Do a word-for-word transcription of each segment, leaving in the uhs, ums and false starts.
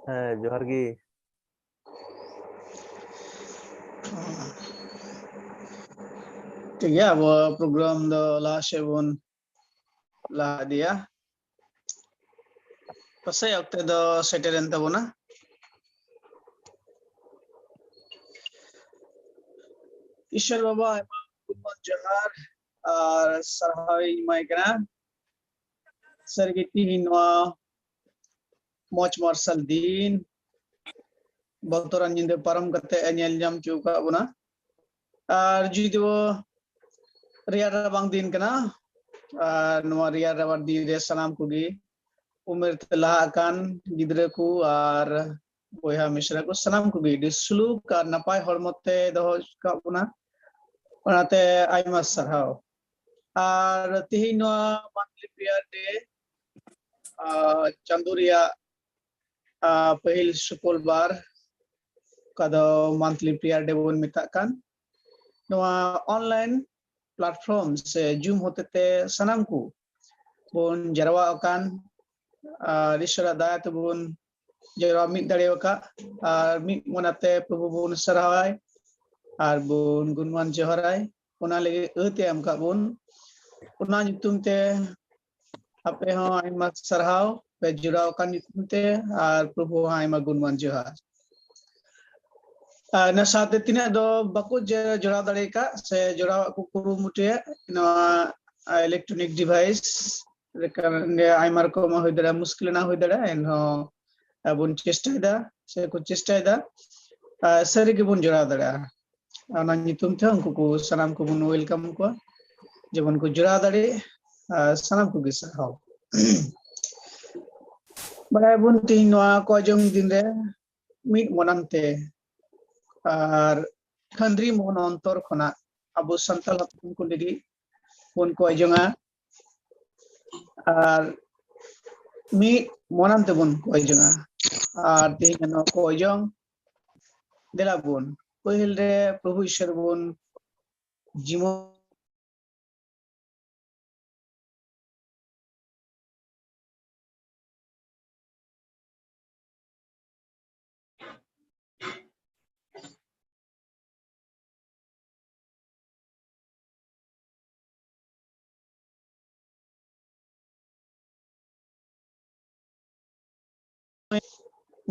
ᱦᱮᱸ, ᱡᱚᱦᱟᱨ ᱜᱮ᱾ ᱴᱷᱤᱠ ᱜᱮᱭᱟ, ᱟᱵᱚ ᱯᱨᱳᱜᱨᱟᱢ ᱫᱚ ᱞᱟᱦᱟ ᱥᱮᱫ ᱵᱚᱱ ᱞᱟᱦᱟ ᱤᱫᱤᱭᱟ᱾ ᱯᱟᱥᱮᱡ ᱚᱠᱛᱮ ᱫᱚ ᱥᱮᱴᱮᱨᱮᱱ ᱛᱟᱵᱚᱱᱟ᱾ ᱤᱥᱚᱨ ᱵᱟᱵᱟ, ᱟᱭᱢᱟ ᱟᱭᱢᱟ ᱡᱚᱦᱟᱨ ᱟᱨ ᱥᱟᱨᱦᱟᱣ ᱤᱧ ᱮᱢᱟᱭ ᱠᱟᱱᱟ᱾ ᱥᱟᱹᱨᱤᱜᱮ ᱛᱤᱦᱤᱧ ᱱᱚᱣᱟ ᱢᱚᱸᱡᱽ ᱢᱟᱨᱥᱟᱞ ᱫᱤᱱ, ᱵᱚᱛᱚᱨᱟᱱ ᱧᱤᱫᱟᱹ ᱯᱟᱨᱚᱢ ᱠᱟᱛᱮ ᱮ ᱧᱮᱞ ᱧᱟᱢ ᱦᱚᱪᱚ ᱟᱠᱟᱫ ᱵᱚᱱᱟ᱾ ᱟᱨ ᱡᱩᱫᱤ ᱵᱚ ᱨᱮᱭᱟᱲ ᱨᱟᱵᱟᱝ ᱫᱤᱱ ᱠᱟᱱᱟ, ᱟᱨ ᱱᱚᱣᱟ ᱨᱮᱭᱟᱲ ᱨᱟᱵᱟᱝ ᱫᱤᱱ ᱨᱮ ᱥᱟᱱᱟᱢ ᱠᱚᱜᱮ ᱩᱢᱮᱨ ᱛᱮ ᱞᱟᱦᱟ ᱟᱠᱟᱱ ᱜᱤᱫᱽᱨᱟᱹ ᱠᱚ ᱟᱨ ᱵᱚᱭᱦᱟ ᱢᱤᱥᱨᱟ ᱠᱚ ᱥᱟᱱᱟᱢ ᱠᱚᱜᱮ ᱟᱹᱰᱤ ᱥᱩᱞᱩᱠ ᱟᱨ ᱱᱟᱯᱟᱭ ᱦᱚᱲᱢᱚ ᱛᱮ ᱫᱚᱦᱚ ᱟᱠᱟᱫ ᱵᱚᱱᱟ, ᱚᱱᱟᱛᱮ ᱟᱭᱢᱟ ᱥᱟᱨᱦᱟᱣ᱾ ᱟᱨ ᱛᱮᱦᱮᱧ ᱱᱚᱣᱟ monthly prayer day, ᱟᱨ ᱪᱟᱸᱫᱳ ᱨᱮᱭᱟᱜ, ᱟᱨ ᱯᱟᱹᱦᱤᱞ ᱥᱩᱠᱚᱞ ᱵᱟᱨ, ᱚᱠᱟ ᱫᱚ monthly prayer day ᱵᱚᱱ ᱢᱮᱛᱟᱜ ᱠᱟᱱ, ᱱᱚᱣᱟ online platform ᱥᱮ Zoom ᱦᱚᱛᱮᱛᱮ ᱥᱟᱱᱟᱢ ᱠᱚ ᱵᱚᱱ ᱡᱟᱨᱣᱟ ᱟᱠᱟᱱ ᱟᱨ ᱤᱥᱚᱨᱟᱜ ᱫᱟᱭᱟ ᱛᱮᱵᱚᱱ ᱡᱟᱨᱣᱟ ᱢᱤᱫ ᱫᱟᱲᱮ ᱟᱠᱟᱫ ᱟᱨ ᱢᱤᱫ ᱢᱚᱱᱮᱛᱮ ᱯᱨᱚᱵᱷᱩ ᱵᱚᱱ ᱥᱟᱨᱦᱟᱣᱟᱭ ᱟᱨ ᱵᱚᱱ ᱜᱩᱱᱢᱟᱱ ᱡᱚᱦᱟᱨᱟᱭ᱾ ᱚᱱᱟ ᱞᱟᱹᱜᱤᱫ ᱟᱹᱛᱮ ᱮᱢ ᱠᱟᱜ ᱵᱚᱱ, ᱚᱱᱟ ᱧᱩᱛᱩᱢ ᱛᱮ ᱟᱯᱮ ᱦᱚᱸ ᱟᱭᱢᱟ ᱥᱟᱨᱦᱟᱣ ᱯᱮ ᱡᱚᱲᱟᱣ ᱟᱠᱟᱱ ᱧᱩᱛᱩᱢ ᱛᱮ ᱟᱨ ᱯᱨᱚᱵᱷᱩ ᱦᱚᱸ ᱟᱭᱢᱟ ᱜᱩᱱᱢᱟᱱ ᱡᱚᱦᱟᱨ᱾ ᱟᱨ ᱚᱱᱟ ᱥᱟᱶᱛᱮ ᱛᱤᱱᱟᱹᱜ ᱫᱚ ᱵᱟᱠᱚ ᱡᱮ-, ᱡᱚᱲᱟᱣ ᱫᱟᱲᱮ ᱟᱠᱟᱫ ᱥᱮ ᱡᱚᱲᱟᱣᱟᱜ ᱠᱚ ᱠᱩᱨᱩᱢᱩᱴᱩᱭᱟ, ᱱᱚᱣᱟ electronic device ᱨᱮ ᱟᱭᱢᱟ ᱨᱚᱠᱚᱢ ᱦᱩᱭ ᱫᱟᱲᱮᱭᱟᱜᱼᱟ, ᱢᱩᱥᱠᱤᱞ ᱨᱮᱱᱟᱜ ᱦᱩᱭ ᱫᱟᱲᱮᱭᱟᱜᱼᱟ, ᱮᱱᱦᱚᱸ ᱵᱚᱱ ᱪᱮᱥᱴᱟᱭᱮᱫᱟ ᱥᱮ ᱠᱚ ᱪᱮᱥᱴᱟᱭᱮᱫᱟ, ᱟᱨ ᱥᱟᱹᱨᱤ ᱜᱮᱵᱚᱱ ᱡᱚᱲᱟᱣ ᱫᱟᱲᱮᱭᱟᱜᱼᱟ᱾ ᱚᱱᱟ ᱧᱩᱛᱩᱢ ᱛᱮ ᱩᱱᱠᱩ ᱠᱚ ᱥᱟᱱᱟᱢ ᱠᱚᱵᱚᱱ welcome ᱠᱚᱣᱟ, ᱡᱮᱢᱚᱱ ᱠᱚ ᱡᱚᱲᱟᱣ ᱫᱟᱲᱮᱭᱟᱜ, ᱟᱨ ᱥᱟᱱᱟᱢ ᱠᱚᱜᱮ ᱥᱟᱨᱦᱟᱣ᱾ ᱵᱟᱲᱟᱭᱟᱵᱚᱱ ᱛᱮᱦᱮᱧ ᱱᱚᱣᱟ ᱠᱚᱭ ᱡᱚᱝ ᱫᱤᱱ ᱨᱮ ᱢᱤᱫ ᱢᱚᱱᱟᱱ ᱛᱮ ᱟᱨ ᱠᱷᱟᱹᱱᱫᱽᱨᱤ ᱢᱚᱱ ᱚᱱᱛᱚᱨ ᱠᱷᱚᱱᱟᱜ ᱟᱵᱚ ᱥᱟᱱᱛᱟᱲ ᱦᱚᱯᱚᱱ ᱠᱚ ᱞᱟᱹᱜᱤᱫ ᱵᱚᱱ ᱠᱚᱭ ᱡᱚᱝᱟ ᱟᱨ ᱢᱤᱫ ᱢᱚᱱᱟᱱ ᱛᱮᱵᱚᱱ ᱠᱚᱭ ᱡᱚᱝᱟ᱾ ᱟᱨ ᱛᱮᱦᱮᱧ ᱱᱚᱣᱟ ᱠᱚᱭ ᱡᱚᱝ, ᱫᱮᱞᱟ ᱵᱚᱱ ᱯᱟᱹᱦᱤᱞ ᱨᱮ ᱯᱨᱚᱵᱷᱩ ᱤᱥᱚᱨ ᱵᱚᱱ ᱡᱤᱢᱟᱹ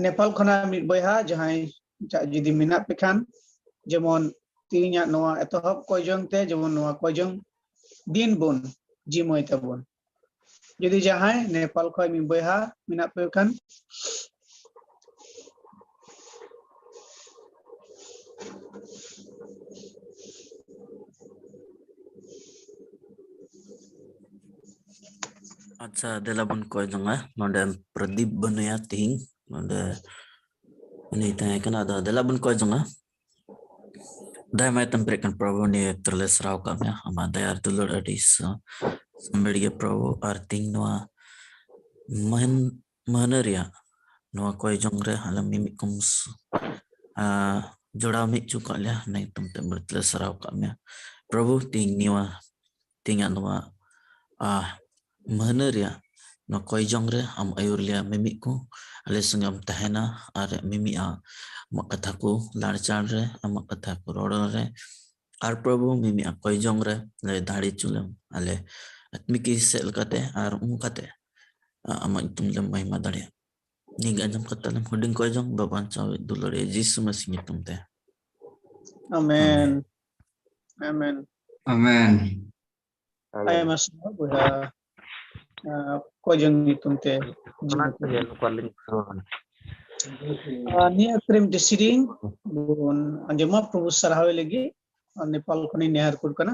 ᱱᱮᱯᱟᱞ ᱠᱷᱚᱱᱟᱜ ᱢᱤᱫ ᱵᱚᱭᱦᱟ ᱡᱟᱦᱟᱸᱭ ᱡᱩᱫᱤ ᱢᱮᱱᱟᱜ ᱯᱮ ᱠᱷᱟᱱ, ᱡᱮᱢᱚᱱ ᱛᱮᱦᱮᱧᱟᱜ ᱱᱚᱣᱟ ᱮᱛᱚᱦᱚᱵ ᱠᱚᱭᱡᱚᱝ ᱛᱮ, ᱡᱮᱢᱚᱱ ᱱᱚᱣᱟ ᱠᱚᱭᱡᱚᱝ ᱫᱤᱱ ᱵᱚᱱ ᱡᱤᱢᱟᱹᱭ ᱛᱟᱵᱚᱱ᱾ ᱡᱩᱫᱤ ᱡᱟᱦᱟᱸᱭ ᱱᱮᱯᱟᱞ ᱠᱷᱚᱱ ᱢᱤᱫ ᱵᱚᱭᱦᱟ ᱢᱮᱱᱟᱜ ᱯᱮ ᱠᱷᱟᱱ, ᱟᱪᱪᱷᱟ, ᱫᱮᱞᱟ ᱵᱚᱱ ᱠᱚᱭ ᱡᱚᱝᱟ᱾ ᱱᱚᱰᱮ ᱯᱨᱚᱫᱤᱯ ᱵᱟᱹᱱᱩᱭᱟ ᱛᱤᱦᱤᱧ, ᱱᱚᱰᱮ ᱩᱱᱤ ᱛᱟᱦᱮᱸ ᱠᱟᱱᱟ᱾ ᱟᱫᱚ ᱫᱮᱞᱟ ᱵᱚᱱ ᱠᱚᱭ ᱡᱚᱝᱟ᱾ ᱫᱟᱭᱟ ᱢᱟᱭᱟ ᱛᱮᱢ ᱯᱮᱨᱮᱡ ᱠᱟᱱ ᱯᱨᱚᱵᱷᱩ, ᱱᱤᱭᱟᱹ ᱚᱠᱛᱚ ᱞᱮ ᱥᱟᱨᱦᱟᱣ ᱠᱟᱜ ᱢᱮᱭᱟ᱾ ᱟᱢᱟᱜ ᱫᱟᱭᱟ ᱟᱨ ᱫᱩᱞᱟᱹᱲ ᱟᱹᱰᱤ ᱥᱟ-, ᱥᱟᱢᱵᱮᱲ ᱜᱮ ᱯᱨᱚᱵᱷᱩ᱾ ᱟᱨ ᱛᱤᱦᱤᱧ ᱱᱚᱣᱟ ᱢᱟᱹᱦᱱᱟᱹ ᱨᱮᱭᱟᱜ ᱱᱚᱣᱟ ᱠᱚᱭ ᱡᱚᱝ ᱨᱮ ᱟᱞᱮ ᱢᱤᱢᱤᱫ ᱠᱚᱢ ᱡᱚᱲᱟᱣ ᱢᱤᱫ ᱦᱚᱪᱚ ᱠᱟᱜ ᱞᱮᱭᱟ, ᱚᱱᱟ ᱧᱩᱛᱩᱢ ᱛᱮ ᱵᱟᱹᱲᱛᱤ ᱞᱮ ᱥᱟᱨᱦᱟᱣ ᱠᱟᱜ ᱢᱮᱭᱟ ᱯᱨᱚᱵᱷᱩ᱾ ᱛᱮᱦᱮᱧ ᱱᱚᱣᱟ, ᱛᱮᱦᱮᱧᱟᱜ ᱱᱚᱣᱟ ᱢᱟᱹᱦᱱᱟᱹ ᱨᱮᱭᱟᱜ ᱱᱚᱣᱟ ᱠᱚᱭ ᱡᱚᱝ ᱨᱮ ᱟᱢ ᱟᱹᱭᱩᱨ ᱞᱮᱭᱟ ᱢᱤᱢᱤᱫ ᱠᱚ, ᱟᱞᱮ ᱥᱚᱸᱜᱮ ᱮᱢ ᱛᱟᱦᱮᱱᱟ ᱟᱨ ᱢᱤᱢᱤᱫ ᱟᱜ ᱟᱢᱟᱜ ᱠᱟᱛᱷᱟ ᱠᱚ ᱞᱟᱲᱪᱟᱲ ᱨᱮ, ᱟᱢᱟᱜ ᱠᱟᱛᱷᱟ ᱠᱚ ᱨᱚᱲ ᱨᱮ, ᱟᱨ ᱯᱨᱚᱵᱷᱩ ᱢᱤᱢᱤᱫ ᱟᱜ ᱠᱚᱭ ᱡᱚᱝ ᱨᱮ ᱞᱮ ᱫᱟᱲᱮ ᱦᱚᱪᱚ ᱞᱮᱢ᱾ ᱟᱞᱮ ᱟᱛᱢᱤᱠᱤ ᱥᱮᱫ ᱞᱮᱠᱟᱛᱮ ᱟᱨ ᱚᱱᱠᱟᱛᱮ ᱟᱢᱟᱜ ᱧᱩᱛᱩᱢ ᱞᱮ ᱢᱚᱦᱤᱢᱟ ᱫᱟᱲᱮᱭᱟᱜ᱾ ᱱᱤᱭᱟᱹ ᱜᱮ ᱟᱸᱡᱚᱢ ᱠᱟᱛᱮ ᱞᱮᱢ ᱦᱩᱰᱤᱧ ᱠᱚᱭ ᱡᱚᱝ ᱵᱟᱵᱟ ᱵᱟᱧᱪᱟᱣ ᱫᱩᱞᱟᱹᱲᱤᱭᱟᱹ ᱡᱤᱥᱩ ᱢᱟᱹᱥᱤ ᱧᱩᱛᱩᱢ ᱛᱮ᱾ ᱟᱢᱮᱱ᱾ ᱟᱢᱮᱱ᱾ ᱟᱢᱮᱱ᱾ ᱟᱭᱢᱟ ᱥᱟᱨᱦᱟᱣ ᱵᱚᱭᱦᱟ, ᱟᱸ, ᱠᱚᱭ ᱡᱚᱝ ᱧᱩᱛᱩᱢ ᱛᱮ᱾ ᱚᱱᱟ ᱠᱚᱜᱮ ᱱᱩᱠᱩ ᱟᱹᱞᱤᱧ ᱠᱚ ᱠᱟᱱᱟ᱾ ᱟᱨ ᱱᱤᱭᱟᱹ ᱚᱠᱛᱚ ᱨᱮ ᱢᱤᱫᱴᱮᱡ ᱥᱮᱨᱮᱧ ᱵᱚᱱ ᱟᱸᱡᱚᱢᱟ ᱯᱨᱚᱵᱷᱩ ᱥᱟᱨᱦᱟᱣ ᱞᱟᱹᱜᱤᱫ᱾ ᱟᱨ ᱱᱮᱯᱟᱞ ᱠᱷᱚᱱᱤᱧ ᱱᱮᱦᱚᱨ ᱠᱩᱞ ᱠᱟᱱᱟ᱾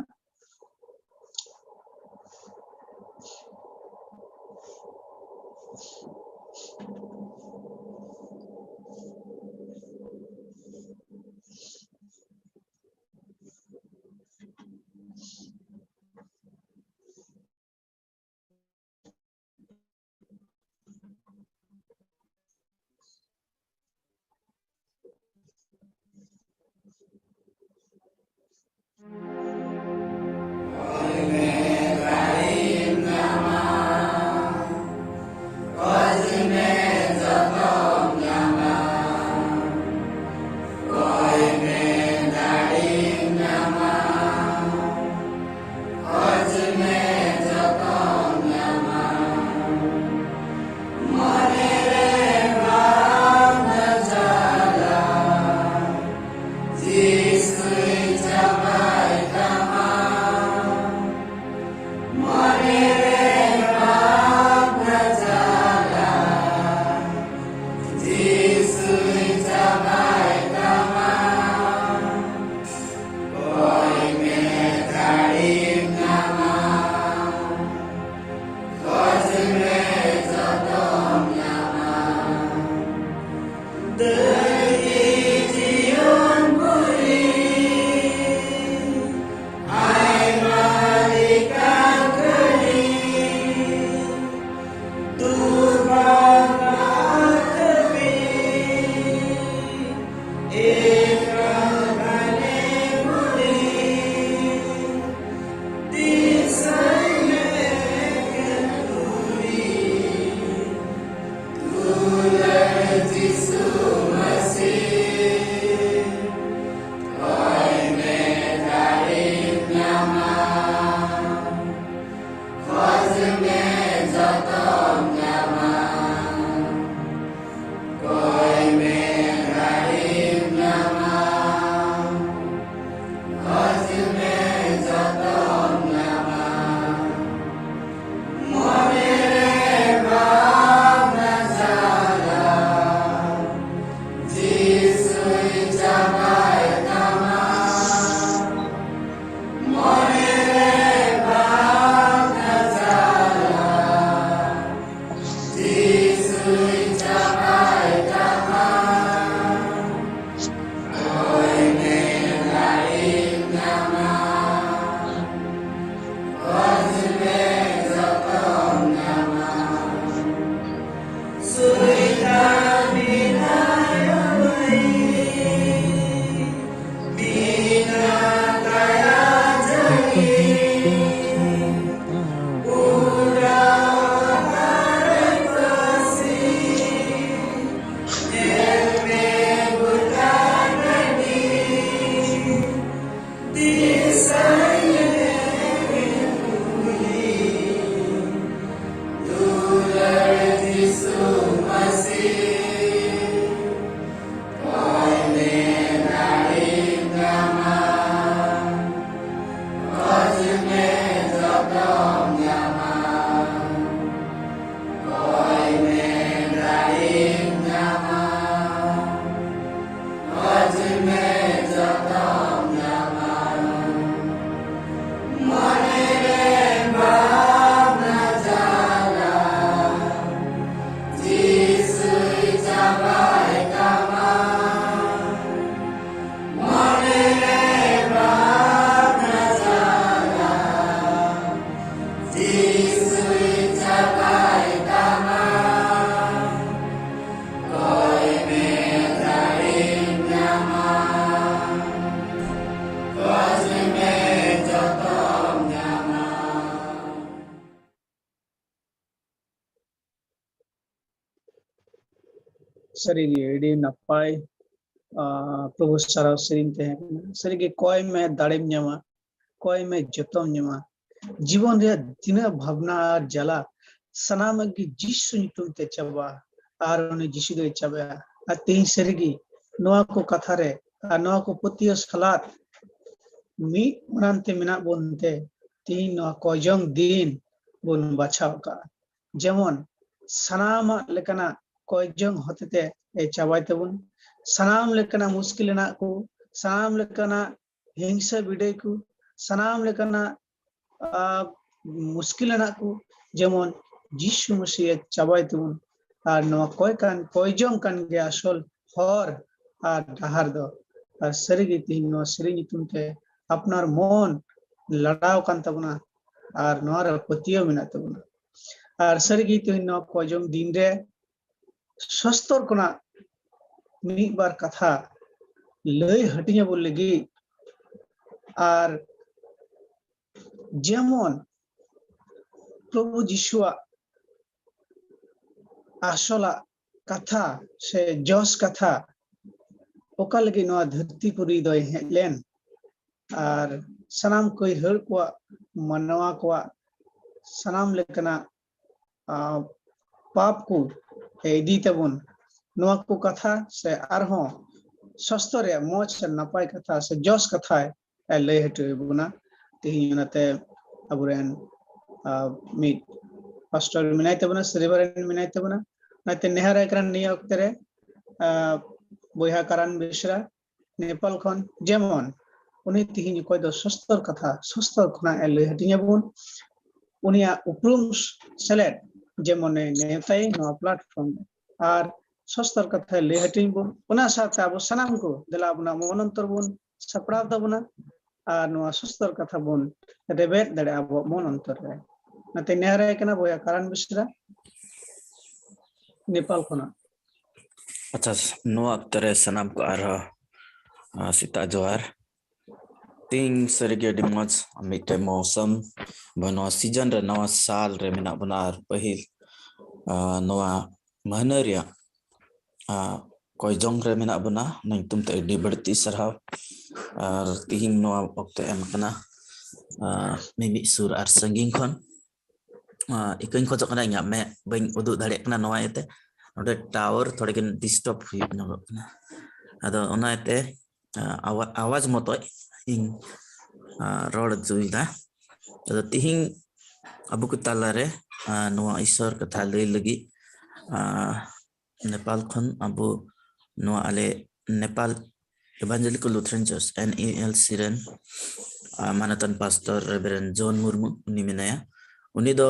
ᱥᱟᱹᱨᱤᱜᱮ ᱟᱹᱰᱤ ᱱᱟᱯᱟᱭ, ᱟᱸ, ᱯᱨᱚᱵᱷᱩ ᱥᱟᱨᱦᱟᱣ ᱥᱮᱨᱮᱧ ᱛᱟᱦᱮᱸ ᱠᱟᱱᱟ᱾ ᱥᱟᱹᱨᱤᱜᱮ ᱠᱚᱭ ᱢᱮ ᱫᱟᱲᱮᱢ ᱧᱟᱢᱟ, ᱠᱚᱭ ᱢᱮ ᱡᱚᱛᱚᱢ ᱧᱟᱢᱟ᱾ ᱡᱤᱵᱚᱱ ᱨᱮᱭᱟᱜ ᱛᱤᱱᱟᱹᱜ ᱵᱷᱟᱵᱽᱱᱟ ᱟᱨ ᱡᱟᱞᱟ, ᱥᱟᱱᱟᱢᱟᱜ ᱜᱮ ᱡᱤᱥᱩ ᱧᱩᱛᱩᱢ ᱛᱮ ᱪᱟᱵᱟᱜᱼᱟ, ᱟᱨ ᱩᱱᱤ ᱡᱤᱥᱩ ᱫᱚᱭ ᱪᱟᱵᱟᱭᱟ᱾ ᱟᱨ ᱛᱮᱦᱮᱧ ᱥᱟᱹᱨᱤᱜᱮ ᱱᱚᱣᱟ ᱠᱚ ᱠᱟᱛᱷᱟ ᱨᱮ ᱟᱨ ᱱᱚᱣᱟ ᱠᱚ ᱯᱟᱹᱛᱭᱟᱹᱣ ᱥᱟᱞᱟᱜ ᱢᱤᱫ ᱢᱚᱱᱟᱱ ᱛᱮ ᱢᱮᱱᱟᱜ ᱵᱚᱱ ᱛᱮ ᱛᱮᱦᱮᱧ ᱱᱚᱣᱟ ᱠᱚᱭᱡᱚᱝ ᱫᱤᱱ ᱵᱚᱱ ᱵᱟᱪᱷᱟᱣ ᱟᱠᱟᱫᱼᱟ᱾ ᱡᱮᱢᱚᱱ ᱥᱟᱱᱟᱢᱟᱜ ᱞᱮᱠᱟᱱᱟᱜ ᱠᱚᱭᱡᱚᱝ ᱦᱚᱛᱮᱛᱮ ᱮ ᱪᱟᱵᱟᱭ ᱛᱟᱵᱚᱱ, ᱥᱟᱱᱟᱢ ᱞᱮᱠᱟᱱᱟᱜ ᱢᱩᱥᱠᱤᱞ ᱨᱮᱱᱟᱜ ᱠᱚ, ᱥᱟᱱᱟᱢ ᱞᱮᱠᱟᱱᱟᱜ ᱦᱤᱝᱥᱟᱹ ᱵᱤᱰᱟᱹᱭ ᱠᱚ, ᱥᱟᱱᱟᱢ ᱞᱮᱠᱟᱱᱟᱜ, ᱟ, ᱢᱩᱥᱠᱤᱞ ᱨᱮᱱᱟᱜ ᱠᱚ ᱡᱮᱢᱚᱱ ᱡᱤᱥᱩ ᱢᱟᱹᱥᱤᱭᱟᱹ ᱪᱟᱵᱟᱭ ᱛᱟᱵᱚᱱ᱾ ᱟᱨ ᱱᱚᱣᱟ ᱠᱚᱭ ᱠᱟᱱ, ᱠᱚᱭᱡᱚᱝ ᱠᱟᱱ ᱜᱮ ᱟᱥᱚᱞ ᱦᱚᱨ ᱟᱨ ᱰᱟᱦᱟᱨ ᱫᱚ᱾ ᱟᱨ ᱥᱟᱹᱨᱤᱜᱮ ᱛᱮᱦᱮᱧ ᱱᱚᱣᱟ ᱥᱮᱨᱮᱧ ᱧᱩᱛᱩᱢ ᱛᱮ ᱟᱯᱱᱟᱨ ᱢᱚᱱ ᱞᱟᱲᱟᱣ ᱠᱟᱱ ᱛᱟᱵᱚᱱᱟ ᱟᱨ ᱱᱚᱣᱟ ᱨᱮ ᱯᱟᱹᱛᱭᱟᱹᱣ ᱢᱮᱱᱟᱜ ᱛᱟᱵᱚᱱᱟ᱾ ᱟᱨ ᱥᱟᱹᱨᱤᱜᱮ ᱛᱮᱦᱮᱧ ᱱᱚᱣᱟ ᱠᱚᱭᱡᱚᱝ ᱫᱤᱱ ᱨᱮ ᱥᱚᱥᱛᱚᱨ ᱠᱷᱚᱱᱟᱜ ᱢᱤᱫ ᱵᱟᱨ ᱠᱟᱛᱷᱟ ᱞᱟᱹᱭ ᱦᱟᱹᱴᱤᱧ ᱟᱵᱚᱱ ᱞᱟᱹᱜᱤᱫ, ᱟᱨ ᱡᱮᱢᱚᱱ ᱯᱨᱚᱵᱷᱩ ᱡᱤᱥᱩᱣᱟᱜ ᱟᱥᱚᱞᱟᱜ ᱠᱟᱛᱷᱟ ᱥᱮ ᱡᱚᱥ ᱠᱟᱛᱷᱟ ᱚᱠᱟ ᱞᱟᱹᱜᱤᱫ ᱱᱚᱣᱟ ᱫᱷᱟᱹᱨᱛᱤ ᱯᱩᱨᱤ ᱫᱚᱭ ᱦᱮᱡ ᱞᱮᱱ, ᱟᱨ ᱥᱟᱱᱟᱢ ᱠᱟᱹᱭᱦᱟᱹᱲ ᱠᱚᱣᱟᱜ, ᱢᱟᱱᱣᱟ ᱠᱚᱣᱟᱜ ᱥᱟᱱᱟᱢ ᱞᱮᱠᱟᱱᱟᱜ, ᱟ, ᱯᱟᱯ ᱠᱚ ᱤᱫᱤ ᱛᱟᱵᱚᱱ, ᱱᱚᱣᱟ ᱠᱚ ᱠᱟᱛᱷᱟ ᱥᱮ ᱟᱨᱦᱚᱸ ᱥᱟᱥᱛᱚ ᱨᱮᱭᱟᱜ ᱢᱚᱡᱽ ᱥᱮ ᱱᱟᱯᱟᱭ ᱠᱟᱛᱷᱟ ᱥᱮ ᱡᱚᱥ ᱠᱟᱛᱷᱟᱭ ᱞᱟᱹᱭ ᱦᱚᱪᱚᱭ ᱵᱚᱱᱟ᱾ ᱛᱮᱦᱮᱧ ᱚᱱᱟᱛᱮ ᱟᱵᱚᱨᱮᱱ ᱢᱤᱫ ᱯᱟᱥᱴᱚᱨ ᱢᱮᱱᱟᱭ ᱛᱟᱵᱚᱱᱟ, ᱥᱮ ᱨᱮᱵᱷᱟᱨᱮᱱᱰ ᱢᱮᱱᱟᱭ ᱛᱟᱵᱚᱱᱟ᱾ ᱚᱱᱟᱛᱮ ᱱᱮᱦᱚᱨ ᱟᱭ ᱠᱟᱱᱟ ᱱᱤᱭᱟᱹ ᱚᱠᱛᱮ ᱨᱮ ᱵᱚᱭᱦᱟ ᱠᱟᱨᱟᱱ ᱵᱮᱥᱨᱟ ᱱᱮᱯᱟᱞ ᱠᱷᱚᱱ, ᱡᱮᱢᱚᱱ ᱩᱱᱤ ᱛᱮᱦᱮᱧ ᱚᱠᱚᱭ ᱫᱚ ᱥᱚᱥᱛᱚᱨ ᱠᱟᱛᱷᱟ, ᱥᱚᱥᱛᱚᱨ ᱠᱷᱚᱱᱟᱜ ᱮ ᱞᱟᱹᱭ ᱦᱟᱹᱴᱤᱧ ᱟᱵᱚᱱ, ᱩᱱᱤᱭᱟᱜ ᱩᱯᱨᱩᱢ ᱥᱮᱞᱮᱫ ᱡᱮᱢᱚᱱᱮ ᱱᱮᱣᱛᱟᱭ ᱱᱚᱣᱟ ᱯᱞᱟᱴᱯᱷᱚᱨᱢ ᱨᱮ, ᱟᱨ ᱥᱚᱥᱛᱚᱨ ᱠᱟᱛᱷᱟᱭ ᱞᱟᱹᱭ ᱦᱟᱹᱴᱤᱧ ᱵᱚᱱ᱾ ᱚᱱᱟ ᱥᱟᱶᱛᱮ ᱟᱵᱚ ᱥᱟᱱᱟᱢ ᱠᱚ ᱫᱮᱞᱟ ᱟᱵᱚᱱᱟᱜ ᱢᱚᱱ ᱚᱱᱛᱚᱨ ᱵᱚᱱ ᱥᱟᱯᱲᱟᱣ ᱛᱟᱵᱚᱱᱟ ᱟᱨ ᱱᱚᱣᱟ ᱥᱚᱥᱛᱚᱨ ᱠᱟᱛᱷᱟ ᱵᱚᱱ ᱨᱮᱵᱮᱫ ᱫᱟᱲᱮᱭᱟᱜᱼᱟ ᱟᱵᱚᱣᱟᱜ ᱢᱚᱱ ᱚᱱᱛᱚᱨ ᱨᱮ᱾ ᱚᱱᱟᱛᱮ ᱱᱮᱦᱚᱨᱟᱭ ᱠᱟᱱᱟ ᱵᱚᱭᱦᱟ ᱠᱟᱨᱟᱱ ᱵᱮᱥᱨᱟ ᱱᱮᱯᱟᱞ ᱠᱷᱚᱱᱟᱜ᱾ ᱟᱪᱪᱷᱟ, ᱱᱚᱣᱟ ᱚᱠᱛᱚ ᱨᱮ ᱥᱟᱱᱟᱢ ᱠᱚ ᱟᱨᱦᱚᱸ ᱥᱮᱛᱟᱜ ᱡᱚᱦᱟᱨ᱾ ᱛᱤᱦᱤᱧ ᱥᱟᱹᱨᱤᱜᱮ ᱟᱹᱰᱤ ᱢᱚᱡᱽ ᱢᱤᱫᱴᱮᱱ ᱢᱳᱥᱚᱢ, ᱱᱚᱣᱟ ᱥᱤᱡᱚᱱ ᱨᱮ, ᱱᱟᱣᱟ ᱥᱟᱞ ᱨᱮ ᱢᱮᱱᱟᱜ ᱵᱚᱱᱟ ᱟᱨ ᱯᱟᱹᱦᱤᱞ ᱱᱚᱣᱟ ᱢᱟᱹᱦᱱᱟᱹ ᱨᱮᱭᱟᱜ ᱠᱚᱭ ᱡᱚᱝ ᱨᱮ ᱢᱮᱱᱟᱜ ᱵᱚᱱᱟ᱾ ᱚᱱᱟ ᱧᱩᱛᱩᱢ ᱛᱮ ᱟᱹᱰᱤ ᱵᱟᱹᱲᱛᱤ ᱥᱟᱨᱦᱟᱣ᱾ ᱟᱨ ᱛᱤᱦᱤᱧ ᱱᱚᱣᱟ ᱚᱠᱛᱚ ᱮᱢ ᱠᱟᱱᱟ, ᱢᱤᱢᱤᱫ ᱥᱩᱨ ᱟᱨ ᱥᱟᱺᱜᱤᱧ ᱠᱷᱚᱱ᱾ ᱤᱠᱟᱹᱧ ᱠᱷᱚᱡᱚᱜ ᱠᱟᱱᱟ, ᱤᱧᱟᱹᱜ ᱢᱮᱫ ᱵᱟᱹᱧ ᱩᱫᱩᱜ ᱫᱟᱲᱮᱭᱟᱜ ᱠᱟᱱᱟ ᱱᱚᱣᱟ ᱤᱭᱟᱹᱛᱮ᱾ ᱱᱚᱰᱮ ᱴᱟᱣᱟᱨ ᱛᱷᱚᱲᱟ ᱜᱟᱱ ᱰᱤᱥᱴᱟᱨᱵ ᱦᱩᱭᱩᱜ ᱧᱚᱜᱚᱜ ᱠᱟᱱᱟ, ᱟᱫᱚ ᱚᱱᱟ ᱤᱭᱟᱹᱛᱮ ᱟᱣᱟᱡ ᱢᱚᱛᱚᱡ ᱤᱧ ᱨᱚᱲ ᱦᱚᱪᱚᱭᱮᱫᱟ᱾ ᱟᱫᱚ ᱛᱤᱦᱤᱧ ᱟᱵᱚ ᱠᱚ ᱛᱟᱞᱟᱨᱮ ᱱᱚᱣᱟ ᱤᱥᱚᱨ ᱠᱟᱛᱷᱟ ᱞᱟᱹᱭ ᱞᱟᱹᱜᱤᱫ ᱱᱮᱯᱟᱞ ᱠᱷᱚᱱ ᱟᱵᱚ ᱱᱚᱣᱟ ᱟᱞᱮ ᱱᱮᱯᱟᱞ ᱮᱵᱷᱟᱱᱡᱮᱞᱤᱠᱟᱞ ᱞᱩᱛᱷᱨᱟᱱ ᱪᱟᱨᱪ, ᱮᱱ ᱮ ᱮᱞ ᱥᱤ, ᱨᱮᱱ ᱢᱟᱱᱚᱛᱟᱱ ᱯᱟᱥᱴᱚᱨ ᱨᱮᱵᱷᱟᱨᱮᱱᱰ ᱡᱚᱱ ᱢᱩᱨᱢᱩ, ᱩᱱᱤ ᱢᱮᱱᱟᱭᱟ᱾ ᱩᱱᱤ ᱫᱚ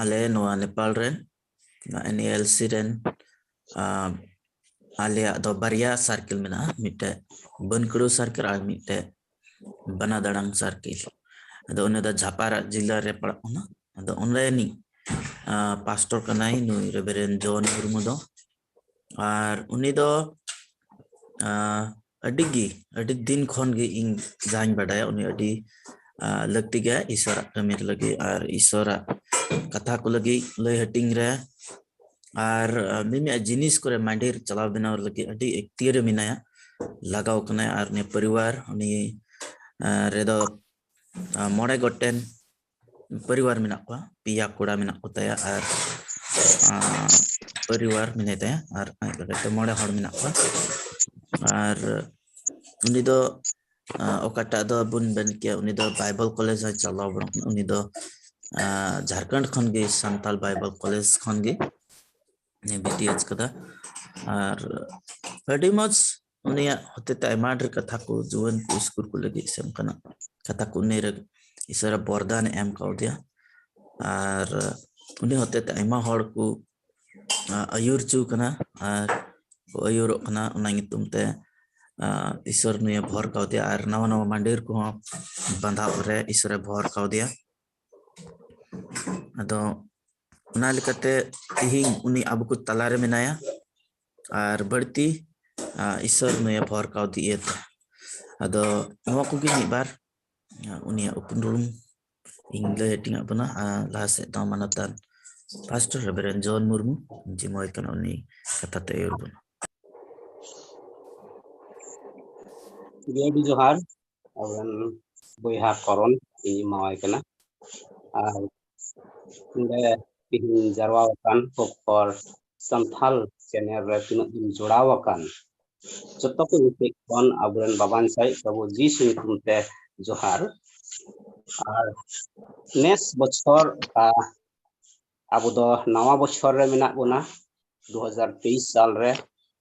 ᱟᱞᱮ ᱱᱚᱣᱟ ᱱᱮᱯᱟᱞ ᱨᱮᱱ ᱮᱱ ᱮ ᱮᱞ ᱥᱤ ᱨᱮᱱ ᱟᱞᱮᱭᱟᱜ ᱫᱚ ᱵᱟᱨᱭᱟ ᱥᱟᱨᱠᱮᱞ ᱢᱮᱱᱟᱜᱼᱟ, ᱢᱤᱫᱴᱮᱡ ᱵᱟᱹᱱᱠᱲᱩ ᱥᱟᱨᱠᱮᱞ ᱟᱨ ᱢᱤᱫᱴᱮᱡ ᱵᱟᱱᱟᱫᱟᱲᱟᱝ ᱥᱟᱨᱠᱮᱞ᱾ ᱟᱫᱚ ᱩᱱᱤ ᱫᱚ ᱡᱷᱟᱯᱟᱨᱟᱜ ᱡᱮᱞᱟ ᱨᱮ ᱯᱟᱲᱟᱜ ᱠᱟᱱᱟ᱾ ᱟᱫᱚ ᱚᱸᱰᱮᱱᱤᱡ ᱯᱟᱥᱴᱚᱨ ᱠᱟᱱᱟᱭ ᱱᱩᱭ ᱨᱮᱵᱷᱟᱨᱮᱱᱰ ᱡᱚᱱ ᱢᱩᱨᱢᱩ ᱫᱚ᱾ ᱟᱨ ᱩᱱᱤ ᱫᱚ ᱟᱹᱰᱤ ᱜᱮ, ᱟᱹᱰᱤ ᱫᱤᱱ ᱠᱷᱚᱱ ᱜᱮ ᱤᱧ ᱡᱟᱦᱟᱸᱧ ᱵᱟᱰᱟᱭᱟ, ᱩᱱᱤ ᱟᱹᱰᱤ ᱞᱟᱹᱠᱛᱤ ᱜᱮᱭᱟ ᱤᱥᱚᱨᱟᱜ ᱠᱟᱹᱢᱤ ᱞᱟᱹᱜᱤᱫ ᱟᱨ ᱤᱥᱚᱨᱟᱜ ᱠᱟᱛᱷᱟ ᱠᱚ ᱞᱟᱹᱜᱤᱫ ᱞᱟᱹᱭ ᱦᱟᱹᱴᱤᱧ ᱨᱮ᱾ ᱟᱨ ᱢᱤᱢᱤᱫ ᱡᱤᱱᱤᱥ ᱠᱚᱨᱮ ᱢᱟᱸᱰᱮᱨ ᱪᱟᱞᱟᱣ ᱵᱮᱱᱟᱣ ᱞᱟᱹᱜᱤᱫ ᱟᱹᱰᱤ ᱮᱠᱛᱤᱭᱟᱹᱨᱮ ᱢᱮᱱᱟᱭᱟ, ᱞᱟᱜᱟᱣ ᱠᱟᱱᱟᱭ᱾ ᱟᱨ ᱩᱱᱤ ᱯᱚᱨᱤᱵᱟᱨ, ᱩᱱᱤ ᱨᱮᱫᱚ ᱢᱚᱬᱮ ᱜᱚᱴᱮᱱ ᱯᱚᱨᱤᱵᱟᱨ ᱢᱮᱱᱟᱜ ᱠᱚᱣᱟ, ᱯᱮᱭᱟ ᱠᱚᱲᱟ ᱢᱮᱱᱟᱜ ᱠᱚ ᱛᱟᱭᱟ ᱟᱨ ᱟᱸ, ᱯᱚᱨᱤᱵᱟᱨ ᱢᱮᱱᱟᱭ ᱛᱟᱭᱟ, ᱟᱨ ᱟᱡ ᱞᱮᱠᱟᱛᱮ ᱢᱚᱬᱮ ᱦᱚᱲ ᱢᱮᱱᱟᱜ ᱠᱚᱣᱟ᱾ ᱟᱨ ᱩᱱᱤ ᱫᱚ, ᱟᱸ, ᱚᱠᱟᱴᱟᱜ ᱫᱚ ᱵᱚᱱ ᱢᱮᱱ ᱠᱮᱭᱟ, ᱩᱱᱤ ᱫᱚ ᱵᱟᱭᱵᱮᱞ ᱠᱚᱞᱮᱡᱽ ᱦᱚᱸᱭ ᱪᱟᱞᱟᱣ ᱵᱟᱲᱟ ᱠᱟᱱᱟ᱾ ᱩᱱᱤ ᱫᱚ, ᱟᱸ, ᱡᱷᱟᱲᱠᱷᱚᱸᱰ ᱠᱷᱚᱱ ᱜᱮ, ᱥᱟᱱᱛᱟᱞ ᱵᱟᱭᱵᱮᱞ ᱠᱚᱞᱮᱡᱽ ᱠᱷᱚᱱ ᱜᱮ ᱵᱤ ᱴᱤ ᱮᱭᱤᱪ ᱠᱟᱫᱟ᱾ ᱟᱨ ᱟᱹᱰᱤ ᱢᱚᱡᱽ, ᱩᱱᱤᱭᱟᱜ ᱦᱚᱛᱮᱛᱮ ᱟᱭᱢᱟ ᱰᱷᱮᱨ ᱠᱟᱛᱷᱟ ᱠᱚ ᱡᱩᱣᱟᱹᱱ ᱠᱚ ᱥᱠᱩᱞ ᱠᱚ ᱞᱟᱹᱜᱤᱫ ᱥᱮ ᱚᱱᱠᱟᱱᱟᱜ ᱠᱟᱛᱷᱟ ᱠᱚ ᱩᱱᱤ ᱨᱮ ᱤᱥᱚᱨᱟᱜ ᱵᱚᱨᱫᱟᱱ ᱮ ᱮᱢ ᱠᱟᱣᱫᱮᱭᱟ᱾ ᱟᱨ ᱩᱱᱤ ᱦᱚᱛᱮᱛᱮ ᱟᱭᱢᱟ ᱦᱚᱲ ᱠᱚ, ᱟ, ᱟᱹᱭᱩᱨ ᱦᱚᱪᱚ ᱠᱟᱱᱟ ᱟᱨ ᱠᱚ ᱟᱹᱭᱩᱨᱚᱜ ᱠᱟᱱᱟ᱾ ᱚᱱᱟ ᱧᱩᱛᱩᱢ ᱛᱮ, ᱟ, ᱤᱥᱚᱨ ᱱᱩᱭᱮ ᱵᱷᱚᱨ ᱠᱟᱣᱫᱮᱭᱟ ᱟᱨ ᱱᱟᱣᱟ ᱱᱟᱣᱟ ᱢᱟᱹᱰᱟᱹᱨ ᱠᱚᱦᱚᱸ ᱵᱟᱸᱫᱷᱟᱣ ᱨᱮ ᱤᱥᱚᱨᱮ ᱵᱷᱚᱨ ᱠᱟᱣᱫᱮᱭᱟ᱾ ᱟᱫᱚ ᱚᱱᱟ ᱞᱮᱠᱟᱛᱮ ᱛᱤᱦᱤᱧ ᱩᱱᱤ ᱟᱵᱚ ᱠᱚ ᱛᱟᱞᱟᱨᱮ ᱢᱮᱱᱟᱭᱟ ᱟᱨ ᱵᱟᱹᱲᱛᱤ, ᱟ, ᱤᱥᱚᱨ ᱱᱩᱭᱮ ᱵᱷᱚᱨ ᱠᱟᱣᱫᱮ ᱤᱭᱟᱹᱛᱮ᱾ ᱟᱫᱚ ᱱᱚᱣᱟ ᱠᱚᱜᱮ ᱢᱤᱫ ᱵᱟᱨ, ᱟ, ᱩᱱᱤᱭᱟᱜ ᱩᱯᱨᱩᱢ ᱤᱧ ᱞᱟᱹᱭ ᱦᱟᱹᱴᱤᱧᱟᱜ ᱵᱚᱱᱟ᱾ ᱟᱨ ᱞᱟᱦᱟ ᱥᱮᱫ ᱫᱚ ᱢᱟᱱᱚᱛᱟᱱ ᱯᱟᱥᱴᱚᱨ ᱨᱮᱵᱷᱮᱨᱮᱱᱰ ᱡᱚᱱ ᱢᱩᱨᱢᱩ ᱡᱤᱢᱟᱹᱭ ᱠᱟᱱᱟ, ᱩᱱᱤ ᱠᱟᱛᱷᱟ ᱛᱮ ᱟᱹᱭᱩᱨ ᱵᱚᱱᱟ᱾ ᱟᱹᱰᱤ ᱟᱹᱰᱤ ᱡᱚᱦᱟᱨ ᱟᱵᱚᱨᱮᱱ ᱵᱚᱭᱦᱟ ᱠᱚᱨᱚᱱ ᱤᱧ ᱮᱢᱟᱣᱟᱭ ᱠᱟᱱᱟ᱾ ᱟᱨ ᱱᱚᱰᱮ ᱛᱤᱦᱤᱧ ᱡᱟᱨᱣᱟ ᱟᱠᱟᱱ ᱠᱚᱠᱚᱨ ᱥᱟᱱᱛᱷᱟᱞ ᱪᱮᱱᱮᱞ ᱨᱮ ᱛᱤᱱᱟᱹᱜ ᱵᱚᱱ ᱡᱚᱲᱟᱣ ᱟᱠᱟᱱ ᱡᱚᱛᱚ ᱠᱚ ᱧᱩᱛᱩᱢ ᱠᱷᱚᱱ ᱟᱵᱚᱨᱮᱱ ᱵᱟᱵᱟᱱ ᱥᱟᱹᱭᱤᱫ ᱵᱟᱹᱵᱩ ᱡᱤᱥᱩ ᱧᱩᱛᱩᱢ ᱛᱮ ᱡᱚᱦᱟᱨ᱾ ᱟᱨ ᱱᱮᱥ ᱵᱚᱪᱷᱚᱨ ᱚᱠᱟ ᱟᱵᱚ ᱫᱚ ᱱᱟᱣᱟ ᱵᱚᱪᱷᱚᱨ ᱨᱮ ᱢᱮᱱᱟᱜ ᱵᱚᱱᱟ, ᱫᱩ ᱦᱟᱡᱟᱨ ᱛᱮᱭᱤᱥ ᱥᱟᱞ ᱨᱮ᱾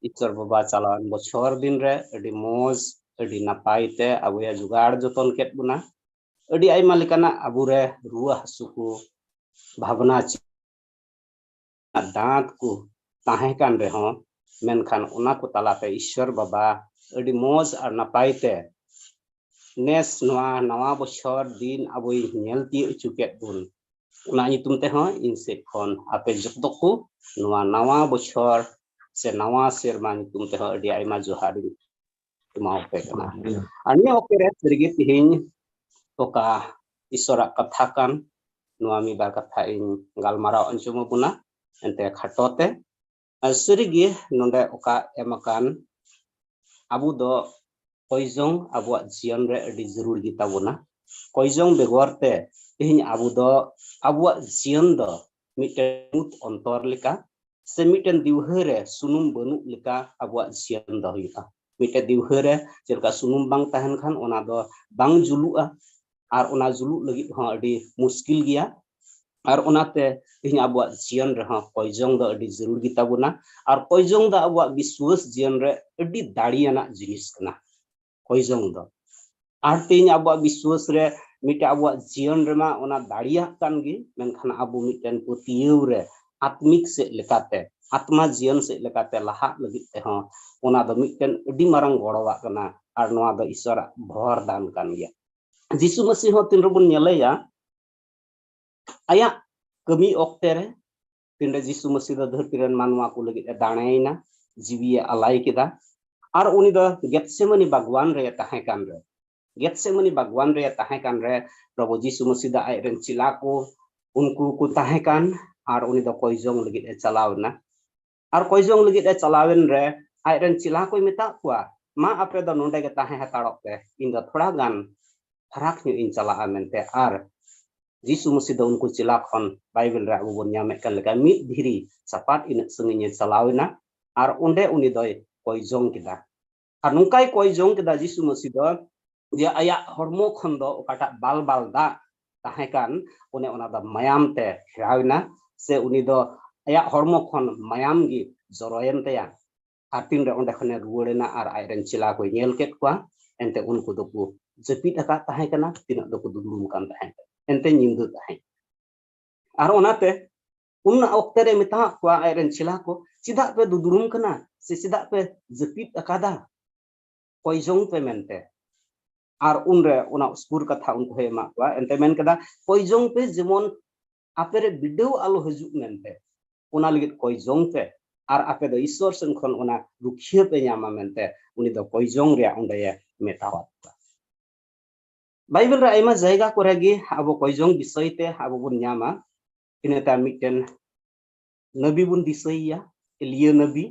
ᱤᱥᱚᱨ ᱵᱟᱵᱟ ᱪᱟᱞᱟᱣᱮᱱ ᱵᱚᱪᱷᱚᱨ ᱫᱤᱱ ᱨᱮ ᱟᱹᱰᱤ ᱢᱚᱡᱽ, ᱟᱹᱰᱤ ᱱᱟᱯᱟᱭ ᱛᱮ ᱟᱵᱚᱭ ᱡᱚᱜᱟᱲ ᱡᱚᱛᱚᱱ ᱠᱮᱫ ᱵᱚᱱᱟ᱾ ᱟᱹᱰᱤ ᱟᱭᱢᱟ ᱞᱮᱠᱟᱱᱟᱜ ᱟᱵᱚᱨᱮ ᱨᱩᱣᱟᱹ ᱦᱟᱹᱥᱩ ᱠᱚ, ᱵᱷᱟᱵᱽᱱᱟ ᱪᱤᱱᱛᱟᱹ, ᱫᱟᱸᱛ ᱠᱚ ᱛᱟᱦᱮᱸ ᱠᱟᱱ ᱨᱮᱦᱚᱸ, ᱢᱮᱱᱠᱷᱟᱱ ᱚᱱᱟ ᱠᱚ ᱛᱟᱞᱟᱛᱮ ᱤᱥᱚᱨ ᱵᱟᱵᱟ ᱟᱹᱰᱤ ᱢᱚᱡᱽ ᱟᱨ ᱱᱟᱯᱟᱭ ᱛᱮ ᱱᱮᱥ ᱱᱚᱣᱟ ᱱᱟᱣᱟ ᱵᱚᱪᱷᱚᱨ ᱫᱤᱱ ᱟᱵᱚᱭ ᱧᱮᱞ ᱛᱤᱭᱳᱜ ᱦᱚᱪᱚ ᱠᱮᱫ ᱵᱚᱱ᱾ ᱚᱱᱟ ᱧᱩᱛᱩᱢ ᱛᱮᱦᱚᱸ ᱤᱧ ᱥᱮᱫ ᱠᱷᱚᱱ ᱟᱯᱮ ᱡᱚᱛᱚ ᱠᱚ ᱱᱚᱣᱟ ᱱᱟᱣᱟ ᱵᱚᱪᱷᱚᱨ ᱥᱮ ᱱᱟᱣᱟ ᱥᱮᱨᱢᱟ ᱧᱩᱛᱩᱢ ᱛᱮᱦᱚᱸ ᱟᱹᱰᱤ ᱟᱭᱢᱟ ᱡᱚᱦᱟᱨ ᱤᱧ ᱮᱢᱟᱣᱟᱯᱮ ᱠᱟᱱᱟ᱾ ᱟᱨ ᱱᱤᱭᱟᱹ ᱚᱠᱛᱮ ᱨᱮ ᱥᱟᱹᱨᱤᱜᱮ ᱛᱤᱦᱤᱧ ᱚᱠᱟ ᱤᱥᱚᱨᱟᱜ ᱠᱟᱛᱷᱟ ᱠᱟᱱ, ᱱᱚᱣᱟ ᱢᱤᱫ ᱵᱟᱨ ᱠᱟᱛᱷᱟ ᱤᱧ ᱜᱟᱞᱢᱟᱨᱟᱣ ᱟᱸᱡᱚᱢ ᱟᱵᱚᱱᱟ, ᱮᱱᱛᱮ ᱠᱷᱟᱴᱚ ᱛᱮ᱾ ᱟᱨ ᱥᱟᱹᱨᱤᱜᱮ ᱱᱚᱰᱮ ᱚᱠᱟ ᱮᱢ ᱟᱠᱟᱱ, ᱟᱵᱚ ᱫᱚ ᱠᱚᱭᱡᱚᱝ ᱟᱵᱚᱣᱟᱜ ᱡᱤᱭᱚᱱ ᱨᱮ ᱟᱹᱰᱤ ᱡᱟᱹᱨᱩᱲ ᱜᱮᱛᱟ ᱵᱚᱱᱟ᱾ ᱠᱚᱭᱡᱚᱝ ᱵᱮᱜᱚᱨ ᱛᱮ ᱛᱮᱦᱮᱧ ᱟᱵᱚ ᱫᱚ ᱟᱵᱚᱣᱟᱜ ᱡᱤᱭᱚᱱ ᱫᱚ ᱢᱤᱫᱴᱮᱱ ᱧᱩᱛ ᱚᱱᱛᱚᱨ ᱞᱮᱠᱟ, ᱥᱮ ᱢᱤᱫᱴᱮᱱ ᱫᱤᱣᱦᱟᱹ ᱨᱮ ᱥᱩᱱᱩᱢ ᱵᱟᱹᱱᱩᱜ ᱞᱮᱠᱟ ᱟᱵᱚᱣᱟᱜ ᱡᱤᱭᱚᱱ ᱫᱚ ᱦᱩᱭᱩᱜᱼᱟ᱾ ᱢᱤᱫᱴᱮᱱ ᱫᱤᱣᱦᱟᱹ ᱨᱮ ᱪᱮᱫ ᱞᱮᱠᱟ ᱥᱩᱱᱩᱢ ᱵᱟᱝ ᱛᱟᱦᱮᱱ ᱠᱷᱟᱱ ᱚᱱᱟ ᱫᱚ ᱵᱟᱝ ᱡᱩᱞᱩᱜᱼᱟ, ᱟᱨ ᱚᱱᱟ ᱡᱩᱞᱩᱜ ᱞᱟᱹᱜᱤᱫ ᱦᱚᱸ ᱟᱹᱰᱤ ᱢᱩᱥᱠᱤᱞ ᱜᱮᱭᱟ᱾ ᱟᱨ ᱚᱱᱟᱛᱮ ᱛᱮᱦᱮᱧ ᱟᱵᱚᱣᱟᱜ ᱡᱤᱭᱚᱱ ᱨᱮᱦᱚᱸ ᱠᱚᱭᱡᱚᱝ ᱫᱚ ᱟᱹᱰᱤ ᱡᱟᱹᱨᱩᱲ ᱜᱮᱛᱟ ᱵᱚᱱᱟ᱾ ᱟᱨ ᱠᱚᱭᱡᱚᱝ ᱫᱚ ᱟᱵᱚᱣᱟᱜ ᱵᱤᱥᱣᱟᱹᱥ ᱡᱤᱭᱚᱱ ᱨᱮ ᱟᱹᱰᱤ ᱫᱟᱲᱮᱭᱟᱱᱟᱜ ᱡᱤᱱᱤᱥ ᱠᱟᱱᱟ ᱠᱚᱭᱡᱚᱝ ᱫᱚ᱾ ᱟᱨ ᱛᱮᱦᱮᱧ ᱟᱵᱚᱣᱟᱜ ᱵᱤᱥᱣᱟᱹᱥ ᱨᱮ ᱢᱤᱫᱴᱮᱱ ᱟᱵᱚᱣᱟᱜ ᱡᱤᱭᱚᱱ ᱨᱮᱢᱟ ᱚᱱᱟ ᱫᱟᱲᱮᱭᱟᱜ ᱠᱟᱱ ᱜᱮ, ᱢᱮᱱᱠᱷᱟᱱ ᱟᱵᱚ ᱢᱤᱫᱴᱮᱱ ᱯᱟᱹᱛᱭᱟᱹᱣ ᱨᱮ ᱟᱛᱢᱤᱠ ᱥᱮᱫ ᱞᱮᱠᱟᱛᱮ, ᱟᱛᱢᱟ ᱡᱤᱭᱚᱱ ᱥᱮᱫ ᱞᱮᱠᱟᱛᱮ ᱞᱟᱦᱟᱜ ᱞᱟᱹᱜᱤᱫ ᱛᱮᱦᱚᱸ ᱚᱱᱟ ᱫᱚ ᱢᱤᱫᱴᱮᱱ ᱟᱹᱰᱤ ᱢᱟᱨᱟᱝ ᱜᱚᱲᱚᱣᱟᱜ ᱠᱟᱱᱟ᱾ ᱟᱨ ᱱᱚᱣᱟ ᱫᱚ ᱤᱥᱚᱨᱟᱜ ᱵᱷᱚᱨ ᱫᱟᱱ ᱠᱟᱱ ᱜᱮᱭᱟ᱾ ᱡᱤᱥᱩ ᱢᱟᱹᱥᱤ ᱦᱚᱸ ᱛᱤᱱ ᱨᱮᱵᱚᱱ ᱧᱮᱞᱮᱭᱟ, ᱟᱭᱟᱜ ᱠᱟᱹᱢᱤ ᱚᱠᱛᱮ ᱨᱮ ᱛᱤᱱᱨᱮ ᱡᱤᱥᱩ ᱢᱟᱹᱥᱤ ᱫᱚ ᱫᱷᱟᱹᱨᱛᱤ ᱨᱮᱱ ᱢᱟᱱᱣᱟ ᱠᱚ ᱞᱟᱹᱜᱤᱫ ᱮ ᱫᱟᱲᱮᱭᱮᱱᱟ, ᱡᱤᱣᱤᱭᱮ ᱟᱞᱟᱭ ᱠᱮᱫᱟ᱾ ᱟᱨ ᱩᱱᱤ ᱫᱚ ᱜᱮᱛᱥᱮᱢᱟᱱᱤ ᱵᱟᱜᱽᱣᱟᱱ ᱨᱮ ᱛᱟᱦᱮᱸ ᱠᱟᱱ ᱨᱮ, ᱜᱮᱛᱥᱮᱢᱟᱱᱤ ᱵᱟᱜᱽᱣᱟᱱ ᱨᱮ ᱛᱟᱦᱮᱸ ᱠᱟᱱ ᱨᱮ, ᱯᱨᱚᱵᱷᱩ ᱡᱤᱥᱩ ᱢᱟᱹᱥᱤ ᱫᱚ ᱟᱡ ᱨᱮᱱ ᱪᱮᱞᱟ ᱠᱚ, ᱩᱱᱠᱩ ᱠᱚ ᱛᱟᱦᱮᱸ ᱠᱟᱱ, ᱟᱨ ᱩᱱᱤ ᱫᱚ ᱠᱚᱭ ᱡᱚᱝ ᱞᱟᱹᱜᱤᱫ ᱮ ᱪᱟᱞᱟᱣ ᱮᱱᱟ᱾ ᱟᱨ ᱠᱚᱭ ᱡᱚᱝ ᱞᱟᱹᱜᱤᱫ ᱮ ᱪᱟᱞᱟᱣᱮᱱ ᱨᱮ ᱟᱡ ᱨᱮᱱ ᱪᱮᱞᱟ ᱠᱚᱭ ᱢᱮᱛᱟᱫ ᱠᱚᱣᱟ, "ᱢᱟ ᱟᱯᱮ ᱫᱚ ᱱᱚᱰᱮ ᱜᱮ ᱛᱟᱦᱮᱸ ᱦᱟᱛᱟᱲᱚᱜ ᱯᱮ, ᱤᱧ ᱫᱚ ᱛᱷᱚᱲᱟ ᱜᱟᱱ ᱯᱷᱟᱨᱟᱠ ᱧᱚᱜ ᱤᱧ ᱪᱟᱞᱟᱜᱼᱟ" ᱢᱮᱱᱛᱮ᱾ ᱟᱨ ᱡᱤᱥᱩ ᱢᱟᱹᱥᱤ ᱫᱚ ᱩᱱᱠᱩ ᱪᱮᱞᱟ ᱠᱷᱚᱱ ᱵᱟᱭᱵᱮᱞ ᱨᱮ ᱟᱵᱚ ᱵᱚᱱ ᱧᱟᱢᱮᱫ ᱠᱟᱱ ᱞᱮᱠᱟ ᱢᱤᱫ ᱫᱷᱤᱨᱤ ᱪᱟᱯᱟᱫ ᱤᱱᱟᱹᱜ ᱥᱟᱺᱜᱤᱧ ᱮ ᱪᱟᱞᱟᱣ ᱮᱱᱟ ᱟᱨ ᱚᱸᱰᱮ ᱩᱱᱤ ᱫᱚᱭ ᱠᱚᱭ ᱡᱚᱝ ᱠᱮᱫᱟ᱾ ᱟᱨ ᱱᱚᱝᱠᱟᱭ ᱠᱚᱭ ᱡᱚᱝ ᱠᱮᱫᱟ ᱡᱤᱥᱩ ᱢᱟᱹᱥᱤ ᱫᱚ, ᱡᱮ ᱟᱭᱟᱜ ᱦᱚᱲᱢᱚ ᱠᱷᱚᱱ ᱫᱚ ᱚᱠᱟᱴᱟᱜ ᱵᱟᱞ ᱵᱟᱞ ᱫᱟᱜ ᱛᱟᱦᱮᱸ ᱠᱟᱱ, ᱚᱱᱮ ᱚᱱᱟ ᱫᱚ ᱢᱟᱭᱟᱢ ᱛᱮ ᱯᱷᱮᱨᱟᱣ ᱮᱱᱟ, ᱥᱮ ᱩᱱᱤ ᱫᱚ ᱟᱭᱟᱜ ᱦᱚᱲᱢᱚ ᱠᱷᱚᱱ ᱢᱟᱭᱟᱢ ᱜᱮ ᱡᱚᱨᱚᱭᱮᱱ ᱛᱟᱭᱟ᱾ ᱟᱨ ᱛᱤᱱᱨᱮ ᱚᱸᱰᱮ ᱠᱷᱚᱱᱮ ᱨᱩᱣᱟᱹᱲ ᱮᱱᱟ ᱟᱨ ᱟᱡ ᱨᱮᱱ ᱪᱮᱞᱟ ᱠᱚᱭ ᱧᱮᱞ ᱠᱮᱫ ᱠᱚᱣᱟ, ᱮᱱᱛᱮ ᱩᱱᱠᱩ ᱫᱚᱠᱚ ᱡᱟᱹᱯᱤᱫ ᱟᱠᱟᱫ ᱛᱟᱦᱮᱸ ᱠᱟᱱᱟ, ᱛᱤᱱᱟᱹᱜ ᱫᱚᱠᱚ ᱫᱩᱫᱲᱩᱢ ᱠᱟᱱ ᱛᱟᱦᱮᱸ ᱠᱟᱱᱟ, ᱮᱱᱛᱮ ᱧᱤᱫᱟᱹ ᱛᱟᱦᱮᱸ ᱠᱟᱱᱟ᱾ ᱟᱨ ᱚᱱᱟᱛᱮ ᱩᱱ ᱚᱠᱛᱮ ᱨᱮ ᱢᱮᱛᱟᱣᱟᱫ ᱠᱚᱣᱟ ᱟᱡ ᱨᱮᱱ ᱪᱮᱞᱟ ᱠᱚ, "ᱪᱮᱫᱟᱜ ᱯᱮ ᱫᱩᱫᱲᱩᱢ ᱠᱟᱱᱟ ᱥᱮ ᱪᱮᱫᱟᱜ ᱯᱮ ᱡᱟᱹᱯᱤᱫ ᱟᱠᱟᱫᱟ? ᱠᱚᱭ ᱡᱚᱝ ᱯᱮ" ᱢᱮᱱᱛᱮ᱾ ᱟᱨ ᱩᱱᱨᱮ ᱚᱱᱟ ᱩᱥᱠᱩᱨ ᱠᱟᱛᱷᱟ ᱩᱱᱠᱩ ᱦᱚᱸᱭ ᱮᱢᱟᱫ ᱠᱚᱣᱟ, ᱮᱱᱛᱮ ᱢᱮᱱ ᱠᱮᱫᱟ, "ᱠᱚᱭ ᱡᱚᱝ ᱯᱮ, ᱡᱮᱢᱚᱱ ᱟᱯᱮ ᱨᱮ ᱵᱤᱰᱟᱹᱣ ᱟᱞᱚ ᱦᱤᱡᱩᱜ ᱢᱮᱱᱛᱮ, ᱚᱱᱟ ᱞᱟᱹᱜᱤᱫ ᱠᱚᱭ ᱡᱚᱝ ᱯᱮ, ᱟᱨ ᱟᱯᱮ ᱫᱚ ᱤᱥᱥᱚᱨ ᱥᱮᱱ ᱠᱷᱚᱱ ᱚᱱᱟ ᱨᱩᱠᱷᱤᱭᱟᱹ ᱯᱮ ᱧᱟᱢᱟ" ᱢᱮᱱᱛᱮ ᱩᱱᱤ ᱫᱚ ᱠᱚᱭ ᱡᱚᱝ ᱨᱮᱭᱟᱜ ᱚᱸᱰᱮᱭ ᱢᱮᱛᱟᱣᱟᱫ ᱠᱚᱣᱟ᱾ ᱵᱟᱭᱵᱮᱞ ᱨᱮ ᱟᱭᱢᱟ ᱡᱟᱭᱜᱟ ᱠᱚᱨᱮ ᱜᱮ ᱟᱵᱚ ᱠᱚᱭ ᱡᱚᱝ ᱵᱤᱥᱚᱭ ᱛᱮ ᱟᱵᱚ ᱵᱚᱱ ᱧᱟᱢᱟ᱾ ᱤᱱᱟᱹ ᱛᱟᱭᱚᱢ ᱢᱤᱫᱴᱮᱱ ᱱᱟᱵᱤ ᱵᱚᱱ ᱫᱤᱥᱟᱹᱭᱮᱭᱟ, ᱮᱞᱤᱭᱟᱹ ᱱᱟᱵᱤ᱾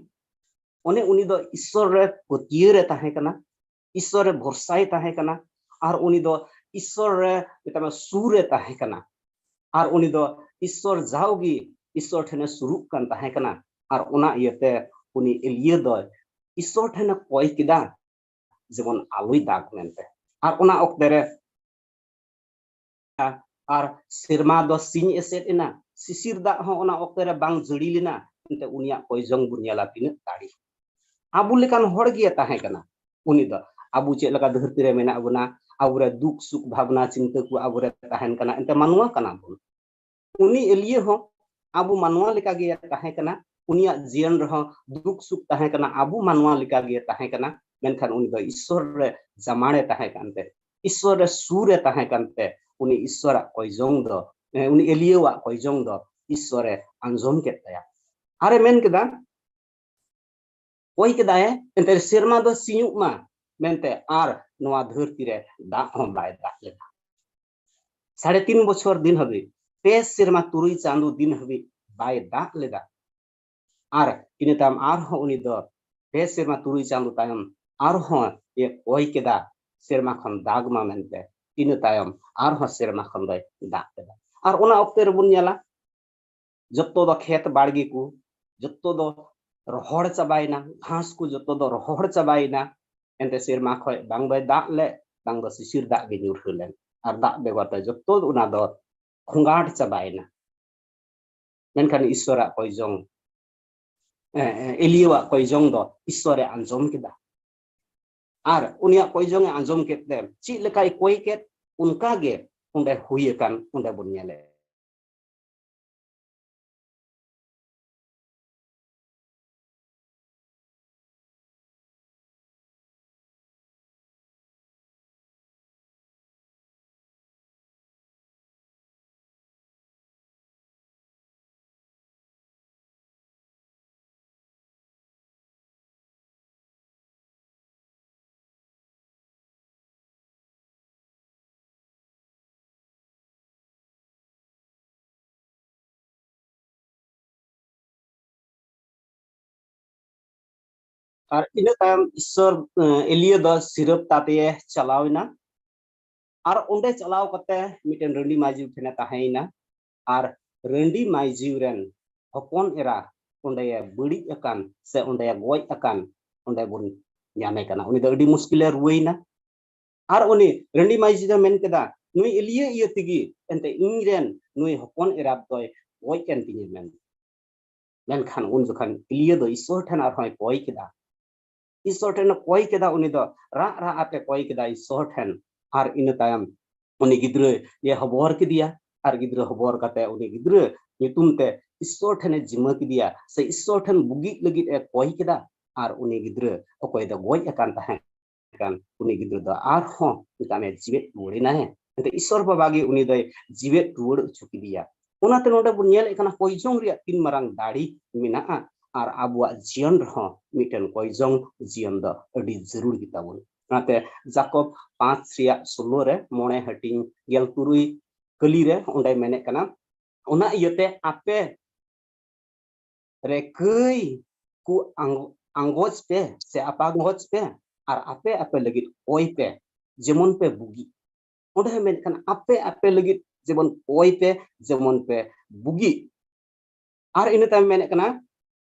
ᱚᱱᱮ ᱩᱱᱤ ᱫᱚ ᱤᱥᱥᱚᱨ ᱨᱮ ᱯᱟᱹᱛᱭᱟᱹᱣ ᱨᱮ ᱛᱟᱦᱮᱸ ᱠᱟᱱᱟ, ᱤᱥᱥᱚᱨ ᱨᱮ ᱵᱷᱚᱨᱥᱟᱭ ᱛᱟᱦᱮᱸ ᱠᱟᱱᱟ, ᱟᱨ ᱩᱱᱤ ᱫᱚ ᱤᱥᱥᱚᱨ ᱨᱮ ᱢᱮᱛᱟᱜ ᱢᱮ ᱥᱩᱨ ᱨᱮ ᱛᱟᱦᱮᱸ ᱠᱟᱱᱟ᱾ ᱟᱨ ᱩᱱᱤ ᱫᱚ ᱤᱥᱥᱚᱨ ᱡᱟᱣᱜᱮ ᱤᱥᱥᱚᱨ ᱴᱷᱮᱱᱮ ᱥᱩᱨᱩᱜ ᱠᱟᱱ ᱛᱟᱦᱮᱸ ᱠᱟᱱᱟ᱾ ᱟᱨ ᱚᱱᱟ ᱤᱭᱟᱹᱛᱮ ᱩᱱᱤ ᱮᱞᱤᱭᱟᱹ ᱫᱚ ᱤᱥᱥᱚᱨ ᱴᱷᱮᱱᱮ ᱠᱚᱭ ᱠᱮᱫᱟ, ᱡᱮᱢᱚᱱ ᱟᱞᱚᱭ ᱫᱟᱜᱽ ᱢᱮᱱᱛᱮ᱾ ᱟᱨ ᱚᱱᱟ ᱚᱠᱛᱮ ᱨᱮ ᱟᱨ ᱥᱮᱨᱢᱟ ᱫᱚ ᱥᱤᱧ ᱮᱥᱮᱫ ᱮᱱᱟ, ᱥᱤᱥᱤᱨ ᱫᱟᱜ ᱦᱚᱸ ᱚᱱᱟ ᱚᱠᱛᱮ ᱨᱮ ᱵᱟᱝ ᱡᱟᱹᱲᱤ ᱞᱮᱱᱟ᱾ ᱮᱱᱛᱮ ᱩᱱᱤᱭᱟᱜ ᱠᱚᱭᱡᱚᱝ ᱵᱚᱱ ᱧᱮᱞᱟ ᱛᱤᱱᱟᱹᱜ ᱫᱟᱲᱮ᱾ ᱟᱵᱚ ᱞᱮᱠᱟᱱ ᱦᱚᱲ ᱜᱮ ᱛᱟᱦᱮᱸ ᱠᱟᱱᱟ ᱩᱱᱤ ᱫᱚ᱾ ᱟᱵᱚ ᱪᱮᱫ ᱞᱮᱠᱟ ᱫᱷᱟᱹᱨᱛᱤ ᱨᱮ ᱢᱮᱱᱟᱜ ᱵᱚᱱᱟ, ᱟᱵᱚᱨᱮ ᱫᱩᱠ ᱥᱩᱠ ᱵᱷᱟᱵᱽᱱᱟ ᱪᱤᱱᱛᱟᱹ ᱠᱚ ᱟᱵᱚᱨᱮ ᱛᱟᱦᱮᱱ ᱠᱟᱱᱟ, ᱮᱱᱛᱮ ᱢᱟᱱᱣᱟ ᱠᱟᱱᱟ ᱵᱚᱱ᱾ ᱩᱱᱤ ᱮᱞᱤᱭᱟᱹ ᱦᱚᱸ ᱟᱵᱚ ᱢᱟᱱᱣᱟ ᱞᱮᱠᱟᱜᱮ ᱛᱟᱦᱮᱸ ᱠᱟᱱᱟ᱾ ᱩᱱᱤᱭᱟᱜ ᱡᱤᱭᱚᱱ ᱨᱮᱦᱚᱸ ᱫᱩᱠ ᱥᱩᱠ ᱛᱟᱦᱮᱸ ᱠᱟᱱᱟ, ᱟᱵᱚ ᱢᱟᱱᱣᱟ ᱞᱮᱠᱟᱜᱮ ᱛᱟᱦᱮᱸ ᱠᱟᱱᱟ᱾ ᱢᱮᱱᱠᱷᱟᱱ ᱩᱱᱤ ᱫᱚ ᱤᱥᱥᱚᱨ ᱨᱮ ᱡᱟᱢᱟᱲᱮ ᱛᱟᱦᱮᱸ ᱠᱟᱱᱛᱮ, ᱤᱥᱥᱚᱨ ᱨᱮ ᱥᱩᱨ ᱮ ᱛᱟᱦᱮᱸ ᱠᱟᱱᱛᱮ, ᱩᱱᱤ ᱤᱥᱥᱚᱨᱟᱜ ᱠᱚᱭᱡᱚᱝ ᱫᱚ, ᱮ, ᱩᱱᱤ ᱮᱞᱤᱭᱟᱹᱣᱟᱜ ᱠᱚᱭᱡᱚᱝ ᱫᱚ ᱤᱥᱥᱚᱨᱮ ᱟᱸᱡᱚᱢ ᱠᱮᱫ ᱛᱟᱭᱟ᱾ ᱟᱨᱮ ᱢᱮᱱ ᱠᱮᱫᱟ, ᱠᱚᱭ ᱠᱮᱫᱟᱭ, ᱮᱱᱛᱮ ᱥᱮᱨᱢᱟ ᱫᱚ ᱥᱤᱧᱚᱜ ᱢᱟ ᱢᱮᱱᱛᱮ, ᱟᱨ ᱱᱚᱣᱟ ᱫᱷᱟᱹᱨᱛᱤ ᱨᱮ ᱫᱟᱜ ᱦᱚᱸ ᱵᱟᱭ ᱫᱟᱜ ᱞᱮᱫᱟ᱾ ᱥᱟᱲᱮ ᱛᱤᱱ ᱵᱚᱪᱷᱚᱨ ᱫᱤᱱ ᱦᱟᱹᱵᱤᱡ, ᱯᱮ ᱥᱮᱨᱢᱟ ᱛᱩᱨᱩᱭ ᱪᱟᱸᱫᱚ ᱫᱤᱱ ᱦᱟᱹᱵᱤᱡ ᱵᱟᱭ ᱫᱟᱜ ᱞᱮᱫᱟ᱾ ᱟᱨ ᱤᱱᱟᱹ ᱛᱟᱭᱚᱢ ᱟᱨᱦᱚᱸ ᱩᱱᱤ ᱫᱚ ᱯᱮ ᱥᱮᱨᱢᱟ ᱛᱩᱨᱩᱭ ᱪᱟᱸᱫᱚ ᱛᱟᱭᱚᱢ ᱟᱨᱦᱚᱸ ᱮ ᱠᱚᱭ ᱠᱮᱫᱟ, ᱥᱮᱨᱢᱟ ᱠᱷᱚᱱ ᱫᱟᱜᱽ ᱢᱟ ᱢᱮᱱᱛᱮ᱾ ᱤᱱᱟᱹ ᱛᱟᱭᱚᱢ ᱟᱨᱦᱚᱸ ᱥᱮᱨᱢᱟ ᱠᱷᱚᱱ ᱫᱚᱭ ᱫᱟᱜ ᱠᱮᱫᱟ᱾ ᱟᱨ ᱚᱱᱟ ᱚᱠᱛᱮ ᱨᱮᱵᱚᱱ ᱧᱮᱞᱟ, ᱡᱚᱛᱚ ᱫᱚ ᱠᱷᱮᱛ ᱵᱟᱲᱜᱮ ᱠᱚ ᱡᱚᱛᱚ ᱫᱚ ᱨᱚᱦᱚᱲ ᱪᱟᱵᱟᱭᱮᱱᱟ, ᱜᱷᱟᱥ ᱠᱚ ᱡᱚᱛᱚ ᱫᱚ ᱨᱚᱦᱚᱲ ᱪᱟᱵᱟᱭᱮᱱᱟ᱾ ᱮᱱᱛᱮ ᱥᱮᱨᱢᱟ ᱠᱷᱚᱱ ᱵᱟᱝ ᱫᱚᱭ ᱫᱟᱜ ᱞᱮᱫ, ᱵᱟᱝ ᱫᱚ ᱥᱤᱥᱤᱨ ᱫᱟᱜ ᱜᱮ ᱧᱩᱨᱦᱟᱹ ᱞᱮᱱ, ᱟᱨ ᱫᱟᱜ ᱵᱮᱜᱚᱨ ᱛᱮ ᱡᱚᱛᱚ ᱚᱱᱟ ᱫᱚ ᱠᱷᱚᱸᱜᱟᱴ ᱪᱟᱵᱟᱭᱮᱱᱟ᱾ ᱢᱮᱱᱠᱷᱟᱱ ᱤᱥᱥᱚᱨᱟᱜ ᱠᱚᱭᱡᱚᱝ, ᱮ, ᱮ, ᱮᱞᱤᱭᱟᱹᱣᱟᱜ ᱠᱚᱭᱡᱚᱝ ᱫᱚ ᱤᱥᱥᱚᱨᱮ ᱟᱸᱡᱚᱢ ᱠᱮᱫᱟ᱾ ᱟᱨ ᱩᱱᱤᱭᱟᱜ ᱠᱚᱭᱡᱚᱝ ᱮ ᱟᱸᱡᱚᱢ ᱠᱮᱫ ᱛᱮ ᱪᱮᱫ ᱞᱮᱠᱟᱭ ᱠᱚᱭ ᱠᱮᱫ, ᱚᱱᱠᱟ ᱜᱮ ᱚᱸᱰᱮ ᱦᱩᱭ ᱟᱠᱟᱱ, ᱚᱸᱰᱮ ᱵᱚᱱ ᱧᱮᱞᱮᱫ᱾ ᱟᱨ ᱤᱱᱟᱹ ᱛᱟᱭᱚᱢ ᱤᱥᱥᱚᱨ, ᱮ, ᱮᱞᱤᱭᱟᱹ ᱫᱚ ᱥᱤᱨᱟᱹᱯᱛᱟ ᱛᱮ ᱪᱟᱞᱟᱣ ᱮᱱᱟ᱾ ᱟᱨ ᱚᱸᱰᱮ ᱪᱟᱞᱟᱣ ᱠᱟᱛᱮ ᱢᱤᱫᱴᱮᱱ ᱨᱟᱺᱰᱤ ᱢᱟᱹᱡᱷᱤ ᱴᱷᱮᱱᱮ ᱛᱟᱦᱮᱸᱭᱮᱱᱟ᱾ ᱟᱨ ᱨᱟᱺᱰᱤ ᱢᱟᱹᱭᱡᱩ ᱨᱮᱱ ᱦᱚᱯᱚᱱ ᱮᱨᱟ ᱚᱸᱰᱮ ᱵᱟᱹᱲᱤᱡ ᱟᱠᱟᱱ ᱥᱮ ᱚᱸᱰᱮ ᱜᱚᱡ ᱟᱠᱟᱱ, ᱚᱸᱰᱮ ᱵᱚᱱ ᱧᱟᱢᱮ ᱠᱟᱱᱟ᱾ ᱩᱱᱤ ᱫᱚ ᱟᱹᱰᱤ ᱢᱩᱥᱠᱤᱞᱮ ᱨᱩᱣᱟᱹᱭᱮᱱᱟ᱾ ᱟᱨ ᱩᱱᱤ ᱨᱟᱺᱰᱤ ᱢᱟᱹᱭᱡᱩ ᱫᱚ ᱢᱮᱱ ᱠᱮᱫᱟ, ᱱᱩᱭ ᱮᱞᱤᱭᱟᱹ ᱤᱭᱟᱹ ᱛᱮᱜᱮ ᱮᱱᱛᱮ ᱤᱧ ᱨᱮᱱ ᱱᱩᱭ ᱦᱚᱯᱚᱱ ᱮᱨᱟᱛ ᱫᱚᱭ ᱜᱚᱡ ᱮᱱ ᱛᱤᱧᱟ ᱢᱮᱱ᱾ ᱢᱮᱱᱠᱷᱟᱱ ᱩᱱ ᱡᱚᱠᱷᱟᱱ ᱮᱞᱤᱭᱟᱹ ᱫᱚ ᱤᱥᱥᱚᱨ ᱴᱷᱮᱱ ᱟᱨᱦᱚᱸᱭ ᱠᱚᱭ ᱠᱮᱫᱟ᱾ ᱤᱥᱥᱚᱨ ᱴᱷᱮᱱ ᱮ ᱠᱚᱭ ᱠᱮᱫᱟ, ᱩᱱᱤ ᱫᱚ ᱨᱟᱜ ᱨᱟᱜ ᱟᱛᱮ ᱠᱚᱭ ᱠᱮᱫᱟ ᱤᱥᱥᱚᱨ ᱴᱷᱮᱱ᱾ ᱟᱨ ᱤᱱᱟᱹ ᱛᱟᱭᱚᱢ ᱩᱱᱤ ᱜᱤᱫᱽᱨᱟᱹᱭ ᱦᱚᱵᱚᱨ ᱠᱮᱫᱮᱭᱟ᱾ ᱟᱨ ᱜᱤᱫᱽᱨᱟᱹ ᱦᱚᱵᱚᱨ ᱠᱟᱛᱮ ᱩᱱᱤ ᱜᱤᱫᱽᱨᱟᱹ ᱧᱩᱛᱩᱢ ᱛᱮ ᱤᱥᱥᱚᱨ ᱴᱷᱮᱱᱮ ᱡᱤᱢᱟᱹ ᱠᱮᱫᱮᱭᱟ, ᱥᱮ ᱤᱥᱥᱚᱨ ᱴᱷᱮᱱ ᱵᱩᱜᱤᱜ ᱞᱟᱹᱜᱤᱫ ᱮ ᱠᱚᱭ ᱠᱮᱫᱟ᱾ ᱟᱨ ᱩᱱᱤ ᱜᱤᱫᱽᱨᱟᱹ ᱚᱠᱚᱭ ᱫᱚ ᱜᱚᱡ ᱟᱠᱟᱱ ᱛᱟᱦᱮᱸ ᱠᱟᱱ, ᱩᱱᱤ ᱜᱤᱫᱽᱨᱟᱹ ᱫᱚ ᱟᱨᱦᱚᱸ ᱢᱮᱛᱟᱜ ᱢᱮ ᱡᱤᱣᱮᱫ ᱨᱩᱣᱟᱹᱲ ᱮᱱᱟᱭ᱾ ᱮᱱᱛᱮ ᱤᱥᱥᱚᱨ ᱵᱟᱵᱟ ᱜᱮ ᱩᱱᱤ ᱫᱚᱭ ᱡᱤᱣᱮᱫ ᱨᱩᱣᱟᱹᱲ ᱦᱚᱪᱚ ᱠᱮᱫᱮᱭᱟ᱾ ᱚᱱᱟᱛᱮ ᱱᱚᱰᱮ ᱵᱚᱱ ᱧᱮᱞᱮᱫ ᱠᱟᱱᱟ ᱠᱚᱭᱡᱚᱝ ᱨᱮᱭᱟᱜ ᱛᱤᱱ ᱢᱟᱨᱟᱝ ᱫᱟᱲᱮ ᱢᱮᱱᱟᱜᱼᱟ, ᱟᱨ ᱟᱵᱚᱣᱟᱜ ᱡᱤᱭᱚᱱ ᱨᱮᱦᱚᱸ ᱢᱤᱫᱴᱮᱱ ᱠᱚᱭᱡᱚᱝ ᱡᱤᱭᱚᱱ ᱫᱚ ᱟᱹᱰᱤ ᱡᱟᱹᱨᱩᱲ ᱜᱮᱛᱟ ᱵᱚᱱ᱾ ᱚᱱᱟᱛᱮ ᱡᱟᱠᱚᱵ ᱯᱟᱸᱪ ᱨᱮᱭᱟᱜ ᱥᱳᱞᱳ ᱨᱮ, ᱢᱚᱬᱮ ᱦᱟᱹᱴᱤᱧ ᱜᱮᱞ ᱛᱩᱨᱩᱭ ᱠᱟᱹᱞᱤ ᱨᱮ ᱚᱸᱰᱮ ᱢᱮᱱᱮᱫ ᱠᱟᱱᱟ, ᱚᱱᱟ ᱤᱭᱟᱹᱛᱮ ᱟᱯᱮ ᱨᱮ ᱠᱟᱹᱭ ᱠᱚ ᱟᱝ-, ᱟᱸᱜᱚᱪ ᱯᱮ ᱥᱮ ᱟᱯᱟᱝᱜᱚᱪ ᱯᱮ, ᱟᱨ ᱟᱯᱮ ᱟᱯᱮ ᱞᱟᱹᱜᱤᱫ ᱠᱚᱭ ᱯᱮ, ᱡᱮᱢᱚᱱ ᱯᱮ ᱵᱩᱜᱤ᱾ ᱚᱸᱰᱮ ᱦᱚᱸ ᱢᱮᱱᱮᱫ ᱠᱟᱱᱟ, ᱟᱯᱮ ᱟᱯᱮ ᱞᱟᱹᱜᱤᱫ ᱡᱮᱢᱚᱱ ᱠᱚᱭ ᱯᱮ, ᱡᱮᱢᱚᱱ ᱯᱮ ᱵᱩᱜᱤ᱾ ᱟᱨ ᱤᱱᱟᱹ ᱛᱟᱭᱚᱢ ᱢᱮᱱᱮᱫ ᱠᱟᱱᱟ,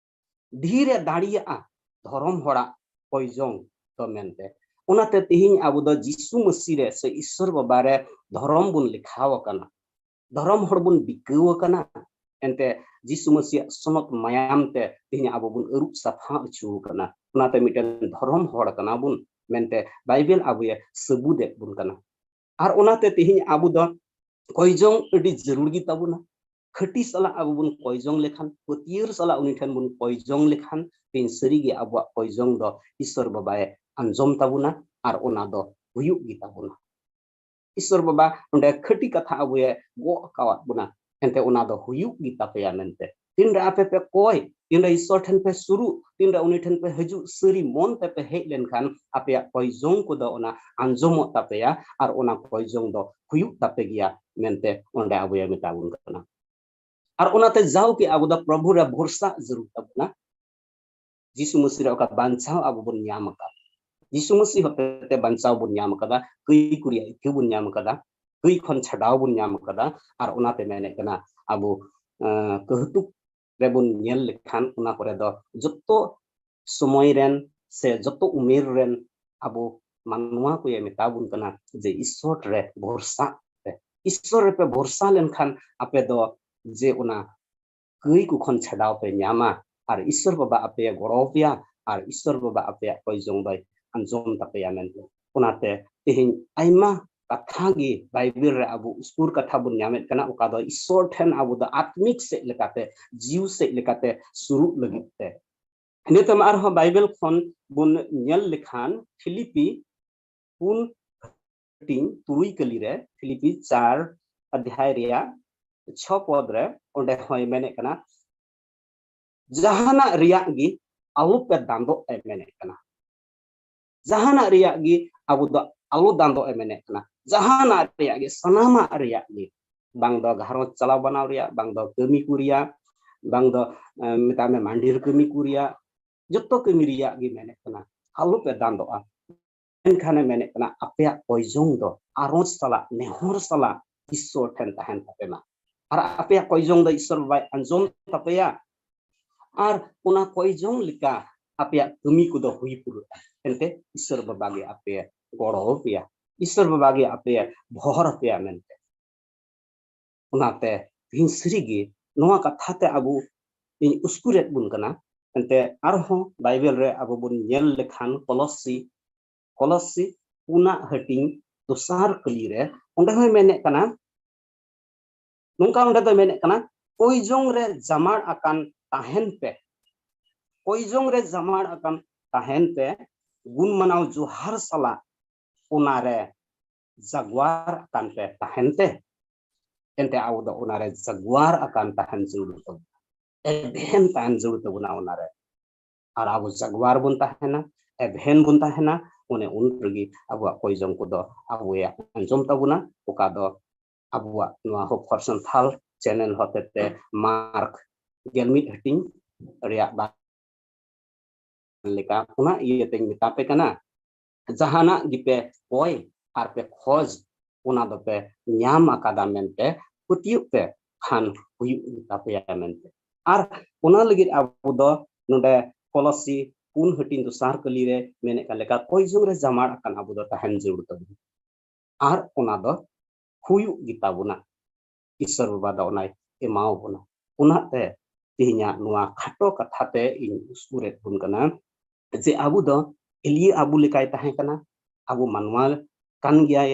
ᱰᱷᱮᱨ ᱮ ᱫᱟᱲᱮᱭᱟᱜᱼᱟ ᱫᱷᱚᱨᱚᱢ ᱦᱚᱲᱟᱜ ᱠᱚᱭᱡᱚᱝ ᱫᱚ ᱢᱮᱱᱛᱮ᱾ ᱚᱱᱟᱛᱮ ᱛᱮᱦᱮᱧ ᱟᱵᱚ ᱫᱚ ᱡᱤᱥᱩ ᱢᱟᱹᱥᱤ ᱨᱮ ᱥᱮ ᱤᱥᱥᱚᱨ ᱵᱟᱵᱟ ᱨᱮ ᱫᱷᱚᱨᱚᱢ ᱵᱚᱱ ᱞᱮᱠᱷᱟᱣ ᱟᱠᱟᱱᱟ᱾ ᱫᱷᱚᱨᱚᱢ ᱦᱚᱲ ᱵᱚᱱ ᱵᱤᱠᱟᱹᱣ ᱟᱠᱟᱱᱟ᱾ ᱮᱱᱛᱮ ᱡᱤᱥᱩ ᱢᱟᱹᱥᱤᱭᱟᱜ ᱥᱚᱱᱚᱛ ᱢᱟᱭᱟᱢ ᱛᱮ ᱛᱮᱦᱮᱧ ᱟᱵᱚ ᱵᱚᱱ ᱟᱹᱨᱩᱵ ᱥᱟᱯᱷᱟ ᱦᱚᱪᱚ ᱟᱠᱟᱱᱟ᱾ ᱚᱱᱟᱛᱮ ᱢᱤᱫᱴᱮᱱ ᱫᱷᱚᱨᱚᱢ ᱦᱚᱲ ᱠᱟᱱᱟ ᱵᱚᱱ ᱢᱮᱱᱛᱮ ᱵᱟᱭᱵᱮᱞ ᱟᱵᱚᱭᱮ ᱥᱟᱹᱵᱩᱫ ᱮᱫ ᱵᱚᱱ ᱠᱟᱱᱟ᱾ ᱟᱨ ᱚᱱᱟᱛᱮ ᱛᱮᱦᱮᱧ ᱟᱵᱚ ᱫᱚ ᱠᱚᱭᱡᱚᱝ ᱟᱹᱰᱤ ᱡᱟᱹᱨᱩᱲ ᱜᱮ ᱛᱟᱵᱚᱱᱟ᱾ ᱠᱷᱟᱹᱴᱤ ᱥᱟᱞᱟᱜ ᱟᱵᱚ ᱵᱚᱱ ᱠᱚᱭᱡᱚᱝ ᱞᱮᱠᱷᱟᱱ, ᱯᱟᱹᱛᱭᱟᱹᱨ ᱥᱟᱞᱟᱜ ᱩᱱᱤ ᱴᱷᱮᱱ ᱵᱚᱱ ᱠᱚᱭᱡᱚᱝ ᱞᱮᱠᱷᱟᱱ, ᱛᱮᱦᱮᱧ ᱥᱟᱹᱨᱤᱜᱮ ᱟᱵᱚᱣᱟᱜ ᱠᱚᱭᱡᱚᱝ ᱫᱚ ᱤᱥᱥᱚᱨ ᱵᱟᱵᱟᱭ ᱟᱸᱡᱚᱢ ᱛᱟᱵᱚᱱᱟ ᱟᱨ ᱚᱱᱟ ᱫᱚ ᱦᱩᱭᱩᱜ ᱜᱮ ᱛᱟᱵᱚᱱᱟ᱾ ᱤᱥᱥᱚᱨ ᱵᱟᱵᱟ ᱚᱸᱰᱮ ᱠᱷᱟᱹᱴᱤ ᱠᱟᱛᱷᱟ ᱟᱵᱚᱭᱮ ᱜᱚᱜ ᱟᱠᱟᱣᱟᱫ ᱵᱚᱱᱟ, ᱮᱱᱛᱮ ᱚᱱᱟ ᱫᱚ ᱦᱩᱭᱩᱜ ᱜᱮ ᱛᱟᱯᱮᱭᱟ ᱢᱮᱱᱛᱮ᱾ ᱛᱤᱱᱨᱮ ᱟᱯᱮ ᱯᱮ ᱠᱚᱭ, ᱛᱤᱱᱨᱮ ᱤᱥᱥᱚᱨ ᱴᱷᱮᱱ ᱯᱮ ᱥᱩᱨᱩᱜ, ᱛᱤᱱᱨᱮ ᱩᱱᱤ ᱴᱷᱮᱱ ᱯᱮ ᱦᱤᱡᱩᱜ, ᱥᱟᱹᱨᱤ ᱢᱚᱱ ᱛᱮᱯᱮ ᱦᱮᱡ ᱞᱮᱱᱠᱷᱟᱱ ᱟᱯᱮᱭᱟᱜ ᱠᱚᱭᱡᱚᱝ ᱠᱚᱫᱚ ᱚᱱᱟ ᱟᱸᱡᱚᱢᱚᱜ ᱛᱟᱯᱮᱭᱟ ᱟᱨ ᱚᱱᱟ ᱠᱚᱭᱡᱚᱝ ᱫᱚ ᱦᱩᱭᱩᱜ ᱛᱟᱯᱮ ᱜᱮᱭᱟ ᱢᱮᱱᱛᱮ ᱚᱸᱰᱮ ᱟᱵᱚᱭᱮ ᱢᱮᱛᱟ ᱵᱚᱱ ᱠᱟᱱᱟ᱾ ᱟᱨ ᱚᱱᱟᱛᱮ ᱡᱟᱣᱜᱮ ᱟᱵᱚ ᱫᱚ ᱯᱨᱚᱵᱷᱩ ᱨᱮ ᱵᱷᱚᱨᱥᱟ ᱡᱟᱹᱨᱩᱲ ᱛᱟᱵᱚᱱᱟ᱾ ᱡᱤᱥᱩ ᱢᱟᱹᱥᱤ ᱨᱮ ᱚᱠᱟ ᱵᱟᱧᱪᱟᱣ ᱟᱵᱚ ᱵᱚᱱ ᱧᱟᱢ ᱟᱠᱟᱫ, ᱡᱤᱥᱩ ᱢᱟᱹᱥᱤ ᱦᱚᱛᱮᱛᱮ ᱵᱟᱧᱪᱟᱣ ᱵᱚᱱ ᱧᱟᱢ ᱟᱠᱟᱫᱟ, ᱠᱟᱹᱭ ᱠᱚ ᱨᱮᱭᱟᱜ ᱤᱠᱟᱹ ᱵᱚᱱ ᱧᱟᱢ ᱟᱠᱟᱫᱟ᱾ ᱠᱟᱹᱭ ᱠᱷᱚᱱ ᱪᱷᱟᱰᱟᱣ ᱵᱚᱱ ᱧᱟᱢ ᱠᱟᱫᱟ᱾ ᱟᱨ ᱚᱱᱟᱛᱮ ᱢᱮᱱᱮᱫ ᱠᱟᱱᱟ, ᱟᱵᱚ ᱟᱸ, ᱠᱟᱹᱦᱛᱩᱠ ᱨᱮᱵᱚᱱ ᱧᱮᱞ ᱞᱮᱠᱷᱟᱱ, ᱚᱱᱟ ᱠᱚᱨᱮ ᱫᱚ ᱡᱚᱛᱚ ᱥᱚᱢᱚᱭ ᱨᱮᱱ ᱥᱮ ᱡᱚᱛᱚ ᱩᱢᱮᱨ ᱨᱮᱱ ᱟᱵᱚ ᱢᱟᱱᱣᱟ ᱠᱚᱭᱮ ᱢᱮᱛᱟ ᱵᱚᱱ ᱠᱟᱱᱟ ᱡᱮ ᱤᱥᱥᱚᱨ ᱨᱮ ᱵᱷᱚᱨᱥᱟ ᱯᱮ᱾ ᱤᱥᱥᱚᱨ ᱨᱮᱯᱮ ᱵᱷᱚᱨᱥᱟ ᱞᱮᱱᱠᱷᱟᱱ ᱟᱯᱮ ᱫᱚ ᱡᱮ ᱚᱱᱟ ᱠᱟᱹᱭ ᱠᱚ ᱠᱷᱚᱱ ᱪᱷᱟᱰᱟᱣ ᱯᱮ ᱧᱟᱢᱟ, ᱟᱨ ᱤᱥᱥᱚᱨ ᱵᱟᱵᱟ ᱟᱯᱮᱭ ᱜᱚᱲᱚ ᱟᱯᱮᱭᱟ, ᱟᱨ ᱤᱥᱥᱚᱨ ᱵᱟᱵᱟ ᱟᱯᱮᱭᱟᱜ ᱠᱚᱭ ᱡᱚᱝ ᱫᱚᱭ ᱟᱸᱡᱚᱢ ᱛᱟᱯᱮᱭᱟ ᱢᱮᱱᱛᱮ᱾ ᱚᱱᱟᱛᱮ ᱛᱮᱦᱮᱧ ᱟᱭᱢᱟ ᱠᱟᱛᱷᱟ ᱜᱮ ᱵᱟᱭᱵᱮᱞ ᱨᱮ ᱟᱵᱚ ᱩᱥᱠᱩᱨ ᱠᱟᱛᱷᱟ ᱵᱚᱱ ᱧᱟᱢᱮᱫ ᱠᱟᱱᱟ, ᱚᱠᱟ ᱫᱚ ᱤᱥᱥᱚᱨ ᱴᱷᱮᱱ ᱟᱵᱚ ᱫᱚ ᱟᱛᱢᱤᱠ ᱥᱮᱫ ᱞᱮᱠᱟᱛᱮ, ᱡᱤᱣ ᱥᱮᱫ ᱞᱮᱠᱟᱛᱮ ᱥᱩᱨᱩᱜ ᱞᱟᱹᱜᱤᱫ ᱛᱮ᱾ ᱱᱤᱛᱚᱜ ᱢᱟ ᱟᱨᱦᱚᱸ ᱵᱟᱭᱵᱮᱞ ᱠᱷᱚᱱ ᱵᱚᱱ ᱧᱮᱞ ᱞᱮᱠᱷᱟᱱ, ᱯᱷᱤᱞᱤᱯᱤ ᱯᱩᱱ ᱦᱟᱹᱴᱤᱧ ᱛᱩᱨᱩᱭ ᱠᱟᱹᱞᱤ ᱨᱮ, ᱯᱷᱤᱞᱤᱯᱤ ᱪᱟᱨ ᱚᱫᱷᱭᱟᱭ ᱨᱮᱭᱟᱜ ᱪᱷᱚ ᱯᱚᱫ ᱨᱮ, ᱚᱸᱰᱮ ᱦᱚᱸᱭ ᱢᱮᱱᱮᱫ ᱠᱟᱱᱟ, ᱡᱟᱦᱟᱱᱟᱜ ᱨᱮᱭᱟᱜ ᱜᱮ ᱟᱞᱚᱯᱮ ᱫᱟᱱᱫᱚᱜ ᱮ ᱢᱮᱱᱮᱫ ᱠᱟᱱᱟ᱾ ᱡᱟᱦᱟᱱᱟᱜ ᱨᱮᱭᱟᱜ ᱜᱮ ᱟᱵᱚ ᱫᱚ ᱟᱞᱚ ᱫᱟᱱᱫᱚᱜ ᱮ ᱢᱮᱱᱮᱫ ᱠᱟᱱᱟ᱾ ᱡᱟᱦᱟᱱᱟᱜ ᱨᱮᱭᱟᱜ ᱜᱮ, ᱥᱟᱱᱟᱢᱟᱜ ᱨᱮᱭᱟᱜ ᱜᱮ, ᱵᱟᱝ ᱫᱚ ᱜᱷᱟᱨᱚᱸᱡᱽ ᱪᱟᱞᱟᱣ ᱵᱟᱱᱟᱣ ᱨᱮᱭᱟᱜ, ᱵᱟᱝ ᱫᱚ ᱠᱟᱹᱢᱤ ᱠᱚ ᱨᱮᱭᱟᱜ, ᱵᱟᱝ ᱫᱚ, ᱮ, ᱢᱮᱛᱟᱜ ᱢᱮ ᱢᱟᱱᱰᱤᱨ ᱠᱟᱹᱢᱤ ᱠᱚ ᱨᱮᱭᱟᱜ, ᱡᱚᱛᱚ ᱠᱟᱹᱢᱤ ᱨᱮᱭᱟᱜ ᱜᱮ ᱢᱮᱱᱮᱫ ᱠᱟᱱᱟ, ᱟᱞᱚᱯᱮ ᱫᱟᱱᱫᱚᱜᱼᱟ᱾ ᱢᱮᱱᱠᱷᱟᱱᱮ ᱢᱮᱱᱮᱫ ᱠᱟᱱᱟ, ᱟᱯᱮᱭᱟᱜ ᱠᱚᱭᱡᱚᱝ ᱫᱚ ᱟᱨᱚᱡᱽ ᱥᱟᱞᱟᱜ, ᱱᱮᱦᱚᱨ ᱥᱟᱞᱟᱜ ᱤᱥᱥᱚᱨ ᱴᱷᱮᱱ ᱛᱟᱦᱮᱱ ᱛᱟᱯᱮ ᱢᱟ᱾ ᱟᱨ ᱟᱯᱮᱭᱟᱜ ᱠᱚᱭᱡᱚᱝ ᱫᱚ ᱤᱥᱥᱚᱨ ᱵᱟᱵᱟᱭ ᱟᱸᱡᱚᱢ ᱛᱟᱯᱮᱭᱟ᱾ ᱟᱨ ᱚᱱᱟ ᱠᱚᱭᱡᱚᱝ ᱞᱮᱠᱟ ᱟᱯᱮᱭᱟᱜ ᱠᱟᱹᱢᱤ ᱠᱚᱫᱚ ᱦᱩᱭ ᱯᱩᱨᱟᱹᱜᱼᱟ᱾ ᱮᱱᱛᱮ ᱤᱥᱥᱚᱨ ᱵᱟᱵᱟ ᱜᱮ ᱟᱯᱮ ᱜᱚᱲᱚ ᱟᱯᱮᱭᱟ, ᱤᱥᱥᱚᱨ ᱵᱟᱵᱟ ᱜᱮ ᱟᱯᱮ ᱵᱷᱚᱨ ᱟᱯᱮᱭᱟ ᱢᱮᱱᱛᱮ᱾ ᱚᱱᱟᱛᱮ ᱛᱮᱦᱮᱧ ᱥᱟᱹᱨᱤᱜᱮ ᱱᱚᱣᱟ ᱠᱟᱛᱷᱟ ᱛᱮ ᱟᱵᱚ, ᱤᱧ ᱩᱥᱠᱩᱨᱮᱫ ᱵᱚᱱ ᱠᱟᱱᱟ᱾ ᱮᱱᱛᱮ ᱟᱨᱦᱚᱸ ᱵᱟᱭᱵᱮᱞ ᱨᱮ ᱟᱵᱚ ᱵᱚᱱ ᱧᱮᱞ ᱞᱮᱠᱷᱟᱱ, ᱠᱚᱞᱚᱥᱤ, ᱠᱚᱞᱚᱥᱤ ᱯᱩᱱᱟᱜ ᱦᱟᱹᱴᱤᱧ ᱫᱚᱥᱟᱨ ᱠᱟᱹᱞᱤ ᱨᱮ, ᱚᱸᱰᱮ ᱦᱚᱸᱭ ᱢᱮᱱᱮᱫ ᱠᱟᱱᱟ, ᱱᱚᱝᱠᱟ ᱚᱸᱰᱮ ᱫᱚᱭ ᱢᱮᱱᱮᱫ ᱠᱟᱱᱟ, ᱠᱚᱭᱡᱚᱝ ᱨᱮ ᱡᱟᱢᱟᱲ ᱟᱠᱟᱱ ᱛᱟᱦᱮᱱ ᱯᱮ, ᱠᱚᱭᱡᱚᱝ ᱨᱮ ᱡᱟᱢᱟᱲ ᱟᱠᱟᱱ ᱛᱟᱦᱮᱱ ᱯᱮ, ᱜᱩᱱ ᱢᱟᱱᱟᱣ ᱡᱚᱦᱟᱨ ᱥᱟᱞᱟᱜ ᱚᱱᱟᱨᱮ ᱡᱟᱜᱣᱟᱨ ᱟᱠᱟᱱ ᱯᱮ ᱛᱟᱦᱮᱱ ᱛᱮ᱾ ᱮᱱᱛᱮ ᱟᱵᱚ ᱫᱚ ᱚᱱᱟᱨᱮ ᱡᱟᱜᱣᱟᱨ ᱟᱠᱟᱱ ᱛᱟᱦᱮᱱ ᱡᱟᱹᱨᱩᱲ ᱛᱟᱵᱚᱱᱟ, ᱮᱵᱷᱮᱱ ᱛᱟᱦᱮᱱ ᱡᱟᱹᱨᱩᱲ ᱛᱟᱵᱚᱱᱟ ᱚᱱᱟᱨᱮ᱾ ᱟᱨ ᱟᱵᱚ ᱡᱟᱜᱣᱟᱨ ᱵᱚᱱ ᱛᱟᱦᱮᱱᱟ, ᱮᱵᱷᱮᱱ ᱵᱚᱱ ᱛᱟᱦᱮᱱᱟ, ᱚᱱᱮ ᱩᱱ ᱨᱮᱜᱮ ᱟᱵᱚᱣᱟᱜ ᱠᱚᱭᱡᱚᱝ ᱠᱚᱫᱚ ᱟᱵᱚᱭ ᱟᱸᱡᱚᱢ ᱛᱟᱵᱚᱱᱟ, ᱚᱠᱟ ᱫᱚ ᱟᱵᱚᱣᱟᱜ ᱱᱚᱣᱟ Hope for Santhal channel ᱦᱚᱛᱮᱛᱮ ᱢᱟᱨᱠ ᱜᱮᱞ ᱢᱤᱫ ᱦᱟᱹᱴᱤᱧ ᱨᱮᱭᱟᱜ ᱵᱟᱨ ᱞᱮᱠᱟ᱾ ᱚᱱᱟ ᱤᱭᱟᱹᱛᱮᱧ ᱢᱮᱛᱟ ᱯᱮ ᱠᱟᱱᱟ, ᱡᱟᱦᱟᱱᱟᱜ ᱜᱮᱯᱮ ᱠᱚᱭ ᱟᱨ ᱯᱮ ᱠᱷᱚᱡᱽ, ᱚᱱᱟ ᱫᱚᱯᱮ ᱧᱟᱢ ᱟᱠᱟᱫᱟ ᱢᱮᱱᱛᱮ ᱯᱟᱹᱛᱭᱟᱹᱜ ᱯᱮ, ᱠᱷᱟᱱ ᱦᱩᱭᱩᱜ ᱜᱮᱛᱟ ᱯᱮᱭᱟ ᱢᱮᱱᱛᱮ᱾ ᱟᱨ ᱚᱱᱟ ᱞᱟᱹᱜᱤᱫ ᱟᱵᱚ ᱫᱚ ᱱᱚᱰᱮ ᱠᱚᱞᱚᱥᱤ ᱯᱩᱱ ᱦᱟᱹᱴᱤᱧ ᱫᱚᱥᱟᱨ ᱠᱟᱹᱞᱤ ᱨᱮ ᱢᱮᱱᱮᱫ ᱠᱟᱱ ᱞᱮᱠᱟ, ᱠᱚᱭ ᱡᱚᱝ ᱨᱮ ᱡᱟᱢᱟᱲ ᱟᱠᱟᱱ ᱟᱵᱚ ᱫᱚ ᱛᱟᱦᱮᱱ ᱡᱟᱹᱨᱩᱲ ᱛᱟᱵᱚᱱᱟ᱾ ᱟᱨ ᱚᱱᱟ ᱫᱚ ᱦᱩᱭᱩᱜ ᱜᱮᱛᱟ ᱵᱚᱱᱟ᱾ ᱤᱥᱥᱚᱨ ᱵᱟᱵᱟ ᱫᱚ ᱚᱱᱟᱭ ᱮᱢᱟᱣ ᱵᱚᱱᱟ᱾ ᱚᱱᱟᱛᱮ ᱛᱮᱦᱮᱧᱟᱜ ᱱᱚᱣᱟ ᱠᱷᱟᱴᱚ ᱠᱟᱛᱷᱟ ᱛᱮ ᱤᱧ ᱩᱥᱠᱩᱨᱮᱫ ᱵᱚᱱ ᱠᱟᱱᱟ ᱡᱮ ᱟᱵᱚ ᱫᱚ ᱮᱞᱤᱭᱟᱹ ᱟᱵᱚ ᱞᱮᱠᱟᱭ ᱛᱟᱦᱮᱸ ᱠᱟᱱᱟ, ᱟᱵᱚ ᱢᱟᱱᱣᱟ ᱠᱟᱱ ᱜᱮᱭᱟᱭ,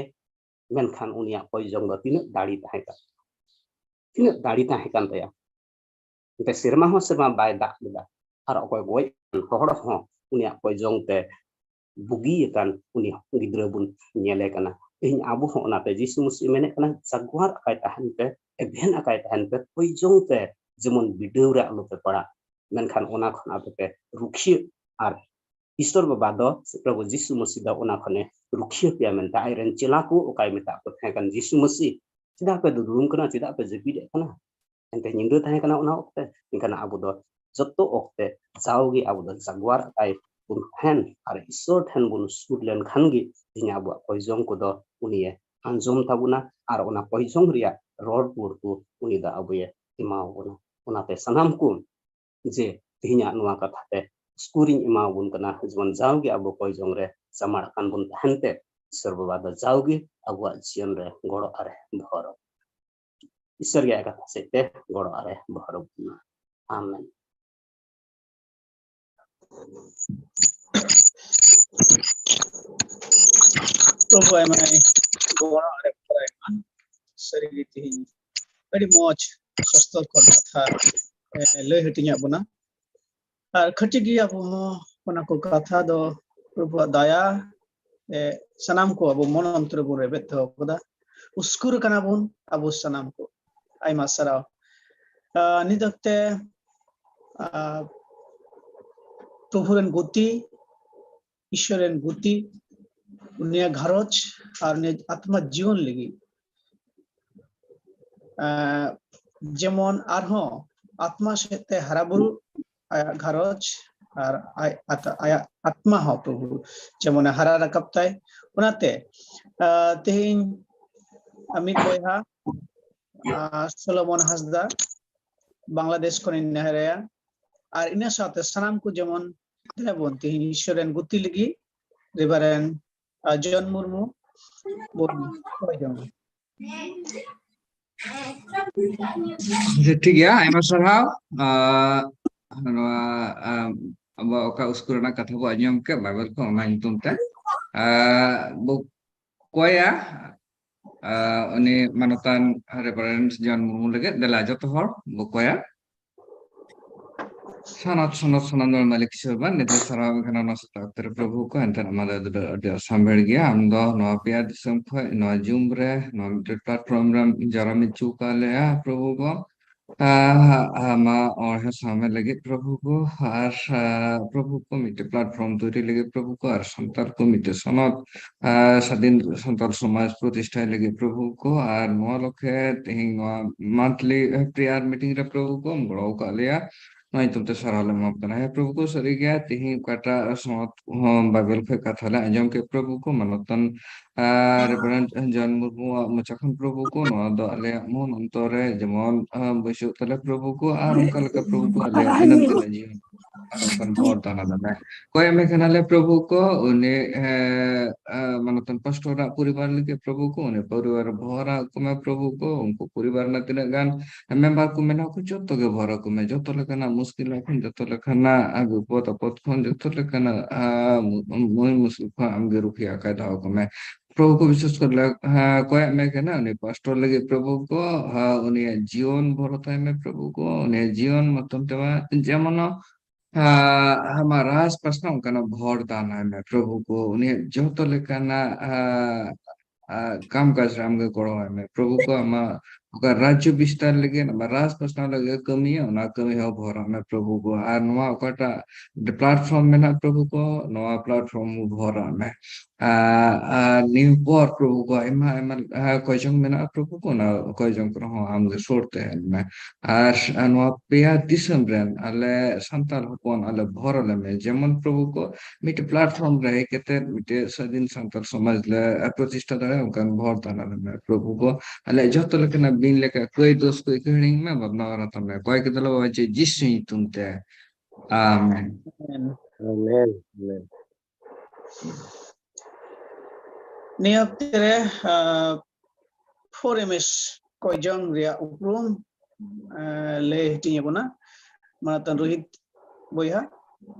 ᱢᱮᱱᱠᱷᱟᱱ ᱩᱱᱤᱭᱟᱜ ᱠᱚᱭ ᱡᱚᱝ ᱫᱚ ᱛᱤᱱᱟᱹᱜ ᱫᱟᱲᱮ ᱛᱟᱦᱮᱸ ᱠᱟᱱᱟ, ᱛᱤᱱᱟᱹᱜ ᱫᱟᱲᱮ ᱛᱟᱦᱮᱸ ᱠᱟᱱ ᱛᱟᱭᱟ᱾ ᱮᱱᱛᱮ ᱥᱮᱨᱢᱟ ᱦᱚᱸ ᱥᱮᱨᱢᱟ ᱵᱟᱭ ᱫᱟᱜ ᱞᱮᱫᱟ, ᱟᱨ ᱚᱠᱚᱭ ᱜᱚᱡ ᱦᱚᱲ ᱦᱚᱸ ᱩᱱᱤᱭᱟᱜ ᱠᱚᱭ ᱡᱚᱝ ᱛᱮ ᱵᱩᱜᱤ ᱟᱠᱟᱱ ᱩᱱᱤ ᱜᱤᱫᱽᱨᱟᱹ ᱵᱚᱱ ᱧᱮᱞᱮ ᱠᱟᱱᱟ᱾ ᱛᱮᱦᱮᱧ ᱟᱵᱚ ᱦᱚᱸ ᱚᱱᱟᱛᱮ ᱡᱤᱥᱩ ᱢᱟᱹᱥᱤ ᱢᱮᱱᱮᱫ ᱠᱟᱱᱟ, ᱡᱟᱜᱣᱟᱨ ᱟᱠᱟᱭ ᱛᱟᱦᱮᱱ ᱯᱮ, ᱮᱵᱷᱮᱱ ᱟᱠᱟᱭ ᱛᱟᱦᱮᱱ ᱯᱮ, ᱠᱚᱭ ᱡᱚᱝ ᱯᱮ, ᱡᱮᱢᱚᱱ ᱵᱤᱰᱟᱹᱣ ᱨᱮ ᱟᱞᱚ ᱯᱮ ᱯᱟᱲᱟᱜ, ᱢᱮᱱᱠᱷᱟᱱ ᱚᱱᱟ ᱠᱷᱚᱱ ᱟᱯᱮ ᱯᱮ ᱨᱩᱠᱷᱤᱭᱟᱹᱜ᱾ ᱟᱨ ᱤᱥᱥᱚᱨ ᱵᱟᱵᱟ ᱫᱚ ᱥᱮ ᱯᱨᱚᱵᱷᱩ ᱡᱤᱥᱩ ᱢᱟᱹᱥᱤ ᱫᱚ ᱚᱱᱟ ᱠᱷᱚᱱᱮ ᱨᱩᱠᱷᱤᱭᱟᱹ ᱯᱮᱭᱟ ᱢᱮᱱᱛᱮ ᱟᱡᱨᱮᱱ ᱪᱮᱞᱟ ᱠᱚ ᱚᱠᱟᱭ ᱢᱮᱛᱟᱜ ᱠᱚ ᱛᱟᱦᱮᱸ ᱠᱟᱱ, ᱡᱤᱥᱩ ᱢᱟᱹᱥᱤ, ᱪᱮᱫᱟᱜ ᱯᱮ ᱫᱩᱫᱲᱩᱢ ᱠᱟᱱᱟ, ᱪᱮᱫᱟᱜ ᱯᱮ ᱡᱟᱹᱯᱤᱫᱮᱫ ᱠᱟᱱᱟ? ᱮᱱᱛᱮ ᱧᱤᱫᱟᱹ ᱛᱟᱦᱮᱸ ᱠᱟᱱᱟ ᱚᱱᱟ ᱚᱠᱛᱮ, ᱢᱮᱱᱠᱷᱟᱱ ᱟᱵᱚ ᱫᱚ ᱡᱚᱛᱚ ᱚᱠᱛᱮ ᱡᱟᱣᱜᱮ ᱟᱵᱚ ᱫᱚ ᱡᱟᱜᱣᱟᱨ ᱟᱠᱟᱭ ᱵᱚᱱ ᱛᱟᱦᱮᱱ ᱟᱨ ᱤᱥᱥᱚᱨ ᱴᱷᱮᱱ ᱵᱚᱱ ᱥᱩᱨ ᱞᱮᱱᱠᱷᱟᱱ ᱜᱮ ᱛᱮᱦᱮᱧ ᱟᱵᱚᱣᱟᱜ ᱠᱚᱭ ᱡᱚᱝ ᱠᱚᱫᱚ ᱩᱱᱤᱭᱮ ᱟᱸᱡᱚᱢ ᱛᱟᱵᱚᱱᱟ ᱟᱨ ᱚᱱᱟ ᱠᱚᱭ ᱡᱚᱝ ᱨᱮᱭᱟᱜ ᱨᱚᱲ ᱨᱩᱣᱟᱹᱲ ᱠᱚ ᱩᱱᱤ ᱫᱚ ᱟᱵᱚᱭᱮ ᱮᱢᱟᱣ ᱵᱚᱱᱟ᱾ ᱚᱱᱟᱛᱮ ᱥᱟᱱᱟᱢ ᱠᱚ ᱡᱮ ᱛᱮᱦᱮᱧᱟᱜ ᱱᱚᱣᱟ ᱠᱟᱛᱷᱟ ᱛᱮ ᱥᱠᱩᱨᱤᱧ ᱮᱢᱟᱣ ᱵᱚᱱ ᱠᱟᱱᱟ, ᱡᱮᱢᱚᱱ ᱡᱟᱣᱜᱮ ᱟᱵᱚ ᱠᱚᱭ ᱡᱚᱝ ᱨᱮ ᱥᱟᱢᱟᱲ ᱟᱠᱟᱱ ᱵᱚᱱ ᱛᱟᱦᱮᱱ ᱛᱮ ᱤᱥᱥᱚᱨ ᱵᱟᱵᱟ ᱫᱚ ᱡᱟᱣᱜᱮ ᱟᱵᱚᱣᱟᱜ ᱡᱤᱭᱚᱱ ᱨᱮ ᱜᱚᱲᱚ ᱟᱨᱮ ᱫᱚᱦᱚ ᱨᱚᱜ ᱤᱥᱥᱚᱨ ᱜᱮ ᱟᱡ ᱠᱟᱛᱷᱟ ᱥᱮᱫ ᱛᱮ ᱜᱚᱲᱚ ᱟᱨᱮ ᱵᱚᱦᱚᱨᱚᱜ ᱵᱚᱱᱟ᱾ ᱟᱢᱮᱱ᱾ ᱯᱨᱚᱵᱷᱩ ᱟᱭᱢᱟᱭ ᱜᱚᱲᱚ ᱟᱨᱮ ᱵᱚᱦᱚᱨᱟᱭ ᱢᱟ᱾ ᱥᱟᱹᱨᱤᱜᱮ ᱛᱮᱦᱮᱧ ᱟᱹᱰᱤ ᱢᱚᱡᱽ ᱥᱚᱥᱛᱚᱨ ᱠᱷᱚᱱ ᱠᱟᱛᱷᱟ, ᱮ, ᱞᱟᱹᱭ ᱦᱟᱹᱴᱤᱧᱟᱜ ᱵᱚᱱᱟ᱾ ᱟᱨ ᱠᱷᱟᱹᱴᱤ ᱜᱮ ᱟᱵᱚ ᱦᱚᱸ ᱚᱱᱟ ᱠᱚ ᱠᱟᱛᱷᱟ ᱫᱚ ᱯᱨᱚᱵᱷᱩᱣᱟᱜ ᱫᱟᱭᱟ, ᱮ, ᱥᱟᱱᱟᱢ ᱠᱚ ᱟᱵᱚ ᱢᱚᱱ ᱚᱱᱛᱚᱨ ᱨᱮᱵᱚᱱ ᱨᱮᱵᱮᱫ ᱫᱚᱦᱚ ᱠᱟᱫᱟ᱾ ᱩᱥᱠᱩᱨ ᱠᱟᱱᱟ ᱵᱚᱱ ᱟᱵᱚ ᱥᱟᱱᱟᱢ ᱠᱚ᱾ ᱟᱭᱢᱟ ᱥᱟᱨᱦᱟᱣ᱾ ᱟ, ᱱᱤᱛ ᱚᱠᱛᱮ, ᱟ, ᱯᱨᱚᱵᱷᱩ ᱨᱮᱱ ᱜᱩᱛᱤ, ᱤᱥᱥᱚᱨ ᱨᱮᱱ ᱜᱩᱛᱤ, ᱩᱱᱤᱭᱟᱜ ᱜᱷᱟᱨᱚᱸᱡᱽ ᱟᱨ ᱩᱱᱤᱭᱟᱜ ᱟᱛᱢᱟ ᱡᱤᱭᱚᱱ ᱞᱟᱹᱜᱤᱫ, ᱟ, ᱡᱮᱢᱚᱱ ᱟᱨᱦᱚᱸ ᱟᱛᱢᱟ ᱥᱮᱫ ᱛᱮ ᱦᱟᱨᱟ ᱵᱩᱨᱩ, ᱟᱭᱟᱜ ᱜᱷᱟᱨᱚᱸᱡᱽ ᱟᱨ ᱟᱡ ᱟᱛ-, ᱟᱭᱟᱜ ᱟᱛᱢᱟ ᱦᱚᱸ ᱯᱨᱚᱵᱷᱩ ᱡᱮᱢᱚᱱᱮ ᱦᱟᱨᱟ ᱨᱟᱠᱟᱵ ᱛᱟᱭ᱾ ᱚᱱᱟᱛᱮ, ᱟ, ᱛᱮᱦᱮᱧ ᱟᱨ ᱢᱤᱫ ᱵᱚᱭᱦᱟ, ᱟᱨ ᱥᱚᱞᱚᱢᱚᱱ ᱦᱟᱸᱥᱫᱟ, ᱵᱟᱝᱞᱟᱫᱮᱥ ᱠᱷᱚᱱᱤᱧ ᱱᱮᱦᱚᱨᱟᱭᱟ᱾ ᱟᱨ ᱤᱱᱟᱹ ᱥᱟᱶᱛᱮ ᱥᱟᱱᱟᱢ ᱠᱚ ᱡᱮᱢᱚᱱ ᱫᱮᱞᱟ ᱵᱚᱱ ᱛᱮᱦᱮᱧ ᱤᱥᱥᱚᱨ ᱨᱮᱱ ᱜᱩᱛᱤ ᱞᱟᱹᱜᱤᱫ ᱨᱮᱵᱟᱨᱮᱱ, ᱟᱨ, ᱡᱚᱱ ᱢᱩᱨᱢᱩ ᱵᱚᱱ ᱦᱚᱦᱚ ᱡᱚᱝᱟ᱾ ᱟᱪᱪᱷᱟ, ᱴᱷᱤᱠ ᱜᱮᱭᱟ, ᱟᱭᱢᱟ ᱥᱟᱨᱦᱟᱣ᱾ ᱟᱸ, ᱱᱚᱣᱟ, ᱟᱸ, ᱟᱵᱚᱣᱟᱜ ᱚᱠᱟ ᱩᱥᱠᱩᱨ ᱨᱮᱱᱟᱜ ᱠᱟᱛᱷᱟ ᱵᱚ ᱟᱸᱡᱚᱢ ᱠᱮᱫ ᱵᱟᱭᱵᱮᱞ ᱠᱷᱚᱱ, ᱚᱱᱟ ᱧᱩᱛᱩᱢ ᱛᱮ, ᱟᱸ, ᱵᱚ ᱠᱚᱭᱟ, ᱟᱸ, ᱩᱱᱤ ᱢᱟᱱᱚᱛᱟᱱ ᱨᱮᱵᱷᱟᱨᱮᱱᱰ ᱡᱚᱱ ᱢᱩᱨᱢᱩ ᱞᱟᱹᱜᱤᱫ᱾ ᱫᱮᱞᱟ, ᱡᱚᱛᱚ ᱦᱚᱲ ᱵᱚ ᱠᱚᱭᱟ᱾ ᱥᱟᱱᱟᱛ ᱥᱟᱱᱟᱛ ᱥᱟᱱᱟᱢ ᱫᱚᱞ ᱢᱟᱹᱞᱤᱠ ᱤᱥᱚᱨ ᱵᱟᱝ ᱱᱤᱛ ᱥᱟᱨᱦᱟᱣ ᱮᱱ ᱠᱷᱟᱱ ᱚᱱᱟ ᱥᱮᱛᱟᱜ ᱚᱠᱛᱚ ᱨᱮ ᱯᱨᱚᱵᱷᱩ ᱠᱚ, ᱮᱱᱛᱮ ᱟᱢᱟᱜ ᱫᱟᱭᱟ ᱫᱩᱞᱟᱹᱲ ᱟᱹᱰᱤ ᱟᱸᱴ ᱥᱟᱢᱵᱷᱮᱲ ᱜᱮᱭᱟ᱾ ᱟᱢ ᱫᱚ ᱱᱚᱣᱟ ᱯᱮᱭᱟ ᱫᱤᱥᱚᱢ ᱠᱷᱚᱱ ᱱᱚᱣᱟ ᱡᱩᱢ ᱨᱮ ᱱᱚᱣᱟ ᱢᱤᱫᱴᱮᱱ ᱯᱞᱟᱴᱯᱷᱚᱨᱢ ᱨᱮᱢ ᱡᱟᱨᱟᱢ ᱦᱚᱪᱚ ᱟᱠᱟᱫ ᱞᱮᱭᱟ ᱯᱨᱚᱵᱷᱩ ᱠᱚ᱾ ᱟᱸ, ᱟᱢᱟᱜ ᱚᱬᱦᱮ ᱥᱟᱶᱢᱮ ᱞᱟᱹᱜᱤᱫ ᱯᱨᱚᱵᱷᱩ ᱠᱚ, ᱟᱨ, ᱟᱸ, ᱯᱨᱚᱵᱷᱩ ᱠᱚ ᱢᱤᱫᱴᱮᱱ ᱯᱞᱟᱴᱯᱷᱚᱨᱢ ᱛᱳᱭᱨᱤ ᱞᱟᱹᱜᱤᱫ ᱯᱨᱚᱵᱷᱩ ᱠᱚ, ᱟᱨ ᱥᱟᱱᱛᱟᱲ ᱠᱚ ᱢᱤᱫᱴᱮᱱ ᱥᱚᱱᱚᱛ, ᱟᱸ, ᱥᱟᱫᱷᱤᱱ ᱥᱟᱱᱛᱟᱲ ᱥᱚᱢᱟᱡᱽ ᱯᱨᱚᱛᱤᱥᱴᱷᱟᱭ ᱞᱟᱹᱜᱤᱫ ᱯᱨᱚᱵᱷᱩ ᱠᱚ, ᱟᱨ ᱱᱚᱣᱟ ᱞᱚᱠᱷᱮ ᱛᱮᱦᱮᱧ ᱱᱚᱣᱟ ᱢᱟᱱᱛᱷᱞᱤ ᱯᱨᱮᱭᱟᱨ ᱢᱤᱴᱤᱝ ᱨᱮ ᱯᱨᱚᱵᱷᱩ ᱠᱚ ᱜᱚᱲᱚ ᱟᱠᱟᱫ ᱞᱮᱭᱟ᱾ ᱱᱚᱣᱟ ᱧᱩᱛᱩᱢ ᱛᱮ ᱥᱟᱨᱦᱟᱣ ᱞᱮ ᱮᱢᱟᱢ ᱠᱟᱱᱟ᱾ ᱦᱮᱸ ᱯᱨᱚᱵᱷᱩ ᱠᱚ, ᱥᱟᱹᱨᱤ ᱜᱮ ᱛᱮᱦᱮᱧ ᱚᱠᱟᱴᱟᱜ ᱥᱚᱱᱚᱛ ᱦᱚᱸ ᱵᱟᱭᱵᱮᱞ ᱠᱷᱚᱱ ᱠᱟᱛᱷᱟ ᱞᱮ ᱟᱸᱡᱚᱢ ᱠᱮᱫ ᱯᱨᱚᱵᱷᱩ ᱠᱚ, ᱢᱟᱱᱚᱛᱟᱱ, ᱟᱨ ᱨᱮᱵᱷᱟᱨᱮᱱᱰ ᱡᱚᱱ ᱢᱩᱨᱢᱩᱣᱟᱜ ᱢᱚᱪᱟ ᱠᱷᱚᱱ ᱯᱨᱚᱵᱷᱩ ᱠᱚ, ᱱᱚᱣᱟ ᱫᱚ ᱟᱞᱮᱭᱟᱜ ᱢᱚᱱ ᱚᱱᱛᱚᱨ ᱨᱮ ᱡᱮᱢᱚᱱ, ᱟᱸ, ᱵᱟᱹᱭᱥᱟᱹᱜ ᱛᱟᱞᱮ ᱯᱨᱚᱵᱷᱩ ᱠᱚ, ᱟᱨ ᱚᱱᱠᱟ ᱞᱮᱠᱟ ᱯᱨᱚᱵᱷᱩ ᱠᱚ ᱟᱞᱮᱭᱟᱜ ᱫᱤᱱᱟᱹᱢ ᱫᱤᱱᱟᱹᱢ ᱡᱤᱭᱚᱱ ᱟᱨ ᱚᱱᱠᱟᱱ ᱵᱷᱚᱨ ᱫᱟᱱᱟ ᱞᱮ ᱠᱚᱭ ᱮᱢᱮ ᱠᱟᱱᱟᱞᱮ ᱯᱨᱚᱵᱷᱩ ᱠᱚ, ᱩᱱᱤ, ᱮ, ᱮ, ᱢᱟᱱᱚᱛᱟᱱ ᱯᱟᱥᱴᱚᱨᱟᱜ ᱯᱚᱨᱤᱵᱟᱨ ᱞᱟᱹᱜᱤᱫ ᱯᱨᱚᱵᱷᱩ ᱠᱚ, ᱩᱱᱤ ᱯᱚᱨᱤᱵᱟᱨ ᱵᱷᱚᱨ ᱟᱠᱚ ᱢᱮ ᱯᱨᱚᱵᱷᱩ ᱠᱚ, ᱩᱱᱠᱩ ᱯᱚᱨᱤᱵᱟᱨ ᱨᱮᱱᱟᱜ ᱛᱤᱱᱟᱹᱜ ᱜᱟᱱ ᱢᱮᱢᱵᱟᱨ ᱠᱚ ᱢᱮᱱᱟᱜ ᱠᱚ ᱡᱚᱛᱚ ᱜᱮ ᱵᱷᱚᱨ ᱟᱠᱚ ᱢᱮ, ᱡᱚᱛᱚ ᱞᱮᱠᱟᱱᱟᱜ ᱢᱩᱥᱠᱤᱞ ᱠᱷᱚᱱ, ᱡᱚᱛᱚ ᱞᱮᱠᱟᱱᱟᱜ ᱵᱤᱯᱚᱫ ᱟᱯᱚᱫ ᱠᱷᱚᱱ, ᱡᱚᱛᱚ ᱞᱮᱠᱟᱱᱟᱜ, ᱟ, ᱢᱩ-, ᱢᱩ-, ᱢᱩᱥᱠᱤᱞ ᱠᱷᱚᱱ ᱟᱢᱜᱮ ᱨᱩᱠᱷᱤᱭᱟᱹ ᱟᱠᱟᱭ ᱫᱚᱦᱚ ᱠᱚ ᱢᱮ᱾ ᱯᱨᱚᱵᱷᱩ ᱠᱚ ᱵᱤᱥᱮᱥ ᱠᱚᱨᱮ ᱞᱮ, ᱦᱮᱸ, ᱠᱚᱭᱚᱜ ᱢᱮ ᱠᱟᱱᱟ, ᱩᱱᱤ ᱯᱟᱥᱴᱚᱨ ᱞᱟᱹᱜᱤᱫ ᱯᱨᱚᱵᱷᱩ ᱠᱚ, ᱦᱮᱸ, ᱩᱱᱤᱭᱟᱜ ᱡᱤᱭᱚᱱ ᱵᱷᱚᱨ ᱛᱟᱭ ᱢᱮ ᱯᱨᱚᱵᱷᱩ ᱠᱚ, ᱩᱱᱤᱭᱟᱜ ᱡᱤᱭᱚᱱ ᱢᱟᱫᱽᱫᱷᱚᱢ ᱛᱮ ᱢᱟ ᱡᱮᱢᱚᱱ, ᱦᱮᱸ, ᱟᱢᱟᱜ ᱨᱟᱡᱽ ᱯᱟᱥᱱᱟᱣ ᱚᱱᱠᱟᱱᱟᱜ ᱵᱷᱚᱨ ᱫᱟᱱ ᱟᱭ ᱢᱮ ᱯᱨᱚᱵᱷᱩ ᱠᱚ, ᱩᱱᱤᱭᱟᱜ ᱡᱚᱛᱚ ᱞᱮᱠᱟᱱᱟᱜ, ᱦᱮᱸ, ᱟ, ᱠᱟᱢ ᱠᱟᱡᱽ ᱨᱮ ᱟᱢᱜᱮ ᱜᱚᱲᱚ ᱟᱭ ᱢᱮ ᱯᱨᱚᱵᱷᱩ ᱠᱚ, ᱟᱢᱟᱜ ᱚᱠᱟ ᱨᱟᱡᱽᱡᱚ ᱵᱤᱥᱛᱟᱨ ᱞᱟᱹᱜᱤᱫ, ᱟᱢᱟᱜ ᱨᱟᱡᱽ ᱯᱟᱥᱱᱟᱣ ᱞᱟᱹᱜᱤᱫ ᱠᱟᱹᱢᱤᱭᱟ, ᱚᱱᱟ ᱠᱟᱹᱢᱤ ᱦᱚᱸ ᱵᱷᱚᱨᱟᱜ ᱢᱮ ᱯᱨᱚᱵᱷᱩ ᱠᱚ᱾ ᱟᱨ ᱱᱚᱣᱟ ᱚᱠᱟᱴᱟᱜ platform ᱢᱮᱱᱟᱜ ᱯᱨᱚᱵᱷᱩ ᱠᱚ, ᱱᱚᱣᱟ platform ᱦᱚᱸ ᱵᱷᱚᱨᱟᱜ ᱢᱮ᱾ ᱟᱨ, ᱟᱨ ᱱᱤᱭᱟᱹ ᱯᱚᱨ ᱯᱨᱚᱵᱷᱩ ᱠᱚ ᱟᱭᱢᱟ ᱟᱭᱢᱟ, ᱟᱨ ᱠᱚᱭ ᱡᱚᱝ ᱢᱮᱱᱟᱜᱼᱟ ᱯᱨᱚᱵᱷᱩ ᱠᱚ, ᱚᱱᱟ ᱠᱚᱭ ᱡᱚᱝ ᱠᱚᱨᱮ ᱦᱚᱸ ᱟᱢ ᱜᱮ ᱥᱩᱨ ᱛᱟᱦᱮᱱ ᱢᱮ᱾ ᱟᱨ, ᱟᱨ ᱱᱚᱣᱟ ᱯᱮᱭᱟ ᱫᱤᱥᱚᱢ ᱨᱮᱱ ᱟᱞᱮ ᱥᱟᱱᱛᱟᱲ ᱦᱚᱯᱚᱱ ᱟᱞᱮ ᱵᱷᱚᱨ ᱟᱞᱮ ᱢᱮ, ᱡᱮᱢᱚᱱ ᱯᱨᱚᱵᱷᱩ ᱠᱚ ᱢᱤᱫᱴᱮᱡ platform ᱨᱮ ᱦᱮᱡ ᱠᱟᱛᱮ ᱢᱤᱫᱴᱮᱡ ᱥᱟᱹᱫᱷᱤᱱ ᱥᱟᱱᱛᱟᱲ ᱥᱚᱢᱟᱡᱽ ᱞᱮ ᱯᱨᱚᱛᱤᱥᱴᱷᱟ ᱫᱟᱲᱮᱭᱟᱜᱼᱟ, ᱚᱱᱠᱟᱱ ᱵᱷᱚᱨ ᱛᱟᱦᱮᱱ ᱟᱞᱮ ᱢᱮ ᱯᱨᱚᱵᱷᱩ ᱠᱚ᱾ ᱟᱞᱮ ᱡᱚᱛᱚ ᱞᱮᱠᱟᱱᱟᱜ ᱵᱤᱱ ᱞᱮᱠᱟ ᱠᱟᱹᱭ ᱫᱳᱥ ᱠᱚ ᱤᱠᱟᱹ ᱦᱤᱲᱤᱧ ᱢᱮ, ᱵᱟᱯᱱᱟ ᱚᱨ ᱦᱟᱛᱟᱣ ᱢᱮ᱾ ᱠᱚᱭ ᱠᱮᱫᱟᱞᱮ ᱵᱟᱵᱟ ᱡᱮ ᱡᱤᱥᱩ ᱧᱩᱛᱩᱢ ᱛᱮ᱾ ᱟᱢᱮᱱ᱾ ᱟᱢᱮᱱ, ᱟᱢᱮᱱ᱾ ᱱᱤᱭᱟᱹ ᱚᱠᱛᱮ ᱨᱮ, ᱟᱸ, four M S ᱠᱚᱭᱡᱚᱝ ᱨᱮᱭᱟᱜ ᱩᱯᱨᱩᱢ, ᱟᱸ, ᱞᱟᱹᱭ ᱦᱟᱹᱴᱤᱧ ᱟᱵᱚᱱᱟ ᱢᱟᱱᱚᱛᱟᱱ ᱨᱳᱦᱤᱛ ᱵᱚᱭᱦᱟ,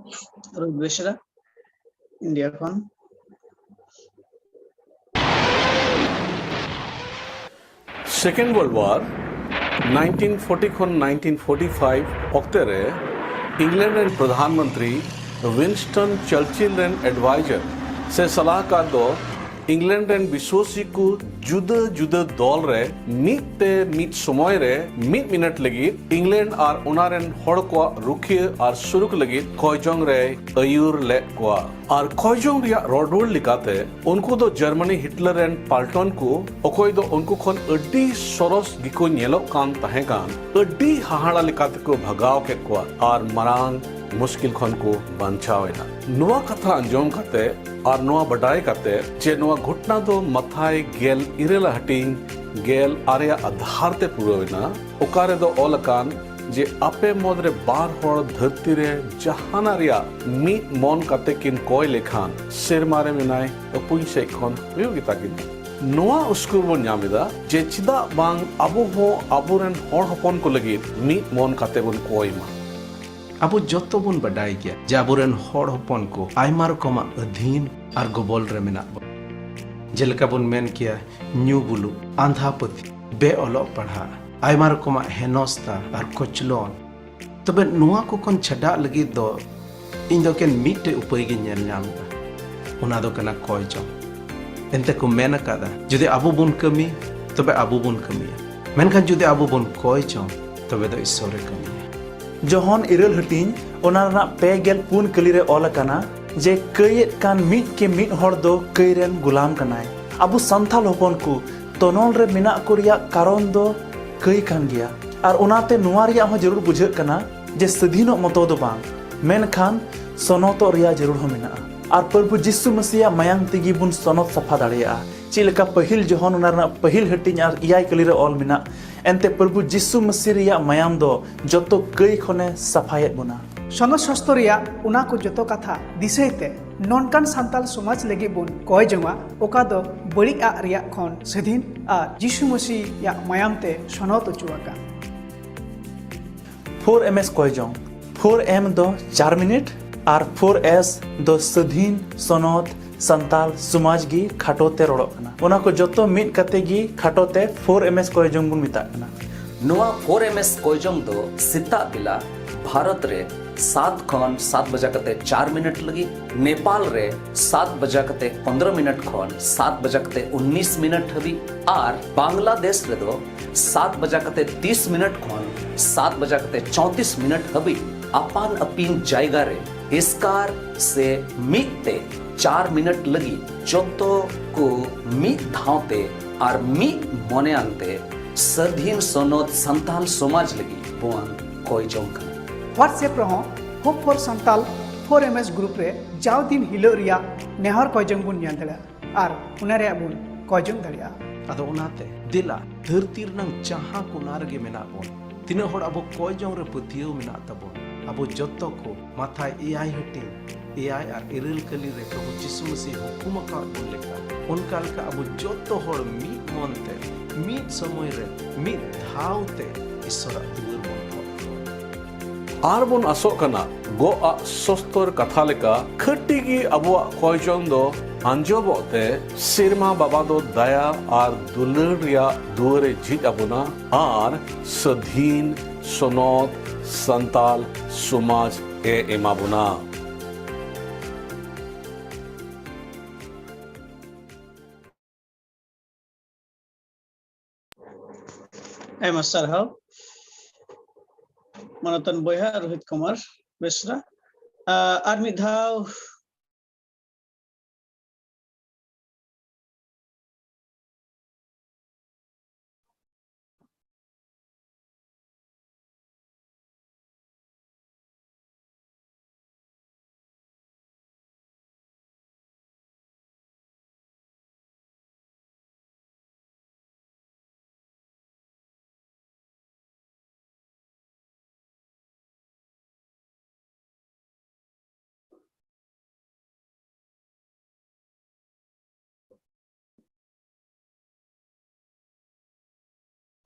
ᱨᱳᱦᱤᱛ ᱵᱮᱥᱨᱟ, ᱤᱱᱰᱤᱭᱟ ᱠᱷᱚᱱ᱾ Second World War nineteen forty ᱠᱷᱚᱱ nineteen forty five ᱚᱠᱛᱮ ᱨᱮ ᱤᱝᱞᱮᱱᱰ ᱨᱮᱱ ᱯᱨᱚᱫᱷᱟᱱ ᱢᱚᱱᱛᱨᱤ ᱣᱤᱱᱥᱴᱚᱱ ᱪᱟᱨᱪᱤᱞ ᱨᱮᱱ advisor ᱥᱮ ᱥᱟᱞᱟᱦᱠᱟᱨ ᱫᱚ ᱤᱝᱞᱮᱱᱰ ᱨᱮᱱ ᱵᱤᱥᱣᱟᱥᱤ ᱠᱚ ᱡᱩᱫᱟᱹ ᱡᱩᱫᱟᱹ ᱫᱚᱞ ᱨᱮ ᱢᱤᱫ ᱛᱮ ᱢᱤᱫ ᱥᱚᱢᱚᱭ ᱨᱮ ᱢᱤᱫ ᱢᱤᱱᱤᱴ ᱞᱟᱹᱜᱤᱫ ᱤᱝᱞᱮᱱᱰ ᱟᱨ ᱚᱱᱟ ᱨᱮᱱ ᱦᱚᱲ ᱠᱚᱣᱟᱜ ᱨᱩᱠᱷᱤᱭᱟᱹ ᱟᱨ ᱥᱩᱨᱩᱠ ᱞᱟᱹᱜᱤᱫ ᱠᱚᱭᱡᱚᱝ ᱨᱮᱭ ᱟᱹᱭᱩᱨ ᱞᱮᱫ ᱠᱚᱣᱟ᱾ ᱟᱨ ᱠᱚᱭᱡᱚᱝ ᱨᱮᱭᱟᱜ ᱨᱚᱲ ᱨᱩᱣᱟᱹᱲ ᱞᱮᱠᱟᱛᱮ, ᱩᱱᱠᱩ ᱫᱚ ᱡᱟᱨᱢᱟᱱᱤ ᱦᱤᱴᱞᱟᱨ ᱨᱮᱱ ᱯᱟᱞᱴᱚᱱ ᱠᱚ, ᱚᱠᱚᱭ ᱫᱚ ᱩᱱᱠᱩ ᱠᱷᱚᱱ ᱟᱹᱰᱤ ᱥᱚᱨᱚᱥ ᱜᱮᱠᱚ ᱧᱮᱞᱚᱜ ᱠᱟᱱ ᱛᱟᱦᱮᱸ ᱠᱟᱱ, ᱟᱹᱰᱤ ᱦᱟᱦᱟᱲᱟ ᱞᱮᱠᱟ ᱛᱮᱠᱚ ᱵᱷᱟᱜᱟᱣ ᱠᱮᱫ ᱠᱚᱣᱟ ᱟᱨ ᱢᱟᱨᱟᱝ ᱢᱩᱥᱠᱤᱞ ᱠᱷᱚᱱ ᱠᱚ ᱵᱟᱧᱪᱟᱣ ᱮᱱᱟ᱾ ᱱᱚᱣᱟ ᱠᱟᱛᱷᱟ ᱟᱸᱡᱚᱢ ᱠᱟᱛᱮ ᱟᱨ ᱱᱚᱣᱟ ᱵᱟᱰᱟᱭ ᱠᱟᱛᱮ ᱡᱮ ᱱᱚᱣᱟ ᱜᱷᱚᱴᱱᱟ ᱫᱚ ᱢᱟᱛᱷᱟᱭ ᱜᱮᱞ ᱤᱨᱟᱹᱞ ᱟᱜ ᱦᱟᱹᱴᱤᱧ ᱜᱮᱞ ᱟᱨᱮ ᱟᱜ ᱟᱫᱷᱟᱨ ᱛᱮ ᱯᱩᱨᱟᱹᱣ ᱮᱱᱟ, ᱚᱠᱟ ᱨᱮᱫᱚ ᱚᱞ ᱟᱠᱟᱱ ᱡᱮ ᱟᱯᱮ ᱢᱩᱫᱽᱨᱮ ᱵᱟᱨ ᱦᱚᱲ ᱫᱷᱟᱹᱨᱛᱤ ᱨᱮ ᱡᱟᱦᱟᱱᱟᱜ ᱨᱮᱭᱟᱜ ᱢᱤᱫ ᱢᱚᱱ ᱠᱟᱛᱮ ᱠᱤᱱ ᱠᱚᱭ ᱞᱮᱠᱷᱟᱱ, ᱥᱮᱨᱢᱟ ᱨᱮ ᱢᱮᱱᱟᱭ ᱟᱹᱯᱩᱧ ᱥᱮᱫ ᱠᱷᱚᱱ ᱦᱩᱭᱩᱜ ᱜᱮᱛᱟ ᱠᱤᱱᱟ᱾ ᱱᱚᱣᱟ ᱩᱥᱠᱩᱨ ᱵᱚᱱ ᱧᱟᱢ ᱮᱫᱟ ᱡᱮ ᱪᱮᱫᱟᱜ ᱵᱟᱝ ᱟᱵᱚ ᱦᱚᱸ ᱟᱵᱚᱨᱮᱱ ᱦᱚᱲ ᱦᱚᱯᱚᱱ ᱠᱚ ᱞᱟᱹᱜᱤᱫ ᱢᱤᱫ ᱢᱚᱱ ᱠᱟᱛᱮ ᱵᱚᱱ ᱠᱚᱭ ᱢᱟ᱾ ᱟᱵᱚ ᱡᱚᱛᱚ ᱵᱚᱱ ᱵᱟᱰᱟᱭ ᱜᱮᱭᱟ ᱡᱮ ᱟᱵᱚᱨᱮᱱ ᱦᱚᱲ ᱦᱚᱯᱚᱱ ᱠᱚ ᱟᱭᱢᱟ ᱨᱚᱠᱚᱢᱟᱜ ᱟᱹᱫᱷᱤᱱ ᱟᱨ ᱜᱚᱵᱚᱞ ᱨᱮ ᱢᱮᱱᱟᱜ ᱵᱚᱱᱟ᱾ ᱡᱮᱞᱮᱠᱟ ᱵᱚᱱ ᱢᱮᱱ ᱠᱮᱭᱟ, ᱧᱩ ᱵᱩᱞᱩᱜ, ᱟᱸᱫᱷᱟ ᱯᱟᱹᱛᱭᱟᱹᱣ, ᱵᱮ ᱚᱞᱚᱜ ᱯᱟᱲᱦᱟᱜ, ᱟᱭᱢᱟ ᱨᱚᱠᱚᱢᱟᱜ ᱦᱮᱱᱚᱥᱛᱟ ᱟᱨ ᱠᱚᱪᱞᱚᱱ᱾ ᱛᱚᱵᱮ ᱱᱚᱣᱟ ᱠᱚ ᱠᱷᱚᱱ ᱪᱷᱟᱰᱟᱜ ᱞᱟᱹᱜᱤᱫ ᱫᱚ ᱤᱧ ᱫᱚ ᱮᱠᱮᱱ ᱢᱤᱫᱴᱮᱡ ᱩᱯᱟᱹᱭ ᱜᱤᱧ ᱧᱮᱞ ᱧᱟᱢ ᱮᱫᱟ, ᱚᱱᱟ ᱫᱚ ᱠᱟᱱᱟ ᱠᱚᱭ ᱡᱚᱝ᱾ ᱮᱱᱛᱮ ᱠᱚ ᱢᱮᱱ ᱟᱠᱟᱫᱟ, ᱡᱩᱫᱤ ᱟᱵᱚ ᱵᱚᱱ ᱠᱟᱹᱢᱤ, ᱛᱚᱵᱮ ᱟᱵᱚ ᱵᱚᱱ ᱠᱟᱹᱢᱤᱭᱟ᱾ ᱢᱮᱱᱠᱷᱟᱱ ᱡᱩᱫᱤ ᱟᱵᱚ ᱵᱚᱱ ᱠᱚᱭ ᱡᱚᱝ, ᱛᱚᱵᱮ ᱫᱚ ᱤᱥᱥᱚᱨᱮ ᱠᱟᱹᱢᱤᱭᱟ᱾ ᱡᱚᱦᱚᱱ ᱤᱨᱟᱹᱞ ᱦᱟᱹᱴᱤᱧ, ᱚᱱᱟ ᱨᱮᱱᱟᱜ ᱯᱮ ᱜᱮᱞ ᱯᱩᱱ ᱠᱟᱹᱞᱤ ᱨᱮ ᱚᱞ ᱟᱠᱟᱱᱟ ᱡᱮ, ᱠᱟᱹᱭᱮᱫ ᱠᱟᱱ ᱢᱤᱫ ᱠᱮ ᱢᱤᱫ ᱦᱚᱲ ᱫᱚ ᱠᱟᱹᱭ ᱨᱮᱱ ᱜᱩᱞᱟᱢ ᱠᱟᱱᱟᱭ᱾ ᱟᱵᱚ ᱥᱟᱱᱛᱟᱲ ᱦᱚᱯᱚᱱ ᱠᱚ ᱛᱚᱱᱚᱞ ᱨᱮ ᱢᱮᱱᱟᱜ ᱠᱚ ᱨᱮᱭᱟᱜ ᱠᱟᱨᱚᱱ ᱫᱚ ᱠᱟᱹᱭ ᱠᱟᱱ ᱜᱮᱭᱟ᱾ ᱟᱨ ᱚᱱᱟᱛᱮ ᱱᱚᱣᱟ ᱨᱮᱭᱟᱜ ᱦᱚᱸ ᱡᱟᱹᱨᱩᱲ ᱵᱩᱡᱷᱟᱹᱜ ᱠᱟᱱᱟ ᱡᱮ ᱥᱟᱹᱫᱷᱤᱱᱚᱜ ᱢᱚᱛᱚ ᱫᱚ ᱵᱟᱝ, ᱢᱮᱱᱠᱷᱟᱱ ᱥᱚᱱᱚᱛᱚᱜ ᱨᱮᱭᱟᱜ ᱡᱟᱹᱨᱩᱲ ᱦᱚᱸ ᱢᱮᱱᱟᱜᱼᱟ᱾ ᱟᱨ ᱯᱨᱚᱵᱷᱩ ᱡᱤᱥᱩ ᱢᱟᱹᱥᱤᱭᱟᱜ ᱢᱟᱭᱟᱝ ᱛᱮᱜᱮ ᱵᱚᱱ ᱥᱚᱱᱚᱛ ᱥᱟᱯᱷᱟ ᱫᱟᱲᱮᱭᱟᱜᱼᱟ᱾ ᱪᱮᱫ ᱞᱮᱠᱟ ᱯᱟᱹᱦᱤᱞ ᱡᱚᱦᱚᱱ ᱚᱱᱟ ᱨᱮᱱᱟᱜ ᱯᱟᱹᱦᱤᱞ ᱦᱟᱹᱴᱤᱧ ᱟᱨ ᱮᱭᱟᱭ ᱠᱟᱹᱞᱤ ᱨᱮ ᱚᱞ ᱢᱮᱱᱟᱜ, ᱮᱱᱛᱮ ᱯᱨᱚᱵᱷᱩ ᱡᱤᱥᱩ ᱢᱟᱹᱥᱤ ᱨᱮᱭᱟᱜ ᱢᱟᱭᱟᱢ ᱫᱚ ᱡᱚᱛᱚ ᱠᱟᱹᱭ ᱠᱷᱚᱱᱮ ᱥᱟᱯᱷᱟᱭᱮᱫ ᱵᱚᱱᱟ᱾ ᱥᱚᱱᱚᱛ ᱥᱟᱥᱛᱚ ᱨᱮᱭᱟᱜ ᱚᱱᱟ ᱠᱚ ᱡᱚᱛᱚ ᱠᱟᱛᱷᱟ ᱫᱤᱥᱟᱹᱭ ᱛᱮ ᱱᱚᱝᱠᱟᱱ ᱥᱟᱱᱛᱟᱞ ᱥᱚᱢᱟᱡᱽ ᱞᱟᱹᱜᱤᱫ ᱵᱚᱱ ᱠᱚᱭ ᱡᱚᱝᱟ, ᱚᱠᱟ ᱫᱚ ᱵᱟᱹᱲᱤᱡ ᱟᱜ ᱨᱮᱭᱟᱜ ᱠᱷᱚᱱ ᱥᱟᱹᱫᱷᱤᱱ ᱟᱨ ᱡᱤᱥᱩ ᱢᱟᱹᱥᱤᱭᱟᱜ ᱢᱟᱭᱟᱢ ᱛᱮ ᱥᱚᱱᱚᱛ ᱚᱪᱚ ᱟᱠᱟᱱ᱾ ᱯᱷᱳᱨ ᱮᱢ ᱮᱥ ᱠᱚᱭ ᱡᱚᱝ᱾ ᱯᱷᱳᱨ ᱮᱢ ᱫᱚ ᱪᱟᱨ ᱢᱤᱱᱤᱴ ᱟᱨ ᱯᱷᱳᱨ ᱮᱥ ᱫᱚ ᱥᱟᱹᱫᱷᱤᱱ ᱥᱚᱱᱚᱛ ᱥᱟᱱᱛᱟᱞ ᱥᱚᱢᱟᱡᱽ ᱜᱮ ᱠᱷᱟᱴᱚ ᱛᱮ ᱨᱚᱲᱚᱜ ᱠᱟᱱᱟ᱾ ᱚᱱᱟ ᱠᱚ ᱡᱚᱛᱚ ᱢᱤᱫ ᱠᱟᱛᱮ ᱜᱮ ᱠᱷᱟᱴᱚ ᱛᱮ ᱯᱷᱳᱨ ᱮᱢ ᱮᱥ ᱠᱚᱭ ᱡᱚᱝ ᱵᱚᱱ ᱢᱮᱛᱟᱜ ᱠᱟᱱᱟ᱾ ᱱᱚᱣᱟ ᱯᱷᱳᱨ ᱮᱢ ᱮᱥ ᱠᱚᱭ ᱡᱚᱝ ᱫᱚ ᱥᱮᱛᱟᱜ ᱵᱮᱞᱟ ᱵᱷᱟᱨᱚᱛ ᱨᱮ ᱥᱟᱛ ᱠᱷᱚᱱ ᱥᱟᱛ ᱵᱟᱡᱟ ᱠᱟᱛᱮ ᱪᱟᱨ ᱢᱤᱱᱤᱴ ᱞᱟᱹᱜᱤᱫ, ᱱᱮᱯᱟᱞ ᱨᱮ ᱥᱟᱛ ᱵᱟᱡᱟ ᱠᱟᱛᱮ ᱯᱚᱱᱫᱽᱨᱚ ᱢᱤᱱᱤᱴ ᱠᱷᱚᱱ ᱥᱟᱛ ᱵᱟᱡᱟ ᱠᱟᱛᱮ ᱩᱱᱱᱤᱥ ᱢᱤᱱᱤᱴ ᱦᱟᱹᱵᱤᱡ ᱟᱨ ᱵᱟᱝᱞᱟᱫᱮᱥ ᱨᱮᱫᱚ ᱥᱟᱛ ᱵᱟᱡᱟ ᱠᱟᱛᱮ ᱛᱤᱥ ᱢᱤᱱᱤᱴ ᱠᱷᱚᱱ ᱥᱟᱛ ᱵᱟᱡᱟ ᱠᱟᱛᱮ ᱪᱚᱣᱛᱤᱥ ᱢᱤᱱᱤᱴ ᱦᱟᱹᱵᱤᱡ ᱟᱯᱟᱱ ᱟᱹᱯᱤᱱ ᱡᱟᱭᱜᱟ ᱨᱮ ᱮᱥᱠᱟᱨ ᱥᱮ ᱢᱤᱫ ᱛᱮ ᱪᱟᱨ ᱢᱤᱱᱤᱴ ᱞᱟᱹᱜᱤᱫ ᱡᱚᱛᱚ ᱠᱚ ᱢᱤᱫ ᱫᱷᱟᱣ ᱛᱮ ᱟᱨ ᱢᱤᱫ ᱢᱚᱱᱮᱭᱟᱱ ᱛᱮ ᱥᱟᱹᱫᱷᱤᱱ ᱥᱚᱱᱚᱛ ᱥᱟᱱᱛᱟᱞ ᱥᱚᱢᱟᱡᱽ ᱞᱟᱹᱜᱤᱫ ᱵᱚᱱ ᱠᱚᱭ ᱡᱚᱝ ᱠᱟᱱᱟ᱾ WhatsApp ᱨᱮᱦᱚᱸ Hope for Santal four M S group ᱨᱮ ᱡᱟᱣ ᱫᱤᱱ ᱦᱤᱞᱳᱜ ᱨᱮᱭᱟᱜ ᱱᱮᱦᱚᱨ ᱠᱚᱭ ᱡᱚᱝ ᱵᱚᱱ ᱧᱮᱞ ᱫᱟᱲᱮᱭᱟᱜᱼᱟ ᱟᱨ ᱚᱱᱟ ᱨᱮᱭᱟᱜ ᱵᱚᱱ ᱠᱚᱭ ᱡᱚᱝ ᱫᱟᱲᱮᱭᱟᱜᱼᱟ᱾ ᱟᱫᱚ ᱚᱱᱟᱛᱮ ᱫᱮᱞᱟ, ᱫᱷᱟᱹᱨᱛᱤ ᱨᱮᱱᱟᱝ ᱡᱟᱦᱟᱸ ᱠᱚᱱᱟ ᱨᱮᱜᱮ ᱢᱮᱱᱟᱜ ᱵᱚᱱ, ᱛᱤᱱᱟᱹᱜ ᱦᱚᱲ ᱟᱵᱚ ᱠᱚᱭ ᱡᱚᱝ ᱨᱮ ᱯᱟᱹᱛᱭᱟᱹᱣ ᱢᱮᱱᱟᱜ ᱛᱟᱵᱚᱱ, ᱟᱵᱚ ᱡᱚᱛᱚ ᱠᱚ ᱢᱟᱛᱷᱟᱭ ᱮᱭᱟᱭ ᱦᱟᱹᱴᱤᱧ ᱮᱭᱟᱭ ᱟᱨ ᱤᱨᱟᱹᱞ ᱠᱟᱹᱞᱤ ᱨᱮ ᱯᱨᱚᱵᱷᱩ ᱡᱤᱥᱩ ᱢᱟᱹᱥᱤ ᱦᱩᱠᱩᱢ ᱟᱠᱟᱫ ᱵᱚᱱ ᱞᱮᱠᱟ, ᱚᱱᱠᱟ ᱞᱮᱠᱟ ᱟᱵᱚ ᱡᱚᱛᱚ ᱦᱚᱲ ᱢᱤᱫ ᱢᱚᱱ ᱛᱮ, ᱢᱤᱫ ᱥᱚᱢᱚᱭ ᱨᱮ, ᱢᱤᱫ ᱫᱷᱟᱣ ᱛᱮ ᱤᱥᱚᱨᱟᱜ ᱫᱩᱣᱟᱹᱨ ᱵᱚᱱ ᱴᱷᱚᱠ ᱴᱷᱚᱠ᱾ ᱟᱨ ᱵᱚᱱ ᱟᱥᱚᱜ ᱠᱟᱱᱟ, ᱜᱚᱜ ᱟᱜ ᱥᱚᱥᱛᱚᱨ ᱠᱟᱛᱷᱟ ᱞᱮᱠᱟ, ᱠᱷᱟᱹᱴᱤ ᱜᱮ ᱟᱵᱚᱣᱟᱜ ᱠᱚᱭ ᱡᱚᱝ ᱫᱚ ᱟᱸᱡᱚᱵᱚᱜ ᱛᱮ, ᱥᱮᱨᱢᱟ ᱵᱟᱵᱟ ᱫᱚ ᱫᱟᱭᱟ ᱟᱨ ᱫᱩᱞᱟᱹᱲ ᱨᱮᱭᱟᱜ ᱫᱩᱣᱟᱹᱨ ᱮ ᱡᱷᱤᱡ ᱟᱵᱚᱱᱟ ᱟᱨ ᱥᱟᱹᱫᱷᱤᱱ ᱥᱚᱱᱚᱛ ᱥᱟᱱᱛᱟᱞ ᱥᱚᱢᱟᱡᱽ ᱮ ᱮᱢᱟ ᱵᱚᱱᱟ᱾ ᱟᱭᱢᱟ ᱥᱟᱨᱦᱟᱣ ᱢᱟᱱᱚᱛᱟᱱ ᱵᱚᱭᱦᱟ ᱨᱳᱦᱤᱛ ᱠᱩᱢᱟᱨ ᱵᱮᱥᱨᱟ᱾ ᱟᱨ ᱢᱤᱫ ᱫᱷᱟᱣ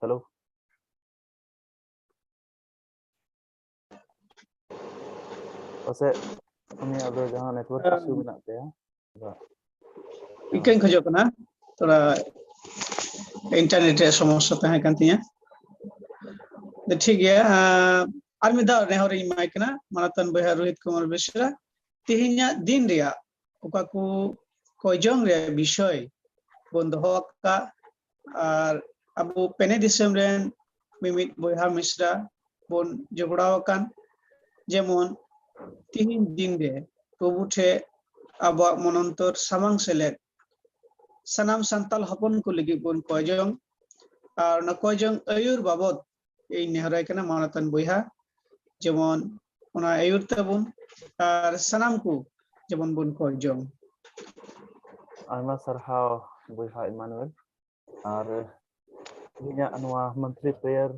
ᱦᱮᱞᱳ᱾ ᱯᱟᱥᱮᱡ ᱩᱱᱤᱭᱟᱜ ᱫᱚ ᱡᱟᱦᱟᱸ network issue ᱢᱮᱱᱟᱜ ᱛᱟᱭᱟ᱾ ᱤᱠᱟᱹᱧ ᱠᱷᱚᱡᱚᱜ ᱠᱟᱱᱟ, ᱛᱷᱚᱲᱟ internet ᱨᱮᱭᱟᱜ ᱥᱚᱢᱚᱥᱥᱟ ᱛᱟᱦᱮᱸ ᱠᱟᱱ ᱛᱤᱧᱟᱹ᱾ ᱴᱷᱤᱠ ᱜᱮᱭᱟ, ᱟᱨ ᱢᱤᱫ ᱫᱷᱟᱣ ᱱᱮᱦᱚᱨ ᱤᱧ ᱮᱢᱟᱭ ᱠᱟᱱᱟ ᱢᱟᱱᱚᱛᱟᱱ ᱵᱚᱭᱦᱟ ᱨᱳᱦᱤᱛ ᱠᱩᱢᱟᱨ ᱵᱮᱥᱨᱟ᱾ ᱛᱮᱦᱮᱧᱟᱜ ᱫᱤᱱ ᱨᱮᱭᱟᱜ ᱚᱠᱟ ᱠᱚ ᱠᱚᱭᱡᱚᱝ ᱨᱮᱭᱟᱜ ᱵᱤᱥᱚᱭ ᱵᱚᱱ ᱫᱚᱦᱚ ᱟᱠᱟᱫ, ᱟᱨ ᱟᱵᱚ ᱯᱮᱱᱮ ᱫᱤᱥᱚᱢ ᱨᱮᱱ ᱢᱤᱢᱤᱫ ᱵᱚᱭᱦᱟ ᱢᱤᱥᱨᱟ ᱵᱚᱱ ᱡᱚᱯᱲᱟᱣ ᱟᱠᱟᱱ, ᱡᱮᱢᱚᱱ ᱛᱤᱦᱤᱧ ᱫᱤᱱ ᱨᱮ ᱯᱨᱚᱵᱷᱩ ᱴᱷᱮᱱ ᱟᱵᱚᱣᱟᱜ ᱢᱚᱱᱚᱱᱛᱚᱨ ᱥᱟᱢᱟᱝ ᱥᱮᱞᱮᱫ ᱥᱟᱱᱟᱢ ᱥᱟᱱᱛᱟᱞ ᱦᱚᱯᱚᱱ ᱠᱚ ᱞᱟᱹᱜᱤᱫ ᱵᱚᱱ ᱠᱚᱭᱡᱚᱝ, ᱟᱨ ᱚᱱᱟ ᱠᱚᱭᱡᱚᱝ ᱟᱹᱭᱩᱨ ᱵᱟᱵᱚᱫ ᱤᱧ ᱱᱮᱦᱚᱨᱟᱭ ᱠᱟᱱᱟ ᱢᱟᱱᱚᱛᱟᱱ ᱵᱚᱭᱦᱟ, ᱡᱮᱢᱚᱱ ᱚᱱᱟ ᱟᱹᱭᱩᱨ ᱛᱟᱵᱚᱱ ᱟᱨ ᱥᱟᱱᱟᱢ ᱠᱚ ᱡᱮᱢᱚᱱ ᱵᱚᱱ ᱠᱚᱭᱡᱚᱝ᱾ ᱟᱭᱢᱟ ᱥᱟᱨᱦᱟᱣ ᱵᱚᱭᱦᱟ ᱤᱢᱟᱱᱩᱭᱮᱞ, ᱟᱨ ᱤᱧᱟᱹᱜ ᱱᱚᱣᱟ monthly prayer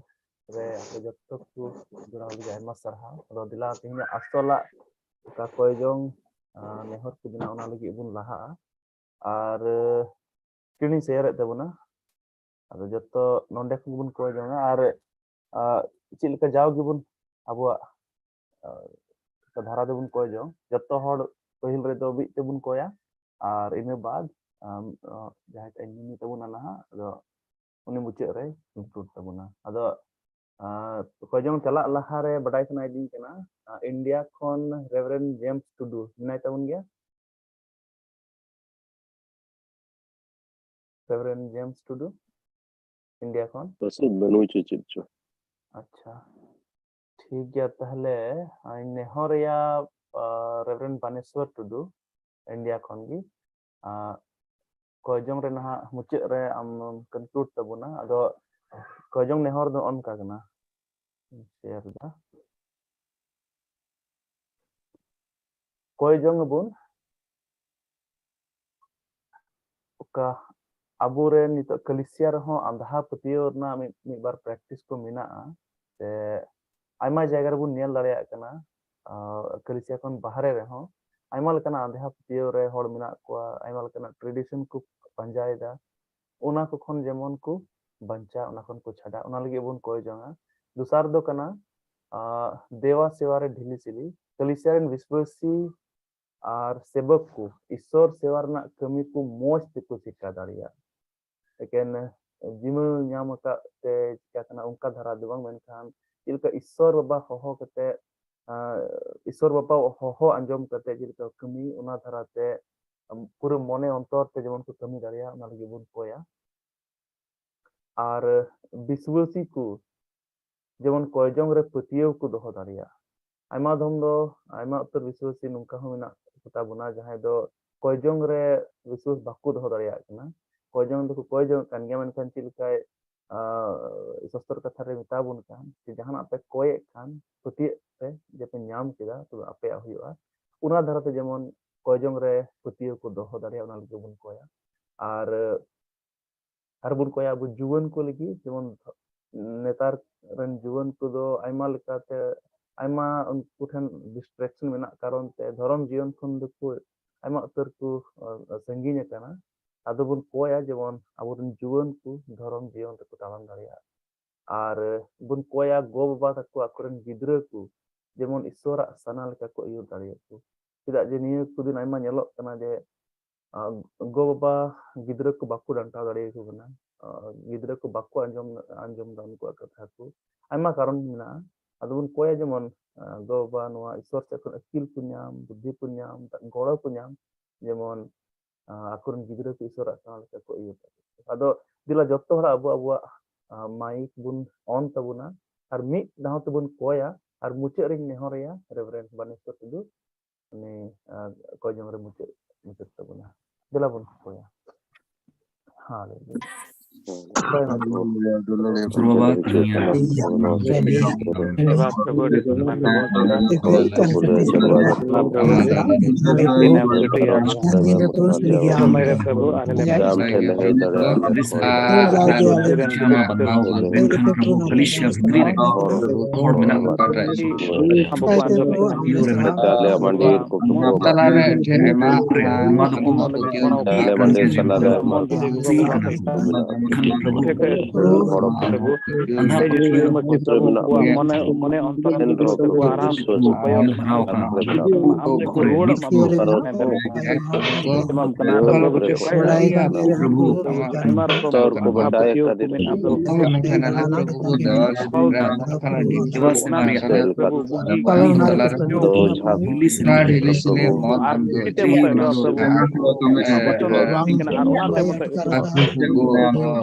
ᱨᱮ ᱟᱯᱮ ᱡᱚᱛᱚ ᱠᱚ ᱡᱚᱲᱟᱣ ᱞᱟᱹᱜᱤᱫ ᱟᱭᱢᱟ ᱥᱟᱨᱦᱟᱣ᱾ ᱟᱫᱚ ᱫᱮᱞᱟ ᱛᱮᱦᱮᱧᱟᱜ ᱟᱥᱚᱞᱟᱜ ᱚᱠᱟ ᱠᱚᱭᱡᱚᱝ, ᱟᱨ ᱱᱮᱦᱚᱨ ᱠᱚ ᱢᱮᱱᱟᱜᱼᱟ, ᱚᱱᱟ ᱞᱟᱹᱜᱤᱫ ᱵᱚᱱ ᱞᱟᱦᱟᱜᱼᱟ᱾ ᱟᱨ screen ᱤᱧ share ᱮᱫ ᱛᱟᱵᱚᱱᱟ᱾ ᱟᱫᱚ ᱡᱚᱛᱚ ᱱᱚᱰᱮ ᱠᱷᱚᱱ ᱜᱮᱵᱚᱱ ᱠᱚᱭ ᱡᱚᱝᱟ᱾ ᱟᱨ, ᱟᱨ ᱪᱮᱫ ᱞᱮᱠᱟ ᱡᱟᱣ ᱜᱮᱵᱚᱱ ᱟᱵᱚᱣᱟᱜ, ᱟᱨ ᱫᱷᱟᱨᱟ ᱛᱮᱵᱚᱱ ᱠᱚᱭ ᱡᱚᱝ, ᱡᱚᱛᱚ ᱦᱚᱲ ᱯᱟᱹᱦᱤᱞ ᱨᱮᱫᱚ ᱢᱤᱫ ᱛᱮᱵᱚᱱ ᱠᱚᱭᱟ, ᱟᱨ ᱤᱱᱟᱹ ᱵᱟᱫ, ᱟᱢ, ᱟᱸ, ᱡᱟᱦᱟᱸᱭ ᱴᱟᱜ ᱧᱩᱢ ᱛᱟᱵᱚᱱᱟ ᱱᱟᱦᱟᱜ, ᱟᱫᱚ ᱩᱱᱤ ᱢᱩᱪᱟᱹᱫ ᱨᱮᱭ conclude ᱛᱟᱵᱚᱱᱟ᱾ ᱟᱫᱚ, ᱟᱸ, ᱠᱚᱭ ᱡᱚᱝ ᱪᱟᱞᱟᱜ ᱞᱟᱦᱟᱨᱮ ᱵᱟᱰᱟᱭ ᱥᱟᱱᱟᱭᱮᱫᱤᱧ ᱠᱟᱱᱟ, ᱟᱸ, ᱤᱱᱰᱤᱭᱟ ᱠᱷᱚᱱ Reverend James Tudu ᱢᱮᱱᱟᱭ ᱛᱟᱵᱚᱱ ᱜᱮᱭᱟ? Reverend James Tudu? ᱤᱱᱰᱤᱭᱟ ᱠᱷᱚᱱ? ᱯᱟᱥᱮᱡ ᱵᱟᱹᱱᱩᱭ ᱪᱚ ᱪᱮᱫ ᱪᱚ᱾ ᱟᱪᱪᱷᱟ, ᱴᱷᱤᱠ ᱜᱮᱭᱟ᱾ ᱛᱟᱦᱞᱮ ᱟᱧ ᱱᱮᱦᱚᱨᱮᱭᱟ ᱨᱮᱵᱷᱟᱨᱮᱱᱰ ᱵᱟᱱᱮᱥᱣᱚᱨ ᱴᱩᱰᱩ, ᱤᱱᱰᱤᱭᱟ ᱠᱷᱚᱱ ᱜᱮ᱾ ᱟᱨ ᱠᱚᱭ ᱡᱚᱝ ᱨᱮ ᱱᱟᱦᱟᱜ ᱢᱩᱪᱟᱹᱫ ᱨᱮ ᱟᱢ ᱠᱚᱱᱠᱞᱩᱰ ᱛᱟᱵᱚᱱᱟ᱾ ᱟᱫᱚ ᱠᱚᱭ ᱡᱚᱝ ᱱᱮᱦᱚᱨ ᱫᱚ ᱚᱱᱠᱟ ᱠᱟᱱᱟ, ᱥᱮᱭᱟᱨ ᱫᱟ᱾ ᱠᱚᱭ ᱡᱚᱝ ᱟᱵᱚᱱ ᱚᱠᱟ ᱟᱵᱚᱨᱮᱱ ᱱᱤᱛᱚᱜ ᱠᱟᱹᱞᱤᱥᱤᱭᱟ ᱨᱮᱦᱚᱸ ᱟᱸᱫᱷᱟ ᱯᱟᱹᱛᱭᱟᱹᱣ ᱨᱮᱱᱟᱜ ᱢᱤᱫ, ᱢᱤᱫ ᱵᱟᱨ ᱯᱨᱮᱠᱴᱤᱥ ᱠᱚ ᱢᱮᱱᱟᱜᱼᱟ᱾ ᱥᱮ ᱟᱭᱢᱟ ᱡᱟᱭᱜᱟ ᱨᱮᱵᱚᱱ ᱧᱮᱞ ᱫᱟᱲᱮᱭᱟᱜ ᱠᱟᱱᱟ, ᱟᱨ ᱠᱟᱹᱞᱤᱥᱤᱭᱟ ᱠᱷᱚᱱ ᱵᱟᱦᱨᱮ ᱨᱮᱦᱚᱸ ᱟᱭᱢᱟ ᱞᱮᱠᱟᱱᱟᱜ ᱟᱸᱫᱷᱟ ᱯᱟᱹᱛᱭᱟᱹᱣ ᱨᱮ ᱦᱚᱲ ᱢᱮᱱᱟᱜ ᱠᱚᱣᱟ, ᱟᱭᱢᱟ ᱞᱮᱠᱟᱱᱟᱜ ᱴᱨᱮᱰᱤᱥᱚᱱ ᱠᱚ ᱯᱟᱸᱡᱟᱭᱮᱫᱟ᱾ ᱚᱱᱟ ᱠᱚ ᱠᱷᱚᱱ ᱡᱮᱢᱚᱱ ᱠᱚ ᱵᱟᱧᱪᱟᱜ, ᱚᱱᱟ ᱠᱷᱚᱱ ᱠᱚ ᱪᱷᱟᱰᱟᱜ, ᱚᱱᱟ ᱞᱟᱹᱜᱤᱫ ᱵᱚᱱ ᱠᱚᱭ ᱡᱚᱝᱟ᱾ ᱫᱚᱥᱟᱨ ᱫᱚ ᱠᱟᱱᱟ, ᱟᱸ, ᱫᱮᱣᱟ ᱥᱮᱣᱟ ᱨᱮ ᱰᱷᱤᱞᱤ ᱥᱤᱞᱤ, ᱠᱟᱹᱞᱤᱥᱤᱭᱟ ᱨᱮᱱ ᱵᱤᱥᱣᱟᱹᱥᱤ ᱟᱨ ᱥᱮᱵᱚᱠ ᱠᱚ ᱤᱥᱥᱚᱨ ᱥᱮᱣᱟ ᱨᱮᱱᱟᱜ ᱠᱟᱹᱢᱤ ᱠᱚ ᱢᱚᱸᱡᱽ ᱛᱮᱠᱚ ᱪᱮᱠᱟ ᱫᱟᱲᱮᱭᱟᱜ᱾ ᱮᱠᱮᱱ ᱡᱤᱢᱟᱹ ᱧᱟᱢ ᱟᱠᱟᱫ ᱛᱮ ᱪᱤᱠᱟ ᱠᱟᱱᱟ, ᱚᱱᱠᱟ ᱫᱷᱟᱨᱟ ᱫᱚ ᱵᱟᱝ, ᱢᱮᱱᱠᱷᱟᱱ ᱪᱮᱫ ᱞᱮᱠᱟ ᱤᱥᱥᱚᱨ ᱵᱟᱵᱟ ᱦᱚᱦᱚ ᱠᱟᱛᱮ, ᱟᱸ, ᱤᱥᱥᱚᱨ ᱵᱟᱵᱟ ᱦᱚᱦᱚ ᱟᱸᱡᱚᱢ ᱠᱟᱛᱮ ᱪᱮᱫ ᱞᱮᱠᱟ ᱠᱟᱹᱢᱤ, ᱚᱱᱟ ᱫᱷᱟᱨᱟ ᱛᱮ ᱯᱩᱨᱟᱹ ᱢᱚᱱᱮ ᱚᱱᱛᱚᱨ ᱛᱮ ᱡᱮᱢᱚᱱ ᱠᱚ ᱠᱟᱹᱢᱤ ᱫᱟᱲᱮᱭᱟᱜ, ᱚᱱᱟ ᱞᱟᱹᱜᱤᱫ ᱵᱚᱱ ᱠᱚᱭᱟ᱾ ᱟᱨ ᱵᱤᱥᱣᱟᱹᱥᱤ ᱠᱚ ᱡᱮᱢᱚᱱ ᱠᱚᱭ ᱡᱚᱝ ᱨᱮ ᱯᱟᱹᱛᱭᱟᱹᱣ ᱠᱚ ᱫᱚᱦᱚ ᱫᱟᱲᱮᱭᱟᱜ᱾ ᱟᱭᱢᱟ ᱫᱷᱚᱢ ᱫᱚ, ᱟᱭᱢᱟ ᱩᱛᱟᱹᱨ ᱵᱤᱥᱣᱟᱹᱥᱤ ᱱᱚᱝᱠᱟ ᱦᱚᱸ ᱢᱮᱱᱟᱜ ᱠᱚᱛᱟ ᱵᱚᱱᱟ, ᱡᱟᱦᱟᱸᱭ ᱫᱚ ᱠᱚᱭ ᱡᱚᱝ ᱨᱮ ᱵᱤᱥᱣᱟᱹᱥ ᱵᱟᱠᱚ ᱫᱚᱦᱚ ᱫᱟᱲᱮᱭᱟᱜ ᱠᱟᱱᱟ᱾ ᱠᱚᱭ ᱡᱚᱝ ᱫᱚᱠᱚ ᱠᱚᱭ ᱡᱚᱝ ᱠᱟᱱ ᱜᱮᱭᱟ, ᱢᱮᱱᱠᱷᱟᱱ ᱪᱮᱫ ᱞᱮᱠᱟᱭ, ᱟᱸ, ᱥᱟᱥᱛᱨᱚ ᱠᱟᱛᱷᱟ ᱨᱮ ᱢᱮᱛᱟ ᱵᱚᱱ ᱠᱟᱱ, ᱡᱮ ᱡᱟᱦᱟᱱᱟᱜ ᱯᱮ ᱠᱚᱭᱮᱫ ᱠᱷᱟᱱ, ᱯᱟᱹᱛᱭᱟᱹᱜ ᱯᱮ ᱡᱮ ᱯᱮ ᱧᱟᱢ ᱠᱮᱫᱟ, ᱛᱚᱵᱮ ᱟᱯᱮᱭᱟᱜ ᱦᱩᱭᱩᱜᱼᱟ᱾ ᱚᱱᱟ ᱫᱷᱟᱨᱟᱛᱮ ᱡᱮᱢᱚᱱ ᱠᱚᱭ ᱡᱚᱝ ᱨᱮ ᱯᱟᱹᱛᱭᱟᱹᱣ ᱠᱚ ᱫᱚᱦᱚ ᱫᱟᱲᱮᱭᱟᱜᱼᱟ, ᱚᱱᱟ ᱞᱟᱹᱜᱤᱫ ᱵᱚᱱ ᱠᱚᱭᱟ᱾ ᱟᱨ ᱟᱨᱵᱚᱱ ᱠᱚᱭᱟ ᱟᱵᱚ ᱡᱩᱣᱟᱹᱱ ᱠᱚ ᱞᱟᱹᱜᱤᱫ, ᱡᱮᱢᱚᱱ ᱱᱮᱛᱟᱨ ᱨᱮᱱ ᱡᱩᱣᱟᱹᱱ ᱠᱚᱫᱚ ᱟᱭᱢᱟ ᱞᱮᱠᱟᱛᱮ, ᱟᱭᱢᱟ ᱩᱱᱠᱩ ᱴᱷᱮᱱ ᱰᱤᱥᱴᱨᱮᱠᱥᱚᱱ ᱢᱮᱱᱟᱜ ᱠᱟᱨᱚᱱ ᱛᱮ ᱫᱷᱚᱨᱚᱢ ᱡᱤᱭᱚᱱ ᱠᱷᱚᱱ ᱫᱚᱠᱚ ᱟᱭᱢᱟ ᱩᱛᱟᱹᱨ ᱠᱚ, ᱟᱸ, ᱥᱟᱺᱜᱤᱧ ᱟᱠᱟᱱᱟ᱾ ᱟᱫᱚ ᱵᱚᱱ ᱠᱚᱭᱟ ᱡᱮᱢᱚᱱ ᱟᱵᱚᱨᱮᱱ ᱡᱩᱣᱟᱹᱱ ᱠᱚ ᱫᱷᱚᱨᱚᱢ ᱡᱤᱭᱚᱱ ᱨᱮᱠᱚ ᱛᱟᱲᱟᱢ ᱫᱟᱲᱮᱭᱟᱜᱼᱟ᱾ ᱟᱨ ᱵᱚᱱ ᱠᱚᱭᱟ ᱜᱚ ᱵᱟᱵᱟ ᱛᱟᱠᱚ ᱟᱠᱚᱨᱮᱱ ᱜᱤᱫᱽᱨᱟᱹ ᱠᱚ ᱡᱮᱢᱚᱱ ᱤᱥᱥᱚᱨᱟᱜ ᱥᱟᱱᱟ ᱞᱮᱠᱟ ᱠᱚ ᱟᱹᱭᱩᱨ ᱫᱟᱲᱮᱭᱟᱜ ᱠᱚ᱾ ᱪᱮᱫᱟᱜ ᱡᱮ ᱱᱤᱭᱟᱹ ᱠᱚ ᱫᱤᱱ ᱟᱭᱢᱟ ᱧᱮᱞᱚᱜ ᱠᱟᱱᱟ ᱡᱮ, ᱟᱸ, ᱜᱚ ᱵᱟᱵᱟ ᱜᱤᱫᱽᱨᱟᱹ ᱠᱚ ᱵᱟᱠᱚ ᱰᱟᱱᱴᱟᱣ ᱫᱟᱲᱮᱭᱟᱠᱚ ᱠᱟᱱᱟ᱾ ᱟᱸ, ᱜᱤᱫᱽᱨᱟᱹ ᱠᱚ ᱵᱟᱠᱚ ᱟᱸᱡᱚᱢ, ᱟᱸᱡᱚᱢ ᱫᱟ ᱩᱱᱠᱩᱣᱟᱜ ᱠᱟᱛᱷᱟ ᱠᱚ᱾ ᱟᱭᱢᱟ ᱠᱟᱨᱚᱱ ᱢᱮᱱᱟᱜᱼᱟ᱾ ᱟᱫᱚ ᱵᱚᱱ ᱠᱚᱭᱟ ᱡᱮᱢᱚᱱ, ᱟᱸ, ᱜᱚ ᱵᱟᱵᱟ ᱱᱚᱣᱟ ᱤᱥᱥᱚᱨ ᱥᱮᱫ ᱠᱷᱚᱱ ᱟᱹᱠᱤᱞ ᱠᱚ ᱧᱟᱢ, ᱵᱩᱫᱽᱫᱷᱤ ᱠᱚ ᱧᱟᱢ, ᱜᱚᱲᱚ ᱠᱚ ᱧᱟᱢ, ᱡᱮᱢᱚᱱ, ᱟᱸ, ᱟᱠᱚᱨᱮᱱ ᱜᱤᱫᱽᱨᱟᱹ ᱠᱚ ᱤᱥᱥᱚᱨᱟᱜ ᱥᱟᱱᱟ ᱞᱮᱠᱟ ᱠᱚ ᱟᱹᱭᱩᱨ ᱫᱟᱲᱮᱭᱟᱜ᱾ ᱟᱫᱚ ᱫᱮᱞᱟ ᱡᱚᱛᱚ ᱦᱚᱲ ᱟᱵᱚ ᱟᱵᱚᱣᱟᱜ ᱢᱟᱭᱤᱠ ᱵᱚᱱ ᱚᱱ ᱛᱟᱵᱚᱱᱟ ᱟᱨ ᱢᱤᱫ ᱫᱷᱟᱣ ᱛᱮᱵᱚᱱ ᱠᱚᱭᱟ᱾ ᱟᱨ ᱢᱩᱪᱟᱹᱫ ᱨᱤᱧ ᱱᱮᱦᱚᱨᱮᱭᱟ ᱨᱮᱵᱷᱨᱮᱱᱰ ᱵᱟᱱᱮᱥᱣᱚᱨ ᱴᱩᱰᱩ, ᱩᱱᱤ ᱠᱚᱭ ᱡᱚᱝ ᱨᱮ ᱢᱩᱪᱟᱹᱫ ᱢᱩᱪᱟᱹᱫ ᱛᱟᱵᱚᱱᱟ᱾ ᱫᱮᱞᱟ ᱵᱚᱱ ᱠᱚᱭᱟ᱾ ᱦᱟᱞᱮᱞᱩᱭᱟ᱾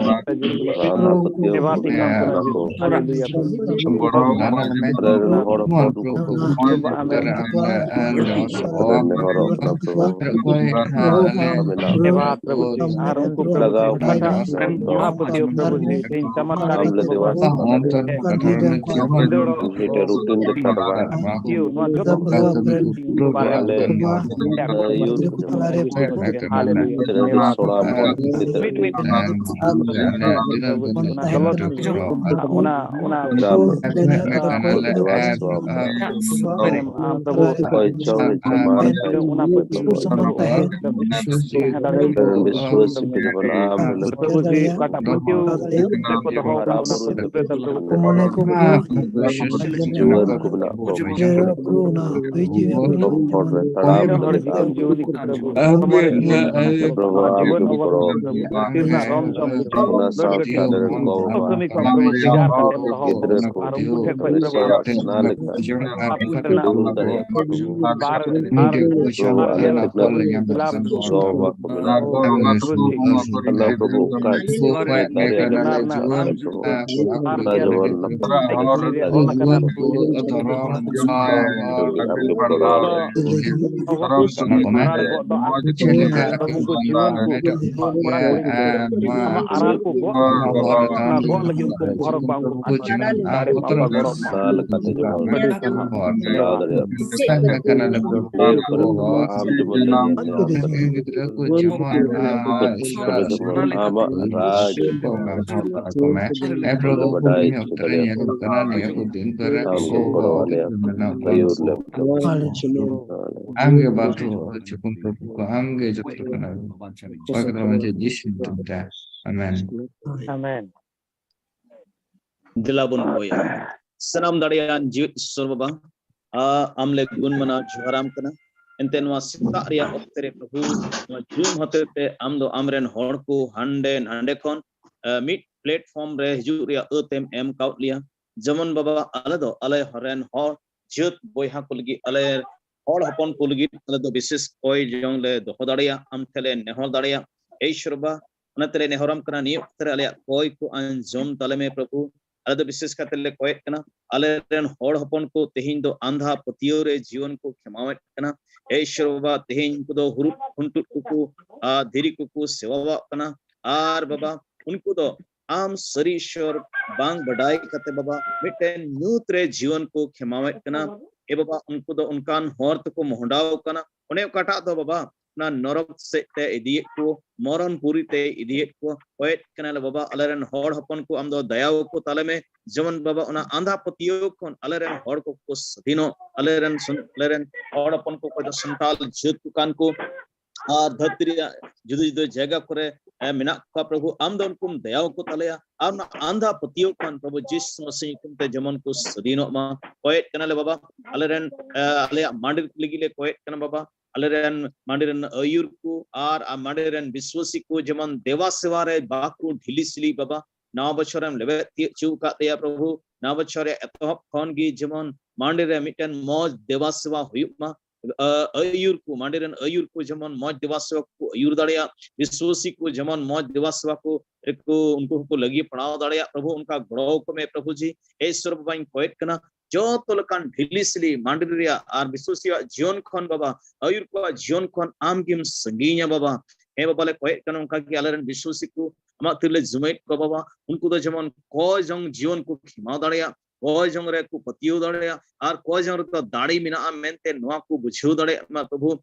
ᱥᱟᱶᱛᱟ ᱨᱮᱱ ᱜᱚ ᱵᱟᱵᱟ, ᱠᱟᱹᱢᱤ ᱠᱚ ᱟᱵᱚ ᱵᱷᱮᱜᱟᱨ ᱠᱟᱛᱮ ᱫᱚᱦᱚ ᱟᱨ ᱩᱱᱠᱩ ᱴᱷᱮᱱ ᱠᱷᱚᱱ ᱡᱮᱢᱚᱱ ᱟᱯᱱᱟᱨ ᱠᱚ ᱥᱮᱬᱟ ᱞᱮᱠᱟ ᱟᱵᱚ ᱦᱚᱸ ᱥᱮᱬᱟ ᱫᱟᱲᱮᱭᱟᱜ ᱠᱟᱱᱟ᱾ ᱟᱨ ᱟᱨ ᱟᱞᱮ ᱛᱤᱱᱟᱹᱜ ᱠᱚ ᱜᱚ ᱵᱟᱵᱟ ᱠᱚ ᱢᱮᱱᱟᱜ ᱠᱚᱣᱟ, ᱟᱞᱮ ᱠᱚ ᱚᱠᱟ ᱫᱟᱲᱮᱭᱟᱜ ᱠᱟᱱᱟ, ᱚᱱᱟ ᱡᱮᱢᱚᱱ ᱱᱟᱯᱟᱭ ᱛᱮ ᱫᱟᱲᱮᱭᱟᱜ ᱠᱟᱱᱟ᱾ ᱟᱢ ᱜᱮ ᱠᱚᱨᱟᱣ ᱞᱮ᱾ ᱪᱮᱫ ᱞᱮᱠᱟ ᱟᱨᱠᱤ ᱱᱚᱣᱟ ᱠᱚ ᱡᱤᱭᱚᱱ ᱠᱚ ᱟᱢᱟᱜ ᱟᱲᱟᱝ ᱠᱚ ᱜᱚᱜ ᱞᱟᱹᱜᱤᱫ ᱩᱱᱠᱩ ᱜᱚᱦᱚᱨ ᱠᱚ ᱟᱢ ᱠᱚ ᱵᱚᱛᱚᱨ ᱚᱱᱟ ᱞᱮᱠᱟᱛᱮ ᱡᱮᱢᱚᱱ ᱪᱟᱞᱟᱣ ᱫᱟᱲᱮᱭᱟᱜ ᱠᱚ᱾ ᱞᱟᱹᱭ ᱠᱚᱨᱮ ᱫᱚ ᱟᱢ ᱡᱮᱢᱚᱱ ᱞᱟᱹᱭ ᱫᱟᱲᱮᱭᱟᱜ ᱠᱚ᱾ ᱜᱤᱫᱽᱨᱟᱹ ᱠᱚ ᱡᱮᱢᱚᱱ ᱟᱢᱟᱜ ᱨᱟᱡᱽ ᱠᱚ ᱵᱟᱰᱟᱭ ᱦᱚᱪᱚ ᱫᱟᱲᱮᱭᱟᱜ ᱠᱚ᱾ ᱟᱢ ᱜᱮ ᱜᱚᱲᱚ ᱟᱞᱮᱭᱟ᱾ ᱟᱢᱜᱮ ᱵᱟᱫᱷᱩ ᱪᱩᱠᱩᱢ ᱯᱨᱚᱵᱷᱩ ᱠᱚ, ᱟᱢᱜᱮ ᱡᱚᱛᱚ ᱠᱟᱱᱟ᱾ ᱚᱠᱟ ᱠᱟᱛᱷᱟ ᱢᱟᱱᱮ ᱡᱤᱥᱩ ᱧᱩᱛᱩᱢ ᱛᱮ᱾ ᱟᱢᱮᱱ᱾ ᱟᱢᱮᱱ᱾ ᱫᱮᱞᱟ ᱵᱚᱱ ᱠᱚᱭᱟ᱾ ᱥᱟᱱᱟᱢ ᱫᱟᱲᱮᱭᱟᱱ ᱡᱤᱣᱤᱫ ᱤᱥᱥᱚᱨ ᱵᱟᱵᱟ, ᱟ, ᱟᱢ ᱞᱮ ᱜᱩᱱ ᱢᱟᱱᱟᱣ ᱡᱚᱦᱟᱨᱟᱢ ᱠᱟᱱᱟ᱾ ᱮᱱᱛᱮ ᱱᱚᱣᱟ ᱥᱮᱛᱟᱜ ᱨᱮᱭᱟᱜ ᱚᱠᱛᱮ ᱨᱮ ᱯᱨᱚᱵᱷᱩ, ᱱᱚᱣᱟ Zoom ᱦᱚᱛᱮ ᱛᱮ ᱟᱢ ᱫᱚ ᱟᱢᱨᱮᱱ ᱦᱚᱲ ᱠᱚ ᱦᱟᱸᱰᱮ ᱱᱟᱸᱰᱮ ᱠᱷᱚᱱ, ᱟ, ᱢᱤᱫ platform ᱨᱮ ᱦᱤᱡᱩᱜ ᱨᱮᱭᱟᱜ ᱟᱹᱛ ᱮᱢ ᱮᱢ ᱠᱟᱣᱫ ᱞᱮᱭᱟ᱾ ᱡᱮᱢᱚᱱ ᱵᱟᱵᱟ, ᱟᱞᱮ ᱫᱚ ᱟᱞᱮ ᱨᱮᱱ ᱦᱚᱲ ᱡᱟᱹᱛ ᱵᱚᱭᱦᱟ ᱠᱚ ᱞᱟᱹᱜᱤᱫ, ᱟᱞᱮ ᱦᱚᱲ ᱦᱚᱯᱚᱱ ᱠᱚ ᱞᱟᱹᱜᱤᱫ ᱟᱞᱮ ᱫᱚ ᱵᱤᱥᱮᱥ ᱠᱚᱭ ᱡᱚᱝ ᱞᱮ ᱫᱚᱦᱚ ᱫᱟᱲᱮᱭᱟᱜ, ᱟᱢ ᱴᱷᱮᱱ ᱞᱮ ᱱᱮᱦᱚᱨ ᱫᱟᱲᱮᱭᱟᱜ᱾ ᱮᱭ ᱤᱥᱥᱚᱨ ᱵᱟᱵᱟ, ᱚᱱᱟᱛᱮ ᱞᱮ ᱱᱮᱦᱚᱨᱟᱢ ᱠᱟᱱᱟ, ᱱᱤᱭᱟᱹ ᱚᱠᱛᱮ ᱨᱮ ᱟᱞᱮᱭᱟᱜ ᱠᱚᱭ ᱠᱚ ᱟᱸᱡᱚᱢ ᱛᱟᱞᱮ ᱢᱮ ᱯᱨᱚᱵᱷᱩ᱾ ᱟᱞᱮ ᱫᱚ ᱵᱤᱥᱮᱥ ᱠᱟᱛᱮ ᱞᱮ ᱠᱚᱭᱮᱫ ᱠᱟᱱᱟ, ᱟᱞᱮ ᱨᱮᱱ ᱦᱚᱲ ᱦᱚᱯᱚᱱ ᱠᱚ ᱛᱮᱦᱮᱧ ᱫᱚ ᱟᱸᱫᱷᱟ ᱯᱟᱹᱛᱭᱟᱹᱣ ᱨᱮ ᱡᱤᱭᱚᱱ ᱠᱚ ᱠᱷᱮᱢᱟᱣᱮᱫ ᱠᱟᱱᱟ᱾ ᱮᱭ ᱤᱥᱥᱚᱨ ᱵᱟᱵᱟ, ᱛᱮᱦᱮᱧ ᱩᱱᱠᱩ ᱫᱚ ᱦᱩᱨᱩᱫ ᱠᱷᱩᱱᱴᱩᱫ ᱠᱚᱠᱚ, ᱟ, ᱫᱷᱤᱨᱤ ᱠᱚᱠᱚ ᱥᱮᱣᱟᱣᱟᱜ ᱠᱟᱱᱟ᱾ ᱟᱨ ᱵᱟᱵᱟ, ᱩᱱᱠᱩ ᱫᱚ ᱟᱢ ᱥᱟᱹᱨᱤ ᱤᱥᱥᱚᱨ ᱵᱟᱝ ᱵᱟᱰᱟᱭ ᱠᱟᱛᱮ ᱵᱟᱵᱟ, ᱢᱤᱫᱴᱮᱱ ᱧᱩᱛ ᱨᱮ ᱡᱤᱭᱚᱱ ᱠᱚ ᱠᱷᱮᱢᱟᱣᱮᱫ ᱠᱟᱱᱟ᱾ ᱮ ᱵᱟᱵᱟ, ᱩᱱᱠᱩ ᱫᱚ ᱚᱱᱠᱟᱱ ᱦᱚᱨ ᱛᱮᱠᱚ ᱢᱚᱦᱰᱟᱣ ᱠᱟᱱᱟ, ᱚᱱᱮ ᱚᱠᱟᱴᱟᱜ ᱫᱚ ᱵᱟᱵᱟ, ᱚᱱᱟ ᱱᱚᱨᱚᱠ ᱥᱮᱫ ᱛᱮ ᱤᱫᱤᱭᱮᱫ ᱠᱚ, ᱢᱚᱨᱚᱱ ᱯᱩᱨᱤ ᱛᱮ ᱤᱫᱤᱭᱮᱫ ᱠᱚ᱾ ᱠᱚᱭᱮᱫ ᱠᱟᱱᱟᱞᱮ ᱵᱟᱵᱟ, ᱟᱞᱮᱨᱮᱱ ᱦᱚᱲ ᱦᱚᱯᱚᱱ ᱠᱚ ᱟᱢ ᱫᱚ ᱫᱟᱭᱟ ᱟᱠᱚ ᱛᱟᱞᱮ ᱢᱮ, ᱡᱮᱢᱚᱱ ᱵᱟᱵᱟ ᱚᱱᱟ ᱟᱸᱫᱷᱟ ᱯᱟᱹᱛᱭᱟᱹᱣ ᱠᱷᱚᱱ ᱟᱞᱮᱨᱮᱱ ᱦᱚᱲ ᱠᱚᱠᱚ ᱥᱟᱹᱫᱷᱤᱱᱚᱜ, ᱟᱞᱮᱨᱮᱱ ᱥᱟᱱ-, ᱟᱞᱮᱨᱮᱱ ᱦᱚᱲ ᱦᱚᱯᱚᱱ ᱠᱚ ᱚᱠᱚᱭ ᱫᱚ ᱥᱟᱱᱛᱟᱞ ᱡᱟᱹᱛ ᱠᱚ ᱠᱟᱱ ᱠᱚ, ᱟᱨ ᱫᱷᱟᱹᱨᱛᱤ ᱨᱮᱭᱟᱜ ᱡᱩᱫᱟᱹ ᱡᱩᱫᱟᱹ ᱡᱟᱭᱜᱟ ᱠᱚᱨᱮ, ᱮ, ᱢᱮᱱᱟᱜ ᱠᱚᱣᱟ ᱯᱨᱚᱵᱷᱩ, ᱟᱢ ᱫᱚ ᱩᱱᱠᱩᱢ ᱫᱟᱭᱟ ᱟᱠᱚ ᱛᱟᱞᱮᱭᱟ, ᱟᱨ ᱚᱱᱟ ᱟᱸᱫᱷᱟ ᱯᱟᱹᱛᱭᱟᱹᱣ ᱠᱷᱚᱱ ᱯᱨᱚᱵᱷᱩ ᱡᱤᱥᱩ ᱢᱟᱥᱤ ᱧᱩᱛᱩᱢ ᱛᱮ ᱡᱮᱢᱚᱱ ᱠᱚ ᱥᱟᱹᱫᱷᱤᱱᱚᱜ ᱢᱟ᱾ ᱠᱚᱭᱮᱫ ᱠᱟᱱᱟᱞᱮ ᱵᱟᱵᱟ, ᱟᱞᱮᱨᱮᱱ, ᱮ, ᱟᱞᱮᱭᱟᱜ ᱢᱟᱹᱱᱰᱤ ᱞᱟᱹᱜᱤᱫ ᱞᱮ ᱠᱚᱭᱮᱫ ᱠᱟᱱᱟ ᱵᱟᱵᱟ, ᱟᱞᱮᱨᱮᱱ ᱢᱟᱹᱰᱤ ᱨᱮᱱ ᱟᱹᱭᱩᱨ ᱠᱚ ᱟᱨ ᱢᱟᱹᱰᱤ ᱨᱮᱱ ᱵᱤᱥᱣᱟᱥᱤ ᱠᱚ ᱡᱮᱢᱚᱱ ᱫᱮᱵᱟ ᱥᱮᱵᱟ ᱨᱮ ᱵᱟᱠᱚ ᱰᱷᱤᱞᱤ ᱥᱤᱞᱤ ᱵᱟᱵᱟ᱾ ᱱᱟᱣᱟ ᱵᱚᱪᱷᱚᱨᱮᱢ ᱞᱮᱵᱮᱫ ᱛᱤᱭᱳᱜ ᱦᱚᱪᱚ ᱟᱠᱟᱫ ᱞᱮᱭᱟ ᱯᱨᱚᱵᱷᱩ᱾ ᱱᱟᱣᱟ ᱵᱚᱪᱷᱚᱨ ᱨᱮᱭᱟᱜ ᱮᱛᱚᱦᱚᱵ ᱠᱷᱚᱱ ᱜᱮ ᱡᱮᱢᱚᱱ ᱢᱟᱹᱰᱤ ᱨᱮ ᱢᱤᱫᱴᱮᱱ ᱢᱚᱡᱽ ᱫᱮᱵᱟ ᱥᱮᱵᱟ ᱦᱩᱭᱩᱜ ᱢᱟ᱾ ᱟᱹ-, ᱟᱹᱭᱩᱨ ᱠᱚ, ᱢᱟᱹᱰᱤ ᱨᱮᱱ ᱟᱹᱭᱩᱨ ᱠᱚ ᱡᱮᱢᱚᱱ ᱢᱚᱡᱽ ᱫᱮᱵᱟ ᱥᱮᱵᱟ ᱠᱚ ᱟᱹᱭᱩᱨ ᱫᱟᱲᱮᱭᱟᱜ, ᱵᱤᱥᱣᱟᱥᱤ ᱠᱚ ᱡᱮᱢᱚᱱ ᱢᱚᱡᱽ ᱫᱮᱵᱟ ᱥᱮᱵᱟ ᱠᱚ ᱨᱮᱠᱚ, ᱩᱱᱠᱩ ᱦᱚᱸᱠᱚ ᱞᱟᱹᱜᱤᱫ ᱯᱟᱲᱟᱣ ᱫᱟᱲᱮᱭᱟᱜ ᱯᱨᱚᱵᱷᱩ, ᱚᱱᱠᱟ ᱜᱚᱲᱚ ᱠᱚ ᱢᱮ ᱯᱨᱚᱵᱷᱩ ᱡᱤ᱾ ᱮ ᱤᱥᱣᱚᱨ ᱵᱟᱵᱟᱧ ᱠᱚᱭᱮᱫ ᱠᱟᱱᱟ, ᱡᱚᱛᱚ ᱞᱮᱠᱟᱱ ᱰᱷᱤᱞᱤ ᱥᱤᱞᱤ ᱢᱟᱹᱰᱤ ᱨᱮᱭᱟᱜ ᱟᱨ ᱵᱤᱥᱣᱟᱥᱤᱭᱟᱜ ᱡᱤᱭᱚᱱ ᱠᱷᱚᱱ ᱵᱟᱵᱟ, ᱟᱹᱭᱩᱨ ᱠᱚᱣᱟᱜ ᱡᱤᱭᱚᱱ ᱠᱷᱚᱱ ᱟᱢ ᱜᱮᱢ ᱥᱟᱺᱜᱤᱧᱟ ᱵᱟᱵᱟ᱾ ᱦᱮᱸ ᱵᱟᱵᱟ ᱞᱮ ᱠᱚᱭᱮᱫ ᱠᱟᱱᱟ ᱚᱱᱠᱟ ᱜᱮ ᱟᱞᱮᱨᱮᱱ ᱵᱤᱥᱣᱟᱥᱤ ᱠᱚ ᱟᱢᱟᱜ ᱛᱤᱨᱮ ᱞᱮ ᱡᱩᱢᱤᱫ ᱠᱚᱣᱟ ᱵᱟᱵᱟ, ᱩᱱᱠᱩ ᱫᱚ ᱡᱮᱢᱚᱱ ᱠᱚᱭ ᱡᱚᱝ ᱡᱤᱭᱚᱱ ᱠᱚ ᱠᱷᱮᱢᱟᱣ ᱫᱟᱲᱮᱭᱟᱜ, ᱠᱚᱭ ᱡᱚᱝ ᱨᱮ ᱠᱚ ᱯᱟᱹᱛᱭᱟᱹᱣ ᱫᱟᱲᱮᱭᱟᱜ ᱟᱨ ᱠᱚᱭ ᱡᱚᱝ ᱨᱮᱫᱚ ᱫᱟᱲᱮ ᱢᱮᱱᱟᱜᱼᱟ ᱢᱮᱱᱛᱮ ᱱᱚᱣᱟ ᱠᱚ ᱵᱩᱡᱷᱟᱹᱣ ᱫᱟᱲᱮᱭᱟᱜ ᱢᱟ ᱯᱨᱚᱵᱷᱩ᱾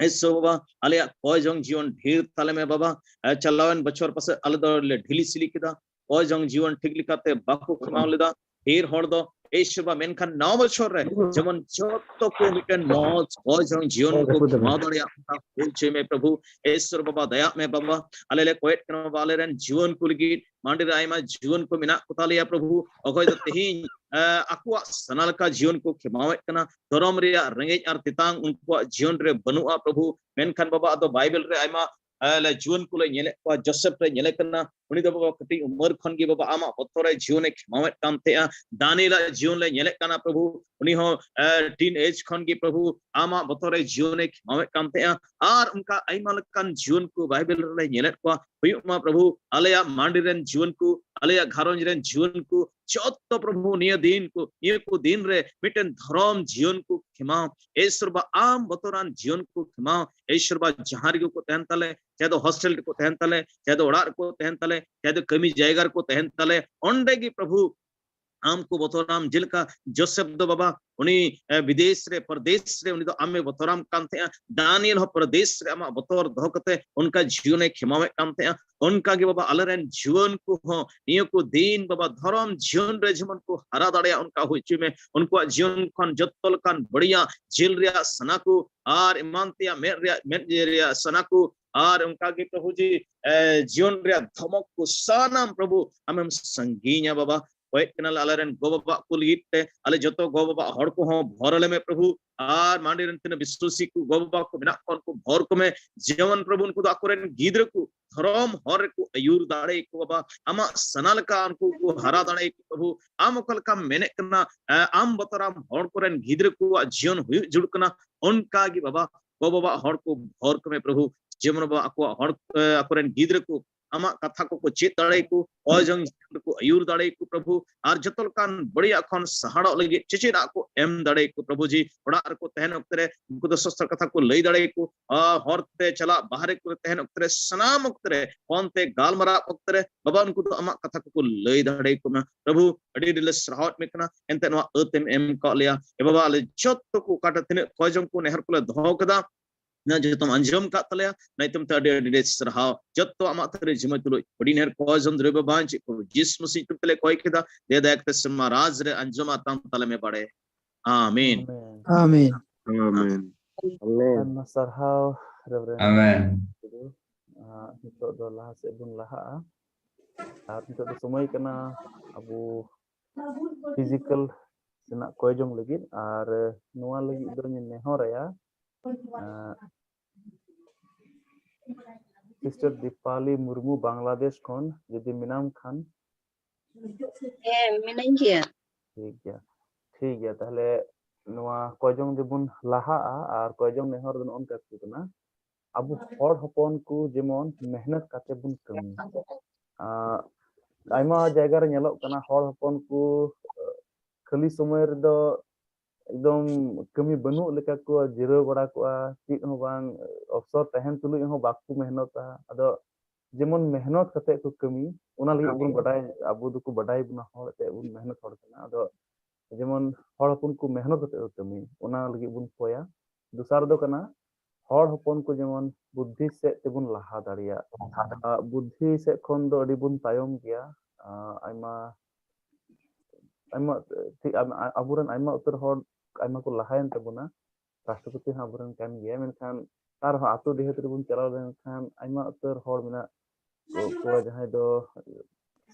ᱤᱥᱣᱚᱨ ᱵᱟᱵᱟ, ᱟᱞᱮᱭᱟᱜ ᱠᱚᱭ ᱡᱚᱝ ᱡᱤᱭᱚᱱ ᱰᱷᱮᱨ ᱛᱟᱞᱮ ᱢᱮ ᱵᱟᱵᱟ᱾ ᱮ, ᱪᱟᱞᱟᱣᱮᱱ ᱵᱚᱪᱷᱚᱨ ᱯᱟᱥᱮᱡ ᱟᱞᱮ ᱫᱚ ᱞᱮ ᱰᱷᱤᱞᱤ ᱥᱤᱞᱤ ᱠᱮᱫᱟ, ᱠᱚᱭ ᱡᱚᱝ ᱡᱤᱭᱚᱱ ᱴᱷᱤᱠ ᱞᱮᱠᱟᱛᱮ ᱵᱟᱠᱚ ᱠᱷᱮᱢᱟᱣ ᱞᱮᱫᱟ ᱰᱷᱮᱨ ᱦᱚᱲ ᱫᱚ᱾ ᱤᱥᱣᱚᱨ ᱵᱟᱵᱟ, ᱢᱮᱱᱠᱷᱟᱱ ᱱᱟᱣᱟ ᱵᱚᱪᱷᱚᱨ ᱨᱮ ᱡᱮᱢᱚᱱ ᱡᱚᱛᱚ ᱠᱚ ᱢᱤᱫᱴᱮᱱ ᱢᱚᱡᱽ ᱠᱚᱭ ᱡᱚᱝ ᱡᱤᱭᱚᱱ ᱠᱚ ᱠᱷᱮᱢᱟᱣ ᱫᱟᱲᱮᱭᱟᱜ ᱚᱱᱠᱟ ᱦᱩᱭ ᱦᱚᱪᱚᱭ ᱢᱮ ᱯᱨᱚᱵᱷᱩ᱾ ᱤᱥᱣᱚᱨ ᱵᱟᱵᱟ, ᱫᱟᱭᱟᱜ ᱢᱮ ᱵᱟᱵᱟ᱾ ᱟᱞᱮ ᱞᱮ ᱠᱚᱭᱮᱫ ᱠᱟᱱᱟ ᱵᱟᱵᱟ, ᱟᱞᱮᱨᱮᱱ ᱡᱩᱣᱟᱹᱱ ᱠᱚ ᱞᱟᱹᱜᱤᱫ ᱢᱟᱹᱰᱤ ᱨᱮ ᱟᱭᱢᱟ ᱡᱩᱣᱟᱹᱱ ᱠᱚ ᱢᱮᱱᱟᱜ ᱠᱚ ᱛᱟᱞᱮᱭᱟ ᱯᱨᱚᱵᱷᱩ, ᱚᱠᱚᱭ ᱫᱚ ᱛᱮᱦᱮᱧ, ᱮ, ᱟᱠᱚᱣᱟᱜ ᱥᱟᱱᱟ ᱞᱮᱠᱟ ᱡᱤᱭᱚᱱ ᱠᱚ ᱠᱷᱮᱢᱟᱣᱮᱫ ᱠᱟᱱᱟ᱾ ᱫᱷᱚᱨᱚᱢ ᱨᱮᱭᱟᱜ ᱨᱮᱸᱜᱮᱡ ᱟᱨ ᱛᱮᱛᱟᱝ ᱩᱱᱠᱩᱣᱟᱜ ᱡᱤᱭᱚᱱ ᱨᱮ ᱵᱟᱹᱱᱩᱜᱼᱟ ᱯᱨᱚᱵᱷᱩ᱾ ᱢᱮᱱᱠᱷᱟᱱ ᱵᱟᱵᱟ, ᱟᱫᱚ ᱵᱟᱭᱵᱮᱞ ᱨᱮ ᱟᱭᱢᱟ, ᱮ, ᱞᱮ ᱡᱩᱣᱟᱹᱱ ᱠᱚᱞᱮ ᱧᱮᱞᱮᱫ ᱠᱚᱣᱟ, ᱡᱳᱥᱮᱯ ᱨᱮ ᱧᱮᱞᱮ ᱠᱟᱱᱟ, ᱩᱱᱤ ᱫᱚ ᱵᱟᱵᱟ ᱠᱟᱹᱴᱤᱡ ᱩᱢᱮᱨ ᱠᱷᱚᱱ ᱜᱮ ᱵᱟᱵᱟ ᱟᱢᱟᱜ ᱵᱚᱛᱚᱨ ᱨᱮ ᱡᱤᱭᱚᱱᱮ ᱠᱷᱮᱢᱟᱣᱮᱫ ᱠᱟᱱ ᱛᱟᱦᱮᱸᱜᱼᱟ᱾ ᱫᱟᱱᱤᱭᱮᱞᱟᱜ ᱡᱤᱭᱚᱱ ᱞᱮ ᱧᱮᱞᱮᱫ ᱠᱟᱱᱟ ᱯᱨᱚᱵᱷᱩ, ᱩᱱᱤ ᱦᱚᱸ, ᱮ, ᱴᱤᱱ ᱮᱡᱽ ᱠᱷᱚᱱ ᱜᱮ ᱯᱨᱚᱵᱷᱩ ᱟᱢᱟᱜ ᱵᱚᱛᱚᱨ ᱨᱮ ᱡᱤᱭᱚᱱᱮ ᱠᱷᱮᱢᱟᱣᱮᱫ ᱠᱟᱱ ᱛᱟᱦᱮᱸᱜᱼᱟ᱾ ᱟᱨ ᱚᱱᱠᱟ ᱟᱭᱢᱟ ᱞᱮᱠᱟᱱ ᱡᱩᱣᱟᱹᱱ ᱠᱚ ᱵᱟᱭᱵᱮᱞ ᱨᱮᱞᱮ ᱧᱮᱞᱮᱫ ᱠᱚᱣᱟ᱾ ᱦᱩᱭᱩᱜ ᱢᱟ ᱯᱨᱚᱵᱷᱩ, ᱟᱞᱮᱭᱟᱜ ᱢᱟᱹᱰᱤ ᱨᱮᱱ ᱡᱩᱣᱟᱹᱱ ᱠᱚ, ᱟᱞᱮᱭᱟᱜ ᱜᱷᱟᱨᱚᱸᱡᱽ ᱨᱮᱱ ᱡᱩᱣᱟᱹᱱ ᱠᱚ, ᱡᱚᱛᱚ ᱯᱨᱚᱵᱷᱩ ᱱᱤᱭᱟᱹ ᱫᱤᱱ ᱠᱚ, ᱱᱤᱭᱟᱹ ᱠᱚ ᱫᱤᱱ ᱨᱮ ᱢᱤᱫᱴᱮᱱ ᱫᱷᱚᱨᱚᱢ ᱡᱤᱭᱚᱱ ᱠᱚ ᱠᱷᱮᱢᱟᱣ᱾ ᱤᱥᱣᱚᱨ ᱵᱟ, ᱟᱢ ᱵᱚᱛᱚᱨᱟᱱ ᱡᱤᱭᱚᱱ ᱠᱚ ᱠᱷᱮᱢᱟᱣ᱾ ᱤᱥᱣᱚᱨ ᱵᱟ, ᱡᱟᱦᱟᱸ ᱨᱮᱜᱮ ᱠᱚ ᱛᱟᱦᱮᱱ ᱛᱟᱞᱮ, ᱪᱟᱦᱮ ᱫᱚ ᱦᱚᱥᱴᱮᱞ ᱨᱮᱠᱚ ᱛᱟᱦᱮᱱ ᱛᱟᱞᱮ, ᱪᱟᱦᱮ ᱫᱚ ᱚᱲᱟᱜ ᱨᱮᱠᱚ ᱛᱟᱦᱮᱱ ᱛᱟᱞᱮ, ᱪᱟᱦᱮ ᱫᱚ ᱠᱟᱹᱢᱤ ᱡᱟᱭᱜᱟ ᱨᱮᱠᱚ ᱛᱟᱦᱮᱱ ᱛᱟᱞᱮ, ᱚᱸᱰᱮ ᱜᱮ ᱯᱨᱚᱵᱷᱩ ᱟᱢ ᱠᱚ ᱵᱚᱛᱚᱨᱟᱢ᱾ ᱡᱮᱞᱮᱠᱟ ᱡᱳᱥᱮᱯ ᱫᱚ ᱵᱟᱵᱟ, ᱩᱱᱤ, ᱮ, ᱵᱤᱫᱮᱥ ᱨᱮ, ᱯᱚᱨᱫᱮᱥ ᱨᱮ ᱩᱱᱤ ᱫᱚ ᱟᱢᱮ ᱵᱚᱛᱚᱨᱟᱢ ᱠᱟᱱ ᱛᱟᱦᱮᱸᱜᱼᱟ᱾ ᱫᱟᱱᱤᱭᱮᱞ ᱦᱚᱸ ᱯᱚᱨᱫᱮᱥ ᱨᱮ ᱟᱢᱟᱜ ᱵᱚᱛᱚᱨ ᱫᱚᱦᱚ ᱠᱟᱛᱮ ᱚᱱᱠᱟ ᱡᱤᱭᱚᱱᱮ ᱠᱷᱮᱢᱟᱣᱮᱫ ᱠᱟᱱ ᱛᱟᱦᱮᱸᱜᱼᱟ᱾ ᱚᱱᱠᱟ ᱜᱮ ᱵᱟᱵᱟ, ᱟᱞᱮᱨᱮᱱ ᱡᱩᱣᱟᱹᱱ ᱠᱚᱦᱚᱸ ᱱᱤᱭᱟᱹ ᱠᱚ ᱫᱤᱱ ᱵᱟᱵᱟ ᱫᱷᱚᱨᱚᱢ ᱡᱤᱭᱚᱱ ᱨᱮ ᱡᱮᱢᱚᱱ ᱠᱚ ᱦᱟᱨᱟ ᱫᱟᱲᱮᱭᱟᱜ ᱚᱱᱠᱟ ᱦᱩᱭ ᱦᱚᱪᱚᱭ ᱢᱮ᱾ ᱩᱱᱠᱩᱣᱟᱜ ᱡᱤᱭᱚᱱ ᱠᱷᱚᱱ ᱡᱚᱛᱚ ᱞᱮᱠᱟᱱ ᱵᱟᱹᱲᱤᱡᱟᱜ, ᱡᱮᱞ ᱨᱮᱭᱟᱜ ᱥᱟᱱᱟ ᱠᱚ ᱟᱨ ᱮᱢᱟᱱ ᱛᱮᱭᱟᱜ ᱢᱮᱫ ᱨᱮᱭᱟᱜ, ᱢᱮᱫ ᱨᱮᱭᱟᱜ ᱥᱟᱱᱟ ᱠᱚ ᱟᱨ ᱚᱱᱠᱟ ᱜᱮ ᱯᱨᱚᱵᱷᱩ ᱡᱤ, ᱮ, ᱡᱤᱭᱚᱱ ᱨᱮᱭᱟᱜ ᱫᱷᱚᱢᱚᱠ ᱠᱚ ᱥᱟᱱᱟᱢ ᱯᱨᱚᱵᱷᱩ ᱟᱢᱮᱢ ᱥᱟᱺᱜᱤᱧᱟ ᱵᱟᱵᱟ᱾ ᱠᱚᱭᱮᱜ ᱠᱟᱱᱟᱞᱮ ᱟᱞᱮᱨᱮᱱ ᱜᱚ ᱵᱟᱵᱟ ᱠᱚ ᱞᱟᱹᱜᱤᱫ ᱛᱮ, ᱟᱞᱮ ᱡᱚᱛᱚ ᱜᱚ ᱵᱟᱵᱟ ᱦᱚᱲ ᱠᱚᱦᱚᱸ ᱵᱷᱚᱨ ᱟᱞᱮ ᱢᱮ ᱯᱨᱚᱵᱷᱩ᱾ ᱟᱨ ᱢᱟᱹᱰᱤ ᱨᱮᱱ ᱛᱤᱱᱟᱹᱜ ᱵᱤᱥᱣᱟᱥᱤ ᱠᱚ ᱜᱚ ᱵᱟᱵᱟ ᱠᱚ ᱢᱮᱱᱟᱜ ᱠᱚᱣᱟ, ᱩᱱᱠᱩ ᱵᱷᱚᱨ ᱠᱚᱢᱮ, ᱡᱮᱢᱚᱱ ᱯᱨᱚᱵᱷᱩ ᱩᱱᱠᱩ ᱫᱚ ᱟᱠᱚᱨᱮᱱ ᱜᱤᱫᱽᱨᱟᱹ ᱠᱚ ᱫᱷᱚᱨᱚᱢ ᱦᱚᱨ ᱨᱮᱠᱚ ᱟᱹᱭᱩᱨ ᱫᱟᱲᱮᱭᱟᱠᱚ ᱵᱟᱵᱟ, ᱟᱢᱟᱜ ᱥᱟᱱᱟ ᱞᱮᱠᱟ ᱩᱱᱠᱩ ᱠᱚ ᱦᱟᱨᱟ ᱫᱟᱲᱮᱭᱟᱠᱚ ᱯᱨᱚᱵᱷᱩ᱾ ᱟᱢ ᱚᱠᱟ ᱞᱮᱠᱟᱢ ᱢᱮᱱᱮᱫ ᱠᱟᱱᱟ, ᱮ, ᱟᱢ ᱵᱚᱛᱚᱨᱟᱢ ᱦᱚᱲ ᱠᱚᱨᱮᱱ ᱜᱤᱫᱽᱨᱟᱹ ᱠᱚᱣᱟᱜ ᱡᱤᱭᱚᱱ ᱦᱩᱭᱩᱜ ᱡᱩᱲᱩᱜ ᱠᱟᱱᱟ, ᱚᱱᱠᱟ ᱜᱮ ᱵᱟᱵᱟ ᱜᱚ ᱵᱟᱵᱟ ᱦᱚᱲ ᱠᱚ ᱵᱷᱚᱨ ᱠᱚᱢᱮ ᱯᱨᱚᱵᱷᱩ, ᱡᱮᱢᱚᱱ ᱵᱟᱵᱟ ᱟᱠᱚᱣᱟᱜ ᱦᱚᱲ, ᱮ, ᱟᱠᱚᱨᱮᱱ ᱜᱤᱫᱽᱨᱟᱹ ᱠᱚ ᱟᱢᱟᱜ ᱠᱟᱛᱷᱟ ᱠᱚᱠᱚ ᱪᱮᱫ ᱫᱟᱲᱮᱭᱟᱠᱚ, ᱦᱚᱭ ᱡᱚᱝ ᱡᱤᱭᱚᱱ ᱨᱮᱠᱚ ᱟᱹᱭᱩᱨ ᱫᱟᱲᱮᱭᱟᱠᱚ ᱯᱨᱚᱵᱷᱩ, ᱟᱨ ᱡᱚᱛᱚ ᱞᱮᱠᱟᱱ ᱵᱟᱹᱲᱤᱡᱟᱜ ᱠᱷᱚᱱ ᱥᱟᱦᱟᱲᱚᱜ ᱞᱟᱹᱜᱤᱫ ᱪᱮᱪᱮᱫᱟᱜ ᱠᱚ ᱮᱢ ᱫᱟᱲᱮᱭᱟᱠᱚ ᱯᱨᱚᱵᱷᱩ ᱡᱤ᱾ ᱚᱲᱟᱜ ᱨᱮᱠᱚ ᱛᱟᱦᱮᱱ ᱚᱠᱛᱮ ᱨᱮ ᱩᱱᱠᱩ ᱫᱚ ᱥᱚᱥᱛᱨᱚ ᱠᱟᱛᱷᱟ ᱠᱚ ᱞᱟᱹᱭ ᱫᱟᱲᱮᱭᱟᱠᱚ, ᱟᱨ ᱦᱚᱨ ᱛᱮ ᱪᱟᱞᱟᱜ ᱵᱟᱦᱨᱮ ᱠᱚᱨᱮ ᱛᱟᱦᱮᱱ ᱚᱠᱛᱮ ᱨᱮ, ᱥᱟᱱᱟᱢ ᱚᱠᱛᱮ ᱨᱮ, ᱯᱷᱳᱱ ᱛᱮ ᱜᱟᱞᱢᱟᱨᱟᱣ ᱚᱠᱛᱮ ᱨᱮ ᱵᱟᱵᱟ ᱩᱱᱠᱩ ᱫᱚ ᱟᱢᱟᱜ ᱠᱟᱛᱷᱟ ᱠᱚᱠᱚ ᱞᱟᱹᱭ ᱫᱟᱲᱮᱭᱟᱠᱚ ᱢᱟ ᱯᱨᱚᱵᱷᱩ᱾ ᱟᱹᱰᱤ ᱟᱹᱰᱤ ᱞᱮ ᱥᱟᱨᱦᱟᱣᱮᱫ ᱢᱮ ᱠᱟᱱᱟ ᱮᱱᱛᱮ ᱱᱚᱣᱟ ᱟᱹᱛ ᱮᱢ ᱮᱢ ᱠᱟᱜ ᱞᱮᱭᱟ᱾ ᱮ ᱵᱟᱵᱟ, ᱟᱞᱮ ᱡᱚᱛᱚ ᱠᱚ ᱚᱠᱟᱴᱟᱜ ᱛᱤᱱᱟᱹᱜ ᱠᱚᱭ ᱡᱚᱝ ᱠᱚ ᱱᱮᱦᱚᱨ ᱠᱚᱞᱮ ᱫᱚᱦᱚ ᱠᱟᱫᱟ, ᱱᱚᱣᱟ ᱡᱚᱛᱚᱢ ᱟᱸᱡᱚᱢ ᱠᱟᱜ ᱛᱟᱞᱮᱭᱟ, ᱱᱤᱛᱚᱢ ᱛᱮ ᱟᱹᱰᱤ ᱟᱹᱰᱤ ᱥᱟᱨᱦᱟᱣ᱾ ᱡᱚᱛᱚ ᱟᱢᱟᱜ ᱛᱟᱹᱨᱤ ᱡᱤᱢᱟᱹ ᱛᱩᱞᱩᱡ ᱟᱹᱰᱤ ᱱᱮᱦᱚᱨ ᱠᱚ ᱡᱚᱢ ᱫᱨᱚᱵᱽᱭᱚ ᱵᱟᱧ ᱪᱮᱫ ᱠᱚ ᱡᱤᱥᱩ ᱢᱟᱥᱤ ᱧᱩᱛᱩᱢ ᱛᱮᱞᱮ ᱠᱚᱭ ᱠᱮᱫᱟ᱾ ᱫᱮ ᱫᱟᱭᱟ ᱠᱟᱛᱮ ᱥᱮᱨᱢᱟ ᱨᱟᱡᱽ ᱨᱮ ᱟᱸᱡᱚᱢ ᱟᱛᱟᱢ ᱛᱟᱞᱮ ᱢᱮ ᱵᱟᱲᱮ᱾ ᱟᱢᱮᱱ᱾ ᱟᱢᱮᱱ᱾ ᱟᱢᱮᱱ᱾ ᱟᱢᱮᱱ᱾ ᱟᱭᱢᱟ ᱥᱟᱨᱦᱟᱣ ᱨᱮᱵᱷᱨᱮᱱᱰ ᱟᱢᱮᱱ᱾ ᱴᱩᱰᱩ᱾ ᱟᱨ ᱱᱤᱛᱚᱜ ᱫᱚ ᱞᱟᱦᱟ ᱥᱮᱫ ᱵᱚᱱ ᱞᱟᱦᱟᱜᱼᱟ᱾ ᱟᱨ ᱱᱤᱛᱚᱜ ᱫᱚ ᱥᱚᱢᱚᱭ ᱠᱟᱱᱟ ᱟᱵᱚ ᱯᱷᱤᱡᱤᱠᱟᱞ ᱥᱮᱱᱟᱜ ᱠᱚᱭ ᱡᱚᱝ ᱞᱟᱹᱜᱤᱫ᱾ ᱟᱨ ᱱᱚᱣᱟ ᱞᱟᱹᱜᱤᱫ ᱫᱚᱧ ᱱᱮᱦᱚᱨᱟᱭᱟ, ᱟᱸ, ᱥᱤᱥᱴᱟᱨ ᱫᱤᱯᱟᱞᱤ ᱢᱩᱨᱢᱩ ᱵᱟᱝᱞᱟᱫᱮᱥ ᱠᱷᱚᱱ ᱡᱩᱫᱤ ᱢᱮᱱᱟᱢ ᱠᱷᱟᱱ᱾ ᱦᱮᱸ, ᱢᱮᱱᱟᱹᱧ ᱜᱮᱭᱟ᱾ ᱴᱷᱤᱠ ᱜᱮᱭᱟ, ᱴᱷᱤᱠ ᱜᱮᱭᱟ᱾ ᱛᱟᱦᱞᱮ ᱱᱚᱣᱟ ᱠᱚᱭ ᱡᱚᱝ ᱫᱚᱵᱚᱱ ᱞᱟᱦᱟᱜᱼᱟ᱾ ᱟᱨ ᱠᱚᱭ ᱡᱚᱝ ᱱᱮᱦᱚᱨ ᱫᱚ ᱱᱚᱜᱼᱚ ᱱᱚᱝᱠᱟ ᱠᱟᱱᱟ, ᱟᱵᱚ ᱦᱚᱲ ᱦᱚᱯᱚᱱ ᱠᱚ ᱡᱮᱢᱚᱱ ᱢᱮᱦᱱᱚᱛ ᱠᱟᱛᱮ ᱵᱚᱱ ᱠᱟᱹᱢᱤ᱾ ᱟᱸ, ᱟᱭᱢᱟ ᱡᱟᱭᱜᱟ ᱨᱮ ᱧᱮᱞᱚᱜ ᱠᱟᱱᱟ, ᱦᱚᱲ ᱦᱚᱯᱚᱱ ᱠᱚ, ᱟᱸ, ᱠᱷᱟᱹᱞᱤ ᱥᱚᱢᱚᱭ ᱨᱮᱫᱚ ᱮᱠᱫᱚᱢ ᱠᱟᱹᱢᱤ ᱵᱟᱹᱱᱩᱜ ᱞᱮᱠᱟ ᱠᱚ ᱡᱤᱨᱟᱹᱣ ᱵᱟᱲᱟ ᱠᱚᱜᱼᱟ, ᱪᱮᱫ ᱦᱚᱸ ᱵᱟᱝ, ᱚᱵᱥᱚᱨ ᱛᱟᱦᱮᱱ ᱛᱩᱞᱩᱡ ᱦᱚᱸ ᱵᱟᱠᱚ ᱢᱮᱦᱱᱚᱛᱟ᱾ ᱟᱫᱚ ᱡᱮᱢᱚᱱ ᱢᱮᱦᱱᱚᱛ ᱠᱟᱛᱮ ᱠᱚ ᱠᱟᱹᱢᱤ, ᱚᱱᱟ ᱞᱟᱹᱜᱤᱫ ᱵᱚᱱ ᱵᱟᱰᱟᱭ, ᱟᱵᱚ ᱫᱚᱠᱚ ᱵᱟᱰᱟᱭ ᱵᱚᱱᱟ ᱦᱚᱲ ᱮᱱᱛᱮᱫ ᱵᱚᱱ ᱢᱮᱦᱱᱚᱛ ᱦᱚᱲ ᱠᱟᱱᱟ᱾ ᱟᱫᱚ ᱡᱮᱢᱚᱱ ᱦᱚᱲ ᱦᱚᱯᱚᱱ ᱠᱚ ᱢᱮᱦᱱᱚᱛ ᱠᱟᱛᱮ ᱠᱚ ᱠᱟᱹᱢᱤ, ᱚᱱᱟ ᱞᱟᱹᱜᱤᱫ ᱵᱚᱱ ᱠᱚᱭᱟ᱾ ᱫᱚᱥᱟᱨ ᱫᱚ ᱠᱟᱱᱟ, ᱦᱚᱲ ᱦᱚᱯᱚᱱ ᱠᱚ ᱡᱮᱢᱚᱱ ᱵᱩᱫᱽᱫᱷᱤ ᱥᱮᱫ ᱛᱮᱵᱚᱱ ᱞᱟᱦᱟ ᱫᱟᱲᱮᱭᱟᱜ᱾ ᱟᱨ ᱵᱩᱫᱽᱫᱷᱤ ᱥᱮᱫ ᱠᱷᱚᱱ ᱫᱚ ᱟᱹᱰᱤ ᱵᱚᱱ ᱛᱟᱭᱚᱢ ᱜᱮᱭᱟ᱾ ᱟᱨ ᱟᱭᱢᱟ, ᱟᱭᱢᱟ, ᱴᱷᱤᱠ, ᱟᱭᱢᱟ, ᱟᱵᱚᱨᱮᱱ ᱟᱭᱢᱟ ᱩᱛᱟᱹᱨ ᱦᱚᱲ ᱟᱭᱢᱟ ᱠᱚ ᱞᱟᱦᱟᱭᱮᱱ ᱛᱟᱵᱚᱱᱟ᱾ ᱨᱟᱥᱴᱨᱚᱯᱚᱛᱤ ᱦᱚᱸ ᱟᱵᱚᱨᱮᱱ ᱠᱟᱱ ᱜᱮᱭᱟ, ᱢᱮᱱᱠᱷᱟᱱ ᱟᱨᱦᱚᱸ ᱟᱹᱛᱩ ᱰᱤᱦᱟᱹᱛ ᱨᱮᱵᱚᱱ ᱪᱟᱞᱟᱣ ᱞᱮᱱᱠᱷᱟᱱ ᱟᱭᱢᱟ ᱩᱛᱟᱹᱨ ᱦᱚᱲ ᱢᱮᱱᱟᱜ ᱠᱚᱣᱟ, ᱡᱟᱦᱟᱸᱭ ᱫᱚ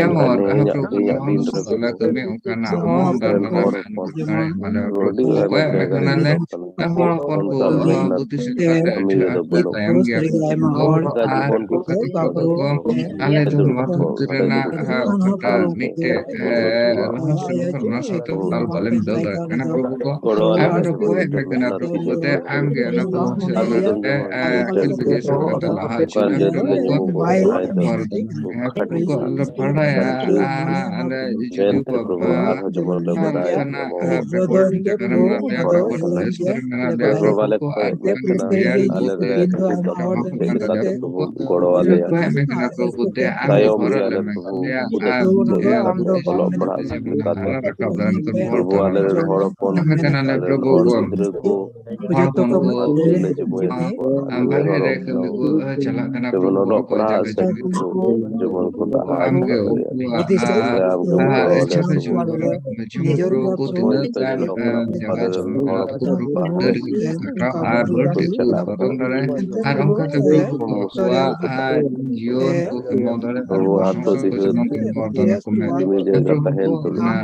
ᱡᱮᱢᱚᱱ ᱟᱨ ᱯᱨᱚᱵᱷᱩ ᱡᱟᱦᱟᱸ ᱥᱟᱞᱟ ᱠᱟᱹᱢᱤ ᱚᱱᱠᱟᱱᱟᱜ ᱢᱚᱦᱚᱱ ᱫᱟᱱ ᱫᱟᱨᱟᱭ ᱢᱟᱞᱮ ᱯᱨᱚᱵᱷᱩ ᱠᱚ ᱮᱢ ᱠᱟᱱᱟ ᱞᱮ᱾ ᱦᱚᱲ ᱦᱚᱯᱚᱱ ᱠᱚ ᱵᱩᱫᱷᱤ ᱥᱮᱬᱟ ᱨᱮ ᱟᱹᱰᱤ ᱟᱸᱴ ᱠᱚ ᱛᱟᱭᱚᱢ ᱜᱮᱭᱟ᱾ ᱟᱨ ᱟᱞᱮ ᱫᱚ ᱱᱚᱣᱟ ᱫᱷᱟᱹᱨᱛᱤ ᱨᱮᱱᱟᱜ ᱚᱠᱟᱴᱟᱜ ᱢᱤᱫᱴᱮᱡ ᱨᱚᱦᱚᱥ ᱨᱚᱦᱚᱥ ᱚᱱᱟ ᱥᱟᱶᱛᱮ ᱛᱟᱞ ᱵᱟᱞᱮ ᱢᱤᱞᱟᱹᱣ ᱫᱟᱲᱮᱭᱟᱜ ᱠᱟᱱᱟ᱾ ᱯᱨᱚᱵᱷᱩ ᱠᱚ ᱟᱢ ᱫᱚ ᱠᱚᱭᱮᱜ ᱢᱮ ᱠᱟᱱᱟ᱾ ᱯᱨᱚᱵᱷᱩ ᱠᱚ ᱛᱮ ᱟᱢ ᱜᱮ ᱚᱱᱟ ᱠᱚ ᱥᱮ ᱟᱹᱠᱤᱞ ᱵᱩᱡᱷᱟᱹᱣ ᱥᱟᱶᱛᱮ ᱞᱟᱦᱟ ᱦᱚᱪᱚ ᱞᱮᱢ᱾ ᱯᱨᱚᱵᱷᱩ ᱠᱚ ᱦᱚᱲ ᱫᱚ ᱯᱨᱚᱵᱷᱩ ᱠᱚ ᱟᱞᱮ ᱵᱟᱲᱟᱭᱟ ᱟᱞᱮ ᱡᱩᱫᱤ ᱠᱚ ᱵᱟᱯᱞᱟ ᱚᱱᱠᱟᱱᱟᱜ backward ᱡᱟᱭᱜᱟ ᱨᱮ ᱢᱮᱱᱟᱜ ᱞᱮᱭᱟ, backward place ᱠᱚᱨᱮ ᱢᱮᱱᱟᱜ ᱞᱮᱭᱟ᱾ ᱯᱨᱚᱵᱷᱩ ᱠᱚ ᱟᱭ ᱠᱟᱱᱟ ᱜᱮᱭᱟᱱ ᱠᱚ ᱠᱟᱹᱢᱤ ᱠᱚ ᱠᱟᱹᱢᱤ ᱠᱚ ᱠᱚᱭᱮᱜ ᱢᱮ ᱠᱟᱱᱟ᱾ ᱯᱨᱚᱵᱷᱩ ᱛᱮ ᱟᱢ ᱜᱮ ᱦᱚᱨ ᱞᱮᱢ ᱮᱢᱟ ᱞᱮᱭᱟ ᱟᱨ ᱡᱮᱢᱚᱱ ᱟᱞᱮ ᱨᱟᱠᱟᱵ ᱫᱟᱲᱮᱭᱟᱜ ᱠᱟᱱ ᱦᱚᱲ ᱛᱟᱞᱮ ᱢᱮᱱᱟᱜ ᱠᱟᱱᱟ ᱞᱮ᱾ ᱯᱨᱚᱵᱷᱩ ᱠᱚ ᱦᱚᱲ ᱦᱚᱯᱚᱱ ᱠᱚ ᱵᱟᱦᱨᱮ ᱨᱮ ᱠᱟᱹᱢᱤ ᱠᱚ ᱪᱟᱞᱟᱜ ᱠᱟᱱᱟ᱾ ᱯᱨᱚᱵᱷᱩ ᱚᱞᱚᱜ ᱯᱟᱲᱦᱟᱜ ᱥᱮ ᱠᱤᱪᱷᱩ ᱡᱮᱢᱚᱱ ᱠᱚ ᱞᱟᱦᱟ ᱟᱢ ᱜᱮ ᱩᱱᱠᱩᱣᱟᱜ ᱤᱪᱪᱷᱟ ᱠᱚ ᱡᱮᱢᱚᱱ ᱠᱚ ᱛᱤᱱᱟᱹᱜ ᱜᱟᱱ ᱡᱟᱸᱜᱟ ᱡᱚᱢ ᱟᱨ ᱵᱟᱹᱲᱛᱤ ᱠᱚ ᱩᱛᱯᱟᱫᱚᱱ ᱫᱟᱲᱮᱭᱟᱜᱼᱟ᱾ ᱟᱨ ᱚᱱᱠᱟᱛᱮ ᱯᱨᱚᱵᱷᱩ ᱠᱚ ᱟᱠᱚᱣᱟᱜ ᱡᱤᱭᱚᱱ ᱠᱚ ᱠᱷᱮᱢᱟᱣ ᱫᱟᱲᱮᱭᱟᱜᱼᱟ᱾ ᱟᱨ ᱥᱚᱝᱥᱟᱨ ᱠᱚ ᱡᱮᱢᱚᱱ ᱠᱷᱮᱢᱟᱣ ᱫᱟᱲᱮᱭᱟᱜᱼᱟ᱾ ᱯᱨᱚᱵᱷᱩ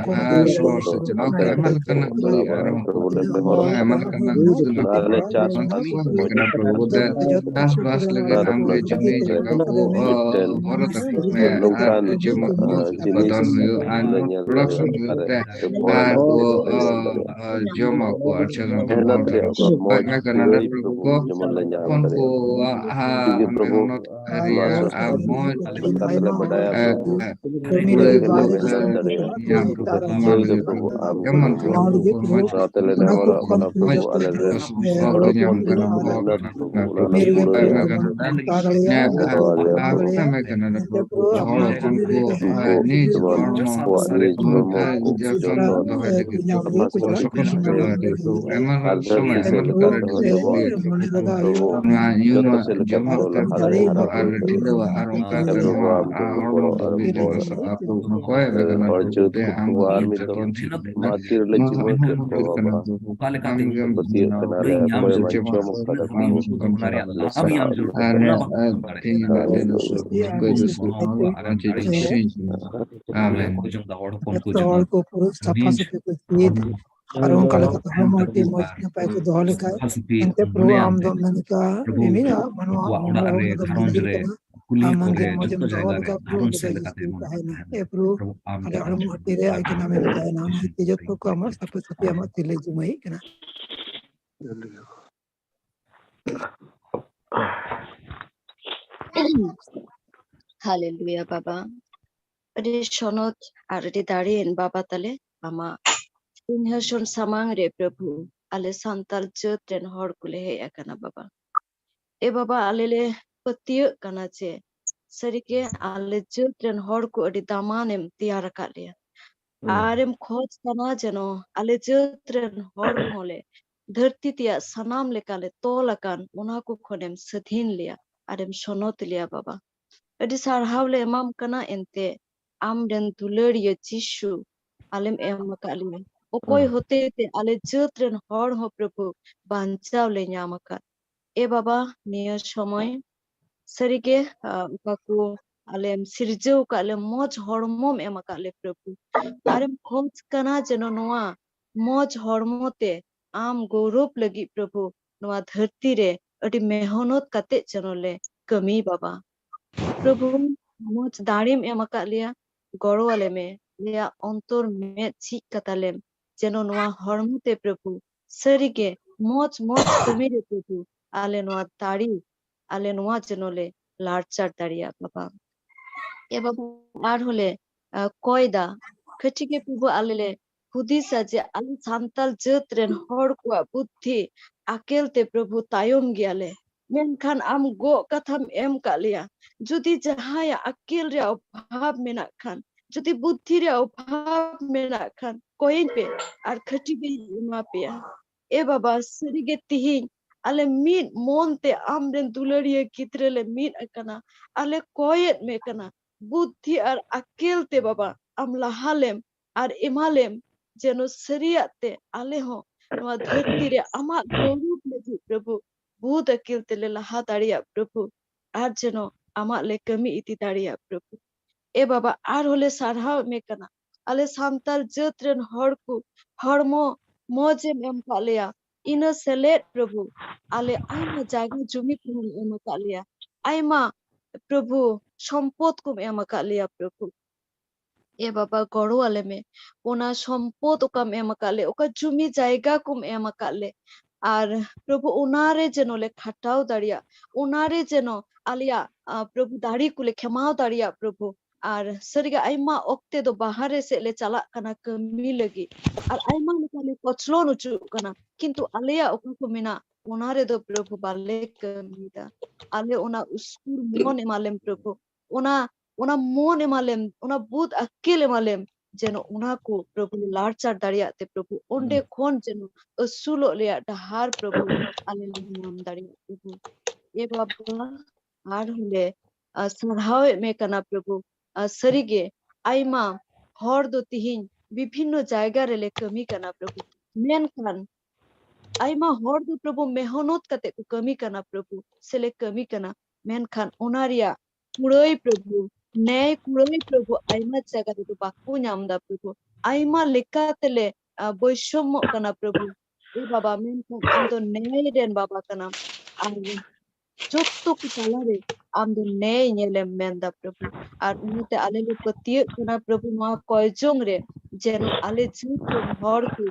ᱠᱚ ᱚᱱᱟ ᱥᱚᱦᱚᱨ ᱥᱮ ᱪᱟᱞᱟᱣ ᱠᱟᱛᱮ ᱟᱭᱢᱟ ᱞᱮᱠᱟᱱᱟᱜ ᱠᱟᱹᱢᱤ ᱟᱨ ᱟᱭᱢᱟ ᱞᱮᱠᱟᱱᱟᱜ ᱟᱞᱮ ᱪᱟᱥ ᱪᱟᱥᱵᱟᱥ ᱞᱟᱹᱜᱤᱫ ᱟᱢᱜᱮ ᱡᱩᱢᱤ ᱡᱟᱭᱜᱟ ᱠᱚ ᱦᱚᱨᱚ ᱛᱟᱠᱚ ᱢᱮ ᱟᱨ ᱡᱮᱢᱚᱱ ᱢᱚᱡᱽ ᱩᱛᱯᱟᱫᱚᱱ ᱦᱩᱭᱩᱜ ᱟᱨ ᱢᱚᱡᱽ production ᱦᱩᱭᱩᱜ ᱛᱮ ᱟᱨ ᱠᱚ ᱡᱚᱢᱟᱠᱚ ᱟᱨ ᱪᱮᱫ ᱦᱚᱸ ᱠᱚ ᱢᱮ ᱠᱟᱱᱟ ᱞᱮ ᱯᱨᱚᱵᱷᱩ ᱠᱚ ᱦᱚᱯᱚᱱ ᱠᱚᱣᱟᱜ ᱢᱮᱦᱱᱚᱛ ᱟᱨ ᱢᱚᱡᱽ ᱠᱩᱲᱟᱹᱭ ᱠᱚ ᱧᱟᱢ ᱠᱚ ᱮᱢᱟᱱ ᱠᱚ ᱢᱚᱡᱽ ᱠᱚ ᱧᱟᱢ ᱠᱟᱱᱟ᱾ ᱦᱚᱲ ᱦᱚᱯᱚᱱ ᱠᱚ ᱦᱚᱲ ᱦᱚᱯᱚᱱ ᱠᱚ ᱱᱤᱡ ᱦᱚᱲᱢᱚ ᱟᱨ ᱡᱚᱛᱚᱱ ᱫᱚᱦᱚᱭ ᱞᱟᱹᱜᱤᱫ ᱥᱚᱠᱚᱞ ᱥᱚᱠᱚᱞ ᱫᱚᱦᱚᱭ ᱞᱟᱹᱜᱤᱫ ᱟᱭᱢᱟ ᱥᱚᱢᱚᱭ ᱟᱭᱢᱟ ᱞᱮᱠᱟᱱ ᱱᱚᱣᱟ ᱧᱩᱣᱟᱜ ᱡᱚᱢᱟᱜ ᱛᱮ ᱟᱨ ᱴᱷᱤᱞᱟᱹᱣᱟᱜ ᱟᱨ ᱚᱱᱠᱟ ᱛᱮ ᱱᱚᱣᱟ ᱦᱚᱲᱢᱚ ᱫᱚ ᱵᱤᱡᱽᱱᱮᱥ ᱟᱯ ᱠᱚ ᱠᱚᱭ ᱞᱮᱠᱟᱱᱟ ᱯᱨᱚᱵᱷᱩ ᱛᱮ ᱟᱢ ᱜᱮ ᱡᱚᱛᱚᱱ ᱴᱷᱤᱠ ᱢᱮ᱾ ᱱᱚᱣᱟ ᱫᱚ ᱟᱭᱢᱟ ᱦᱚᱲ ᱠᱟᱱᱟ ᱯᱨᱚᱵᱷᱩ ᱟᱢ ᱜᱮᱢ ᱠᱟᱱᱟ, ᱟᱞᱮ ᱦᱩᱰᱤᱧ ᱧᱟᱢ ᱚᱠᱚᱭ ᱡᱟᱹᱨᱩᱲ ᱵᱟᱧᱪᱟᱣ ᱠᱟᱱᱟ, ᱢᱚᱠᱛᱟ ᱠᱟᱛᱮ ᱚᱱᱟ ᱨᱮᱭᱟᱜ ᱞᱟᱵᱷ ᱧᱟᱢ ᱡᱟᱹᱨᱩᱲ ᱠᱟᱱᱟ, ᱟᱨ ᱚᱱᱟ ᱵᱟᱝ ᱧᱟᱢ ᱫᱟᱲᱮᱭᱟᱜ ᱠᱟᱱᱟ᱾ ᱟᱨ ᱚᱠᱚᱭ ᱫᱚ ᱥᱩᱠ, ᱚᱠᱚᱭ ᱫᱚ ᱥᱩᱠ᱾ ᱟᱢᱮᱱ᱾ ᱚᱠᱚᱭ ᱡᱚᱢ ᱫᱟ ᱦᱚᱲ ᱦᱚᱯᱚᱱ ᱠᱚ ᱡᱚᱛᱚ ᱡᱮᱢᱚᱱ ᱦᱚᱲ ᱠᱚ ᱯᱩᱨᱟᱹ ᱥᱟᱯᱷᱟ ᱥᱟᱹᱯᱷᱤ ᱠᱚ ᱪᱮᱫ, ᱟᱨ ᱚᱱᱠᱟ ᱞᱮᱠᱟᱛᱮ ᱦᱚᱲᱢᱚ ᱟᱹᱰᱤ ᱢᱚᱡᱽ ᱱᱟᱯᱟᱭ ᱠᱚ ᱫᱚᱦᱚ ᱞᱮᱠᱷᱟᱡ, ᱮᱱᱛᱮ ᱯᱨᱚᱵᱷᱩ ᱟᱢ ᱫᱚ ᱢᱮᱱ ᱠᱟᱜᱼᱟ, ᱢᱤᱢᱤᱫ ᱢᱟᱱᱣᱟ ᱦᱚᱲᱢᱚ ᱨᱮ ᱦᱚᱲᱢᱚ ᱫᱚ ᱢᱮᱱᱟᱜ ᱜᱮ ᱠᱟᱱᱟ᱾ ᱟᱢ ᱢᱚᱱᱫᱤᱨ ᱢᱚᱡᱽ ᱮᱢ ᱫᱚᱦᱚ ᱞᱮᱠᱷᱟᱡ ᱯᱨᱚᱵᱷᱩ ᱚᱸᱰᱮ ᱫᱚ ᱡᱤᱣᱤ ᱛᱟᱦᱮᱱᱟ᱾ ᱮ ᱯᱨᱚᱵᱷᱩ, ᱟᱞᱮ ᱦᱚᱲᱢᱚ ᱦᱟᱹᱴᱤᱧ ᱨᱮ ᱟᱭ ᱠᱟᱱᱟ ᱢᱮᱱ ᱛᱟᱦᱮᱱᱟ, ᱚᱱᱟ ᱦᱚᱛᱮ ᱡᱚᱛᱚ ᱠᱚ ᱟᱢᱟᱜ ᱥᱟᱯᱷᱟ ᱥᱟᱹᱯᱷᱤ ᱟᱢᱟᱜ ᱛᱤᱨᱞᱟᱹ ᱡᱤᱢᱟᱹᱭᱮᱫ ᱠᱟᱱᱟ᱾ ᱦᱟᱞᱮᱞᱩᱭᱟ ᱵᱟᱵᱟ, ᱟᱹᱰᱤ ᱥᱚᱱᱚᱛ ᱟᱨ ᱟᱹᱰᱤ ᱫᱟᱲᱮᱭᱟᱱ ᱵᱟᱵᱟ ᱛᱟᱞᱮ, ᱟᱢᱟᱜ ᱥᱤᱝᱦᱟᱥᱚᱱ ᱥᱟᱢᱟᱝ ᱨᱮ ᱯᱨᱚᱵᱷᱩ ᱟᱞᱮ ᱥᱟᱱᱛᱟᱲ ᱡᱟᱹᱛ ᱨᱮᱱ ᱦᱚᱲ ᱠᱚᱞᱮ ᱦᱮᱡ ᱟᱠᱟᱱᱟ ᱵᱟᱵᱟ᱾ ᱮ ᱵᱟᱵᱟ, ᱟᱞᱮ ᱞᱮ ᱯᱟᱹᱛᱭᱟᱹᱜ ᱠᱟᱱᱟ ᱡᱮ ᱥᱟᱹᱨᱤᱜᱮ ᱟᱞᱮ ᱡᱟᱹᱛ ᱨᱮᱱ ᱦᱚᱲ ᱠᱚ ᱟᱹᱰᱤ ᱫᱟᱢᱟᱱᱮᱢ ᱛᱮᱭᱟᱨ ᱟᱠᱟᱫ ᱞᱮᱭᱟ᱾ ᱟᱨᱮᱢ ᱠᱷᱚᱡᱽ ᱠᱟᱱᱟ ᱡᱮᱱᱚ ᱟᱞᱮ ᱡᱟᱹᱛ ᱨᱮᱱ ᱦᱚᱲ ᱦᱚᱸᱞᱮ ᱫᱷᱟᱹᱨᱛᱤ ᱛᱮᱭᱟᱜ ᱥᱟᱱᱟᱢ ᱞᱮᱠᱟᱞᱮ ᱛᱚᱞ ᱟᱠᱟᱱ ᱚᱱᱟ ᱠᱚ ᱠᱷᱚᱱᱮᱢ ᱥᱟᱹᱫᱷᱤᱱ ᱞᱮᱭᱟ ᱟᱨᱮᱢ ᱥᱚᱱᱚᱛ ᱞᱮᱭᱟ ᱵᱟᱵᱟ᱾ ᱟᱹᱰᱤ ᱥᱟᱨᱦᱟᱣ ᱞᱮ ᱮᱢᱟᱢ ᱠᱟᱱᱟ, ᱮᱱᱛᱮ ᱟᱢ ᱨᱮᱱ ᱫᱩᱞᱟᱹᱲᱤᱭᱟᱹ ᱡᱤᱥᱩ ᱟᱞᱮᱢ ᱮᱢ ᱟᱠᱟᱫ ᱞᱮᱭᱟ, ᱚᱠᱚᱭ ᱦᱚᱛᱮ ᱛᱮ ᱟᱞᱮ ᱡᱟᱹᱛ ᱨᱮᱱ ᱦᱚᱲ ᱦᱚᱸ ᱯᱨᱚᱵᱷᱩ ᱵᱟᱧᱪᱟᱣ ᱞᱮ ᱧᱟᱢ ᱟᱠᱟᱫ᱾ ᱮ ᱵᱟᱵᱟ, ᱱᱤᱭᱟᱹ ᱥᱚᱢᱚᱭ ᱥᱟᱹᱨᱤᱜᱮ, ᱟ, ᱚᱠᱟ ᱠᱚ ᱟᱞᱮᱢ ᱥᱤᱨᱡᱟᱹᱣ ᱟᱠᱟᱫ ᱞᱮ, ᱢᱚᱡᱽ ᱦᱚᱲᱢᱚᱢ ᱮᱢ ᱟᱠᱟᱫ ᱞᱮ ᱯᱨᱚᱵᱷᱩ, ᱟᱨᱮᱢ ᱠᱷᱚᱡᱽ ᱠᱟᱱᱟ ᱡᱮᱱᱚ ᱱᱚᱣᱟ ᱢᱚᱡᱽ ᱦᱚᱲᱢᱚ ᱛᱮ ᱟᱢ ᱜᱚᱨᱚᱵ ᱞᱟᱹᱜᱤᱫ ᱯᱨᱚᱵᱷᱩ ᱱᱚᱣᱟ ᱫᱷᱟᱹᱨᱛᱤ ᱨᱮ ᱟᱹᱰᱤ ᱢᱮᱦᱱᱚᱛ ᱠᱟᱛᱮ ᱡᱮᱱᱚ ᱞᱮ ᱠᱟᱹᱢᱤ ᱵᱟᱵᱟ᱾ ᱯᱨᱚᱵᱷᱩ, ᱢᱚᱡᱽ ᱫᱟᱲᱮᱢ ᱮᱢ ᱟᱠᱟᱫ ᱞᱮᱭᱟ, ᱜᱚᱲᱚ ᱟᱞᱮ ᱢᱮ, ᱟᱞᱮᱭᱟᱜ ᱚᱱᱛᱚᱨ ᱢᱮᱫ ᱡᱷᱤᱡ ᱠᱟᱛᱟᱞᱮᱢ, ᱡᱮᱱᱚ ᱱᱚᱣᱟ ᱦᱚᱲᱢᱚ ᱛᱮ ᱯᱨᱚᱵᱷᱩ ᱥᱟᱹᱨᱤᱜᱮ ᱢᱚᱡᱽ ᱢᱚᱡᱽ ᱠᱟᱹᱢᱤ ᱨᱮ ᱯᱨᱚᱵᱷᱩ ᱟᱞᱮ ᱱᱚᱣᱟ ᱫᱟᱲᱮ, ᱟᱞᱮ ᱱᱚᱣᱟ ᱡᱮᱱᱚ ᱞᱮ ᱞᱟᱲᱪᱟᱲ ᱫᱟᱲᱮᱭᱟᱜ ᱵᱟᱵᱟ᱾ ᱮ ᱵᱟᱵᱟ, ᱟᱨᱦᱚᱸ ᱞᱮ, ᱟ, ᱠᱚᱭ ᱫᱟ, ᱠᱟᱹᱴᱤᱡ ᱜᱮ ᱯᱨᱚᱵᱷᱩ ᱟᱞᱮ ᱞᱮ ᱦᱩᱫᱤᱥᱟ ᱡᱮ ᱟᱞᱮ ᱥᱟᱱᱛᱟᱲ ᱡᱟᱹᱛ ᱨᱮᱱ ᱦᱚᱲ ᱠᱚᱣᱟᱜ ᱵᱩᱫᱽᱫᱷᱤ ᱟᱠᱮᱞ ᱛᱮ ᱯᱨᱚᱵᱷᱩ ᱛᱟᱭᱚᱢ ᱜᱮᱭᱟᱞᱮ, ᱢᱮᱱᱠᱷᱟᱱ ᱟᱢ ᱜᱚᱜ ᱠᱟᱛᱷᱟᱢ ᱮᱢ ᱠᱟᱜ ᱞᱮᱭᱟ, ᱡᱩᱫᱤ ᱡᱟᱦᱟᱸᱭᱟᱜ ᱟᱠᱮᱞ ᱨᱮᱭᱟᱜ ᱚᱵᱷᱟᱵ ᱢᱮᱱᱟᱜ ᱠᱷᱟᱱ, ᱡᱩᱫᱤ ᱵᱩᱫᱽᱫᱷᱤ ᱨᱮᱭᱟᱜ ᱚᱵᱷᱟᱵ ᱢᱮᱱᱟᱜ ᱠᱷᱟᱱ ᱠᱚᱭᱮᱧ ᱯᱮ ᱟᱨ ᱠᱷᱟᱹᱴᱤ ᱜᱮᱧ ᱮᱢᱟ ᱯᱮᱭᱟ᱾ ᱮ ᱵᱟᱵᱟ, ᱥᱟᱹᱨᱤᱜᱮ ᱛᱤᱦᱤᱧ ᱟᱞᱮ ᱢᱤᱫ ᱢᱚᱱ ᱛᱮ ᱟᱢ ᱨᱮᱱ ᱫᱩᱞᱟᱹᱲᱤᱭᱟᱹ ᱜᱤᱫᱽᱨᱟᱹ ᱞᱮ ᱢᱤᱫ ᱟᱠᱟᱱᱟ᱾ ᱟᱞᱮ ᱠᱚᱭᱮᱫ ᱢᱮ ᱠᱟᱱᱟ, ᱵᱩᱫᱽᱫᱷᱤ ᱟᱨ ᱟᱠᱮᱞ ᱛᱮ ᱵᱟᱵᱟ ᱟᱢ ᱞᱟᱦᱟ ᱞᱮᱢ ᱟᱨ ᱮᱢᱟ ᱞᱮᱢ, ᱡᱮᱱᱚ ᱥᱟᱹᱨᱤᱭᱟᱜ ᱛᱮ ᱟᱞᱮ ᱦᱚᱸ ᱱᱚᱣᱟ ᱫᱷᱟᱹᱨᱛᱤ ᱨᱮ ᱟᱢᱟᱜ ᱜᱚᱨᱚᱵᱽ ᱞᱟᱹᱜᱤᱫ ᱯᱨᱚᱵᱷᱩ, ᱵᱩᱫ ᱟᱹᱠᱤᱞ ᱛᱮᱞᱮ ᱞᱟᱦᱟ ᱫᱟᱲᱮᱭᱟᱜ ᱯᱨᱚᱵᱷᱩ, ᱟᱨ ᱡᱮᱱᱚ ᱟᱢᱟᱜ ᱞᱮ ᱠᱟᱹᱢᱤ ᱤᱫᱤ ᱫᱟᱲᱮᱭᱟᱜ ᱯᱨᱚᱵᱷᱩ᱾ ᱮ ᱵᱟᱵᱟ, ᱟᱨᱦᱚᱸ ᱞᱮ ᱥᱟᱨᱦᱟᱣ ᱮᱫ ᱢᱮ ᱠᱟᱱᱟ, ᱟᱞᱮ ᱥᱟᱱᱛᱟᱲ ᱡᱟᱹᱛ ᱨᱮᱱ ᱦᱚᱲ ᱠᱚ ᱦᱚᱲᱢᱚ ᱢᱚᱡᱽ ᱮᱢ ᱮᱢ ᱟᱠᱟᱫ ᱞᱮᱭᱟ, ᱤᱱᱟᱹ ᱥᱮᱞᱮᱫ ᱯᱨᱚᱵᱷᱩ ᱟᱞᱮ ᱟᱭᱢᱟ ᱡᱟᱭᱜᱟ ᱡᱩᱢᱤ ᱠᱚᱦᱚᱸ ᱮᱢ ᱟᱠᱟᱫ ᱞᱮᱭᱟ, ᱟᱭᱢᱟ ᱯᱨᱚᱵᱷᱩ ᱥᱚᱢᱯᱚᱫ ᱠᱚᱢ ᱮᱢ ᱟᱠᱟᱫ ᱞᱮᱭᱟ ᱯᱨᱚᱵᱷᱩ᱾ ᱮ ᱵᱟᱵᱟ, ᱜᱚᱲᱚ ᱟᱞᱮ ᱢᱮ, ᱚᱱᱟ ᱥᱚᱢᱯᱚᱫ ᱚᱠᱟᱢ ᱮᱢ ᱟᱠᱟᱫ ᱞᱮ, ᱚᱠᱟ ᱡᱩᱢᱤ ᱡᱟᱭᱜᱟ ᱠᱚᱢ ᱮᱢ ᱟᱠᱟᱫ ᱞᱮ, ᱟᱨ ᱯᱨᱚᱵᱷᱩ ᱚᱱᱟᱨᱮ ᱡᱮᱱᱚ ᱞᱮ ᱠᱷᱟᱴᱟᱣ ᱫᱟᱲᱮᱭᱟᱜ, ᱚᱱᱟᱨᱮ ᱡᱮᱱᱚ ᱟᱞᱮᱭᱟᱜ ᱟ, ᱯᱨᱚᱵᱷᱩ ᱫᱟᱲᱮ ᱠᱚᱞᱮ ᱠᱷᱮᱢᱟᱣ ᱫᱟᱲᱮᱭᱟᱜ ᱯᱨᱚᱵᱷᱩ᱾ ᱟᱨ ᱥᱟᱹᱨᱤᱜᱮ ᱟᱭᱢᱟ ᱚᱠᱛᱮ ᱫᱚ ᱵᱟᱦᱟᱨᱮ ᱥᱮᱫ ᱞᱮ ᱪᱟᱞᱟᱜ ᱠᱟᱱᱟ ᱠᱟᱹᱢᱤ ᱞᱟᱹᱜᱤᱫ, ᱟᱨ ᱟᱭᱢᱟ ᱞᱮᱠᱟ ᱞᱮ ᱠᱚᱪᱞᱚᱱ ᱚᱪᱚᱜ ᱠᱟᱱᱟ, ᱠᱤᱱᱛᱩ ᱟᱞᱮᱭᱟᱜ ᱚᱠᱟ ᱠᱚ ᱢᱮᱱᱟᱜ ᱚᱱᱟ ᱨᱮᱫᱚ ᱯᱨᱚᱵᱷᱩ ᱵᱟᱞᱮ ᱠᱟᱹᱢᱤᱭᱮᱫᱟ᱾ ᱟᱞᱮ ᱚᱱᱟ ᱩᱥᱠᱩᱨ ᱢᱚᱱ ᱮᱢᱟᱞᱮᱢ ᱯᱨᱚᱵᱷᱩ, ᱚᱱᱟ ᱚᱱᱟ ᱢᱚᱱ ᱮᱢᱟᱞᱮᱢ, ᱚᱱᱟ ᱵᱩᱫ ᱟᱹᱠᱤᱞ ᱮᱢᱟᱞᱮᱢ, ᱡᱮᱱᱚ ᱚᱱᱟ ᱠᱚ ᱯᱨᱚᱵᱷᱩ ᱞᱮ ᱞᱟᱲᱪᱟᱨ ᱫᱟᱲᱮᱭᱟᱜ ᱛᱮ ᱯᱨᱚᱵᱷᱩ, ᱚᱸᱰᱮ ᱠᱷᱚᱱ ᱡᱮᱱᱚ ᱟᱹᱥᱩᱞᱚᱜ ᱨᱮᱭᱟᱜ ᱰᱟᱦᱟᱨ ᱯᱨᱚᱵᱷᱩ ᱟᱞᱮ ᱞᱮ ᱧᱟᱢ ᱫᱟᱲᱮᱭᱟᱜ ᱯᱨᱚᱵᱷᱩ᱾ ᱮ ᱵᱟᱵᱟ, ᱟᱨᱦᱚᱸ ᱞᱮ ᱟ, ᱥᱟᱨᱦᱟᱣᱮᱫ ᱢᱮ ᱠᱟᱱᱟ ᱯᱨᱚᱵᱷᱩ᱾ ᱟ, ᱥᱟᱹᱨᱤᱜᱮ ᱟᱭᱢᱟ ᱦᱚᱲ ᱫᱚ ᱛᱤᱦᱤᱧ ᱵᱤᱵᱷᱤᱱᱱᱚ ᱡᱟᱭᱜᱟ ᱨᱮᱞᱮ ᱠᱟᱹᱢᱤ ᱠᱟᱱᱟ ᱯᱨᱚᱵᱷᱩ, ᱢᱮᱱᱠᱷᱟᱱ ᱟᱭᱢᱟ ᱦᱚᱲ ᱫᱚ ᱯᱨᱚᱵᱷᱩ ᱢᱮᱦᱱᱚᱛ ᱠᱟᱛᱮ ᱠᱚ ᱠᱟᱹᱢᱤ ᱠᱟᱱᱟ ᱯᱨᱚᱵᱷᱩ, ᱥᱮᱞᱮ ᱠᱟᱹᱢᱤ ᱠᱟᱱᱟ, ᱢᱮᱱᱠᱷᱟᱱ ᱚᱱᱟ ᱨᱮᱭᱟᱜ ᱠᱩᱲᱟᱹᱭ ᱯᱨᱚᱵᱷᱩ, ᱱᱮᱭ ᱠᱩᱲᱟᱹᱭ ᱯᱨᱚᱵᱷᱩ ᱟᱭᱢᱟ ᱡᱟᱭᱜᱟ ᱨᱮᱫᱚ ᱵᱟᱠᱚ ᱧᱟᱢ ᱮᱫᱟ ᱯᱨᱚᱵᱷᱩ᱾ ᱟᱭᱢᱟ ᱞᱮᱠᱟ ᱛᱮᱞᱮ ᱟ, ᱵᱳᱭᱥᱚᱢᱢᱚᱜ ᱠᱟᱱᱟ ᱯᱨᱚᱵᱷᱩ᱾ ᱮ ᱵᱟᱵᱟ, ᱢᱮᱱᱠᱷᱟᱱ ᱟᱢ ᱫᱚ ᱱᱮᱭ ᱨᱮᱱ ᱵᱟᱵᱟ ᱠᱟᱱᱟᱢ, ᱟᱨ ᱡᱚᱛᱚ ᱠᱚ ᱛᱟᱞᱟᱨᱮ ᱟᱢ ᱫᱚ ᱱᱮᱭ ᱧᱮᱞᱮᱢ ᱢᱮᱱᱫᱟ ᱯᱨᱚᱵᱷᱩ᱾ ᱟᱨ ᱚᱱᱟᱛᱮ ᱟᱞᱮ ᱞᱮ ᱯᱟᱹᱛᱭᱟᱹᱜ ᱠᱟᱱᱟ ᱯᱨᱚᱵᱷᱩ, ᱱᱚᱣᱟ ᱠᱚᱭᱡᱚᱝ ᱨᱮ ᱡᱮᱱᱚ ᱟᱞᱮ ᱡᱟᱹᱛ ᱨᱮᱱ ᱦᱚᱲ ᱠᱚ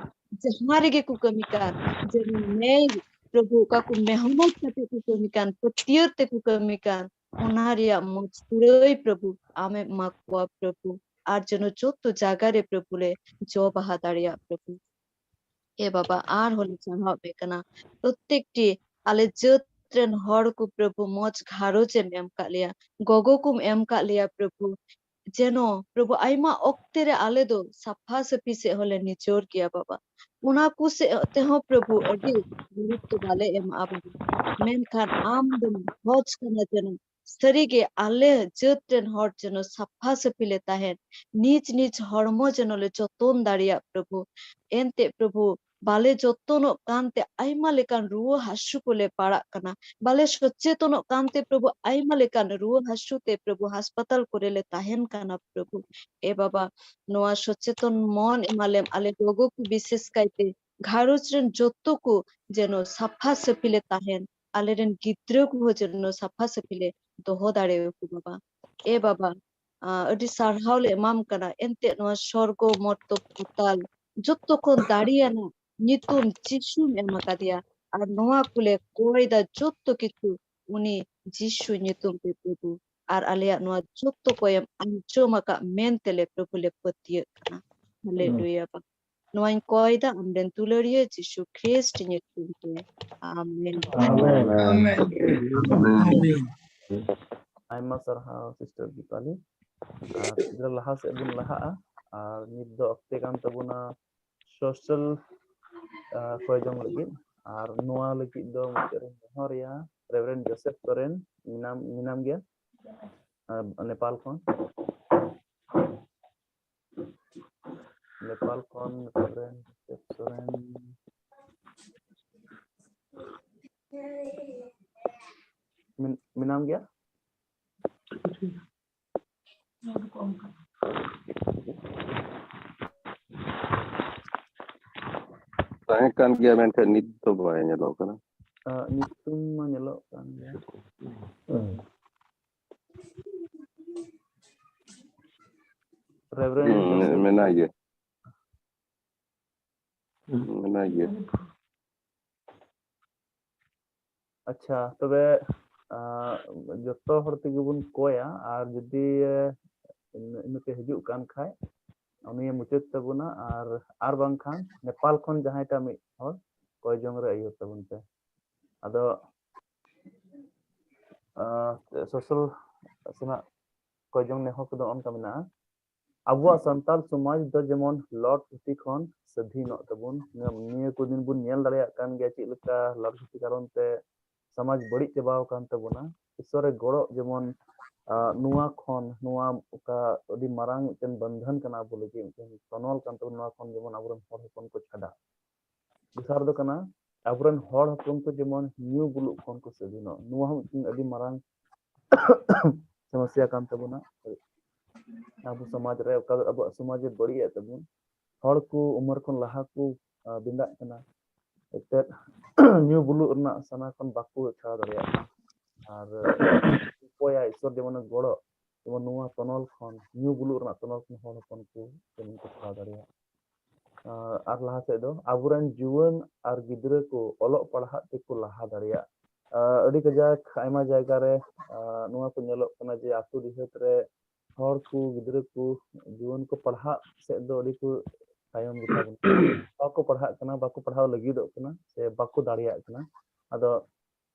ᱡᱟᱦᱟᱸ ᱨᱮᱜᱮ ᱠᱚ ᱠᱟᱹᱢᱤ ᱠᱟᱱ, ᱡᱮᱱᱚ ᱱᱮᱭ ᱯᱨᱚᱵᱷᱩ, ᱚᱠᱟ ᱠᱚ ᱢᱮᱦᱱᱚᱛ ᱠᱟᱛᱮ ᱠᱚ ᱠᱟᱹᱢᱤ ᱠᱟᱱ, ᱯᱟᱹᱛᱭᱟᱹᱣ ᱛᱮᱠᱚ ᱠᱟᱹᱢᱤ ᱠᱟᱱ, ᱚᱱᱟ ᱨᱮᱭᱟᱜ ᱢᱚᱡᱽ ᱠᱩᱲᱟᱹᱭ ᱯᱨᱚᱵᱷᱩ ᱟᱢᱮᱢ ᱮᱢᱟ ᱠᱚᱣᱟ ᱯᱨᱚᱵᱷᱩ᱾ ᱟᱨ ᱡᱮᱱᱚ ᱡᱚᱛᱚ ᱡᱟᱭᱜᱟ ᱨᱮ ᱯᱨᱚᱵᱷᱩ ᱞᱮ ᱡᱚ ᱵᱟᱦᱟ ᱫᱟᱲᱮᱭᱟᱜ ᱯᱨᱚᱵᱷᱩ᱾ ᱮ ᱵᱟᱵᱟ, ᱟᱨᱦᱚᱸ ᱞᱮ ᱪᱟᱲᱦᱟᱣ ᱯᱮ ᱠᱟᱱᱟ᱾ ᱯᱨᱚᱛᱮᱠᱴᱤ ᱟᱞᱮ ᱡᱟᱹᱛ ᱨᱮᱱ ᱦᱚᱲ ᱠᱚ ᱯᱨᱚᱵᱷᱩ ᱢᱚᱡᱽ ᱜᱷᱟᱨᱚᱸᱡᱽ ᱮᱢ ᱮᱢ ᱠᱟᱜ ᱞᱮᱭᱟ, ᱜᱚᱜᱚ ᱠᱚᱢ ᱮᱢ ᱠᱟᱜ ᱞᱮᱭᱟ ᱯᱨᱚᱵᱷᱩ, ᱡᱮᱱᱚ ᱯᱨᱚᱵᱷᱩ ᱟᱭᱢᱟ ᱚᱠᱛᱮ ᱨᱮ ᱟᱞᱮ ᱫᱚ ᱥᱟᱯᱷᱟ ᱥᱟᱹᱯᱷᱤ ᱥᱮᱫ ᱦᱚᱸᱞᱮ ᱱᱤᱡᱚᱨ ᱜᱮᱭᱟ ᱵᱟᱵᱟ, ᱚᱱᱟ ᱠᱚ ᱥᱮᱫ ᱛᱮᱦᱚᱸ ᱯᱨᱚᱵᱷᱩ ᱟᱹᱰᱤ ᱜᱩᱨᱩᱛᱛᱚ ᱵᱟᱞᱮ ᱮᱢᱟᱜᱼᱟ ᱵᱟᱵᱟ, ᱢᱮᱱᱠᱷᱟᱱ ᱟᱢ ᱫᱚᱢ ᱠᱷᱚᱡᱽ ᱠᱟᱱᱟ ᱡᱮᱱᱚ ᱥᱟᱹᱨᱤᱜᱮ ᱟᱞᱮ ᱡᱟᱹᱛ ᱨᱮᱱ ᱦᱚᱲ ᱡᱮᱱᱚ ᱥᱟᱯᱷᱟ ᱥᱟᱹᱯᱷᱤ ᱞᱮ ᱛᱟᱦᱮᱱ, ᱱᱤᱡ ᱱᱤᱡ ᱦᱚᱲᱢᱚ ᱡᱮᱱᱚ ᱞᱮ ᱡᱚᱛᱚᱱ ᱫᱟᱲᱮᱭᱟᱜ ᱯᱨᱚᱵᱷᱩ᱾ ᱮᱱᱛᱮ ᱯᱨᱚᱵᱷᱩ, ᱵᱟᱞᱮ ᱡᱚᱛᱚᱱᱚᱜ ᱠᱟᱱᱛᱮ ᱟᱭᱢᱟ ᱞᱮᱠᱟᱱ ᱨᱩᱣᱟᱹ ᱦᱟᱹᱥᱩ ᱠᱚᱞᱮ ᱯᱟᱲᱟᱜ ᱠᱟᱱᱟ᱾ ᱵᱟᱞᱮ ᱥᱚᱪᱮᱛᱚᱱᱚᱜ ᱠᱟᱱᱛᱮ ᱯᱨᱚᱵᱷᱩ, ᱟᱭᱢᱟ ᱞᱮᱠᱟᱱ ᱨᱩᱣᱟᱹ ᱦᱟᱹᱥᱩ ᱛᱮ ᱯᱨᱚᱵᱷᱩ ᱦᱟᱥᱯᱟᱛᱟᱞ ᱠᱚᱨᱮ ᱞᱮ ᱛᱟᱦᱮᱱ ᱠᱟᱱᱟ ᱯᱨᱚᱵᱷᱩ᱾ ᱮ ᱵᱟᱵᱟ, ᱱᱚᱣᱟ ᱥᱚᱪᱮᱛᱚᱱ ᱢᱚᱱ ᱮᱢᱟᱞᱮᱢ, ᱟᱞᱮ ᱜᱚᱜᱚ ᱠᱚ ᱵᱤᱥᱮᱥ ᱠᱟᱭᱛᱮ ᱜᱷᱟᱨᱚᱸᱡᱽ ᱨᱮᱱ ᱡᱚᱛᱚ ᱠᱚ ᱡᱮᱱᱚ ᱥᱟᱯᱷᱟ ᱥᱟᱹᱯᱷᱤ ᱞᱮ ᱛᱟᱦᱮᱱ, ᱟᱞᱮᱨᱮᱱ ᱜᱤᱫᱽᱨᱟᱹ ᱠᱚᱦᱚᱸ ᱡᱮᱱᱚ ᱥᱟᱯᱷᱟ ᱥᱟᱹᱯᱷᱤ ᱞᱮ ᱫᱚᱦᱚ ᱫᱟᱲᱮᱭᱟᱠᱚ ᱵᱟᱵᱟ᱾ ᱮ ᱵᱟᱵᱟ, ᱟᱸ, ᱟᱹᱰᱤ ᱥᱟᱨᱦᱟᱣ ᱞᱮ ᱮᱢᱟᱢ ᱠᱟᱱᱟ᱾ ᱮᱱᱛᱮ ᱱᱚᱣᱟ ᱥᱚᱨᱜᱚ, ᱢᱚᱨᱛᱚ, ᱯᱟᱛᱟᱞ ᱡᱚᱛᱚ ᱠᱷᱚᱱ ᱫᱟᱲᱮᱭᱟᱱᱟ ᱧᱩᱛᱩᱢ ᱡᱤᱥᱩᱢ ᱮᱢ ᱟᱠᱟᱫᱮᱭᱟ᱾ ᱟᱨ ᱱᱚᱣᱟ ᱠᱚᱞᱮ ᱠᱚᱭ ᱫᱟ ᱡᱚᱛᱚ ᱠᱤᱪᱷᱩ ᱩᱱᱤ ᱡᱤᱥᱩ ᱧᱩᱛᱩᱢ ᱛᱮ ᱯᱨᱚᱵᱷᱩ᱾ ᱟᱨ ᱟᱞᱮᱭᱟᱜ ᱱᱚᱣᱟ ᱡᱚᱛᱚ ᱠᱚᱭᱮᱢ ᱟᱸᱡᱚᱢ ᱟᱠᱟᱫ ᱢᱮᱱᱛᱮ ᱞᱮ ᱯᱨᱚᱵᱷᱩ ᱞᱮ ᱯᱟᱹᱛᱭᱟᱹᱜ ᱠᱟᱱᱟ᱾ ᱦᱟᱞᱮᱞᱩᱭᱟ ᱵᱟᱵᱟ᱾ ᱱᱚᱣᱟᱧ ᱠᱚᱭ ᱫᱟ ᱟᱢᱨᱮᱱ ᱫᱩᱞᱟᱹᱲᱤᱭᱟᱹ ᱡᱤᱥᱩ ᱠᱷᱨᱤᱥᱴ ᱧᱩᱛᱩᱢ ᱛᱮ᱾ ᱟᱢᱮᱱ᱾ ᱟᱭᱢᱟ ᱥᱟᱨᱦᱟᱣ ᱥᱤᱥᱴᱟᱨ ᱫᱤᱯᱟᱞᱤ᱾ ᱟᱨ ᱜᱤᱫᱽᱨᱟᱹ ᱞᱟᱦᱟ ᱥᱮᱫ ᱵᱚᱱ ᱞᱟᱦᱟᱜᱼᱟ᱾ ᱟᱨ ᱱᱤᱛ ᱫᱚ ᱚᱠᱛᱮ ᱠᱟᱱ ᱛᱟᱵᱚᱱᱟ ᱥᱳᱥᱟᱞ ᱠᱚᱭ ᱡᱚᱝ ᱞᱟᱹᱜᱤᱫ᱾ ᱟᱨ ᱱᱚᱣᱟ ᱞᱟᱹᱜᱤᱫ ᱫᱚ ᱢᱩᱪᱟᱹᱫ ᱨᱮᱧ ᱱᱮᱦᱚᱨᱮᱭᱟ ᱨᱮᱵᱷᱨᱮᱱᱰ ᱡᱳᱥᱮᱯ ᱥᱚᱨᱮᱱ, ᱢᱮᱱᱟᱢ ᱢᱮᱱᱟᱢ ᱜᱮᱭᱟ ᱱᱮᱯᱟᱞ ᱠᱷᱚᱱ᱾ ᱱᱮᱯᱟᱞ ᱠᱷᱚᱱ ᱨᱮᱵᱷᱨᱮᱱᱰ ᱡᱳᱥᱮᱯ ᱥᱚᱨᱮᱱ᱾ ᱢᱮᱱᱟᱢ ᱜᱮᱭᱟ? ᱛᱟᱦᱮᱸ ᱠᱟᱱ ᱜᱮᱭᱟ, ᱢᱮᱱᱠᱷᱟᱱ ᱱᱤᱛ ᱫᱚ ᱵᱟᱭ ᱧᱮᱞᱚᱜ ᱠᱟᱱᱟ᱾ ᱧᱩᱛᱩᱢ ᱢᱟ ᱧᱮᱞᱚᱜ ᱠᱟᱱ ᱜᱮᱭᱟ᱾ ᱨᱮᱵᱷᱨᱮᱱᱰ ᱢᱮᱱᱟᱭ ᱜᱮᱭᱟ᱾ ᱢᱮᱱᱟᱭ ᱜᱮᱭᱟ᱾ ᱟᱪᱪᱷᱟ, ᱛᱚᱵᱮ ᱡᱚᱛᱚ ᱦᱚᱲ ᱛᱮᱜᱮ ᱵᱚᱱ ᱠᱚᱭᱟ, ᱟᱨ ᱡᱩᱫᱤ ᱤᱱᱟᱹᱛᱮ ᱦᱤᱡᱩᱜ ᱠᱟᱱ ᱠᱷᱟᱡ ᱩᱱᱤᱭᱮ ᱢᱩᱪᱟᱹᱫ ᱛᱟᱵᱚᱱᱟ, ᱟᱨ ᱟᱨ ᱵᱟᱝᱠᱷᱟᱱ ᱱᱮᱯᱟᱞ ᱠᱷᱚᱱ ᱡᱟᱦᱟᱸᱭ ᱴᱟᱜ ᱢᱤᱫ ᱦᱚᱲ ᱠᱚᱭ ᱡᱚᱝ ᱨᱮ ᱟᱹᱭᱩᱨ ᱛᱟᱵᱚᱱ ᱯᱮ᱾ ᱟᱫᱚ ᱥᱳᱥᱟᱞ ᱥᱮᱱᱟᱜ ᱠᱚᱭ ᱡᱚᱝ ᱱᱮᱦᱚᱨ ᱠᱚᱫᱚ ᱚᱱᱠᱟ ᱢᱮᱱᱟᱜᱼᱟ, ᱟᱵᱚᱣᱟᱜ ᱥᱟᱱᱛᱟᱲ ᱥᱚᱢᱟᱡᱽ ᱫᱚ ᱡᱮᱢᱚᱱ ᱞᱚᱴ ᱜᱷᱩᱴᱤ ᱠᱷᱚᱱ ᱥᱟᱹᱫᱷᱤᱱᱚᱜ ᱛᱟᱵᱚᱱ᱾ ᱱᱤᱭᱟᱹ ᱠᱚ ᱫᱤᱱ ᱵᱚᱱ ᱧᱮᱞ ᱫᱟᱲᱮᱭᱟᱜ ᱠᱟᱱ ᱜᱮᱭᱟ ᱪᱮᱫ ᱞᱮᱠᱟ ᱞᱚᱴ ᱜᱷᱩᱴᱤ ᱠᱟᱨᱚᱱ ᱛᱮ ᱥᱚᱢᱟᱡᱽ ᱵᱟᱹᱲᱤᱡ ᱪᱟᱵᱟᱣ ᱟᱠᱟᱱ ᱛᱟᱵᱚᱱᱟ᱾ ᱤᱥᱥᱚᱨᱮ ᱜᱚᱲᱚ ᱡᱮᱢᱚᱱ ᱱᱚᱣᱟ ᱠᱷᱚᱱ, ᱱᱚᱣᱟ ᱚᱠᱟ ᱟᱹᱰᱤ ᱢᱟᱨᱟᱝ ᱢᱤᱫᱴᱮᱱ ᱵᱚᱱᱫᱷᱚᱱ ᱠᱟᱱᱟ ᱟᱵᱚ ᱞᱟᱹᱜᱤᱫ, ᱢᱤᱫᱴᱮᱱ ᱛᱚᱱᱚᱞ ᱠᱟᱱ ᱛᱟᱵᱚᱱᱟ, ᱱᱚᱣᱟ ᱠᱷᱚᱱ ᱡᱮᱢᱚᱱ ᱟᱵᱚᱨᱮᱱ ᱦᱚᱲ ᱦᱚᱯᱚᱱ ᱠᱚ ᱪᱷᱟᱰᱟᱜ᱾ ᱫᱚᱥᱟᱨ ᱫᱚ ᱠᱟᱱᱟ, ᱟᱵᱚᱨᱮᱱ ᱦᱚᱲ ᱦᱚᱯᱚᱱ ᱠᱚ ᱡᱮᱢᱚᱱ ᱧᱩ ᱵᱩᱞᱩᱜ ᱠᱷᱚᱱ ᱠᱚ ᱥᱟᱹᱫᱷᱤᱱᱚᱜ, ᱱᱚᱣᱟ ᱦᱚᱸ ᱢᱤᱫᱴᱮᱱ ᱟᱹᱰᱤ ᱢᱟᱨᱟᱝ ᱥᱚᱢᱚᱥᱥᱟ ᱠᱟᱱ ᱛᱟᱵᱚᱱᱟ᱾ ᱟᱵᱚ ᱥᱚᱢᱟᱡᱽ ᱨᱮ ᱚᱠᱟ ᱫᱚ ᱟᱵᱚᱣᱟᱜ ᱥᱚᱢᱟᱡᱽ ᱮ ᱵᱟᱹᱲᱤᱡ ᱮᱫ ᱛᱟᱵᱚᱱ, ᱦᱚᱲ ᱠᱚ ᱩᱢᱮᱨ ᱠᱷᱚᱱ ᱞᱟᱦᱟ ᱠᱚ ᱟᱸ, ᱵᱮᱸᱜᱟᱜ ᱠᱟᱱᱟ, ᱮᱱᱛᱮᱫ ᱧᱩ ᱵᱩᱞᱩᱜ ᱨᱮᱱᱟᱜ ᱥᱟᱱᱟ ᱠᱷᱚᱱ ᱵᱟᱠᱚ ᱪᱷᱟᱲᱟᱣ ᱫᱟᱲᱮᱭᱟᱜ ᱠᱟᱱᱟ᱾ ᱟᱨ ᱚᱠᱚᱭᱟᱜ ᱤᱥᱚᱨ ᱡᱮᱢᱚᱱᱮ ᱜᱚᱲᱚ, ᱡᱮᱢᱚᱱ ᱱᱚᱣᱟ ᱛᱚᱱᱚᱞ ᱠᱷᱚᱱ, ᱧᱩ ᱵᱩᱞᱩᱜ ᱨᱮᱱᱟᱜ ᱛᱚᱱᱚᱞ ᱠᱷᱚᱱ ᱦᱚᱲ ᱦᱚᱯᱚᱱ ᱠᱚ ᱡᱮᱢᱚᱱ ᱠᱚ ᱪᱷᱟᱲᱟᱣ ᱫᱟᱲᱮᱭᱟᱜ᱾ ᱟᱨ ᱞᱟᱦᱟ ᱥᱮᱫ ᱫᱚ ᱟᱵᱚᱨᱮᱱ ᱡᱩᱣᱟᱹᱱ ᱟᱨ ᱜᱤᱫᱽᱨᱟᱹ ᱠᱚ ᱚᱞᱚᱜ ᱯᱟᱲᱦᱟᱜ ᱛᱮᱠᱚ ᱞᱟᱦᱟ ᱫᱟᱲᱮᱭᱟᱜ᱾ ᱟᱹᱰᱤ ᱠᱟᱡᱟᱠ ᱟᱭᱢᱟ ᱡᱟᱭᱜᱟ ᱨᱮ ᱱᱚᱣᱟ ᱠᱚ ᱧᱮᱞᱚᱜ ᱠᱟᱱᱟ ᱡᱮ ᱟᱹᱛᱩ ᱰᱤᱦᱟᱹᱛ ᱨᱮ ᱦᱚᱲ ᱠᱚ, ᱜᱤᱫᱽᱨᱟᱹ ᱠᱚ, ᱡᱩᱣᱟᱹᱱ ᱠᱚ ᱯᱟᱲᱦᱟᱜ ᱥᱮᱫ ᱫᱚ ᱟᱹᱰᱤ ᱠᱚ ᱛᱟᱭᱚᱢ ᱜᱮᱛᱟ ᱵᱚᱱᱟ᱾ ᱵᱟᱠᱚ ᱯᱟᱲᱦᱟᱜ ᱠᱟᱱᱟ, ᱵᱟᱠᱚ ᱯᱟᱲᱦᱟᱣ ᱞᱟᱹᱜᱤᱫᱚᱜ ᱠᱟᱱᱟ, ᱥᱮ ᱵᱟᱠᱚ ᱫᱟᱲᱮᱭᱟᱜ ᱠᱟᱱᱟ᱾ ᱟᱫᱚ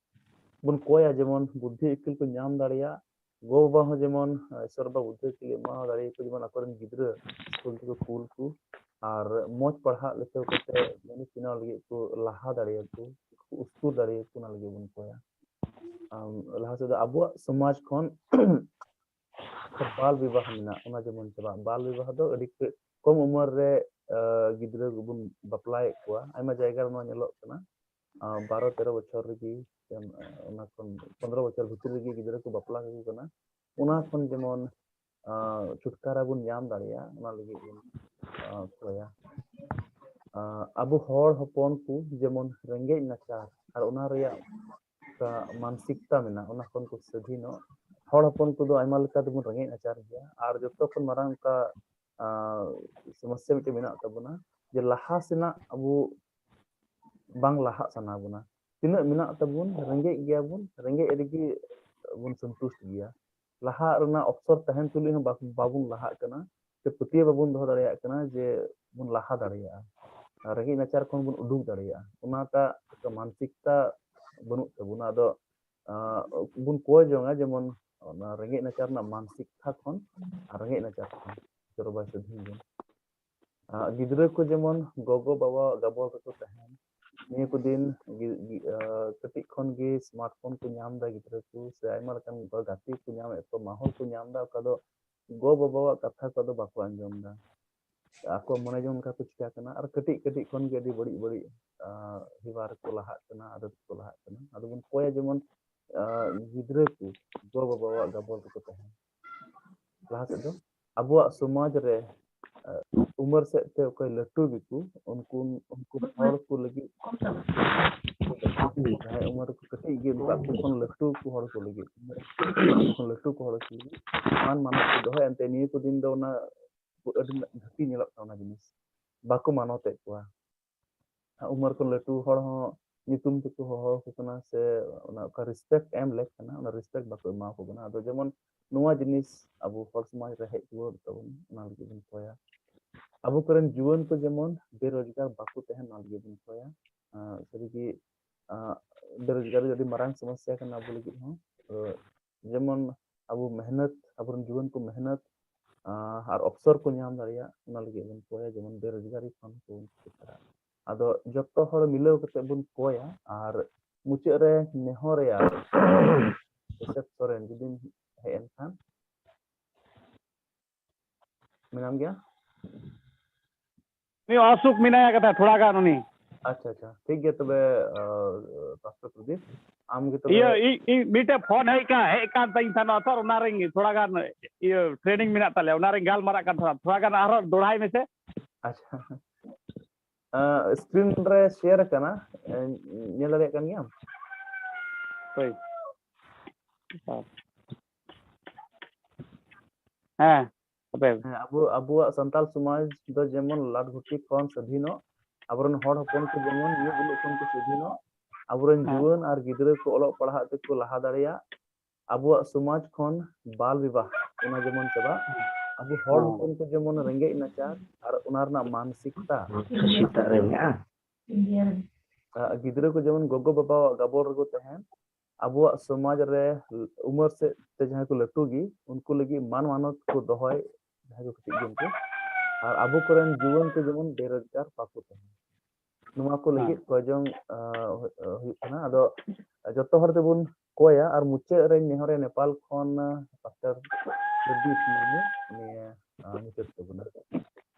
ᱵᱚᱱ ᱠᱚᱭᱟ ᱡᱮᱢᱚᱱ ᱵᱩᱫᱽᱫᱷᱤ ᱟᱹᱠᱤᱞ ᱠᱚ ᱧᱟᱢ ᱫᱟᱲᱮᱭᱟᱜ, ᱜᱚ ᱵᱟᱵᱟ ᱦᱚᱸ ᱡᱮᱢᱚᱱ ᱤᱥᱚᱨ ᱵᱟ ᱵᱩᱫᱽᱫᱷᱤ ᱟᱹᱠᱤᱞ ᱮᱢᱟ ᱫᱟᱲᱮᱭᱟᱠᱚ, ᱡᱮᱢᱚᱱ ᱟᱠᱚᱨᱮᱱ ᱜᱤᱫᱽᱨᱟᱹ ᱥᱠᱩᱞ ᱛᱮᱠᱚ ᱠᱩᱞ ᱠᱚ, ᱟᱨ ᱢᱚᱡᱽ ᱯᱟᱲᱦᱟᱜ ᱞᱮᱠᱟ ᱠᱟᱛᱮ ᱢᱟᱱᱮ ᱵᱮᱱᱟᱣ ᱞᱟᱹᱜᱤᱫ ᱠᱚ ᱞᱟᱦᱟ ᱫᱟᱲᱮᱭᱟᱠᱚ, ᱠᱚ ᱩᱥᱠᱩᱨ ᱫᱟᱲᱮᱭᱟᱠᱚ, ᱚᱱᱟ ᱞᱟᱹᱜᱤᱫ ᱵᱚᱱ ᱠᱚᱭᱟ᱾ ᱟᱢ, ᱞᱟᱦᱟ ᱥᱮᱫ ᱫᱚ ᱟᱵᱚᱣᱟᱜ ᱥᱚᱢᱟᱡᱽ ᱠᱷᱚᱱ ᱵᱟᱞ ᱵᱤᱵᱟᱦ ᱢᱮᱱᱟᱜ, ᱚᱱᱟ ᱡᱮᱢᱚᱱ ᱪᱟᱵᱟᱜ᱾ ᱵᱟᱞ ᱵᱤᱵᱟᱦ ᱫᱚ ᱟᱹᱰᱤ ᱠᱚ-, ᱠᱚᱢ ᱩᱢᱮᱨ ᱨᱮ, ᱟ, ᱜᱤᱫᱽᱨᱟᱹ ᱠᱚᱵᱚᱱ ᱵᱟᱯᱞᱟᱭᱮᱫ ᱠᱚᱣᱟ᱾ ᱟᱭᱢᱟ ᱡᱟᱭᱜᱟ ᱨᱮ ᱱᱚᱣᱟ ᱧᱮᱞᱚᱜ ᱠᱟᱱᱟ, ᱟ, ᱵᱟᱨᱚ ᱛᱮᱨᱚ ᱵᱚᱪᱷᱚᱨ ᱨᱮᱜᱮ, ᱮᱢ, ᱚᱱᱟ ᱠᱷᱚᱱ ᱯᱚᱱᱨᱚ ᱵᱚᱪᱷᱚᱨ ᱵᱷᱤᱛᱨᱤ ᱨᱮᱜᱮ ᱜᱤᱫᱽᱨᱟᱹ ᱠᱚ ᱵᱟᱯᱞᱟ ᱠᱟᱠᱚ ᱠᱟᱱᱟ᱾ ᱚᱱᱟ ᱠᱷᱚᱱ ᱡᱮᱢᱚᱱ, ᱟ, ᱪᱷᱩᱴᱠᱟᱨᱟ ᱵᱚᱱ ᱧᱟᱢ ᱫᱟᱲᱮᱭᱟᱜ, ᱚᱱᱟ ᱞᱟᱹᱜᱤᱫ ᱵᱚᱱ, ᱟ, ᱠᱚᱭᱟ᱾ ᱟ, ᱟᱵᱚ ᱦᱚᱲ ᱦᱚᱯᱚᱱ ᱠᱚ ᱡᱮᱢᱚᱱ ᱨᱮᱸᱜᱮᱡ ᱱᱟᱪᱟᱨ ᱟᱨ ᱚᱱᱟ ᱨᱮᱭᱟᱜ ᱚᱠᱟ ᱢᱟᱱᱥᱤᱠᱛᱟ ᱢᱮᱱᱟᱜᱼᱟ, ᱚᱱᱟ ᱠᱷᱚᱱ ᱠᱚ ᱥᱟᱹᱫᱷᱤᱱᱚᱜ᱾ ᱦᱚᱲ ᱦᱚᱯᱚᱱ ᱠᱚᱫᱚ ᱟᱭᱢᱟ ᱞᱮᱠᱟ ᱛᱮᱵᱚᱱ ᱨᱮᱸᱜᱮᱡ ᱱᱟᱪᱟᱨ ᱜᱮᱭᱟ, ᱟᱨ ᱡᱚᱛᱚ ᱠᱷᱚᱱ ᱢᱟᱨᱟᱝ ᱚᱱᱠᱟ, ᱟ, ᱥᱚᱢᱚᱥᱥᱟ ᱢᱤᱫᱴᱮᱱ ᱢᱮᱱᱟᱜ ᱛᱟᱵᱚᱱᱟ, ᱡᱮ ᱞᱟᱦᱟ ᱥᱮᱱᱟᱜ ᱟᱵᱚ ᱵᱟᱝ ᱞᱟᱦᱟᱜ ᱥᱟᱱᱟ ᱵᱚᱱᱟ᱾ ᱛᱤᱱᱟᱹᱜ ᱢᱮᱱᱟᱜ ᱛᱟᱵᱚᱱ, ᱨᱮᱸᱜᱮᱡ ᱜᱮᱭᱟᱵᱚᱱ, ᱨᱮᱸᱜᱮᱡ ᱨᱮᱜᱮ ᱵᱚᱱ ᱥᱚᱱᱛᱩᱥᱴ ᱜᱮᱭᱟ᱾ ᱞᱟᱦᱟᱜ ᱨᱮᱱᱟᱜ ᱚᱯᱥᱚᱨ ᱛᱟᱦᱮᱱ ᱛᱩᱞᱩᱡ ᱦᱚᱸ ᱵᱟ-, ᱵᱟᱵᱚᱱ ᱞᱟᱦᱟᱜ ᱠᱟᱱᱟ, ᱥᱮ ᱯᱟᱹᱛᱭᱟᱹᱣ ᱵᱟᱵᱚᱱ ᱫᱚᱦᱚ ᱫᱟᱲᱮᱭᱟᱜ ᱠᱟᱱᱟ ᱡᱮ ᱵᱚᱱ ᱞᱟᱦᱟ ᱫᱟᱲᱮᱭᱟᱜᱼᱟ, ᱟᱨ ᱨᱮᱸᱜᱮᱡ ᱱᱟᱪᱟᱨ ᱠᱷᱚᱱ ᱵᱚᱱ ᱩᱰᱩᱠ ᱫᱟᱲᱮᱭᱟᱜᱼᱟ, ᱚᱱᱟᱴᱟᱜ ᱢᱟᱱᱥᱤᱠᱛᱟ ᱵᱟᱹᱱᱩᱜ ᱛᱟᱵᱚᱱᱟ᱾ ᱟᱫᱚ, ᱟ, ᱵᱚᱱ ᱠᱚᱭ ᱡᱚᱝᱟ ᱡᱮᱢᱚᱱ ᱚᱱᱟ ᱨᱮᱸᱜᱮᱡ ᱱᱟᱪᱟᱨ ᱨᱮᱱᱟᱜ ᱢᱟᱱᱥᱤᱠᱛᱟ ᱠᱷᱚᱱ ᱟᱨ ᱨᱮᱸᱜᱮᱡ ᱱᱟᱪᱟᱨ ᱠᱷᱚᱱ ᱪᱚᱨᱚᱵᱟᱭ ᱥᱟᱹᱫᱷᱤᱱ ᱵᱚᱱ᱾ ᱟ, ᱜᱤᱫᱽᱨᱟᱹ ᱠᱚ ᱡᱮᱢᱚᱱ ᱜᱚᱜᱚ ᱵᱟᱵᱟ ᱜᱟᱵᱚᱞ ᱨᱮᱠᱚ ᱛᱟᱦᱮᱱ, ᱱᱤᱭᱟᱹ ᱠᱚ ᱫᱤᱱ ᱜᱤ-, ᱜᱤ-, ᱟ, ᱠᱟᱹᱴᱤᱡ ᱠᱷᱚᱱ ᱜᱮ smartphone ᱠᱚ ᱧᱟᱢ ᱮᱫᱟ ᱜᱤᱫᱽᱨᱟᱹ ᱠᱚ, ᱥᱮ ᱟᱭᱢᱟ ᱞᱮᱠᱟᱱ ᱜᱟᱛᱮ ᱠᱚ ᱧᱟᱢᱮᱫ ᱠᱚᱣᱟ, ᱢᱟᱦᱚᱞ ᱠᱚ ᱧᱟᱢ ᱮᱫᱟ, ᱚᱠᱟ ᱫᱚ ᱜᱚ ᱵᱟᱵᱟᱣᱟᱜ ᱠᱟᱛᱷᱟ ᱠᱚᱫᱚ ᱵᱟᱠᱚ ᱟᱸᱡᱚᱢ ᱮᱫᱟ᱾ ᱟᱠᱚ ᱢᱚᱱᱮ ᱡᱚᱝ ᱞᱮᱠᱟ ᱠᱚ ᱪᱤᱠᱟᱹ ᱠᱟᱱᱟ, ᱟᱨ ᱠᱟᱹᱴᱤᱡ ᱠᱟᱹᱴᱤᱡ ᱠᱷᱚᱱ ᱜᱮ ᱟᱹᱰᱤ ᱵᱟᱹᱲᱤᱡ ᱵᱟᱹᱲᱤᱡ ᱟᱸ, ᱦᱮᱣᱟ ᱨᱮᱠᱚ ᱞᱟᱦᱟᱜ ᱠᱟᱱᱟ, ᱟᱫᱚ ᱠᱚ ᱞᱟᱦᱟᱜ ᱠᱟᱱᱟ᱾ ᱟᱫᱚ ᱵᱚᱱ ᱠᱚᱭᱟ ᱡᱮᱢᱚᱱ ᱟᱸ, ᱜᱤᱫᱽᱨᱟᱹ ᱠᱚ ᱜᱚ ᱵᱟᱵᱟᱣᱟᱜ ᱜᱟᱵᱚᱞ ᱨᱮᱠᱚ ᱛᱟᱦᱮᱱᱟ᱾ ᱞᱟᱦᱟ ᱥᱮᱫ ᱫᱚ ᱟᱵᱚᱣᱟᱜ ᱥᱚᱢᱟᱡᱽ ᱨᱮ ᱟᱸ, ᱩᱢᱮᱨ ᱥᱮᱫ ᱛᱮ ᱚᱠᱚᱭ ᱞᱟᱹᱴᱩ ᱜᱮᱠᱚ, ᱩᱱᱠᱩ ᱩᱱᱠᱩ ᱦᱚᱲ ᱠᱚ ᱞᱟᱹᱜᱤᱫ ᱡᱟᱦᱟᱸᱭ ᱩᱢᱮᱨ ᱠᱚ ᱠᱟᱹᱴᱤᱡ ᱜᱮ, ᱩᱱᱠᱩ ᱟᱠᱚ ᱠᱷᱚᱱ ᱞᱟᱹᱴᱩ ᱠᱚ ᱦᱚᱲ ᱠᱚ ᱞᱟᱹᱜᱤᱫ, ᱩᱢᱮᱨ ᱠᱷᱚᱱ ᱞᱟᱹᱴᱩ ᱠᱚ ᱦᱚᱲ ᱠᱚ ᱞᱟᱹᱜᱤᱫ ᱢᱟᱱ ᱢᱟᱱᱚᱛ ᱠᱚ ᱫᱚᱦᱚᱭᱟ᱾ ᱮᱱᱛᱮ ᱱᱤᱭᱟᱹ ᱠᱚ ᱫᱤᱱ ᱫᱚ ᱚᱱᱟ ᱟᱹᱰᱤ ᱜᱷᱟᱹᱴᱤ ᱧᱮᱞᱚᱜ ᱠᱟᱱᱟ ᱚᱱᱟ ᱡᱤᱱᱤᱥ, ᱵᱟᱠᱚ ᱢᱟᱱᱚᱛᱮᱫ ᱠᱚᱣᱟ᱾ ᱩᱢᱮᱨ ᱠᱷᱚᱱ ᱞᱟᱹᱴᱩ ᱦᱚᱲ ᱦᱚᱸ ᱧᱩᱛᱩᱢ ᱛᱮᱠᱚ ᱦᱚᱦᱚ ᱟᱠᱚ ᱠᱟᱱᱟ, ᱥᱮ ᱚᱱᱟ ᱚᱠᱟ respect ᱮᱢ ᱞᱮᱠ ᱠᱟᱱᱟ, ᱚᱱᱟ respect ᱵᱟᱠᱚ ᱮᱢᱟ ᱠᱚ ᱠᱟᱱᱟ᱾ ᱟᱫᱚ ᱡᱮᱢᱚᱱ ᱱᱚᱣᱟ ᱡᱤᱱᱤᱥ ᱟᱵᱚ ᱦᱚᱲ ᱥᱚᱢᱟᱡᱽ ᱨᱮ ᱦᱮᱡ ᱨᱩᱣᱟᱹᱲ ᱛᱟᱵᱚᱱ, ᱚᱱᱟ ᱞᱟᱹᱜᱤᱫ ᱵᱚᱱ ᱠᱚᱭᱟ᱾ ᱟᱵᱚ ᱠᱚᱨᱮᱱ ᱡᱩᱣᱟᱹᱱ ᱠᱚ ᱡᱮᱢᱚᱱ ᱵᱮᱨᱳᱡᱽᱜᱟᱨ ᱵᱟᱠᱚ ᱛᱟᱦᱮᱱ, ᱚᱱᱟ ᱞᱟᱹᱜᱤᱫ ᱵᱚᱱ ᱠᱚᱭᱟ᱾ ᱟᱸ, ᱥᱟᱹᱨᱤᱜᱮ, ᱟᱸ, ᱵᱮᱨᱳᱡᱽᱜᱟᱨᱤ ᱟᱹᱰᱤ ᱢᱟᱨᱟᱝ ᱥᱚᱢᱚᱥᱥᱟ ᱠᱟᱱᱟ ᱟᱵᱚ ᱞᱟᱹᱜᱤᱫ ᱦᱚᱸ᱾ ᱛᱚ, ᱡᱮᱢᱚᱱ ᱟᱵᱚ ᱢᱮᱦᱱᱚᱛ, ᱟᱵᱚᱨᱮᱱ ᱡᱩᱣᱟᱹᱱ ᱠᱚ ᱢᱮᱦᱱᱚᱛ, ᱟᱸ, ᱟᱨ ᱚᱯᱥᱚᱨ ᱠᱚ ᱧᱟᱢ ᱫᱟᱲᱮᱭᱟᱜ, ᱚᱱᱟ ᱞᱟᱹᱜᱤᱫ ᱵᱚᱱ ᱠᱚᱭᱟ, ᱡᱮᱢᱚᱱ ᱵᱮᱨᱳᱡᱽᱜᱟᱨᱤ ᱠᱷᱚᱱ ᱠᱚ ᱪᱷᱩᱴᱠᱟᱨᱟ᱾ ᱟᱫᱚ ᱡᱚᱛᱚ ᱦᱚᱲ ᱢᱤᱞᱟᱹᱣ ᱠᱟᱛᱮ ᱵᱚᱱ ᱠᱚᱭᱟ ᱟᱨ ᱢᱩᱪᱟᱹᱫ ᱨᱮ ᱱᱮᱦᱚᱨᱮᱭᱟ ᱡᱳᱥᱮᱯ ᱥᱚᱨᱮᱱ, ᱡᱩᱫᱤᱢ ᱦᱮᱡ ᱮᱱ ᱠᱷᱟᱱ᱾ ᱢᱮᱱᱟᱢ ᱜᱮᱭᱟ? ᱩᱱᱤ ᱚᱥᱩᱠ ᱢᱮᱱᱟᱭᱟ ᱠᱟᱛᱷᱟ ᱛᱷᱚᱲᱟ ᱜᱟᱱ ᱩᱱᱤ᱾ ᱟᱪᱪᱷᱟ, ᱟᱪᱪᱷᱟ, ᱴᱷᱤᱠ ᱜᱮᱭᱟ ᱛᱚᱵᱮ, ᱟᱸ, ᱯᱟᱥᱴᱚᱨ ᱯᱨᱚᱫᱤᱯ, ᱟᱢ ᱜᱮ ᱛᱚᱵᱮ᱾ ᱤᱭᱟᱹ, ᱤᱧ, ᱤᱧ ᱢᱤᱫᱴᱮᱡ ᱯᱷᱳᱱ ᱦᱮᱡ ᱠᱟᱱ, ᱦᱮᱡ ᱠᱟᱱ ᱛᱤᱧ ᱛᱟᱦᱮᱱᱟ, ᱛᱚ ᱚᱱᱟ ᱨᱮᱧ ᱛᱷᱚᱲᱟ ᱜᱟᱱ, ᱤᱭᱟᱹ, training ᱢᱮᱱᱟᱜ ᱛᱟᱞᱮᱭᱟ, ᱚᱱᱟ ᱨᱮᱧ ᱜᱟᱞᱢᱟᱨᱟᱜ ᱠᱟᱱ ᱛᱟᱦᱮᱱᱟ, ᱛᱷᱚᱲᱟ ᱜᱟᱱ ᱟᱨᱦᱚᱸ ᱫᱚᱲᱦᱟᱭ ᱢᱮᱥᱮ᱾ ᱟᱪᱪᱷᱟ, ᱟᱸ, screen ᱨᱮ share ᱟᱠᱟᱱᱟ, ᱮᱸ, ᱧᱮᱞ ᱫᱟᱲᱮᱭᱟᱜ ᱠᱟᱱ ᱜᱮᱭᱟᱢ? ᱦᱳᱭ᱾ ᱦᱮᱸ, ᱦᱟᱯᱮ᱾ ᱦᱮᱸ, ᱟᱵᱚ, ᱟᱵᱚᱣᱟᱜ ᱥᱟᱱᱛᱟᱞ ᱥᱚᱢᱟᱡᱽ ᱫᱚ ᱡᱮᱢᱚᱱ ᱞᱟᱴ ᱜᱷᱩᱴᱤ ᱠᱷᱚᱱ ᱥᱟᱹᱫᱷᱤᱱᱚᱜ, ᱟᱵᱚᱨᱮᱱ ᱦᱚᱲ ᱦᱚᱯᱚᱱ ᱠᱚ ᱡᱮᱢᱚᱱ ᱧᱩ ᱵᱩᱞᱩᱜ ᱠᱷᱚᱱ ᱠᱚ ᱥᱟᱹᱫᱷᱤᱱᱚᱜ, ᱟᱵᱚᱨᱮᱱ ᱦᱮᱸ᱾ ᱡᱩᱣᱟᱹᱱ ᱟᱨ ᱜᱤᱫᱽᱨᱟᱹ ᱠᱚ ᱚᱞᱚᱜ ᱯᱟᱲᱦᱟᱜ ᱛᱮᱠᱚ ᱞᱟᱦᱟ ᱫᱟᱲᱮᱭᱟᱜ, ᱟᱵᱚᱣᱟᱜ ᱥᱚᱢᱟᱡᱽ ᱠᱷᱚᱱ ᱵᱟᱞ ᱵᱤᱵᱟᱦ ᱚᱱᱟ ᱡᱮᱢᱚᱱ ᱪᱟᱵᱟᱜ, ᱟᱵᱚ ᱦᱚᱲ ᱦᱮᱸ᱾ ᱦᱚᱯᱚᱱ ᱠᱚ ᱡᱮᱢᱚᱱ ᱨᱮᱸᱜᱮᱡ ᱱᱟᱪᱟᱨ ᱟᱨ ᱚᱱᱟ ᱨᱮᱱᱟᱜ ᱢᱟᱱᱥᱤᱠᱛᱟ, ᱥᱮᱛᱟᱜ ᱨᱮ ᱢᱮᱱᱟᱜᱼᱟ᱾ ᱟᱨ ᱜᱤᱫᱽᱨᱟᱹ ᱠᱚ ᱡᱮᱢᱚᱱ ᱜᱚᱜᱚ ᱵᱟᱵᱟᱣᱟᱜ ᱜᱟᱵᱚᱞ ᱨᱮᱠᱚ ᱛᱟᱦᱮᱱ, ᱟᱵᱚᱣᱟᱜ ᱥᱚᱢᱟᱡᱽ ᱨᱮ ᱩᱢᱮᱨ ᱥᱮᱫ ᱛᱮ ᱡᱟᱦᱟᱸᱭ ᱠᱚ ᱞᱟᱹᱴᱩ ᱜᱮ, ᱩᱱᱠᱩ ᱞᱟᱹᱜᱤᱫ ᱢᱟᱱ ᱢᱟᱱᱚᱛ ᱠᱚ ᱫᱚᱦᱚᱭ, ᱡᱟᱦᱟᱸᱭ ᱠᱚ ᱠᱟᱹᱴᱤᱡ ᱜᱮᱭᱟ ᱩᱱᱠᱩ, ᱟᱨ ᱟᱵᱚ ᱠᱚᱨᱮᱱ ᱡᱩᱣᱟᱹᱱ ᱠᱚ ᱡᱮᱢᱚᱱ ᱵᱮᱨᱳᱡᱽᱜᱟᱨ ᱵᱟᱠᱚ ᱛᱟᱦᱮᱱ, ᱱᱚᱣᱟ ᱠᱚ ᱦᱮᱸ᱾ ᱞᱟᱹᱜᱤᱫ ᱠᱚᱭᱡᱚᱝ, ᱟᱸ, ᱦᱩᱭᱩᱜ ᱠᱟᱱᱟ᱾ ᱟᱫᱚ ᱡᱚᱛᱚ ᱦᱚᱲ ᱛᱮᱵᱚᱱ ᱠᱚᱭᱟ, ᱟᱨ ᱢᱩᱪᱟᱹᱫ ᱨᱮᱧ ᱱᱮᱦᱚᱨᱮ ᱱᱮᱯᱟᱞ ᱠᱷᱚᱱ, ᱟᱸ, ᱯᱟᱥᱴᱚᱨ ᱯᱨᱚᱫᱤᱯ ᱢᱩᱨᱢᱩ, ᱩᱱᱤ, ᱟᱸ, ᱢᱩᱪᱟᱹᱫ ᱛᱟᱵᱚᱱᱟ᱾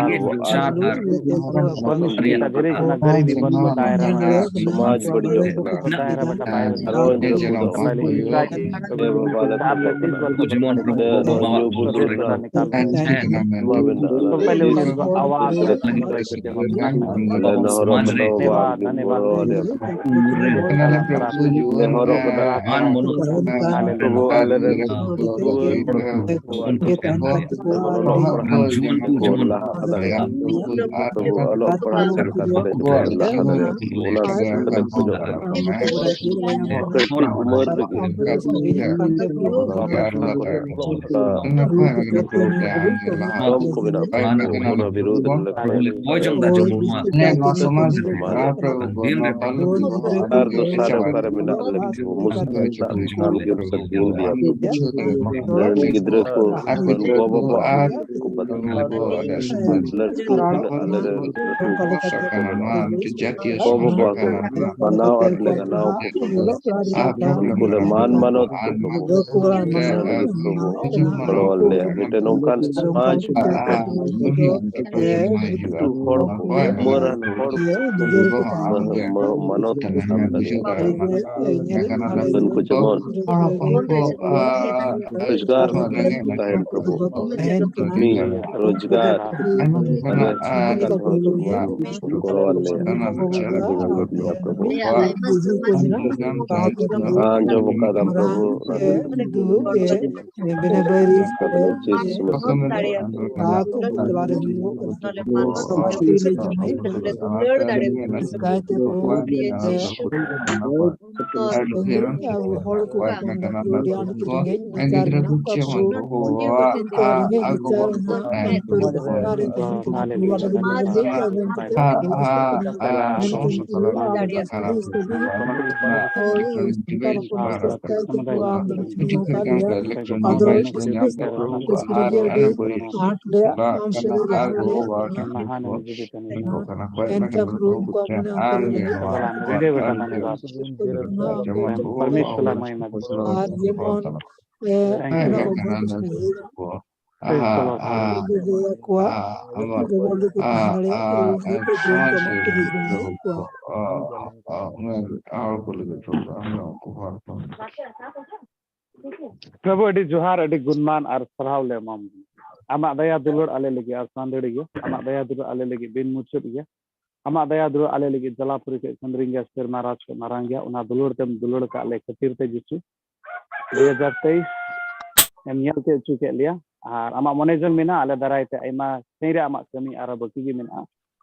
ᱨᱮᱸᱜᱮᱡ ᱱᱟᱪᱟᱨ ᱟᱨ ᱵᱟᱹᱱᱩᱜ ᱨᱮᱭᱟᱜ ᱠᱟᱛᱷᱟ ᱫᱟᱭᱨᱟ ᱨᱮ ᱥᱚᱢᱟᱡᱽ ᱵᱟᱹᱲᱤᱡᱚᱜ ᱠᱟᱱᱟ᱾ ᱟᱨ ᱱᱚᱣᱟ ᱜᱤᱫᱽᱨᱟᱹ ᱠᱚᱫᱚ ᱚᱱᱟ ᱞᱟᱹᱜᱤᱫ ᱟᱭᱳ ᱵᱟᱵᱟ ᱞᱮ ᱛᱟᱦᱮᱸ ᱠᱟᱱᱟ᱾ ᱡᱮᱢᱚᱱ ᱵᱟᱵᱟ ᱧᱩ ᱵᱩᱞ ᱨᱮᱱᱟᱜ ᱱᱚᱣᱟ ᱢᱮᱱᱟᱜᱼᱟ᱾ ᱟᱞᱮ ᱱᱚᱣᱟ ᱨᱮ ᱥᱚᱢᱟᱡᱽ ᱨᱮ ᱱᱮᱦᱚᱨᱚᱜ ᱠᱟᱱᱟ᱾ ᱢᱟᱱ ᱢᱚᱱᱚᱛ ᱟᱞᱮ ᱨᱮᱱ ᱩᱱᱠᱩ ᱡᱩᱣᱟᱹᱱ ᱠᱚ ᱡᱮᱢᱚᱱ ᱞᱟᱦᱟ ᱫᱟᱲᱮᱭᱟᱜᱼᱟ᱾ ᱚᱞᱚᱜ ᱯᱟᱲᱦᱟᱜ ᱥᱮᱫ ᱞᱟᱦᱟ ᱫᱟᱲᱮᱭᱟᱜᱼᱟ᱾ ᱚᱱᱟ ᱠᱷᱚᱡᱚᱜ ᱠᱟᱱᱟ᱾ ᱠᱟᱹᱴᱤᱡ ᱩᱢᱮᱨ ᱨᱮᱜᱮ ᱡᱚᱢ ᱠᱚ ᱢᱮᱱᱟᱜ ᱛᱟᱵᱚᱱᱟ, ᱚᱱᱟ ᱵᱤᱨᱩᱫᱽ ᱨᱮ ᱞᱮᱠᱷᱟᱱ ᱱᱚᱣᱟ ᱥᱚᱢᱟᱡᱽ ᱨᱮ ᱫᱤᱱ ᱨᱮ ᱟᱨ ᱫᱚᱥᱟᱨ ᱨᱮ ᱚᱠᱟᱨᱮ ᱢᱮᱱᱟᱜ ᱞᱮᱠᱚ ᱢᱩᱥᱞᱤᱢ ᱥᱟᱱᱟᱢ ᱜᱮ ᱥᱟᱹᱠᱤᱱ ᱜᱮᱭᱟ ᱠᱚ᱾ ᱜᱤᱫᱽᱨᱟᱹ ᱠᱚ ᱟᱨ ᱜᱤᱫᱽᱨᱟᱹ ᱠᱚ ᱟᱨ ᱩᱱᱠᱩ ᱵᱟᱫ ᱠᱟᱛᱮ ᱞᱟᱹᱴᱩ ᱠᱟᱛᱮ ᱟᱞᱮ ᱨᱮᱱ ᱞᱟᱹᱴᱩ ᱠᱚ ᱥᱟᱵ ᱠᱟᱱᱟ, ᱱᱚᱣᱟ ᱢᱤᱫᱴᱮᱱ ᱡᱟᱹᱛᱤᱭᱚ ᱠᱚ ᱵᱟᱵᱟ ᱥᱚᱢᱚᱥᱥᱟ ᱠᱚ ᱠᱟᱱᱟ᱾ ᱢᱟᱱᱟᱣ ᱟᱨ ᱞᱮ ᱜᱟᱱᱟᱣ ᱟᱨ ᱩᱱᱠᱩ ᱞᱮ ᱢᱟᱱ ᱢᱟᱱᱚᱛ ᱠᱚ ᱯᱨᱚᱵᱷᱩ ᱜᱚᱲᱚ ᱟᱞᱮ ᱢᱤᱫᱴᱮᱱ ᱱᱚᱝᱠᱟᱱ ᱥᱚᱢᱟᱡᱽ ᱟᱨ ᱟᱹᱰᱤ ᱩᱛᱟᱹᱨ ᱦᱚᱲ ᱠᱚ, ᱩᱢᱟᱹᱨᱟᱱ ᱦᱚᱲ ᱠᱚ ᱢᱟᱱᱚᱛ ᱠᱚ ᱥᱟᱵ ᱫᱟᱲᱮᱭᱟᱜᱼᱟ᱾ ᱩᱱᱠᱩ ᱡᱮᱢᱚᱱ ᱨᱳᱡᱽᱜᱟᱨ ᱛᱟᱦᱮᱱ ᱯᱨᱚᱵᱷᱩ, ᱠᱟᱹᱢᱤ, ᱨᱳᱡᱽᱜᱟᱨ, ᱟᱭᱢᱟ ᱞᱮᱠᱟᱱᱟᱜ ᱜᱚᱲᱚ ᱟᱞᱮ ᱯᱨᱚᱵᱷᱩ᱾ ᱟᱸᱡᱚᱢ ᱟᱠᱟᱫᱟᱢ ᱯᱨᱚᱵᱷᱩ, ᱚᱱᱟ ᱫᱚ ᱵᱮᱱᱟᱵᱟᱨᱤ ᱡᱤᱥᱩ ᱢᱟᱥᱤᱦ ᱟᱵᱚ ᱦᱚᱲ ᱠᱚ ᱟᱹᱰᱤ ᱨᱮᱸᱜᱮᱡ ᱱᱟᱪᱟᱨ ᱢᱮᱱᱟᱜ ᱠᱚᱣᱟ᱾ ᱜᱤᱫᱽᱨᱟᱹ ᱠᱚ ᱪᱮᱫ ᱦᱚᱸ ᱵᱟᱠᱚ ᱟᱜ ᱜᱚᱜᱚ ᱛᱟᱦᱮᱱ ᱛᱟᱵᱚᱱᱟ᱾ ᱟᱨ ᱥᱚᱝᱥᱟᱨ ᱛᱟᱞᱟ ᱨᱮ ᱠᱷᱟᱨᱟᱯ ᱦᱩᱭᱩᱜ ᱠᱟᱱᱟ᱾ ᱟᱨ ᱟᱹᱰᱤ ᱠᱷᱟᱨᱟᱯ ᱠᱟᱱᱟ᱾ ᱟᱨ ᱟᱨ ᱜᱚᱜᱚ ᱵᱟᱵᱟ ᱴᱷᱮᱱ ᱠᱷᱚᱱ ᱠᱚ ᱠᱟᱱᱟ ᱠᱚ, ᱟᱭᱢᱟ ᱜᱟᱱ ᱦᱚᱲ ᱠᱚ ᱟᱨ ᱡᱮᱢᱚᱱ ᱡᱮᱢᱚᱱ ᱠᱚ ᱦᱚᱲ ᱠᱚ ᱞᱟᱹᱜᱤᱫ ᱯᱨᱚᱵᱷᱩ, ᱟᱹᱰᱤ ᱡᱚᱦᱟᱨ, ᱟᱹᱰᱤ ᱜᱩᱱᱢᱟᱱ ᱟᱨ ᱥᱟᱨᱦᱟᱣ ᱞᱮ ᱮᱢᱟᱢ ᱠᱟᱱᱟ᱾ ᱟᱢᱟᱜ ᱫᱟᱭᱟ ᱫᱩᱞᱟᱹᱲ ᱟᱞᱮ ᱞᱟᱹᱜᱤᱫ ᱟᱨ ᱥᱟᱱᱫᱟᱲᱤ ᱜᱮ, ᱟᱢᱟᱜ ᱫᱟᱭᱟ ᱫᱩᱞᱟᱹᱲ ᱟᱞᱮ ᱞᱟᱹᱜᱤᱫ ᱵᱤᱱ ᱢᱩᱪᱟᱹᱫ ᱜᱮᱭᱟ᱾ ᱟᱢᱟᱜ ᱫᱟᱭᱟ ᱫᱩᱞᱟᱹᱲ ᱟᱞᱮ ᱞᱟᱹᱜᱤᱫ ᱡᱟᱞᱟᱯᱩᱨᱤ ᱠᱷᱚᱱ ᱥᱟᱺᱜᱤᱧ ᱜᱮᱭᱟ, ᱥᱮᱨᱢᱟ ᱨᱟᱡᱽ ᱠᱷᱚᱱ ᱢᱟᱨᱟᱝ ᱜᱮᱭᱟ᱾ ᱚᱱᱟ ᱫᱩᱞᱟᱹᱲ ᱛᱮᱢ ᱫᱩᱞᱟᱹᱲ ᱟᱠᱟᱫ ᱞᱮ ᱠᱷᱟᱹᱛᱤᱨ ᱛᱮ ᱡᱤᱥᱩ ᱫᱩ ᱦᱟᱡᱟᱨ ᱛᱮᱭᱤᱥ ᱮᱢ ᱧᱮᱞ ᱪᱮᱫ ᱦᱚᱪᱚ ᱠᱮᱫ ᱞᱮᱭᱟ᱾ ᱟᱨ ᱟᱢᱟᱜ ᱢᱚᱱᱮ ᱡᱚᱝ ᱢᱮᱱᱟᱜᱼᱟ, ᱟᱞᱮ ᱫᱟᱨᱟᱭ ᱛᱮ ᱟᱭᱢᱟ ᱥᱟᱺᱜᱤᱧ ᱨᱮ ᱟᱢᱟᱜ ᱠᱟᱹᱢᱤ ᱟᱨᱚ ᱵᱟᱹᱠᱤ ᱜᱮ ᱢᱮᱱᱟᱜᱼᱟ᱾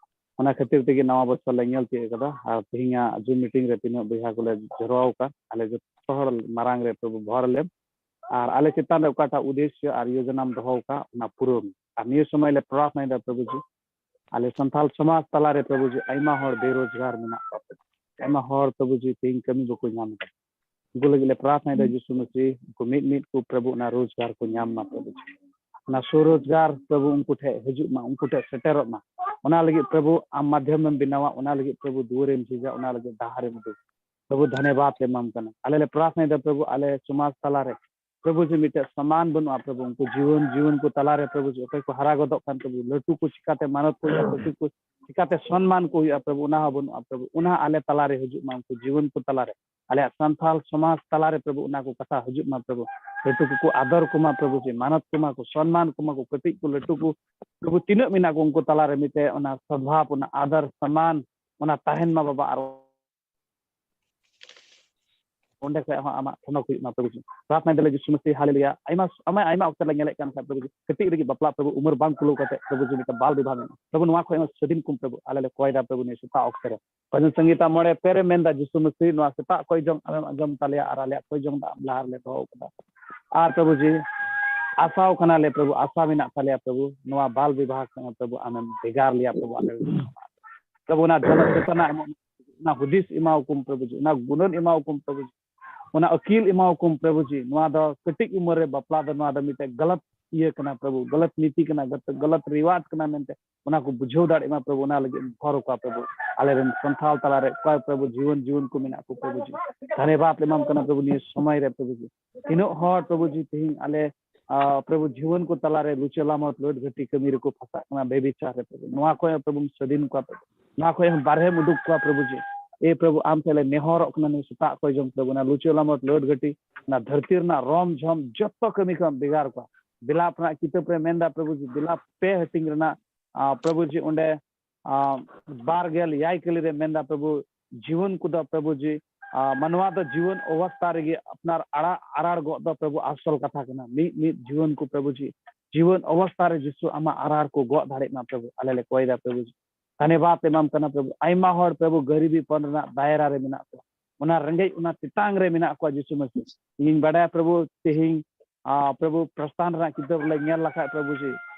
ᱚᱱᱟ ᱠᱷᱟᱹᱛᱤᱨ ᱛᱮᱜᱮ ᱱᱟᱣᱟ ᱵᱚᱪᱷᱚᱨ ᱞᱮ ᱧᱮᱞ ᱛᱤᱭᱳᱜ ᱠᱟᱫᱟ᱾ ᱟᱨ ᱛᱮᱦᱮᱧᱟᱜ ᱡᱩᱢ ᱢᱤᱴᱤᱝ ᱨᱮ ᱛᱤᱱᱟᱹᱜ ᱵᱚᱭᱦᱟ ᱠᱚᱞᱮ ᱡᱟᱨᱣᱟ ᱟᱠᱟᱱ, ᱟᱞᱮ ᱡᱚᱛᱚ ᱦᱚᱲ ᱢᱟᱨᱟᱝ ᱨᱮ ᱯᱨᱚᱵᱷᱩ ᱵᱷᱚᱨ ᱞᱮᱢ᱾ ᱟᱨ ᱟᱞᱮ ᱪᱮᱛᱟᱱ ᱨᱮ ᱚᱠᱟᱴᱟᱜ ᱩᱫᱮᱥᱭᱚ ᱟᱨ ᱭᱳᱡᱚᱱᱟᱢ ᱫᱚᱦᱚ ᱟᱠᱟᱫ, ᱚᱱᱟ ᱯᱩᱨᱟᱹᱣ ᱢᱮ᱾ ᱟᱨ ᱱᱤᱭᱟᱹ ᱥᱚᱢᱚᱭ ᱞᱮ ᱯᱨᱟᱨᱛᱷᱱᱟᱭᱮᱫᱟ ᱯᱨᱚᱵᱷᱩ ᱡᱤ, ᱟᱞᱮ ᱥᱟᱱᱛᱟᱲ ᱥᱚᱢᱟᱡᱽ ᱛᱟᱞᱟᱨᱮ ᱯᱨᱚᱵᱷᱩ ᱡᱤ ᱟᱭᱢᱟ ᱦᱚᱲ ᱵᱮᱨᱳᱡᱽᱜᱟᱨ ᱢᱮᱱᱟᱜ ᱠᱚᱣᱟ, ᱟᱭᱢᱟ ᱦᱚᱲ ᱯᱨᱚᱵᱷᱩ ᱡᱤ ᱛᱮᱦᱮᱧ ᱠᱟᱹᱢᱤ ᱵᱟᱠᱚ ᱧᱟᱢ ᱮᱫᱟ᱾ ᱩᱱᱠᱩ ᱞᱟᱹᱜᱤᱫ ᱞᱮ ᱯᱨᱟᱨᱛᱷᱱᱟᱭᱮᱫᱟ ᱡᱤᱥᱩ ᱢᱟᱹᱥᱤ, ᱩᱱᱠᱩ ᱢᱤᱫ ᱢᱤᱫ ᱠᱚ ᱯᱨᱚᱵᱷᱩ ᱚᱱᱟ ᱨᱳᱡᱽᱜᱟᱨ ᱠᱚ ᱧᱟᱢ ᱢᱟ ᱯᱨᱚᱵᱷᱩ᱾ ᱚᱱᱟ ᱥᱩᱨᱳᱡᱽᱜᱟᱨ ᱯᱨᱚᱵᱷᱩ ᱩᱱᱠᱩ ᱴᱷᱮᱱ ᱦᱤᱡᱩᱜ ᱢᱟ, ᱩᱱᱠᱩ ᱴᱷᱮᱱ ᱥᱮᱴᱮᱨᱚᱜ ᱢᱟ᱾ ᱚᱱᱟ ᱞᱟᱹᱜᱤᱫ ᱯᱨᱚᱵᱷᱩ ᱟᱢ ᱢᱟᱫᱷᱭᱚᱢᱮᱢ ᱵᱮᱱᱟᱣᱟ, ᱚᱱᱟ ᱞᱟᱹᱜᱤᱫ ᱯᱨᱚᱵᱷᱩ ᱫᱩᱣᱟᱹᱨᱮᱢ ᱡᱷᱤᱡᱟ, ᱚᱱᱟ ᱞᱟᱹᱜᱤᱫ ᱰᱟᱦᱟᱨᱮᱢ ᱩᱫᱩᱜᱟ᱾ ᱯᱨᱚᱵᱷᱩ ᱫᱷᱚᱱᱭᱚᱵᱟᱫ ᱞᱮ ᱮᱢᱟᱢ ᱠᱟᱱᱟ᱾ ᱟᱞᱮ ᱞᱮ ᱯᱨᱟᱨᱛᱷᱱᱟᱭᱮᱫᱟ ᱯᱨᱚᱵᱷᱩ, ᱟᱞᱮ ᱥᱚᱢᱟᱡᱽ ᱛᱟᱞᱟᱨᱮ ᱯᱨᱚᱵᱷᱩ ᱡᱮ ᱢᱤᱫᱴᱮᱡ ᱥᱚᱢᱢᱟᱱ ᱵᱟᱹᱱᱩᱜᱼᱟ ᱯᱨᱚᱵᱷᱩ, ᱩᱱᱠᱩ ᱡᱤᱭᱚᱱ ᱡᱤᱭᱚᱱ ᱠᱚ ᱛᱟᱞᱟᱨᱮ ᱯᱨᱚᱵᱷᱩ ᱡᱮ ᱚᱠᱚᱭ ᱠᱚ ᱦᱟᱨᱟ ᱜᱚᱫᱚᱜ ᱠᱟᱱ ᱯᱨᱚᱵᱷᱩ, ᱞᱟᱹᱴᱩ ᱠᱚ ᱪᱤᱠᱟᱛᱮ ᱢᱟᱱᱚᱛ ᱠᱚ ᱦᱩᱭᱩᱜᱼᱟ, ᱠᱟᱹᱴᱤᱡ ᱠᱚ ᱪᱤᱠᱟᱛᱮ ᱥᱚᱱᱢᱟᱱ ᱠᱚ ᱦᱩᱭᱩᱜᱼᱟ ᱯᱨᱚᱵᱷᱩ, ᱚᱱᱟ ᱦᱚᱸ ᱵᱟᱹᱱᱩᱜᱼᱟ ᱯᱨᱚᱵᱷᱩ᱾ ᱚᱱᱟ ᱟᱞᱮ ᱛᱟᱞᱟᱨᱮ ᱦᱤᱡᱩᱜ ᱢᱟ ᱩᱱᱠᱩ ᱡᱤᱭᱚᱱ ᱠᱚ ᱛᱟᱞᱟᱨᱮ, ᱟᱞᱮᱭᱟᱜ ᱥᱟᱱᱛᱟᱲ ᱥᱚᱢᱟᱡᱽ ᱛᱟᱞᱟᱨᱮ ᱯᱨᱚᱵᱷᱩ ᱚᱱᱟ ᱠᱚ ᱠᱟᱛᱷᱟ ᱦᱤᱡᱩᱜ ᱢᱟ ᱯᱨᱚᱵᱷᱩ᱾ ᱞᱟᱹᱴᱩ ᱠᱚᱠᱚ ᱟᱫᱚᱨ ᱠᱚᱢᱟ ᱯᱨᱚᱵᱷᱩ, ᱡᱮ ᱢᱟᱱᱚᱛ ᱠᱚᱢᱟ ᱠᱚ, ᱥᱚᱱᱢᱟᱱ ᱠᱚᱢᱟ ᱠᱚ, ᱠᱟᱹᱴᱤᱡ ᱠᱚ ᱞᱟᱹᱴᱩ ᱠᱚ ᱯᱨᱚᱵᱷᱩ ᱛᱤᱱᱟᱹᱜ ᱢᱮᱱᱟᱜ ᱠᱚ ᱩᱱᱠᱩ ᱛᱟᱞᱟᱨᱮ ᱢᱤᱫᱴᱮᱡ ᱚᱱᱟ ᱥᱚᱫᱵᱷᱟᱵ, ᱚᱱᱟ ᱟᱫᱚᱨ ᱥᱚᱱᱢᱟᱱ ᱚᱱᱟ ᱛᱟᱦᱮᱱ ᱢᱟ ᱵᱟᱵᱟ᱾ ᱟᱨ ᱚᱸᱰᱮ ᱠᱷᱚᱡ ᱦᱚᱸ ᱟᱢᱟᱜ ᱛᱷᱚᱱᱚᱠ ᱦᱩᱭᱩᱜ ᱢᱟ ᱯᱨᱚᱵᱷᱩ ᱡᱤ᱾ ᱯᱨᱟᱨᱛᱷᱱᱟ ᱫᱟᱞᱮ ᱡᱤᱥᱩ ᱢᱟᱥᱤ, ᱦᱟᱞᱮᱞᱩᱭᱟ᱾ ᱟᱭᱢᱟ ᱟᱭᱢᱟ ᱟᱭᱢᱟ ᱚᱠᱛᱚ ᱞᱮ ᱧᱮᱞᱮᱫ ᱠᱟᱱ ᱠᱷᱟᱡ ᱯᱨᱚᱵᱷᱩ ᱡᱤ, ᱠᱟᱹᱴᱤᱡ ᱨᱮᱜᱮ ᱵᱟᱯᱞᱟ ᱯᱨᱚᱵᱷᱩ, ᱩᱢᱮᱨ ᱵᱟᱝ ᱠᱩᱞᱟᱹᱣ ᱠᱟᱛᱮ ᱯᱨᱚᱵᱷᱩ ᱡᱤ ᱢᱤᱫᱴᱮᱱ ᱵᱟᱞ ᱵᱤᱵᱟᱦ ᱢᱮᱱᱟᱜᱼᱟ᱾ ᱯᱨᱚᱵᱷᱩ ᱱᱚᱣᱟ ᱠᱷᱚᱡ ᱦᱚᱸ ᱥᱟᱹᱫᱷᱤᱱ ᱠᱚᱢ ᱯᱨᱚᱵᱷᱩ, ᱟᱞᱮ ᱞᱮ ᱠᱚᱭ ᱫᱟ ᱯᱨᱚᱵᱷᱩ ᱱᱤᱭᱟᱹ ᱥᱮᱛᱟᱜ ᱚᱠᱛᱮ ᱨᱮ᱾ ᱵᱷᱟᱡᱚᱱ ᱥᱚᱝᱜᱤᱛᱟ ᱢᱚᱬᱮ ᱯᱮ ᱨᱮ ᱢᱮᱱᱫᱟ, ᱡᱤᱥᱩ ᱢᱟᱥᱤ ᱱᱚᱣᱟ ᱥᱮᱛᱟᱜ ᱠᱚᱭ ᱡᱚᱝ ᱟᱢᱮᱢ ᱟᱸᱡᱚᱢ ᱛᱟᱞᱮᱭᱟ ᱟᱨ ᱟᱞᱮᱭᱟᱜ ᱠᱚᱭ ᱡᱚᱝ ᱫᱚ ᱟᱢ ᱞᱟᱦᱟ ᱨᱮᱞᱮ ᱫᱚᱦᱚ ᱠᱟᱫᱟ᱾ ᱟᱨ ᱯᱨᱚᱵᱷᱩ ᱡᱤ ᱟᱥᱟᱣ ᱠᱟᱱᱟᱞᱮ ᱯᱨᱚᱵᱷᱩ, ᱟᱥᱟ ᱢᱮᱱᱟᱜ ᱛᱟᱞᱮᱭᱟ ᱯᱨᱚᱵᱷᱩ, ᱱᱚᱣᱟ ᱵᱟᱞ ᱵᱤᱵᱟᱦ ᱠᱷᱚᱱ ᱯᱨᱚᱵᱷᱩ ᱟᱢᱮᱢ ᱵᱷᱮᱜᱟᱨ ᱞᱮᱭᱟ ᱯᱨᱚᱵᱷᱩ, ᱟᱞᱮ ᱯᱨᱚᱵᱷᱩ ᱚᱱᱟ ᱡᱚᱱᱚ ᱪᱮᱛᱚᱱᱟ ᱮᱢᱚᱜ ᱢᱮ, ᱚᱱᱟ ᱦᱩᱫᱤᱥ ᱮᱢᱟᱣᱟᱠᱚᱢ ᱯᱨᱚᱵᱷᱩ ᱡᱤ, ᱚᱱᱟ ᱜᱩᱱᱟᱹᱱ ᱮᱢᱟᱣᱟᱠᱚᱢ ᱯᱨᱚᱵᱷᱩ ᱡᱤ, ᱚᱱᱟ ᱟᱹᱠᱤᱞ ᱮᱢᱟᱣᱟᱠᱚᱢ ᱯᱨᱚᱵᱷᱩ ᱡᱤ᱾ ᱱᱚᱣᱟ ᱫᱚ ᱠᱟᱹᱴᱤᱡ ᱩᱢᱮᱨ ᱨᱮ ᱵᱟᱯᱞᱟ ᱫᱚ, ᱱᱚᱣᱟ ᱫᱚ ᱢᱤᱫᱴᱮᱡ ᱜᱟᱞᱟᱛ ᱤᱭᱟᱹ ᱠᱟᱱᱟ ᱯᱨᱚᱵᱷᱩ, ᱜᱟᱞᱟᱛ ᱱᱤᱛᱤ ᱠᱟᱱᱟ, ᱜᱟᱞᱟᱛ, ᱜᱟᱞᱟᱛ ᱨᱤᱣᱟᱡᱽ ᱠᱟᱱᱟ ᱢᱮᱱᱛᱮ ᱚᱱᱟ ᱠᱚ ᱵᱩᱡᱷᱟᱹᱣ ᱫᱟᱲᱮᱭᱟᱜ ᱢᱟ ᱯᱨᱚᱵᱷᱩ, ᱚᱱᱟ ᱞᱟᱹᱜᱤᱫ ᱮᱢ ᱦᱚᱨ ᱟᱠᱚᱣᱟ ᱯᱨᱚᱵᱷᱩ᱾ ᱟᱞᱮᱨᱮᱱ ᱥᱟᱱᱛᱷᱟᱞ ᱛᱟᱞᱟᱨᱮ ᱚᱠᱚᱭ ᱯᱨᱚᱵᱷᱩ ᱡᱤᱣᱚᱱ ᱡᱤᱣᱚᱱ ᱠᱚ ᱢᱮᱱᱟᱜ ᱠᱚ ᱯᱨᱚᱵᱷᱩ ᱡᱤ, ᱫᱷᱟᱱᱮᱵᱟᱫ ᱮᱢᱟᱢ ᱠᱟᱱᱟ ᱯᱨᱚᱵᱷᱩ ᱱᱤᱭᱟᱹ ᱥᱚᱢᱚᱭ ᱨᱮ ᱯᱨᱚᱵᱷᱩ ᱡᱤ᱾ ᱛᱤᱱᱟᱹᱜ ᱦᱚᱲ ᱯᱨᱚᱵᱷᱩ ᱡᱤ ᱛᱮᱦᱮᱧ ᱟᱞᱮ, ᱟᱸ, ᱯᱨᱚᱵᱷᱩ ᱡᱤᱣᱚᱱ ᱠᱚ ᱛᱟᱞᱟᱨᱮ ᱞᱩᱪᱟᱹ ᱞᱟᱢᱚᱴ ᱞᱟᱹᱰ ᱜᱷᱟᱹᱴᱤ ᱠᱟᱹᱢᱤ ᱨᱮᱠᱚ ᱯᱷᱟᱸᱥᱟᱜ ᱠᱟᱱᱟ, ᱵᱮᱵᱤᱪᱟᱨ ᱨᱮ ᱯᱨᱚᱵᱷᱩ, ᱱᱚᱣᱟ ᱠᱷᱚᱱ ᱯᱨᱚᱵᱷᱩᱢ ᱥᱟᱹᱫᱷᱤᱱ ᱠᱚᱣᱟ ᱯᱨᱚᱵᱷᱩ, ᱱᱚᱣᱟ ᱠᱷᱚᱱ ᱦᱚᱸ ᱵᱟᱨᱦᱮᱢ ᱩᱰᱩᱠ ᱠᱚᱣᱟ ᱯᱨᱚᱵᱷᱩ ᱡᱤ᱾ ᱮ ᱯᱨᱚᱵᱷᱩ ᱟᱢ ᱴᱷᱮᱱ ᱞᱮ ᱱᱮᱦᱚᱨᱚᱜ ᱠᱟᱱᱟ ᱱᱤᱭᱟᱹ ᱥᱮᱛᱟᱜ ᱠᱷᱚᱱ ᱡᱚᱝ ᱯᱨᱚᱵᱷᱩ, ᱚᱱᱟ ᱞᱩᱪᱟᱹ ᱞᱟᱢᱚᱴ ᱞᱟᱹᱰ ᱜᱷᱟᱹᱴᱤ, ᱚᱱᱟ ᱫᱷᱟᱹᱨᱛᱤ ᱨᱮᱱᱟᱜ ᱨᱚᱢ ᱡᱷᱚᱢ ᱡᱚᱛᱚ ᱠᱟᱹᱢᱤ ᱠᱷᱚᱱ ᱵᱷᱮᱜᱟᱨ ᱠᱚᱣᱟ᱾ ᱵᱤᱞᱟᱯ ᱨᱮᱱᱟᱜ ᱠᱤᱛᱟᱹᱵ ᱨᱮ ᱢᱮᱱᱫᱟ ᱯᱨᱚᱵᱷᱩ ᱡᱤ, ᱵᱤᱞᱟᱯ ᱯᱮ ᱦᱟᱹᱴᱤᱧ ᱨᱮᱱᱟᱜ, ᱟᱸ, ᱯᱨᱚᱵᱷᱩ ᱡᱤ ᱚᱸᱰᱮ, ᱟᱸ, ᱵᱟᱨ ᱜᱮᱞ ᱮᱭᱟᱭ ᱠᱟᱹᱞᱤ ᱨᱮ ᱢᱮᱱᱫᱟ ᱯᱨᱚᱵᱷᱩ, ᱡᱤᱣᱚᱱ ᱠᱚᱫᱚ ᱯᱨᱚᱵᱷᱩ ᱡᱤ, ᱟᱸ, ᱢᱟᱱᱣᱟ ᱫᱚ ᱡᱤᱣᱚᱱ ᱚᱵᱚᱥᱛᱟ ᱨᱮᱜᱮ ᱟᱯᱱᱟᱨ ᱟᱲᱟᱜ ᱟᱨᱟᱲ ᱜᱚᱜ ᱫᱚ ᱯᱨᱚᱵᱷᱩ ᱟᱥᱚᱞ ᱠᱟᱛᱷᱟ ᱠᱟᱱᱟ᱾ ᱢᱤᱫ ᱢᱤᱫ ᱡᱤᱣᱚᱱ ᱠᱚ ᱯᱨᱚᱵᱷᱩ ᱡᱤ, ᱡᱤᱣᱚᱱ ᱚᱵᱚᱥᱛᱟ ᱨᱮ ᱡᱤᱥᱩ ᱟᱢᱟᱜ ᱟᱨᱟᱲ ᱠᱚ ᱜᱚᱜ ᱫᱟᱲᱮᱜ ᱢᱟ ᱯᱨᱚᱵᱷᱩ, ᱟᱞᱮ ᱞᱮ ᱠᱚᱭ ᱫᱟ ᱯᱨᱚᱵᱷᱩ ᱡᱤ᱾ ᱫᱷᱟᱱᱮᱵᱟᱫ ᱮᱢᱟᱢ ᱠᱟᱱᱟ ᱯᱨᱚᱵᱷᱩ᱾ ᱟᱭᱢᱟ ᱦᱚᱲ ᱯᱨᱚᱵᱷᱩ ᱜᱟᱹᱨᱤᱵᱤ ᱯᱚᱱ ᱨᱮᱱᱟᱜ ᱫᱟᱭᱨᱟ ᱨᱮ ᱢᱮᱱᱟᱜ ᱠᱚᱣᱟ, ᱚᱱᱟ ᱨᱮᱸᱜᱮᱡ ᱚᱱᱟ ᱛᱮᱛᱟᱝ ᱨᱮ ᱢᱮᱱᱟᱜ ᱠᱚᱣᱟ ᱡᱤᱥᱩ ᱢᱟᱹᱥᱤ᱾ ᱤᱧᱤᱧ ᱵᱟᱰᱟᱭᱟ ᱯᱨᱚᱵᱷᱩ, ᱛᱮᱦᱮᱧ, ᱟᱸ, ᱯᱨᱚᱵᱷᱩ ᱯᱨᱚᱥᱛᱷᱟᱱ ᱨᱮᱱᱟᱜ ᱠᱤᱛᱟᱹᱵ ᱞᱮ ᱧᱮᱞ ᱞᱮᱠᱷᱟᱡ ᱯᱨᱚᱵᱷᱩ ᱡᱤ,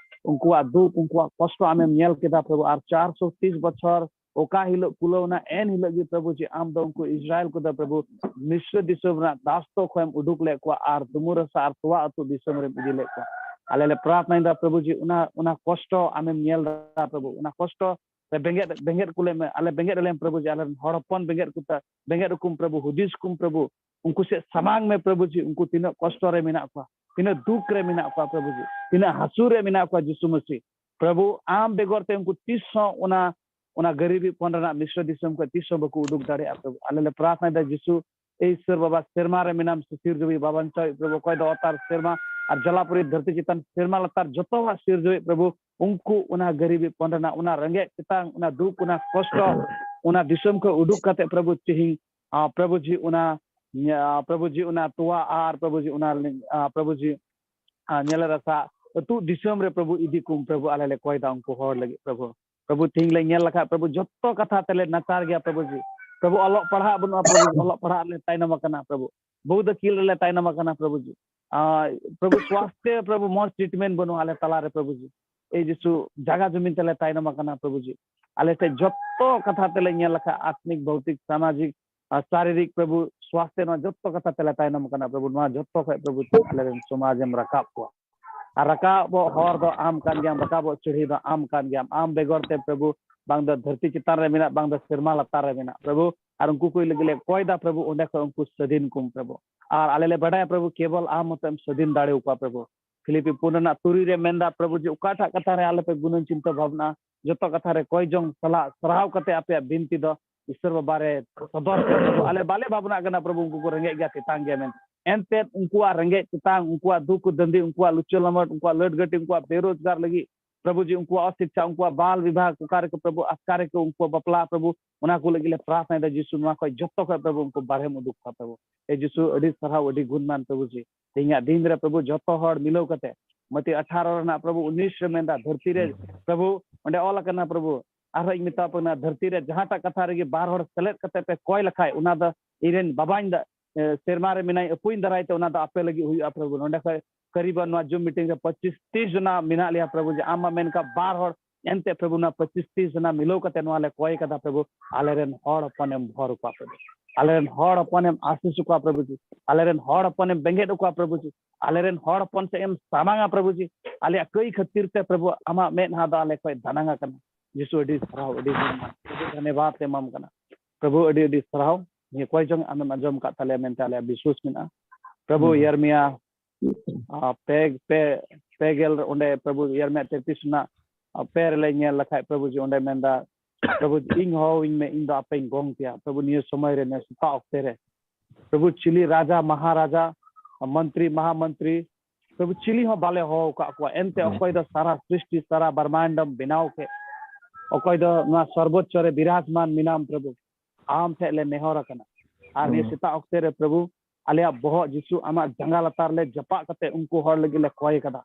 ᱩᱱᱠᱩᱣᱟᱜ ᱫᱩᱠ, ᱩᱱᱠᱩᱣᱟᱜ ᱠᱚᱥᱴᱚ ᱟᱢᱮᱢ ᱧᱮᱞ ᱠᱮᱫᱟ ᱯᱨᱚᱵᱷᱩ, ᱟᱨ ᱪᱟᱨᱥᱚ ᱛᱤᱥ ᱵᱚᱪᱷᱚᱨ ᱚᱠᱟ ᱦᱤᱞᱳᱜ ᱠᱩᱞᱟᱹᱣ ᱮᱱᱟ, ᱮᱱ ᱦᱤᱞᱳᱜ ᱜᱮ ᱯᱨᱚᱵᱷᱩ ᱡᱤ ᱟᱢ ᱫᱚ ᱩᱱᱠᱩ ᱤᱥᱨᱟᱭᱮᱞ ᱠᱚᱫᱚ ᱯᱨᱚᱵᱷᱩ ᱢᱤᱥᱨ ᱫᱤᱥᱚᱢ ᱨᱮᱱᱟᱜ ᱫᱟᱥᱛᱚ ᱠᱷᱚᱱ ᱮᱢ ᱩᱰᱩᱠ ᱞᱮᱫ ᱠᱚᱣᱟ ᱟᱨ ᱫᱩᱢᱩᱨ ᱦᱟᱥᱟ ᱟᱨ ᱛᱚᱣᱟ ᱟᱹᱛᱩ ᱫᱤᱥᱚᱢ ᱨᱮᱢ ᱤᱫᱤ ᱞᱮᱫ ᱠᱚᱣᱟ᱾ ᱟᱞᱮ ᱞᱮ ᱯᱨᱟᱨᱛᱷᱱᱟᱭᱮᱫᱟ ᱯᱨᱚᱵᱷᱩ ᱡᱤ ᱚᱱᱟ, ᱚᱱᱟ ᱠᱚᱥᱴᱚ ᱟᱢᱮᱢ ᱧᱮᱞ ᱮᱫᱟ ᱯᱨᱚᱵᱷᱩ, ᱚᱱᱟ ᱠᱚᱥᱴᱚ ᱨᱮ ᱵᱮᱸᱜᱮᱫ, ᱵᱮᱸᱜᱮᱫ ᱠᱚᱞᱮ ᱢᱮ, ᱟᱞᱮ ᱵᱮᱸᱜᱮᱫ ᱟᱞᱮᱢ ᱯᱨᱚᱵᱷᱩ ᱡᱤ, ᱟᱞᱮ ᱨᱮᱱ ᱦᱚᱲ ᱦᱚᱯᱚᱱ ᱵᱮᱸᱜᱮᱫ ᱠᱚ, ᱵᱮᱸᱜᱮᱫ ᱠᱚᱢ ᱯᱨᱚᱵᱷᱩ, ᱦᱩᱫᱤᱥ ᱠᱚᱢ ᱯᱨᱚᱵᱷᱩ, ᱩᱱᱠᱩ ᱥᱮᱫ ᱥᱟᱢᱟᱝ ᱢᱮ ᱯᱨᱚᱵᱷᱩ ᱡᱤ, ᱩᱱᱠᱩ ᱛᱤᱱᱟᱹᱜ ᱠᱚᱥᱴᱚ ᱨᱮ ᱢᱮᱱᱟᱜ ᱠᱚᱣᱟ, ᱛᱤᱱᱟᱹᱜ ᱫᱩᱠ ᱨᱮ ᱢᱮᱱᱟᱜ ᱠᱚᱣᱟ ᱯᱨᱚᱵᱷᱩ ᱡᱤ, ᱛᱤᱱᱟᱹᱜ ᱦᱟᱹᱥᱩ ᱨᱮ ᱢᱮᱱᱟᱜ ᱠᱚᱣᱟ ᱡᱤᱥᱩ ᱢᱟᱹᱥᱤ᱾ ᱯᱨᱚᱵᱷᱩ ᱟᱢ ᱵᱮᱜᱚᱨ ᱛᱮ ᱩᱱᱠᱩ ᱛᱤᱥ ᱦᱚᱸ ᱚᱱᱟ, ᱚᱱᱟ ᱜᱟᱹᱨᱤᱵᱤ ᱯᱚᱱ ᱨᱮᱱᱟᱜ ᱢᱤᱥᱨᱚ ᱫᱤᱥᱚᱢ ᱠᱷᱚᱱ ᱛᱤᱥ ᱦᱚᱸ ᱵᱟᱠᱚ ᱩᱰᱩᱠ ᱫᱟᱲᱮᱭᱟᱜᱼᱟ ᱯᱨᱚᱵᱷᱩ᱾ ᱟᱞᱮ ᱞᱮ ᱯᱨᱟᱨᱛᱷᱱᱟᱭᱮᱫᱟ ᱡᱤᱥᱩ, ᱮ ᱤᱥᱥᱚᱨ ᱵᱟᱵᱟ, ᱥᱮᱨᱢᱟ ᱨᱮ ᱢᱮᱱᱟᱢ ᱥᱤᱥᱤᱨ ᱡᱩᱣᱤ ᱵᱟᱵᱟᱧᱪᱟᱣᱤᱡ ᱯᱨᱚᱵᱷᱩ, ᱚᱠᱚᱭ ᱫᱚ ᱚᱛ ᱟᱨ ᱥᱮᱨᱢᱟ ᱟᱨ ᱡᱟᱞᱟᱯᱩᱨᱤ ᱫᱷᱟᱹᱨᱛᱤ ᱪᱮᱛᱟᱱ ᱥᱮᱨᱢᱟ ᱞᱟᱛᱟᱨ ᱡᱚᱛᱚᱣᱟᱜ ᱥᱤᱨᱡᱟᱹᱣᱤᱡ ᱯᱨᱚᱵᱷᱩ, ᱩᱱᱠᱩ ᱚᱱᱟ ᱜᱟᱹᱨᱤᱵᱤ ᱯᱚᱱ ᱨᱮᱱᱟᱜ ᱚᱱᱟ ᱨᱮᱸᱜᱮᱡ ᱛᱮᱛᱟᱝ, ᱚᱱᱟ ᱫᱩᱠ, ᱚᱱᱟ ᱠᱚᱥᱴᱚ, ᱚᱱᱟ ᱫᱤᱥᱚᱢ ᱠᱷᱚᱱ ᱩᱰᱩᱠ ᱠᱟᱛᱮ ᱯᱨᱚᱵᱷᱩ ᱛᱮᱦᱮᱧ, ᱟ, ᱯᱨᱚᱵᱷᱩ ᱡᱤ ᱚᱱᱟ, ᱧᱟ-, ᱯᱨᱚᱵᱷᱩ ᱡᱤ ᱚᱱᱟ ᱛᱚᱣᱟ ᱟᱨ ᱯᱨᱚᱵᱷᱩ ᱡᱤ ᱚᱱᱟ, ᱟ, ᱯᱨᱚᱵᱷᱩ ᱡᱤ, ᱟ, ᱧᱮᱞᱮ ᱨᱟᱥᱟ ᱟᱹᱛᱩ ᱫᱤᱥᱚᱢ ᱨᱮ ᱯᱨᱚᱵᱷᱩ ᱤᱫᱤ ᱠᱚᱢ ᱯᱨᱚᱵᱷᱩ, ᱟᱞᱮ ᱞᱮ ᱠᱚᱭ ᱫᱟ ᱩᱱᱠᱩ ᱦᱚᱲ ᱞᱟᱹᱜᱤᱫ ᱯᱨᱚᱵᱷᱩ᱾ ᱯᱨᱚᱵᱷᱩ ᱛᱮᱦᱮᱧ ᱞᱮ ᱧᱮᱞ ᱞᱮᱠᱷᱟᱡ ᱯᱨᱚᱵᱷᱩ ᱡᱚᱛᱚ ᱠᱟᱛᱷᱟ ᱛᱮᱞᱮ ᱱᱟᱪᱟᱨ ᱜᱮᱭᱟ ᱯᱨᱚᱵᱷᱩ ᱡᱤ᱾ ᱯᱨᱚᱵᱷᱩ ᱚᱞᱚᱜ ᱯᱟᱲᱦᱟᱜ ᱵᱟᱹᱱᱩᱜᱼᱟ ᱯᱨᱚᱵᱷᱩ ᱡᱤ, ᱚᱞᱚᱜ ᱯᱟᱲᱦᱟᱜ ᱞᱮ ᱛᱟᱭᱱᱚᱢ ᱟᱠᱟᱱᱟ ᱯᱨᱚᱵᱷᱩ᱾ ᱵᱚᱦᱩ ᱫᱟᱹᱠᱤᱞ ᱨᱮᱞᱮ ᱛᱟᱭᱱᱚᱢ ᱟᱠᱟᱱᱟ ᱯᱨᱚᱵᱷᱩ ᱡᱤ᱾ ᱟᱨ ᱯᱨᱚᱵᱷᱩ ᱥᱣᱟᱥᱛᱷᱚ ᱯᱨᱚᱵᱷᱩ ᱢᱚᱡᱽ ᱴᱨᱤᱴᱢᱮᱱᱴ ᱵᱟᱹᱱᱩᱜᱼᱟ ᱟᱞᱮ ᱛᱟᱞᱟᱨᱮ ᱯᱨᱚᱵᱷᱩ ᱡᱤ᱾ ᱮ ᱡᱤᱥᱩ, ᱡᱟᱜᱟ ᱡᱚᱢᱤᱱ ᱛᱮᱞᱮ ᱛᱟᱭᱱᱚᱢ ᱟᱠᱟᱱᱟ ᱯᱨᱚᱵᱷᱩ ᱡᱤ᱾ ᱟᱞᱮ ᱴᱷᱮᱡ ᱡᱚᱛᱚ ᱠᱟᱛᱷᱟ ᱛᱮᱞᱮ ᱧᱮᱞ ᱞᱮᱠᱷᱟᱡ ᱟᱛᱢᱤᱠ, ᱵᱷᱳᱣᱛᱤᱠ, ᱥᱟᱢᱟᱡᱤᱠ, ᱟᱨ ᱥᱟᱨᱤᱨᱤᱠ ᱯᱨᱚᱵᱷᱩ ᱥᱣᱟᱥᱛᱷᱚ, ᱱᱚᱣᱟ ᱡᱚᱛᱚ ᱠᱟᱛᱷᱟ ᱛᱮᱞᱮ ᱛᱟᱭᱱᱚᱢ ᱟᱠᱟᱱᱟ ᱯᱨᱚᱵᱷᱩ᱾ ᱱᱚᱣᱟ ᱡᱚᱛᱚ ᱠᱷᱚᱡ ᱯᱨᱚᱵᱷᱩ ᱟᱞᱮ ᱨᱮᱱ ᱥᱚᱢᱟᱡᱽ ᱮᱢ ᱨᱟᱠᱟᱵ ᱠᱚᱣᱟ᱾ ᱟᱨ ᱨᱟᱠᱟᱵᱚᱜ ᱦᱚᱨ ᱫᱚ ᱟᱢ ᱠᱟᱱ ᱜᱮᱭᱟᱢ, ᱨᱟᱠᱟᱵᱚᱜ ᱥᱤᱲᱦᱤ ᱫᱚ ᱟᱢ ᱠᱟᱱ ᱜᱮᱭᱟᱢ᱾ ᱟᱢ ᱵᱮᱜᱚᱨ ᱛᱮ ᱯᱨᱚᱵᱷᱩ ᱵᱟᱝ ᱫᱚ ᱫᱷᱟᱹᱨᱛᱤ ᱪᱮᱛᱟᱱ ᱨᱮ ᱢᱮᱱᱟᱜ, ᱵᱟᱝ ᱫᱚ ᱥᱮᱨᱢᱟ ᱞᱟᱛᱟᱨ ᱨᱮ ᱢᱮᱱᱟᱜ ᱯᱨᱚᱵᱷᱩ᱾ ᱟᱨ ᱩᱱᱠᱩ ᱠᱚ ᱞᱟᱹᱜᱤᱫ ᱞᱮ ᱠᱚᱭ ᱫᱟ ᱯᱨᱚᱵᱷᱩ, ᱚᱸᱰᱮ ᱠᱷᱚᱱ ᱩᱱᱠᱩ ᱥᱟᱹᱫᱷᱤᱱ ᱠᱚᱢ ᱯᱨᱚᱵᱷᱩ᱾ ᱟᱨ ᱟᱞᱮ ᱞᱮ ᱵᱟᱰᱟᱭᱟ ᱯᱨᱚᱵᱷᱩ, ᱠᱮᱵᱚᱞ ᱟᱢ ᱢᱚᱛᱚ ᱮᱢ ᱥᱟᱹᱫᱷᱤᱱ ᱫᱟᱲᱮ ᱟᱠᱚᱣᱟ ᱯᱨᱚᱵᱷᱩ᱾ ᱯᱷᱤᱞᱤᱯᱤ ᱯᱩᱱ ᱨᱮᱱᱟᱜ ᱛᱩᱨᱩᱭ ᱨᱮ ᱢᱮᱱᱫᱟ ᱯᱨᱚᱵᱷᱩ ᱡᱮ ᱚᱠᱟᱴᱟᱜ ᱠᱟᱛᱷᱟ ᱨᱮ ᱟᱞᱚᱯᱮ ᱜᱩᱱᱟᱹᱱ ᱪᱤᱱᱛᱟᱹ ᱵᱷᱟᱵᱽᱱᱟ, ᱡᱚᱛᱚ ᱠᱟᱛᱷᱟ ᱨᱮ ᱠᱚᱭ ᱡᱚᱝ ᱥᱟᱞᱟᱜ ᱥᱟᱨᱦᱟᱣ ᱠᱟᱛᱮ ᱟᱯᱮᱭᱟᱜ ᱵᱤᱱᱛᱤ ᱫᱚ ᱤᱥᱥᱚᱨ ᱵᱟᱵᱟ ᱨᱮ ᱥᱚᱫᱚᱨ ᱯᱮ ᱯᱨᱚᱵᱷᱩ᱾ ᱟᱞᱮ ᱵᱟᱞᱮ ᱵᱷᱟᱵᱽᱱᱟᱜ ᱠᱟᱱᱟ ᱯᱨᱚᱵᱷᱩ, ᱩᱱᱠᱩ ᱠᱚ ᱨᱮᱸᱜᱮᱡ ᱜᱮᱭᱟ, ᱛᱮᱛᱟᱝ ᱜᱮᱭᱟ ᱢᱮᱱᱛᱮ᱾ ᱮᱱᱛᱮᱫ ᱩᱱᱠᱩᱣᱟᱜ ᱨᱮᱸᱜᱮᱡ ᱛᱮᱛᱟᱝ, ᱩᱱᱠᱩᱣᱟᱜ ᱫᱩᱠ ᱫᱟᱹᱱᱫᱤ, ᱩᱱᱠᱩᱣᱟᱜ ᱞᱩᱪᱟᱹ ᱞᱟᱢᱚᱴ, ᱩᱱᱠᱩᱣᱟᱜ ᱞᱟᱹᱴ ᱜᱟᱹᱴᱤ, ᱩᱱᱠᱩᱣᱟᱜ ᱵᱮᱨᱳᱡᱽᱜᱟᱨ ᱞᱟᱹᱜᱤᱫ ᱯᱨᱚᱵᱷᱩ ᱡᱤ, ᱩᱱᱠᱩᱣᱟᱜ ᱚᱥᱤᱠᱷᱟ, ᱩᱱᱠᱩᱣᱟᱜ ᱵᱟᱞ ᱵᱤᱵᱷᱟᱜᱽ, ᱚᱠᱟ ᱨᱮᱠᱚ ᱯᱨᱚᱵᱷᱩ ᱟᱥᱠᱟ ᱨᱮᱠᱚ ᱩᱱᱠᱩ ᱵᱟᱯᱞᱟ ᱯᱨᱚᱵᱷᱩ, ᱚᱱᱟ ᱠᱚ ᱞᱟᱹᱜᱤᱫ ᱞᱮ ᱯᱨᱟᱨᱛᱷᱱᱟᱭᱮᱫᱟ ᱡᱤᱥᱩ, ᱱᱚᱣᱟ ᱠᱷᱚᱡ ᱡᱚᱛᱚ ᱠᱷᱚᱡ ᱯᱨᱚᱵᱷᱩ ᱩᱱᱠᱩ ᱵᱟᱨᱦᱮᱢ ᱩᱰᱩᱠ ᱠᱚᱣᱟ ᱯᱨᱚᱵᱷᱩ᱾ ᱮ ᱡᱤᱥᱩ, ᱟᱹᱰᱤ ᱥᱟᱨᱦᱟᱣ, ᱟᱹᱰᱤ ᱜᱩᱱᱢᱟᱱ ᱯᱨᱚᱵᱷᱩ ᱡᱤ᱾ ᱛᱮᱦᱮᱧᱟᱜ ᱫᱤᱱ ᱨᱮ ᱯᱨᱚᱵᱷᱩ ᱡᱚᱛᱚ ᱦᱚᱲ ᱢᱤᱞᱟᱹᱣ ᱠᱟᱛᱮ ᱢᱟᱛᱤ ᱟᱴᱷᱟᱨᱚ ᱨᱮᱱᱟᱜ ᱯᱨᱚᱵᱷᱩ ᱩᱱᱤᱥ ᱨᱮ ᱢᱮᱱᱫᱟ, ᱫᱷᱟᱹᱨᱛᱤ ᱨᱮ ᱯᱨᱚᱵᱷᱩ ᱚᱸᱰᱮ ᱚᱞ ᱟᱠᱟᱱᱟ ᱯᱨᱚᱵᱷᱩ, ᱟᱨᱦᱚᱸ ᱤᱧ ᱢᱮᱛᱟ ᱯᱮ ᱠᱟᱱᱟ, ᱫᱷᱟᱹᱨᱛᱤ ᱨᱮ ᱡᱟᱦᱟᱸᱴᱟᱜ ᱠᱟᱛᱷᱟ ᱨᱮᱜᱮ ᱵᱟᱨ ᱦᱚᱲ ᱥᱮᱞᱮᱫ ᱠᱟᱛᱮ ᱯᱮ ᱠᱚᱭ ᱞᱮᱠᱷᱟᱡ, ᱚᱱᱟ ᱫᱚ ᱤᱧ ᱨᱮᱱ ᱵᱟᱵᱟᱧ ᱫᱟ-, ᱮ, ᱥᱮᱨᱢᱟ ᱨᱮ ᱢᱮᱱᱟᱭ, ᱟᱹᱯᱩᱧ ᱫᱟᱨᱟᱭ ᱛᱮ ᱚᱱᱟ ᱫᱚ ᱟᱯᱮ ᱞᱟᱹᱜᱤᱫ ᱦᱩᱭᱩᱜᱼᱟ ᱯᱨᱚᱵᱷᱩ᱾ ᱱᱚᱸᱰᱮ ᱠᱷᱚᱡ ᱠᱟᱨᱤᱵᱟᱱ ᱱᱚᱣᱟ ᱡᱩᱢ ᱢᱤᱴᱤᱝ ᱨᱮ ᱯᱚᱸᱪᱤᱥ ᱛᱤᱥ ᱡᱚᱱᱟ ᱢᱮᱱᱟᱜ ᱞᱮᱭᱟ ᱯᱨᱚᱵᱷᱩ, ᱡᱮ ᱟᱢ ᱢᱟ ᱢᱮᱱ ᱠᱟᱜ ᱵᱟᱨ ᱦᱚᱲ ᱮᱱᱛᱮ ᱯᱨᱚᱵᱷᱩ, ᱱᱚᱣᱟ ᱯᱚᱸᱪᱤᱥ ᱛᱤᱨᱤᱥ ᱡᱚᱱᱟ ᱢᱤᱞᱟᱹᱣ ᱠᱟᱛᱮ ᱱᱚᱣᱟ ᱞᱮ ᱠᱚᱭ ᱠᱟᱫᱟ ᱯᱨᱚᱵᱷᱩ, ᱟᱞᱮᱨᱮᱱ ᱦᱚᱲ ᱦᱚᱯᱚᱱᱮᱢ ᱵᱷᱚᱨ ᱠᱚᱣᱟ ᱯᱨᱚᱵᱷᱩ, ᱟᱞᱮᱨᱮᱱ ᱦᱚᱲ ᱦᱚᱯᱚᱱᱮᱢ ᱟᱥᱤᱥ ᱠᱚᱣᱟ ᱯᱨᱚᱵᱷᱩ ᱡᱤ, ᱟᱞᱮᱨᱮᱱ ᱦᱚᱲ ᱦᱚᱯᱚᱱᱮᱢ ᱵᱮᱸᱜᱮᱫ ᱠᱚᱣᱟ ᱯᱨᱚᱵᱷᱩ ᱡᱤ, ᱟᱞᱮᱨᱮᱱ ᱦᱚᱲ ᱦᱚᱯᱚᱱ ᱥᱮᱫ ᱮᱢ ᱥᱟᱢᱟᱝᱟ ᱯᱨᱚᱵᱷᱩ ᱡᱤ᱾ ᱟᱞᱮᱭᱟᱜ ᱠᱟᱹᱭ ᱠᱷᱟᱹᱛᱤᱨ ᱛᱮ ᱯᱨᱚᱵᱷᱩ ᱟᱢᱟᱜ ᱢᱮᱫᱦᱟ ᱫᱚ ᱟᱞᱮ ᱠᱷᱚᱱ ᱫᱟᱱᱟᱝ ᱟᱠᱟᱱᱟ᱾ ᱡᱤᱥᱩ, ᱟᱹᱰᱤ ᱥᱟᱨᱦᱟᱣ, ᱟᱹᱰᱤ ᱜᱩᱱᱢᱟᱱ, ᱟᱹᱰᱤ ᱫᱷᱚᱱᱭᱚᱵᱟᱫ ᱮᱢᱟᱢ ᱠᱟᱱᱟ ᱯᱨᱚᱵᱷᱩ, ᱟᱹᱰᱤ ᱟᱹᱰᱤ ᱥᱟᱨᱦᱟᱣ᱾ ᱱᱤᱭᱟᱹ ᱠᱚᱭ ᱡᱚᱝ ᱟᱢᱮᱢ ᱟᱸᱡᱚᱢ ᱠᱟᱫ ᱛᱟᱞᱮᱭᱟ ᱢᱮᱱᱛᱮ ᱟᱞᱮᱭᱟᱜ ᱵᱤᱥᱣᱟᱥ ᱢᱮᱱᱟᱜᱼᱟ ᱯᱨᱚᱵᱷᱩ᱾ ᱦᱩᱸ᱾ ᱤᱭᱟᱨᱢᱤᱭᱟ ᱟᱨ ᱯᱮ, ᱯᱮ, ᱯᱮ ᱜᱮᱞ ᱚᱸᱰᱮ ᱯᱨᱚᱵᱷᱩ ᱤᱭᱟᱨᱢᱤᱭᱟ ᱛᱮᱛᱨᱤᱥ ᱨᱮᱱᱟᱜ, ᱟᱨ ᱯᱮ ᱨᱮᱞᱮ ᱧᱮᱞ ᱞᱮᱠᱷᱟᱡ ᱯᱨᱚᱵᱷᱩ ᱡᱮ ᱚᱸᱰᱮ ᱢᱮᱱᱫᱟ, ᱯᱨᱚᱵᱷᱩ ᱤᱧ ᱦᱚᱦᱚᱣᱟᱹᱧ ᱢᱮ, ᱤᱧ ᱫᱚ ᱟᱯᱮᱧ ᱜᱚᱝ ᱯᱮᱭᱟ᱾ ᱯᱨᱚᱵᱷᱩ ᱱᱤᱭᱟᱹ ᱥᱚᱢᱚᱭ ᱨᱮ, ᱱᱤᱭᱟᱹ ᱥᱮᱛᱟᱜ ᱚᱠᱛᱮ ᱨᱮ ᱯᱨᱚᱵᱷᱩ ᱪᱤᱞᱤ ᱨᱟᱡᱟ, ᱢᱟᱦᱟᱨᱟᱡᱟ, ᱢᱚᱱᱛᱨᱤ, ᱢᱟᱦᱟᱢᱚᱱᱛᱨᱤ, ᱯᱨᱚᱵᱷᱩ ᱪᱤᱞᱤ ᱦᱚᱸ ᱵᱟᱞᱮ ᱦᱚᱦᱚ ᱟᱠᱟᱫ ᱠᱚᱣᱟ᱾ ᱮᱱᱛᱮ ᱚᱠᱚᱭ ᱫᱚ ᱥᱟᱨᱟ ᱥᱨᱤᱥᱴᱤ, ᱥᱟᱨᱟ ᱵᱨᱟᱦᱢᱟᱱᱰᱚᱢ ᱵᱮᱱᱟᱣ ᱠᱮᱫ, ᱚᱠᱚᱭ ᱫᱚ ᱱᱚᱣᱟ ᱥᱚᱨᱵᱚᱪᱪᱚ ᱨᱮ ᱵᱤᱨᱟᱡᱽᱢᱟᱱ ᱢᱮᱱᱟᱢ ᱯᱨᱚᱵᱷᱩ, ᱟᱢ ᱴᱷᱮᱡ ᱞᱮ ᱱᱮᱦᱚᱨ ᱟᱠᱟᱱᱟ᱾ ᱟᱨ ᱱᱤᱭᱟᱹ ᱦᱩᱸ᱾ ᱥᱮᱛᱟᱜ ᱚᱠᱛᱮ ᱨᱮ ᱯᱨᱚᱵᱷᱩ, ᱟᱞᱮᱭᱟᱜ ᱵᱚᱦᱚᱜ ᱡᱤᱥᱩ ᱟᱢᱟᱜ ᱡᱟᱸᱜᱟ ᱞᱟᱛᱟᱨ ᱞᱮ ᱡᱟᱯᱟᱜ ᱠᱟᱛᱮ ᱩᱱᱠᱩ ᱦᱚᱲ ᱞᱟᱹᱜᱤᱫ ᱞᱮ ᱠᱚᱭ ᱠᱟᱫᱟ᱾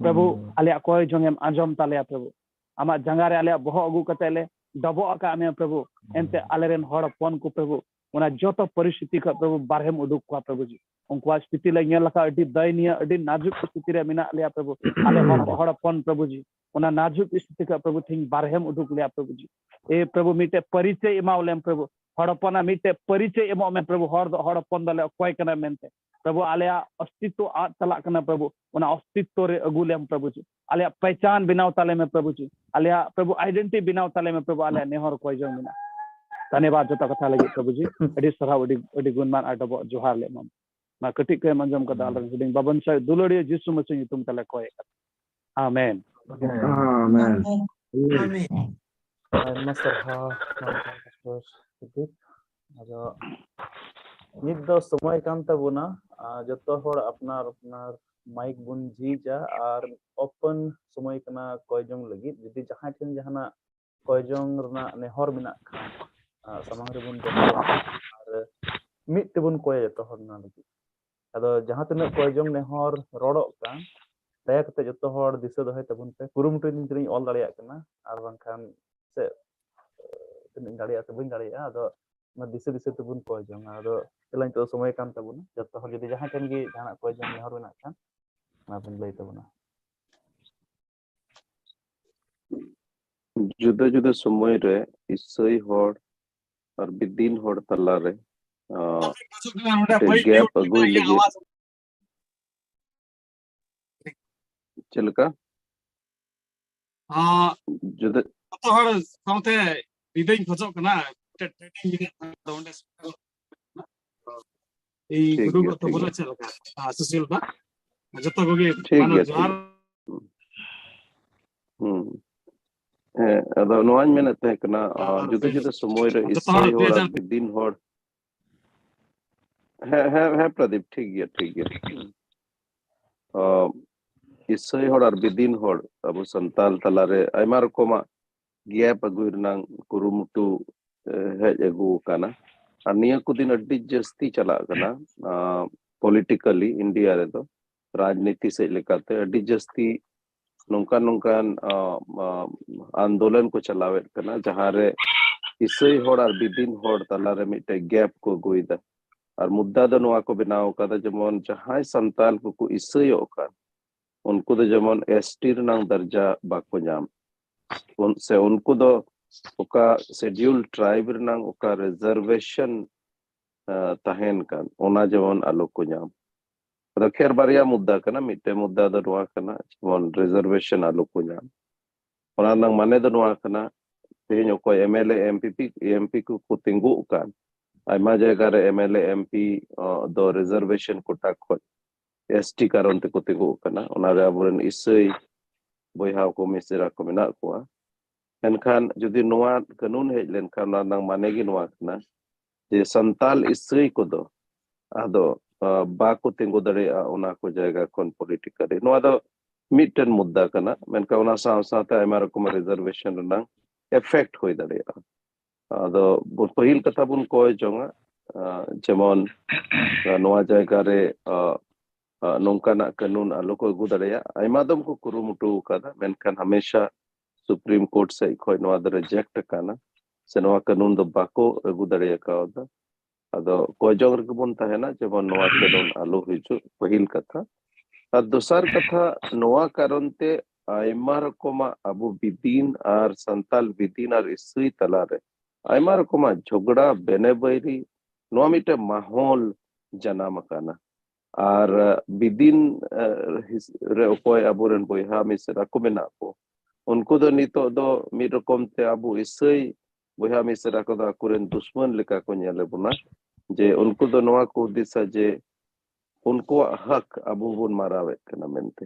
ᱯᱨᱚᱵᱷᱩ, ᱦᱩᱸ᱾ ᱟᱞᱮᱭᱟᱜ ᱠᱚᱭ ᱡᱚᱝ ᱮᱢ ᱟᱸᱡᱚᱢ ᱛᱟᱞᱮᱭᱟ ᱯᱨᱚᱵᱷᱩ᱾ ᱟᱢᱟᱜ ᱡᱟᱸᱜᱟ ᱨᱮ ᱟᱞᱮᱭᱟᱜ ᱵᱚᱦᱚᱜ ᱟᱹᱜᱩ ᱠᱟᱛᱮ ᱞᱮ ᱰᱚᱵᱚᱜ ᱟᱠᱟᱫ ᱢᱮᱭᱟ ᱯᱨᱚᱵᱷᱩ᱾ ᱮᱱᱛᱮ ᱟᱞᱮᱨᱮᱱ ᱦᱚᱲ ᱦᱚᱯᱚᱱ ᱠᱚ ᱯᱨᱚᱵᱷᱩ, ᱚᱱᱟ ᱡᱚᱛᱚ ᱯᱚᱨᱤᱥᱛᱷᱤᱛᱤ ᱠᱷᱚᱱ ᱯᱨᱚᱵᱷᱩ ᱵᱟᱨᱦᱮᱢ ᱩᱰᱩᱠ ᱠᱚᱣᱟ ᱯᱨᱚᱵᱷᱩ ᱡᱤ᱾ ᱩᱱᱠᱩᱣᱟᱜ ᱥᱛᱷᱤᱛᱤ ᱞᱮ ᱧᱮᱞ ᱞᱮᱠᱷᱟᱱ ᱟᱹᱰᱤ ᱫᱟᱭᱱᱤᱭᱟ, ᱟᱹᱰᱤ ᱱᱟᱡᱩᱠ ᱥᱛᱷᱤᱛᱤ ᱨᱮ ᱢᱮᱱᱟᱜ ᱞᱮᱭᱟ ᱯᱨᱚᱵᱷᱩ᱾ ᱟᱞᱮ ᱦᱚᱲ, ᱦᱚᱲ ᱦᱚᱯᱚᱱ ᱯᱨᱚᱵᱷᱩ ᱡᱤ, ᱚᱱᱟ ᱱᱟᱡᱩᱠ ᱥᱛᱷᱤᱛᱤ ᱠᱷᱚᱱ ᱯᱨᱚᱵᱷᱩ ᱛᱮᱦᱮᱧ ᱵᱟᱨᱦᱮᱢ ᱩᱰᱩᱠ ᱞᱮᱭᱟ ᱯᱨᱚᱵᱷᱩ ᱡᱤ᱾ ᱮ ᱯᱨᱚᱵᱷᱩ, ᱢᱤᱫᱴᱮᱡ ᱯᱚᱨᱤᱪᱚᱭ ᱮᱢᱟᱣ ᱞᱮᱢ ᱯᱨᱚᱵᱷᱩ᱾ ᱦᱚᱲ ᱦᱚᱯᱚᱱᱟᱜ ᱢᱤᱫᱴᱮᱡ ᱯᱚᱨᱤᱪᱚᱭ ᱮᱢᱚᱜ ᱢᱮ ᱯᱨᱚᱵᱷᱩ, ᱦᱚᱲ ᱫᱚ, ᱦᱚᱲ ᱦᱚᱯᱚᱱ ᱫᱚᱞᱮ ᱚᱠᱚᱭ ᱠᱟᱱᱟ ᱢᱮᱱᱛᱮ᱾ ᱯᱨᱚᱵᱷᱩ, ᱟᱞᱮᱭᱟᱜ ᱚᱥᱛᱤᱛᱛᱚ ᱟᱫ ᱪᱟᱞᱟᱜ ᱠᱟᱱᱟ ᱯᱨᱚᱵᱷᱩ, ᱚᱱᱟ ᱚᱥᱛᱤᱛᱛᱚ ᱨᱮ ᱟᱹᱜᱩ ᱞᱮᱢ ᱯᱨᱚᱵᱷᱩ ᱡᱤ᱾ ᱟᱞᱮᱭᱟᱜ ᱯᱮᱪᱟᱱ ᱵᱮᱱᱟᱣ ᱛᱟᱞᱮ ᱢᱮ ᱯᱨᱚᱵᱷᱩ ᱡᱤ᱾ ᱟᱞᱮᱭᱟᱜ ᱯᱨᱚᱵᱷᱩ identity ᱵᱮᱱᱟᱣ ᱛᱟᱞᱮ ᱢᱮ ᱯᱨᱚᱵᱷᱩ, ᱟᱞᱮᱭᱟᱜ ᱱᱮᱦᱚᱨ ᱠᱚᱭ ᱡᱚᱝ ᱢᱮᱱᱟᱜᱼᱟ᱾ ᱫᱷᱚᱱᱭᱚᱵᱟᱫ ᱡᱚᱛᱚ ᱠᱟᱛᱷᱟ ᱞᱟᱹᱜᱤᱫ ᱯᱨᱚᱵᱷᱩ ᱡᱤ᱾ ᱟᱹᱰᱤ ᱥᱟᱨᱦᱟᱣ, ᱟᱹᱰᱤ, ᱟᱹᱰᱤ ᱜᱩᱱᱢᱟᱱ ᱟᱨ ᱰᱚᱵᱚᱜ ᱡᱚᱦᱟᱨ ᱞᱮ ᱮᱢᱟᱢᱟ᱾ ᱚᱱᱟ ᱠᱟᱹᱴᱤᱡ ᱠᱚ ᱮᱢ ᱟᱸᱡᱚᱢ ᱠᱟᱫᱟ, ᱟᱞᱮᱨᱮᱱ ᱦᱩᱰᱤᱧ ᱵᱟᱵᱚᱱ ᱥᱟᱹᱭ ᱫᱩᱞᱟᱹᱲᱤᱭᱟᱹ ᱡᱤᱥᱩ ᱢᱟᱹᱥᱤ ᱧᱩᱛᱩᱢ ᱛᱮᱞᱮ ᱠᱚᱭᱮᱫ ᱠᱟᱱᱟ᱾ ᱟᱢᱮᱱ᱾ ᱟᱢᱮᱱ᱾ ᱟᱢᱮᱱ᱾ ᱟᱭᱢᱟ ᱥᱟᱨᱦᱟᱣ ᱯᱟᱥᱴᱚᱨ ᱥᱩᱫᱤᱯ᱾ ᱟᱫᱚ ᱱᱤᱛ ᱫᱚ ᱥᱚᱢᱚᱭ ᱠᱟᱱ ᱛᱟᱵᱚᱱᱟ, ᱟᱨ ᱡᱚᱛᱚ ᱦᱚᱲ ᱟᱯᱱᱟᱨ ᱟᱯᱱᱟᱨ ᱢᱟᱭᱤᱠ ᱵᱚᱱ ᱡᱷᱤᱡᱟ ᱟᱨ ᱳᱯᱮᱱ ᱥᱚᱢᱚᱭ ᱠᱟᱱᱟ ᱠᱚᱭ ᱡᱚᱝ ᱞᱟᱹᱜᱤᱫ᱾ ᱡᱩᱫᱤ ᱡᱟᱦᱟᱸᱭ ᱴᱷᱮᱱ ᱡᱟᱦᱟᱱᱟᱜ ᱠᱚᱭ ᱡᱚᱝ ᱨᱮᱱᱟᱜ ᱱᱮᱦᱚᱨ ᱢᱮᱱᱟᱜ ᱠᱷᱟᱱ, ᱟᱨ ᱥᱟᱢᱟᱝ ᱨᱮᱵᱚᱱ ᱫᱚᱦᱚᱭᱟ ᱟᱨ ᱢᱤᱫ ᱛᱮᱵᱚᱱ ᱠᱚᱭᱟ ᱡᱚᱛᱚ ᱦᱚᱲ ᱚᱱᱟ ᱞᱟᱹᱜᱤᱫ᱾ ᱟᱫᱚ ᱡᱟᱦᱟᱸ ᱛᱤᱱᱟᱹᱜ ᱠᱚᱭ ᱡᱚᱝ ᱱᱮᱦᱚᱨ ᱨᱚᱲᱚᱜ ᱠᱟᱱ, ᱫᱟᱭᱟ ᱠᱟᱛᱮ ᱡᱚᱛᱚ ᱦᱚᱲ ᱫᱤᱥᱟᱹ ᱫᱚᱦᱚᱭ ᱛᱟᱵᱚᱱ ᱯᱮ᱾ ᱠᱩᱨᱩᱢᱩᱴᱩᱭ ᱫᱟᱹᱧ ᱛᱤᱱᱟᱹᱜ ᱤᱧ ᱚᱞ ᱫᱟᱲᱮᱭᱟᱜ ᱠᱟᱱᱟ, ᱟᱨ ᱵᱟᱝᱠᱷᱟᱱ ᱥᱮ, ᱛᱤᱱᱟᱹᱜ ᱤᱧ ᱫᱟᱲᱮᱭᱟᱜᱼᱟ ᱥᱮ ᱵᱟᱹᱧ ᱫᱟᱲᱮᱭᱟᱜᱼᱟ, ᱟᱫᱚ ᱚᱱᱟ ᱫᱤᱥᱟᱹ ᱫᱤᱥᱟᱹ ᱛᱮᱵᱚᱱ ᱠᱚᱭ ᱡᱚᱝᱟ᱾ ᱟᱫᱚ ᱪᱮᱫ ᱞᱟᱹᱭ, ᱱᱤᱛᱚᱜ ᱫᱚ ᱥᱚᱢᱚᱭ ᱠᱟᱱ ᱛᱟᱵᱚᱱᱟ, ᱡᱚᱛᱚ ᱦᱚᱲ ᱡᱩᱫᱤ ᱡᱟᱦᱟᱸᱭ ᱴᱷᱮᱱ ᱜᱮ ᱡᱟᱦᱟᱱᱟᱜ ᱠᱚᱭ ᱡᱚᱝ ᱱᱮᱦᱚᱨ ᱢᱮᱱᱟᱜ ᱠᱷᱟᱱ, ᱚᱱᱟ ᱵᱚᱱ ᱞᱟᱹᱭ ᱛᱟᱵᱚᱱᱟ᱾ ᱡᱩᱫᱟᱹ ᱡᱩᱫᱟᱹ ᱥᱚᱢᱚᱭ ᱨᱮ ᱤᱥᱟᱹᱭ ᱦᱚᱲ ᱟᱨ ᱵᱤᱫᱤᱱ ᱦᱚᱲ ᱛᱟᱞᱟᱨᱮ, ᱟᱸ, ᱴᱨᱟᱯᱷᱤᱠ ᱵᱩᱡᱷᱟᱹᱜ ᱠᱟᱱᱟ ᱱᱚᱰᱮ, ᱢᱤᱫᱴᱮᱡ ᱵᱟᱹᱭ ᱵᱟᱹᱭ ᱜᱮᱯ ᱦᱩᱭᱩᱜ ᱟᱹᱜᱩᱭ ᱠᱟᱱᱟ, ᱤᱧᱟᱹᱜ ᱞᱟᱹᱜᱤᱫ᱾ ᱟᱣᱟᱡᱽ᱾ ᱪᱮᱫ ᱞᱮᱠᱟ? ᱟᱸ, ᱡᱩᱫᱟᱹ ᱡᱚᱛᱚ ᱦᱚᱲ ᱥᱟᱶᱛᱮ ᱵᱤᱫᱟᱹᱭ ᱠᱷᱚᱡᱚᱜ ᱠᱟᱱᱟ, ᱢᱤᱫᱴᱮᱱ ᱴᱨᱮᱱᱤᱝ ᱢᱮᱱᱟᱜᱼᱟ, ᱟᱫᱚ ᱚᱸᱰᱮ ᱥᱮᱴᱮᱨᱚᱜ ᱤᱧ ᱴᱷᱤᱠ ᱜᱩᱨᱩ ᱜᱮᱭᱟ, ᱜᱚᱛᱚ ᱴᱷᱤᱠ ᱵᱚᱞᱮ ᱜᱮᱭᱟ᱾ ᱪᱮᱫ ᱞᱮᱠᱟ? ᱟᱸ, ᱥᱩᱥᱤᱞ ᱫᱟ, ᱡᱚᱛᱚ ᱠᱚᱜᱮ ᱴᱷᱤᱠ ᱢᱟᱱᱚᱛ ᱜᱮᱭᱟ, ᱴᱷᱤᱠ ᱡᱚᱦᱟᱨ᱾ ᱜᱮᱭᱟ᱾ ᱦᱩᱸ᱾ ᱦᱩᱸ᱾ ᱦᱮᱸ, ᱟᱫᱚ ᱱᱚᱣᱟᱧ ᱢᱮᱱᱮᱫ ᱛᱟᱦᱮᱸ ᱠᱟᱱᱟ, ᱟᱸ, ᱟᱨ ᱡᱩᱫᱟᱹ ᱡᱩᱫᱟᱹ ᱥᱚᱢᱚᱭ ᱨᱮ ᱡᱚᱛᱚ ᱦᱚᱲ ᱤᱥᱟᱹᱭ ᱦᱚᱲ ᱟᱨ ᱡᱟᱦᱟᱸ ᱵᱤᱫᱤᱱ ᱦᱚᱲ᱾ ᱦᱮᱸ, ᱦᱮᱸ, ᱦᱮᱸ, ᱯᱨᱚᱫᱤᱯ, ᱴᱷᱤᱠ ᱜᱮᱭᱟ, ᱴᱷᱤᱠ ᱜᱮᱭᱟ᱾ ᱟᱸ, ᱤᱥᱟᱹᱭ ᱦᱚᱲ ᱟᱨ ᱵᱤᱫᱤᱱ ᱦᱚᱲ ᱟᱵᱚ ᱥᱟᱱᱛᱟᱞ ᱛᱟᱞᱟᱨᱮ ᱟᱭᱢᱟ ᱨᱚᱠᱚᱢᱟᱜ ᱜᱮᱯ ᱟᱹᱜᱩᱭ ᱨᱮᱱᱟᱜ ᱠᱩᱨᱩᱢᱩᱴᱩ, ᱮ, ᱦᱮᱡ ᱟᱹᱜᱩ ᱟᱠᱟᱱᱟ᱾ ᱟᱨ ᱱᱤᱭᱟᱹ ᱠᱚ ᱫᱤᱱ ᱟᱹᱰᱤ ᱡᱟᱹᱥᱛᱤ ᱪᱟᱞᱟᱜ ᱠᱟᱱᱟ, ᱟᱸ, ᱯᱚᱞᱤᱴᱤᱠᱟᱞᱤ ᱤᱱᱰᱤᱭᱟ ᱨᱮᱫᱚ, ᱨᱟᱡᱽᱱᱤᱛᱤ ᱥᱮᱫ ᱞᱮᱠᱟᱛᱮ ᱟᱹᱰᱤ ᱡᱟᱹᱥᱛᱤ ᱱᱚᱝᱠᱟᱱ ᱱᱚᱝᱠᱟᱱ, ᱟᱸ, ᱟᱸ, ᱟᱱᱫᱳᱞᱚᱱ ᱠᱚ ᱪᱟᱞᱟᱣᱮᱫ ᱠᱟᱱᱟ, ᱡᱟᱦᱟᱸᱨᱮ ᱤᱥᱟᱹᱭ ᱦᱚᱲ ᱟᱨ ᱵᱤᱫᱤᱱ ᱦᱚᱲ ᱛᱟᱞᱟᱨᱮ ᱢᱤᱫᱴᱮᱡ ᱜᱮᱯ ᱠᱚ ᱟᱹᱜᱩᱭᱮᱫᱟ᱾ ᱟᱨ ᱢᱩᱫᱽᱫᱟ ᱫᱚ ᱱᱚᱣᱟ ᱠᱚ ᱵᱮᱱᱟᱣ ᱟᱠᱟᱫᱟ, ᱡᱮᱢᱚᱱ ᱡᱟᱦᱟᱸᱭ ᱥᱟᱱᱛᱟᱞ ᱠᱚᱠᱚ ᱤᱥᱟᱹᱭᱚᱜ ᱠᱟᱱ, ᱩᱱᱠᱩ ᱫᱚ ᱡᱮᱢᱚᱱ ᱮᱥ ᱴᱤ ᱨᱮᱱᱟᱜ ᱫᱟᱨᱡᱟ ᱵᱟᱠᱚ ᱧᱟᱢ, ᱩᱱ-, ᱥᱮ ᱩᱱᱠᱩ ᱫᱚ ᱚᱠᱟ ᱥᱮᱰᱤᱭᱩᱞ ᱴᱨᱟᱭᱤᱵ ᱨᱮᱱᱟᱜ ᱚᱠᱟ ᱨᱤᱡᱟᱨᱵᱷᱮᱥᱚᱱ, ᱟᱸ, ᱛᱟᱦᱮᱱ ᱠᱟᱱ, ᱚᱱᱟ ᱡᱮᱢᱚᱱ ᱟᱞᱚ ᱠᱚ ᱧᱟᱢ᱾ ᱟᱫᱚ ᱠᱷᱮᱨ ᱵᱟᱨᱭᱟ ᱢᱩᱫᱽᱫᱟ ᱠᱟᱱᱟ, ᱢᱤᱫᱴᱮᱱ ᱢᱩᱫᱽᱫᱟ ᱫᱚ ᱱᱚᱣᱟ ᱠᱟᱱᱟ, ᱡᱮᱢᱚᱱ ᱨᱤᱡᱟᱨᱵᱷᱮᱥᱚᱱ ᱟᱞᱚ ᱠᱚ ᱧᱟᱢ᱾ ᱚᱱᱟ ᱨᱮᱱᱟᱜ ᱢᱟᱱᱮ ᱫᱚ ᱱᱚᱣᱟ ᱠᱟᱱᱟ, ᱛᱮᱦᱮᱧ ᱚᱠᱚᱭ M L A, M P P, M P ᱠᱚ ᱠᱚ ᱛᱤᱸᱜᱩᱜ ᱠᱟᱱ, ᱟᱭᱢᱟ ᱡᱟᱭᱜᱟ ᱨᱮ M L A, M P, ᱟᱸ, ᱫᱚ ᱨᱤᱡᱟᱨᱵᱷᱮᱥᱚᱱ ᱠᱳᱴᱟ ᱠᱷᱚᱱ ᱮᱥ ᱴᱤ ᱠᱟᱨᱚᱱ ᱛᱮᱠᱚ ᱛᱤᱸᱜᱩᱜ ᱠᱟᱱᱟ᱾ ᱚᱱᱟᱨᱮ ᱟᱵᱚᱨᱮᱱ ᱤᱥᱟᱹᱭ ᱵᱚᱭᱦᱟ ᱠᱚ, ᱢᱤᱥᱨᱟ ᱠᱚ ᱢᱮᱱᱟᱜ ᱠᱚᱣᱟ᱾ ᱢᱮᱱᱠᱷᱟᱱ ᱡᱩᱫᱤ ᱱᱚᱣᱟ ᱠᱟᱹᱱᱩᱱ ᱦᱮᱡ ᱞᱮᱱᱠᱷᱟᱱ, ᱚᱱᱟ ᱨᱮᱱᱟᱜ ᱢᱟᱱᱮ ᱜᱮ ᱱᱚᱣᱟ ᱠᱟᱱᱟ ᱡᱮ ᱥᱟᱱᱛᱟᱞ ᱤᱥᱟᱹᱭ ᱠᱚᱫᱚ ᱟᱫᱚ, ᱟ, ᱵᱟᱠᱚ ᱛᱤᱸᱜᱩ ᱫᱟᱲᱮᱭᱟᱜᱼᱟ ᱚᱱᱟ ᱠᱚ ᱡᱟᱭᱜᱟ ᱠᱷᱚᱱ ᱯᱚᱞᱤᱴᱤᱠᱟᱞᱤ᱾ ᱱᱚᱣᱟ ᱫᱚ ᱢᱤᱫᱴᱮᱱ ᱢᱩᱫᱽᱫᱟ ᱠᱟᱱᱟ, ᱢᱮᱱᱠᱷᱟᱱ ᱚᱱᱟ ᱥᱟᱶ ᱥᱟᱶᱛᱮ ᱟᱭᱢᱟ ᱨᱚᱠᱚᱢ ᱨᱤᱡᱟᱨᱵᱷᱮᱥᱚᱱ ᱨᱮᱱᱟᱜ ᱮᱯᱷᱮᱠᱴ ᱦᱩᱭ ᱫᱟᱲᱮᱭᱟᱜᱼᱟ᱾ ᱟᱫᱚ ᱵᱚ-, ᱯᱟᱹᱦᱤᱞ ᱠᱟᱛᱷᱟ ᱵᱚᱱ ᱠᱚᱭ ᱡᱚᱝᱟ, ᱟ, ᱡᱮᱢᱚᱱ, ᱟ, ᱱᱚᱣᱟ ᱡᱟᱭᱜᱟ ᱨᱮ, ᱟ, ᱟ, ᱱᱚᱝᱠᱟᱱᱟᱜ ᱠᱟᱹᱱᱩᱱ ᱟᱞᱚ ᱠᱚ ᱟᱹᱜᱩ ᱫᱟᱲᱮᱭᱟᱜ᱾ ᱟᱭᱢᱟ ᱫᱚᱢ ᱠᱚ ᱠᱩᱨᱩᱢᱩᱴᱩ ᱟᱠᱟᱫᱟ, ᱢᱮᱱᱠᱷᱟᱱ ᱦᱟᱢᱮᱥᱟ ᱥᱩᱯᱨᱤᱢ ᱠᱳᱨᱴ ᱥᱮᱫ ᱠᱷᱚᱱ ᱱᱚᱣᱟ ᱫᱚ ᱨᱤᱡᱮᱠᱴ ᱟᱠᱟᱱᱟ, ᱥᱮ ᱱᱚᱣᱟ ᱠᱟᱹᱱᱩᱱ ᱫᱚ ᱵᱟᱠᱚ ᱟᱹᱜᱩ ᱫᱟᱲᱮ ᱟᱠᱟᱣᱫᱟ᱾ ᱟᱫᱚ ᱠᱚᱭ ᱡᱚᱝ ᱨᱮᱜᱮ ᱵᱚᱱ ᱛᱟᱦᱮᱱᱟ, ᱡᱮᱢᱚᱱ ᱱᱚᱣᱟ ᱠᱟᱹᱱᱩᱱ ᱟᱞᱚ ᱦᱤᱡᱩᱜ, ᱯᱟᱹᱦᱤᱞ ᱠᱟᱛᱷᱟ᱾ ᱟᱨ ᱫᱚᱥᱟᱨ ᱠᱟᱛᱷᱟ, ᱱᱚᱣᱟ ᱠᱟᱨᱚᱱ ᱛᱮ ᱟᱭᱢᱟ ᱨᱚᱠᱚᱢᱟᱜ ᱟᱵᱚ ᱵᱤᱫᱤᱱ ᱟᱨ ᱥᱟᱱᱛᱟᱞ ᱵᱤᱫᱤᱱ ᱟᱨ ᱤᱥᱟᱹᱭ ᱛᱟᱞᱟᱨᱮ ᱟᱭᱢᱟ ᱨᱚᱠᱚᱢᱟᱜ ᱡᱷᱚᱜᱽᱲᱟ, ᱵᱮᱱᱮ ᱵᱟᱹᱭᱨᱤ, ᱱᱚᱣᱟ ᱢᱤᱫᱴᱮᱱ ᱢᱟᱦᱚᱞ ᱡᱟᱱᱟᱢ ᱟᱠᱟᱱᱟ᱾ ᱟᱨ, ᱟᱸ, ᱵᱤᱫᱤᱱ, ᱟᱸ, ᱦᱤᱥ-, ᱨᱮ ᱚᱠᱚᱭ ᱟᱵᱚᱨᱮᱱ ᱵᱚᱭᱦᱟ ᱢᱤᱥᱨᱟ ᱠᱚ ᱢᱮᱱᱟᱜ ᱠᱚ, ᱩᱱᱠᱩ ᱫᱚ ᱱᱤᱛᱚᱜ ᱫᱚ ᱢᱤᱫ ᱨᱚᱠᱚᱢ ᱛᱮ ᱟᱵᱚ ᱤᱥᱟᱹᱭ ᱵᱚᱭᱦᱟ ᱢᱤᱥᱨᱟ ᱠᱚᱫᱚ ᱟᱠᱚᱨᱮᱱ ᱫᱩᱥᱢᱟᱱ ᱞᱮᱠᱟ ᱠᱚ ᱧᱮᱞᱮ ᱵᱚᱱᱟ, ᱡᱮ ᱩᱱᱠᱩ ᱫᱚ ᱱᱚᱣᱟ ᱠᱚ ᱦᱩᱫᱤᱥᱟ ᱡᱮ ᱩᱱᱠᱩᱣᱟᱜ ᱦᱚᱠ ᱟᱵᱚ ᱵᱚᱱ ᱢᱟᱨᱟᱣᱮᱫ ᱠᱟᱱᱟ ᱢᱮᱱᱛᱮ᱾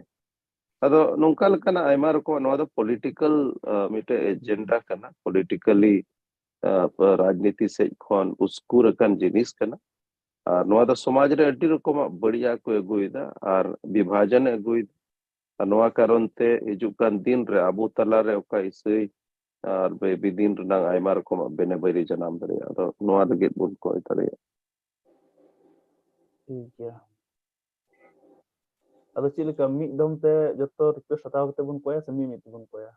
ᱟᱫᱚ ᱱᱚᱝᱠᱟ ᱞᱮᱠᱟᱱᱟᱜ ᱟᱭᱢᱟ ᱨᱚᱠᱚᱢ, ᱱᱚᱣᱟ ᱫᱚ political, ᱟᱸ, ᱢᱤᱫᱴᱮᱡ agenda ᱠᱟᱱᱟ, politically, ᱟᱸ, ᱨᱟᱡᱽᱱᱤᱛᱤ ᱥᱮᱫ ᱠᱷᱚᱱ ᱩᱥᱠᱩᱨ ᱟᱠᱟᱱ ᱡᱤᱱᱤᱥ ᱠᱟᱱᱟ᱾ ᱟᱨ ᱱᱚᱣᱟ ᱫᱚ ᱥᱚᱢᱟᱡᱽ ᱨᱮ ᱟᱹᱰᱤ ᱨᱚᱠᱚᱢᱟᱜ ᱵᱟᱹᱲᱤᱡᱟᱜ ᱠᱚ ᱟᱹᱜᱩᱭᱮᱫᱟ ᱟᱨ ᱵᱤᱵᱷᱟᱡᱚᱱ ᱮ ᱟᱹᱜᱩᱭᱮᱫᱟ᱾ ᱟᱨ ᱱᱚᱣᱟ ᱠᱟᱨᱚᱱ ᱛᱮ ᱦᱤᱡᱩᱜ ᱠᱟᱱ ᱫᱤᱱ ᱨᱮ ᱟᱵᱚ ᱛᱟᱞᱟᱨᱮ ᱚᱠᱟ ᱤᱥᱟᱹᱭ ᱟᱨ ᱵᱮ-, ᱵᱤᱫᱤᱱ ᱨᱮᱱᱟᱜ ᱟᱭᱢᱟ ᱨᱚᱠᱚᱢᱟᱜ ᱵᱮᱱᱮ ᱵᱟᱹᱭᱨᱤ ᱡᱟᱱᱟᱢ ᱫᱟᱲᱮᱭᱟᱜᱼᱟ᱾ ᱟᱫᱚ ᱱᱚᱣᱟ ᱞᱟᱹᱜᱤᱫ ᱵᱚᱱ ᱠᱚᱭ ᱫᱟᱲᱮᱭᱟᱜᱼᱟ᱾ ᱴᱷᱤᱠ ᱜᱮᱭᱟ᱾ ᱟᱫᱚ ᱪᱮᱫ ᱞᱮᱠᱟ ᱢᱤᱫ ᱫᱚᱢ ᱛᱮ ᱡᱚᱛᱚ request ᱦᱟᱛᱟᱣ ᱠᱟᱛᱮ ᱵᱚᱱ ᱠᱚᱭᱟ ᱥᱮ ᱢᱤᱢᱤᱫ ᱛᱮᱵᱚᱱ ᱠᱚᱭᱟ?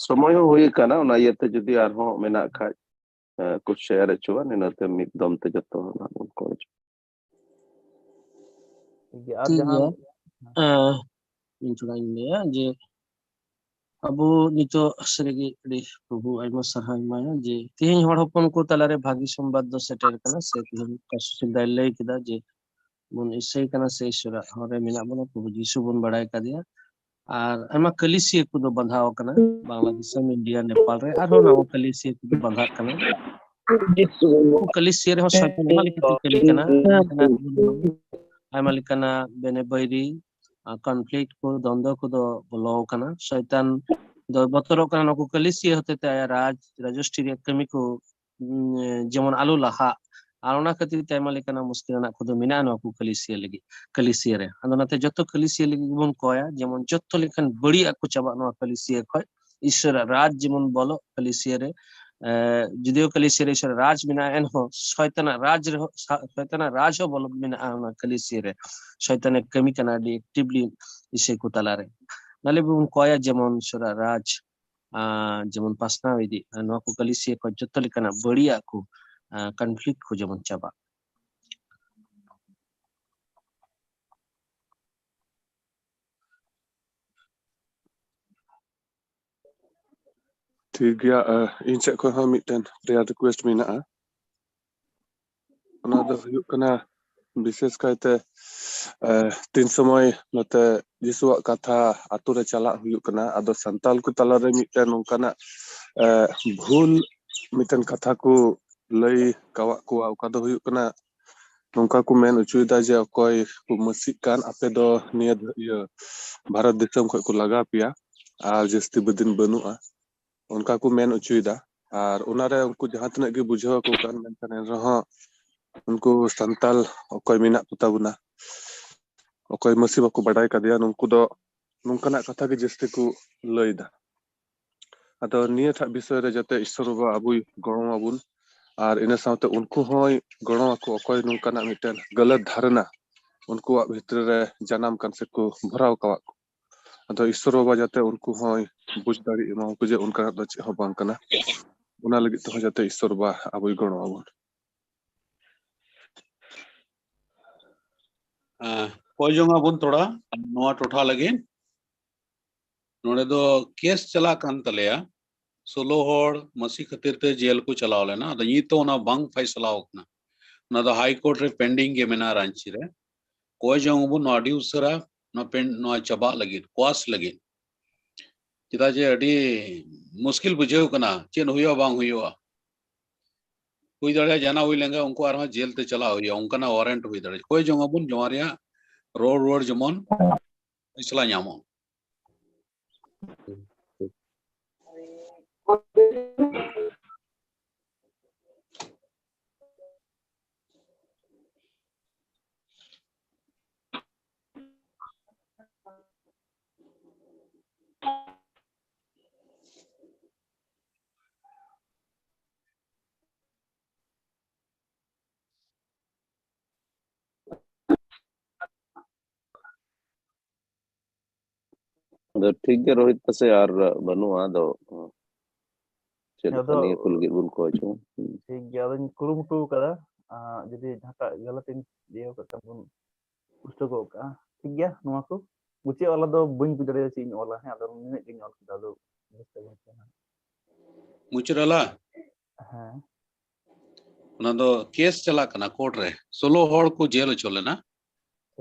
ᱥᱚᱢᱚᱭ ᱦᱚᱸ ᱦᱩᱭ ᱟᱠᱟᱱᱟ, ᱚᱱᱟ ᱤᱭᱟᱹᱛᱮ ᱡᱩᱫᱤ ᱟᱨᱦᱚᱸ ᱢᱮᱱᱟᱜ ᱠᱷᱟᱡ, ᱮ, ᱠᱚ share ᱦᱚᱪᱚᱣᱟᱱ, ᱤᱱᱟᱹᱛᱮ ᱢᱤᱫ ᱫᱚᱢ ᱛᱮ ᱡᱚᱛᱚ ᱦᱚᱲ ᱱᱟᱜ ᱵᱚᱱ ᱠᱚᱭ ᱦᱚᱪᱚ᱾ ᱴᱷᱤᱠ ᱜᱮᱭᱟ᱾ ᱟᱨ ᱴᱷᱤᱠ ᱡᱟᱦᱟᱸ ᱜᱮᱭᱟ᱾ ᱮ, ᱤᱧ ᱛᱷᱚᱲᱟᱧ ᱞᱟᱹᱭᱟ ᱡᱮ ᱟᱵᱚ ᱱᱤᱛᱚᱜ ᱥᱟᱹᱨᱤᱜᱮ ᱟᱹᱰᱤ ᱯᱨᱚᱵᱷᱩ ᱟᱭᱢᱟ ᱥᱟᱨᱦᱟᱣ ᱮᱢᱟᱭᱟ ᱡᱮ ᱛᱮᱦᱮᱧ ᱦᱚᱲ ᱦᱚᱯᱚᱱ ᱠᱚ ᱛᱟᱞᱟᱨᱮ ᱵᱷᱟᱹᱜᱤ ᱥᱚᱢᱵᱟᱫ ᱫᱚ ᱥᱮᱴᱮᱨ ᱠᱟᱱᱟ, ᱥᱮ ᱛᱮᱦᱮᱧ ᱚᱠᱟ ᱥᱩᱥᱤᱞ ᱫᱟᱭ ᱞᱟᱹᱭ ᱠᱮᱫᱟ ᱡᱮ ᱵᱚᱱ ᱤᱥᱟᱹᱭ ᱠᱟᱱᱟ ᱥᱮ ᱤᱥᱚᱨᱟᱜ ᱦᱚᱨ ᱨᱮ ᱢᱮᱱᱟᱜ ᱵᱚᱱᱟ, ᱯᱨᱚᱵᱷᱩ ᱡᱤᱥᱩ ᱵᱚᱱ ᱵᱟᱲᱟᱭ ᱠᱟᱫᱮᱭᱟ᱾ ᱟᱨ ᱟᱭᱢᱟ ᱠᱟᱹᱞᱤᱥᱤᱭᱟᱹ ᱠᱚᱫᱚ ᱵᱟᱸᱫᱷᱟᱣ ᱟᱠᱟᱱᱟ, ᱵᱟᱝᱞᱟᱫᱮᱥ, ᱤᱱᱰᱤᱭᱟ, ᱱᱮᱯᱟᱞ ᱨᱮ ᱟᱨᱦᱚᱸ ᱱᱟᱣᱟ ᱠᱟᱹᱞᱤᱥᱤᱭᱟᱹ ᱠᱚᱫᱚ ᱵᱟᱸᱫᱷᱟᱜ ᱠᱟᱱᱟ᱾ ᱩᱱᱠᱩ ᱠᱟᱹᱞᱤᱥᱤᱭᱟᱹ ᱨᱮᱦᱚᱸ ᱥᱚᱭᱛᱟᱱ ᱟᱭᱢᱟ ᱞᱮᱠᱟᱛᱮ ᱠᱟᱹᱞᱤ ᱠᱟᱱᱟ, ᱟᱭᱢᱟ ᱞᱮᱠᱟᱱᱟᱜ ᱵᱮᱱᱮ ᱵᱟᱹᱭᱨᱤ, ᱠᱚᱱᱯᱷᱞᱤᱠᱴ ᱠᱚ, ᱫᱚᱱᱫᱚ ᱠᱚᱫᱚ ᱵᱚᱞᱚ ᱟᱠᱟᱱᱟ᱾ ᱥᱚᱭᱛᱟᱱ ᱫᱚ ᱵᱚᱛᱚᱨᱚᱜ ᱠᱟᱱᱟ ᱱᱩᱠᱩ ᱠᱟᱹᱞᱤᱥᱤᱭᱟᱹ ᱦᱚᱛᱮᱛᱮ ᱟᱭᱟᱜ ᱨᱟᱡᱽ ᱨᱟᱡᱚᱥᱴᱨᱤ ᱨᱮᱭᱟᱜ ᱠᱟᱹᱢᱤ ᱠᱚ ᱩᱸ, ᱡᱮᱢᱚᱱ ᱟᱞᱚ ᱞᱟᱦᱟᱜ᱾ ᱟᱨ ᱚᱱᱟ ᱠᱷᱟᱹᱛᱤᱨ ᱛᱮ ᱟᱭᱢᱟ ᱞᱮᱠᱟᱱᱟᱜ ᱢᱩᱥᱠᱤᱞ ᱟᱱᱟᱜ ᱠᱚᱫᱚ ᱢᱮᱱᱟᱜᱼᱟ ᱱᱚᱣᱟ ᱠᱚ ᱠᱟᱹᱞᱤᱥᱤᱭᱟ ᱞᱟᱹᱜᱤᱫ, ᱠᱟᱹᱞᱤᱥᱤᱭᱟ ᱨᱮ᱾ ᱟᱫᱚ ᱚᱱᱟᱛᱮ ᱡᱚᱛᱚ ᱠᱟᱹᱞᱤᱥᱤᱭᱟ ᱞᱟᱹᱜᱤᱫ ᱜᱮᱵᱚᱱ ᱠᱚᱭᱟ, ᱡᱮᱢᱚᱱ ᱡᱚᱛᱚ ᱞᱮᱠᱟᱱ ᱵᱟᱹᱲᱤᱡᱟᱜ ᱠᱚ ᱪᱟᱵᱟᱜ ᱱᱚᱣᱟ ᱠᱟᱹᱞᱤᱥᱤᱭᱟ ᱠᱷᱚᱡ, ᱤᱥᱚᱨᱟᱜ ᱨᱟᱡᱽ ᱡᱮᱢᱚᱱ ᱵᱚᱞᱚᱜ ᱠᱟᱹᱞᱤᱥᱤᱭᱟ ᱨᱮ᱾ ᱮ, ᱡᱩᱫᱤᱭᱳ ᱠᱟᱹᱞᱤᱥᱤᱭᱟ ᱨᱮ ᱤᱥᱚᱨᱟᱜ ᱨᱟᱡᱽ ᱢᱮᱱᱟᱜᱼᱟ, ᱮᱱᱦᱚᱸ ᱥᱚᱭᱛᱟᱱᱟᱜ ᱨᱟᱡᱽ ᱨᱮᱦᱚᱸ, ᱥᱟ-, ᱥᱚᱭᱛᱟᱱᱟᱜ ᱨᱟᱡᱽ ᱦᱚᱸ ᱵᱚᱞᱚ ᱢᱮᱱᱟᱜᱼᱟ ᱚᱱᱟ ᱠᱟᱹᱞᱤᱥᱤᱭᱟ ᱨᱮ᱾ ᱥᱚᱭᱛᱟᱱᱮ ᱠᱟᱹᱢᱤ ᱠᱟᱱᱟ ᱟᱹᱰᱤ actively ᱤᱥᱟᱹᱭ ᱠᱚ ᱛᱟᱞᱟᱨᱮ᱾ ᱚᱱᱟ ᱞᱟᱹᱜᱤᱫ ᱵᱚᱱ ᱠᱚᱭᱟ ᱡᱮᱢᱚᱱ ᱤᱥᱚᱨᱟᱜ ᱨᱟᱡᱽ ᱟᱨ ᱡᱮᱢᱚᱱ ᱯᱟᱥᱱᱟᱣ ᱤᱫᱤᱜ, ᱟᱨ ᱱᱚᱣᱟ ᱠᱚ ᱠᱟᱹᱞᱤᱥᱤᱭᱟᱹ ᱠᱷᱚᱱ ᱡᱚᱛᱚ ᱞᱮᱠᱟᱱᱟᱜ ᱵᱟᱹᱲᱤᱡᱟᱜ ᱠᱚ, ᱟᱨ conflict ᱠᱚ ᱡᱮᱢᱚᱱ ᱪᱟᱵᱟᱜ᱾ ᱴᱷᱤᱠ ᱜᱮᱭᱟ᱾ ᱟᱨ ᱤᱧ ᱥᱮᱫ ᱠᱷᱚᱱ ᱦᱚᱸ ᱢᱤᱫᱴᱮᱱ prayer request ᱢᱮᱱᱟᱜᱼᱟ᱾ ᱚᱱᱟ ᱫᱚ ᱦᱩᱭᱩᱜ ᱠᱟᱱᱟ, ᱵᱤᱥᱮᱥ ᱠᱟᱭᱛᱮ, ᱟᱨ ᱛᱤᱱ ᱥᱚᱢᱚᱭ ᱱᱚᱛᱮ ᱡᱤᱥᱩᱣᱟᱜ ᱠᱟᱛᱷᱟ ᱟᱛᱳ ᱨᱮ ᱪᱟᱞᱟᱜ ᱦᱩᱭᱩᱜ ᱠᱟᱱᱟ, ᱟᱫᱚ ᱥᱟᱱᱛᱟᱞ ᱠᱚ ᱛᱟᱞᱟᱨᱮ ᱢᱤᱫᱴᱮᱱ ᱱᱚᱝᱠᱟᱱᱟᱜ, ᱟᱨ ᱵᱷᱩᱞ ᱢᱤᱫᱴᱮᱱ ᱠᱟᱛᱷᱟ ᱠᱚ ᱞᱟᱹᱭ ᱠᱟᱣᱟᱜ ᱠᱚᱣᱟ᱾ ᱚᱠᱟ ᱫᱚ ᱦᱩᱭᱩᱜ ᱠᱟᱱᱟ, ᱱᱚᱝᱠᱟ ᱠᱚ ᱢᱮᱱ ᱦᱚᱪᱚᱭᱮᱫᱟ ᱡᱮ ᱚᱠᱚᱭ ᱠᱚ ᱢᱟᱹᱥᱤᱜ ᱠᱟᱱ, ᱟᱯᱮ ᱫᱚ ᱱᱤᱭᱟᱹ ᱫᱷ-, ᱤᱭᱟᱹ ᱵᱷᱟᱨᱚᱛ ᱫᱤᱥᱚᱢ ᱠᱷᱚᱱ ᱠᱚ ᱞᱟᱜᱟ ᱯᱮᱭᱟ ᱟᱨ ᱡᱟᱹᱥᱛᱤ ᱵᱚᱫᱤᱱ ᱵᱟᱹᱱᱩᱜᱼᱟ, ᱚᱱᱠᱟ ᱠᱚ ᱢᱮᱱ ᱦᱚᱪᱚᱭᱮᱫᱟ᱾ ᱟᱨ ᱚᱱᱟᱨᱮ ᱩᱱᱠᱩ ᱡᱟᱦᱟᱸ ᱛᱤᱱᱟᱹᱜ ᱜᱮ ᱵᱩᱡᱷᱟᱹᱣ ᱟᱠᱚ ᱠᱟᱱ, ᱢᱮᱱᱠᱷᱟᱱ ᱮᱱᱨᱮᱦᱚᱸ ᱩᱱᱠᱩ ᱥᱟᱱᱛᱟᱞ ᱚᱠᱚᱭ ᱢᱮᱱᱟᱜ ᱠᱚ ᱛᱟᱵᱚᱱᱟ, ᱚᱠᱚᱭ ᱢᱟᱹᱥᱤ ᱵᱟᱠᱚ ᱵᱟᱰᱟᱭ ᱠᱟᱫᱮᱭᱟ, ᱱᱩᱠᱩ ᱫᱚ ᱱᱚᱝᱠᱟᱱᱟᱜ ᱠᱟᱛᱷᱟ ᱜᱮ ᱡᱟᱹᱥᱛᱤ ᱠᱚ ᱞᱟᱹᱭᱫᱟ᱾ ᱟᱫᱚ ᱱᱤᱭᱟᱹᱴᱟᱜ ᱵᱤᱥᱚᱭ ᱨᱮ ᱡᱟᱛᱮ ᱤᱥᱥᱚᱨ ᱵᱟᱵᱟ ᱟᱵᱚᱭ ᱜᱚᱲᱚ ᱟᱵᱚᱱ, ᱟᱨ ᱤᱱᱟᱹ ᱥᱟᱶᱛᱮ ᱩᱱᱠᱩ ᱦᱚᱸᱭ ᱜᱚᱲᱚ ᱟᱠᱚ, ᱚᱠᱚᱭ ᱱᱚᱝᱠᱟᱱᱟᱜ ᱢᱤᱫᱴᱮᱱ ᱜᱟᱹᱞᱟᱹᱛ ᱫᱷᱟᱨᱚᱱᱟ ᱩᱱᱠᱩᱣᱟᱜ ᱵᱷᱤᱛᱨᱤ ᱨᱮ ᱡᱟᱱᱟᱢ ᱠᱟᱱ ᱥᱮᱠᱚ ᱵᱷᱚᱨᱟᱣ ᱠᱟᱣᱟᱜ ᱠᱚ᱾ ᱟᱫᱚ ᱤᱥᱥᱚᱨ ᱵᱟᱵᱟ ᱡᱟᱛᱮ ᱩᱱᱠᱩ ᱦᱚᱸᱭ ᱵᱩᱡᱽ ᱫᱟᱲᱮ ᱮᱢᱟ ᱠᱚ ᱡᱮ ᱚᱱᱠᱟᱱᱟᱜ ᱫᱚ ᱪᱮᱫ ᱦᱚᱸ ᱵᱟᱝ ᱠᱟᱱᱟ, ᱚᱱᱟ ᱞᱟᱹᱜᱤᱫ ᱛᱮᱦᱚᱸ ᱡᱟᱛᱮ ᱤᱥᱥᱚᱨ ᱵᱟᱵᱟ ᱟᱵᱚᱭ ᱜᱚᱲᱚ ᱟᱵᱚᱱ᱾ ᱟᱸ, ᱠᱚᱭ ᱡᱚᱝ ᱟᱵᱚᱱ ᱛᱷᱚᱲᱟ ᱱᱚᱣᱟ ᱴᱚᱴᱷᱟ ᱞᱟᱹᱜᱤᱫ᱾ ᱱᱚᱰᱮ ᱫᱚ ᱠᱮᱥ ᱪᱟᱞᱟᱜ ᱠᱟᱱ ᱛᱟᱞᱮᱭᱟ, ᱥᱳᱞᱳ ᱦᱚᱲ ᱢᱟᱹᱥᱤ ᱠᱷᱟᱹᱛᱤᱨ ᱛᱮ ᱡᱮᱞ ᱠᱚ ᱪᱟᱞᱟᱣ ᱞᱮᱱᱟ᱾ ᱟᱫᱚ ᱱᱤᱛ ᱦᱚᱸ ᱚᱱᱟ ᱵᱟᱝ ᱯᱷᱟᱭᱥᱟᱞᱟ ᱟᱠᱟᱱᱟ᱾ ᱚᱱᱟ ᱫᱚ ᱦᱟᱭ ᱠᱳᱨᱴ ᱨᱮ pending ᱜᱮ ᱢᱮᱱᱟᱜᱼᱟ ᱨᱟᱸᱪᱤ ᱨᱮ᱾ ᱠᱚᱭ ᱡᱚᱝ ᱟᱵᱚᱱ ᱱᱚᱣᱟ ᱟᱹᱰᱤ ᱩᱥᱟᱹᱨᱟ ᱱᱚᱣᱟ pen-, ᱱᱚᱣᱟ ᱪᱟᱵᱟᱜ ᱞᱟᱹᱜᱤᱫ, ᱠᱚᱣᱟᱥ ᱞᱟᱹᱜᱤᱫ᱾ ᱪᱮᱫᱟᱜ ᱡᱮ ᱟᱹᱰᱤ ᱢᱩᱥᱠᱤᱞ ᱵᱩᱡᱷᱟᱹᱣ ᱠᱟᱱᱟ, ᱪᱮᱫ ᱦᱩᱭᱩᱜᱼᱟ ᱵᱟᱝ ᱦᱩᱭᱩᱜᱼᱟ᱾ ᱦᱩᱭ ᱫᱟᱲᱮᱭᱟᱜᱼᱟ ᱡᱟᱦᱟᱱᱟᱜ ᱦᱩᱭ ᱞᱮᱱᱠᱷᱟᱱ ᱩᱱᱠᱩ ᱟᱨᱦᱚᱸ ᱡᱮᱞ ᱛᱮ ᱪᱟᱞᱟᱣ ᱦᱩᱭᱩᱜᱼᱟ, ᱚᱱᱠᱟᱱᱟᱜ ᱣᱟᱨᱮᱱᱴ ᱦᱩᱭ ᱫᱟᱲᱮᱭᱟᱜᱼᱟ᱾ ᱠᱚᱭ ᱡᱚᱝ ᱟᱵᱚᱱ ᱱᱚᱣᱟ ᱨᱮᱭᱟᱜ ᱨᱚᱲ ᱨᱩᱣᱟᱹᱲ ᱡᱮᱢᱚᱱ ᱯᱷᱮᱥᱞᱟ ᱧᱟᱢᱚᱜ᱾ ᱟᱫᱚ ᱴᱷᱤᱠ ᱜᱮ ᱨᱳᱦᱤᱛ, ᱯᱟᱥᱮ ᱟᱨ ᱵᱟᱹᱱᱩᱜᱼᱟ, ᱟᱫᱚ ᱪᱮᱫ ᱞᱮᱠᱟ ᱟᱫᱚ ᱱᱤᱭᱟᱹ ᱠᱚ ᱞᱟᱹᱜᱤᱫ ᱵᱚᱱ ᱠᱚᱭ ᱪᱚᱝ? ᱦᱩᱸ᱾ ᱴᱷᱤᱠ ᱜᱮᱭᱟ, ᱟᱫᱚᱧ ᱠᱩᱨᱩᱢᱩᱴᱩ ᱠᱟᱫᱟ, ᱟᱸ, ᱡᱩᱫᱤ ᱡᱟᱦᱟᱸᱴᱟᱜ ᱜᱟᱞᱟᱛᱤᱧ ᱤᱭᱟᱹ ᱠᱟᱜ ᱠᱷᱟᱱ ᱵᱚᱱ ᱯᱩᱥᱴᱟᱹᱣ ᱜᱚᱫ ᱠᱟᱜᱼᱟ᱾ ᱴᱷᱤᱠ ᱜᱮᱭᱟ, ᱱᱚᱣᱟ ᱠᱚ ᱢᱩᱪᱟᱹᱫ ᱚᱞ ᱫᱚ ᱵᱟᱹᱧ ᱵᱩᱡᱽ ᱫᱟᱲᱮᱭᱟᱫᱟ ᱪᱮᱫ ᱤᱧ ᱚᱞᱟ, ᱦᱮᱸ, ᱟᱫᱚ ᱱᱤᱱᱟᱹᱜ ᱜᱤᱧ ᱚᱞ ᱠᱮᱫᱟ, ᱟᱫᱚ ᱢᱩᱪᱟᱹᱫ ᱟᱞᱟ᱾ ᱦᱮᱸ᱾ ᱚᱱᱟ ᱫᱚ ᱠᱮᱥ ᱪᱟᱞᱟᱜ ᱠᱟᱱᱟ ᱠᱳᱨᱴ ᱨᱮ, ᱥᱳᱞᱳ ᱦᱚᱲ ᱠᱚ ᱡᱮᱞ ᱦᱚᱪᱚ ᱞᱮᱱᱟ᱾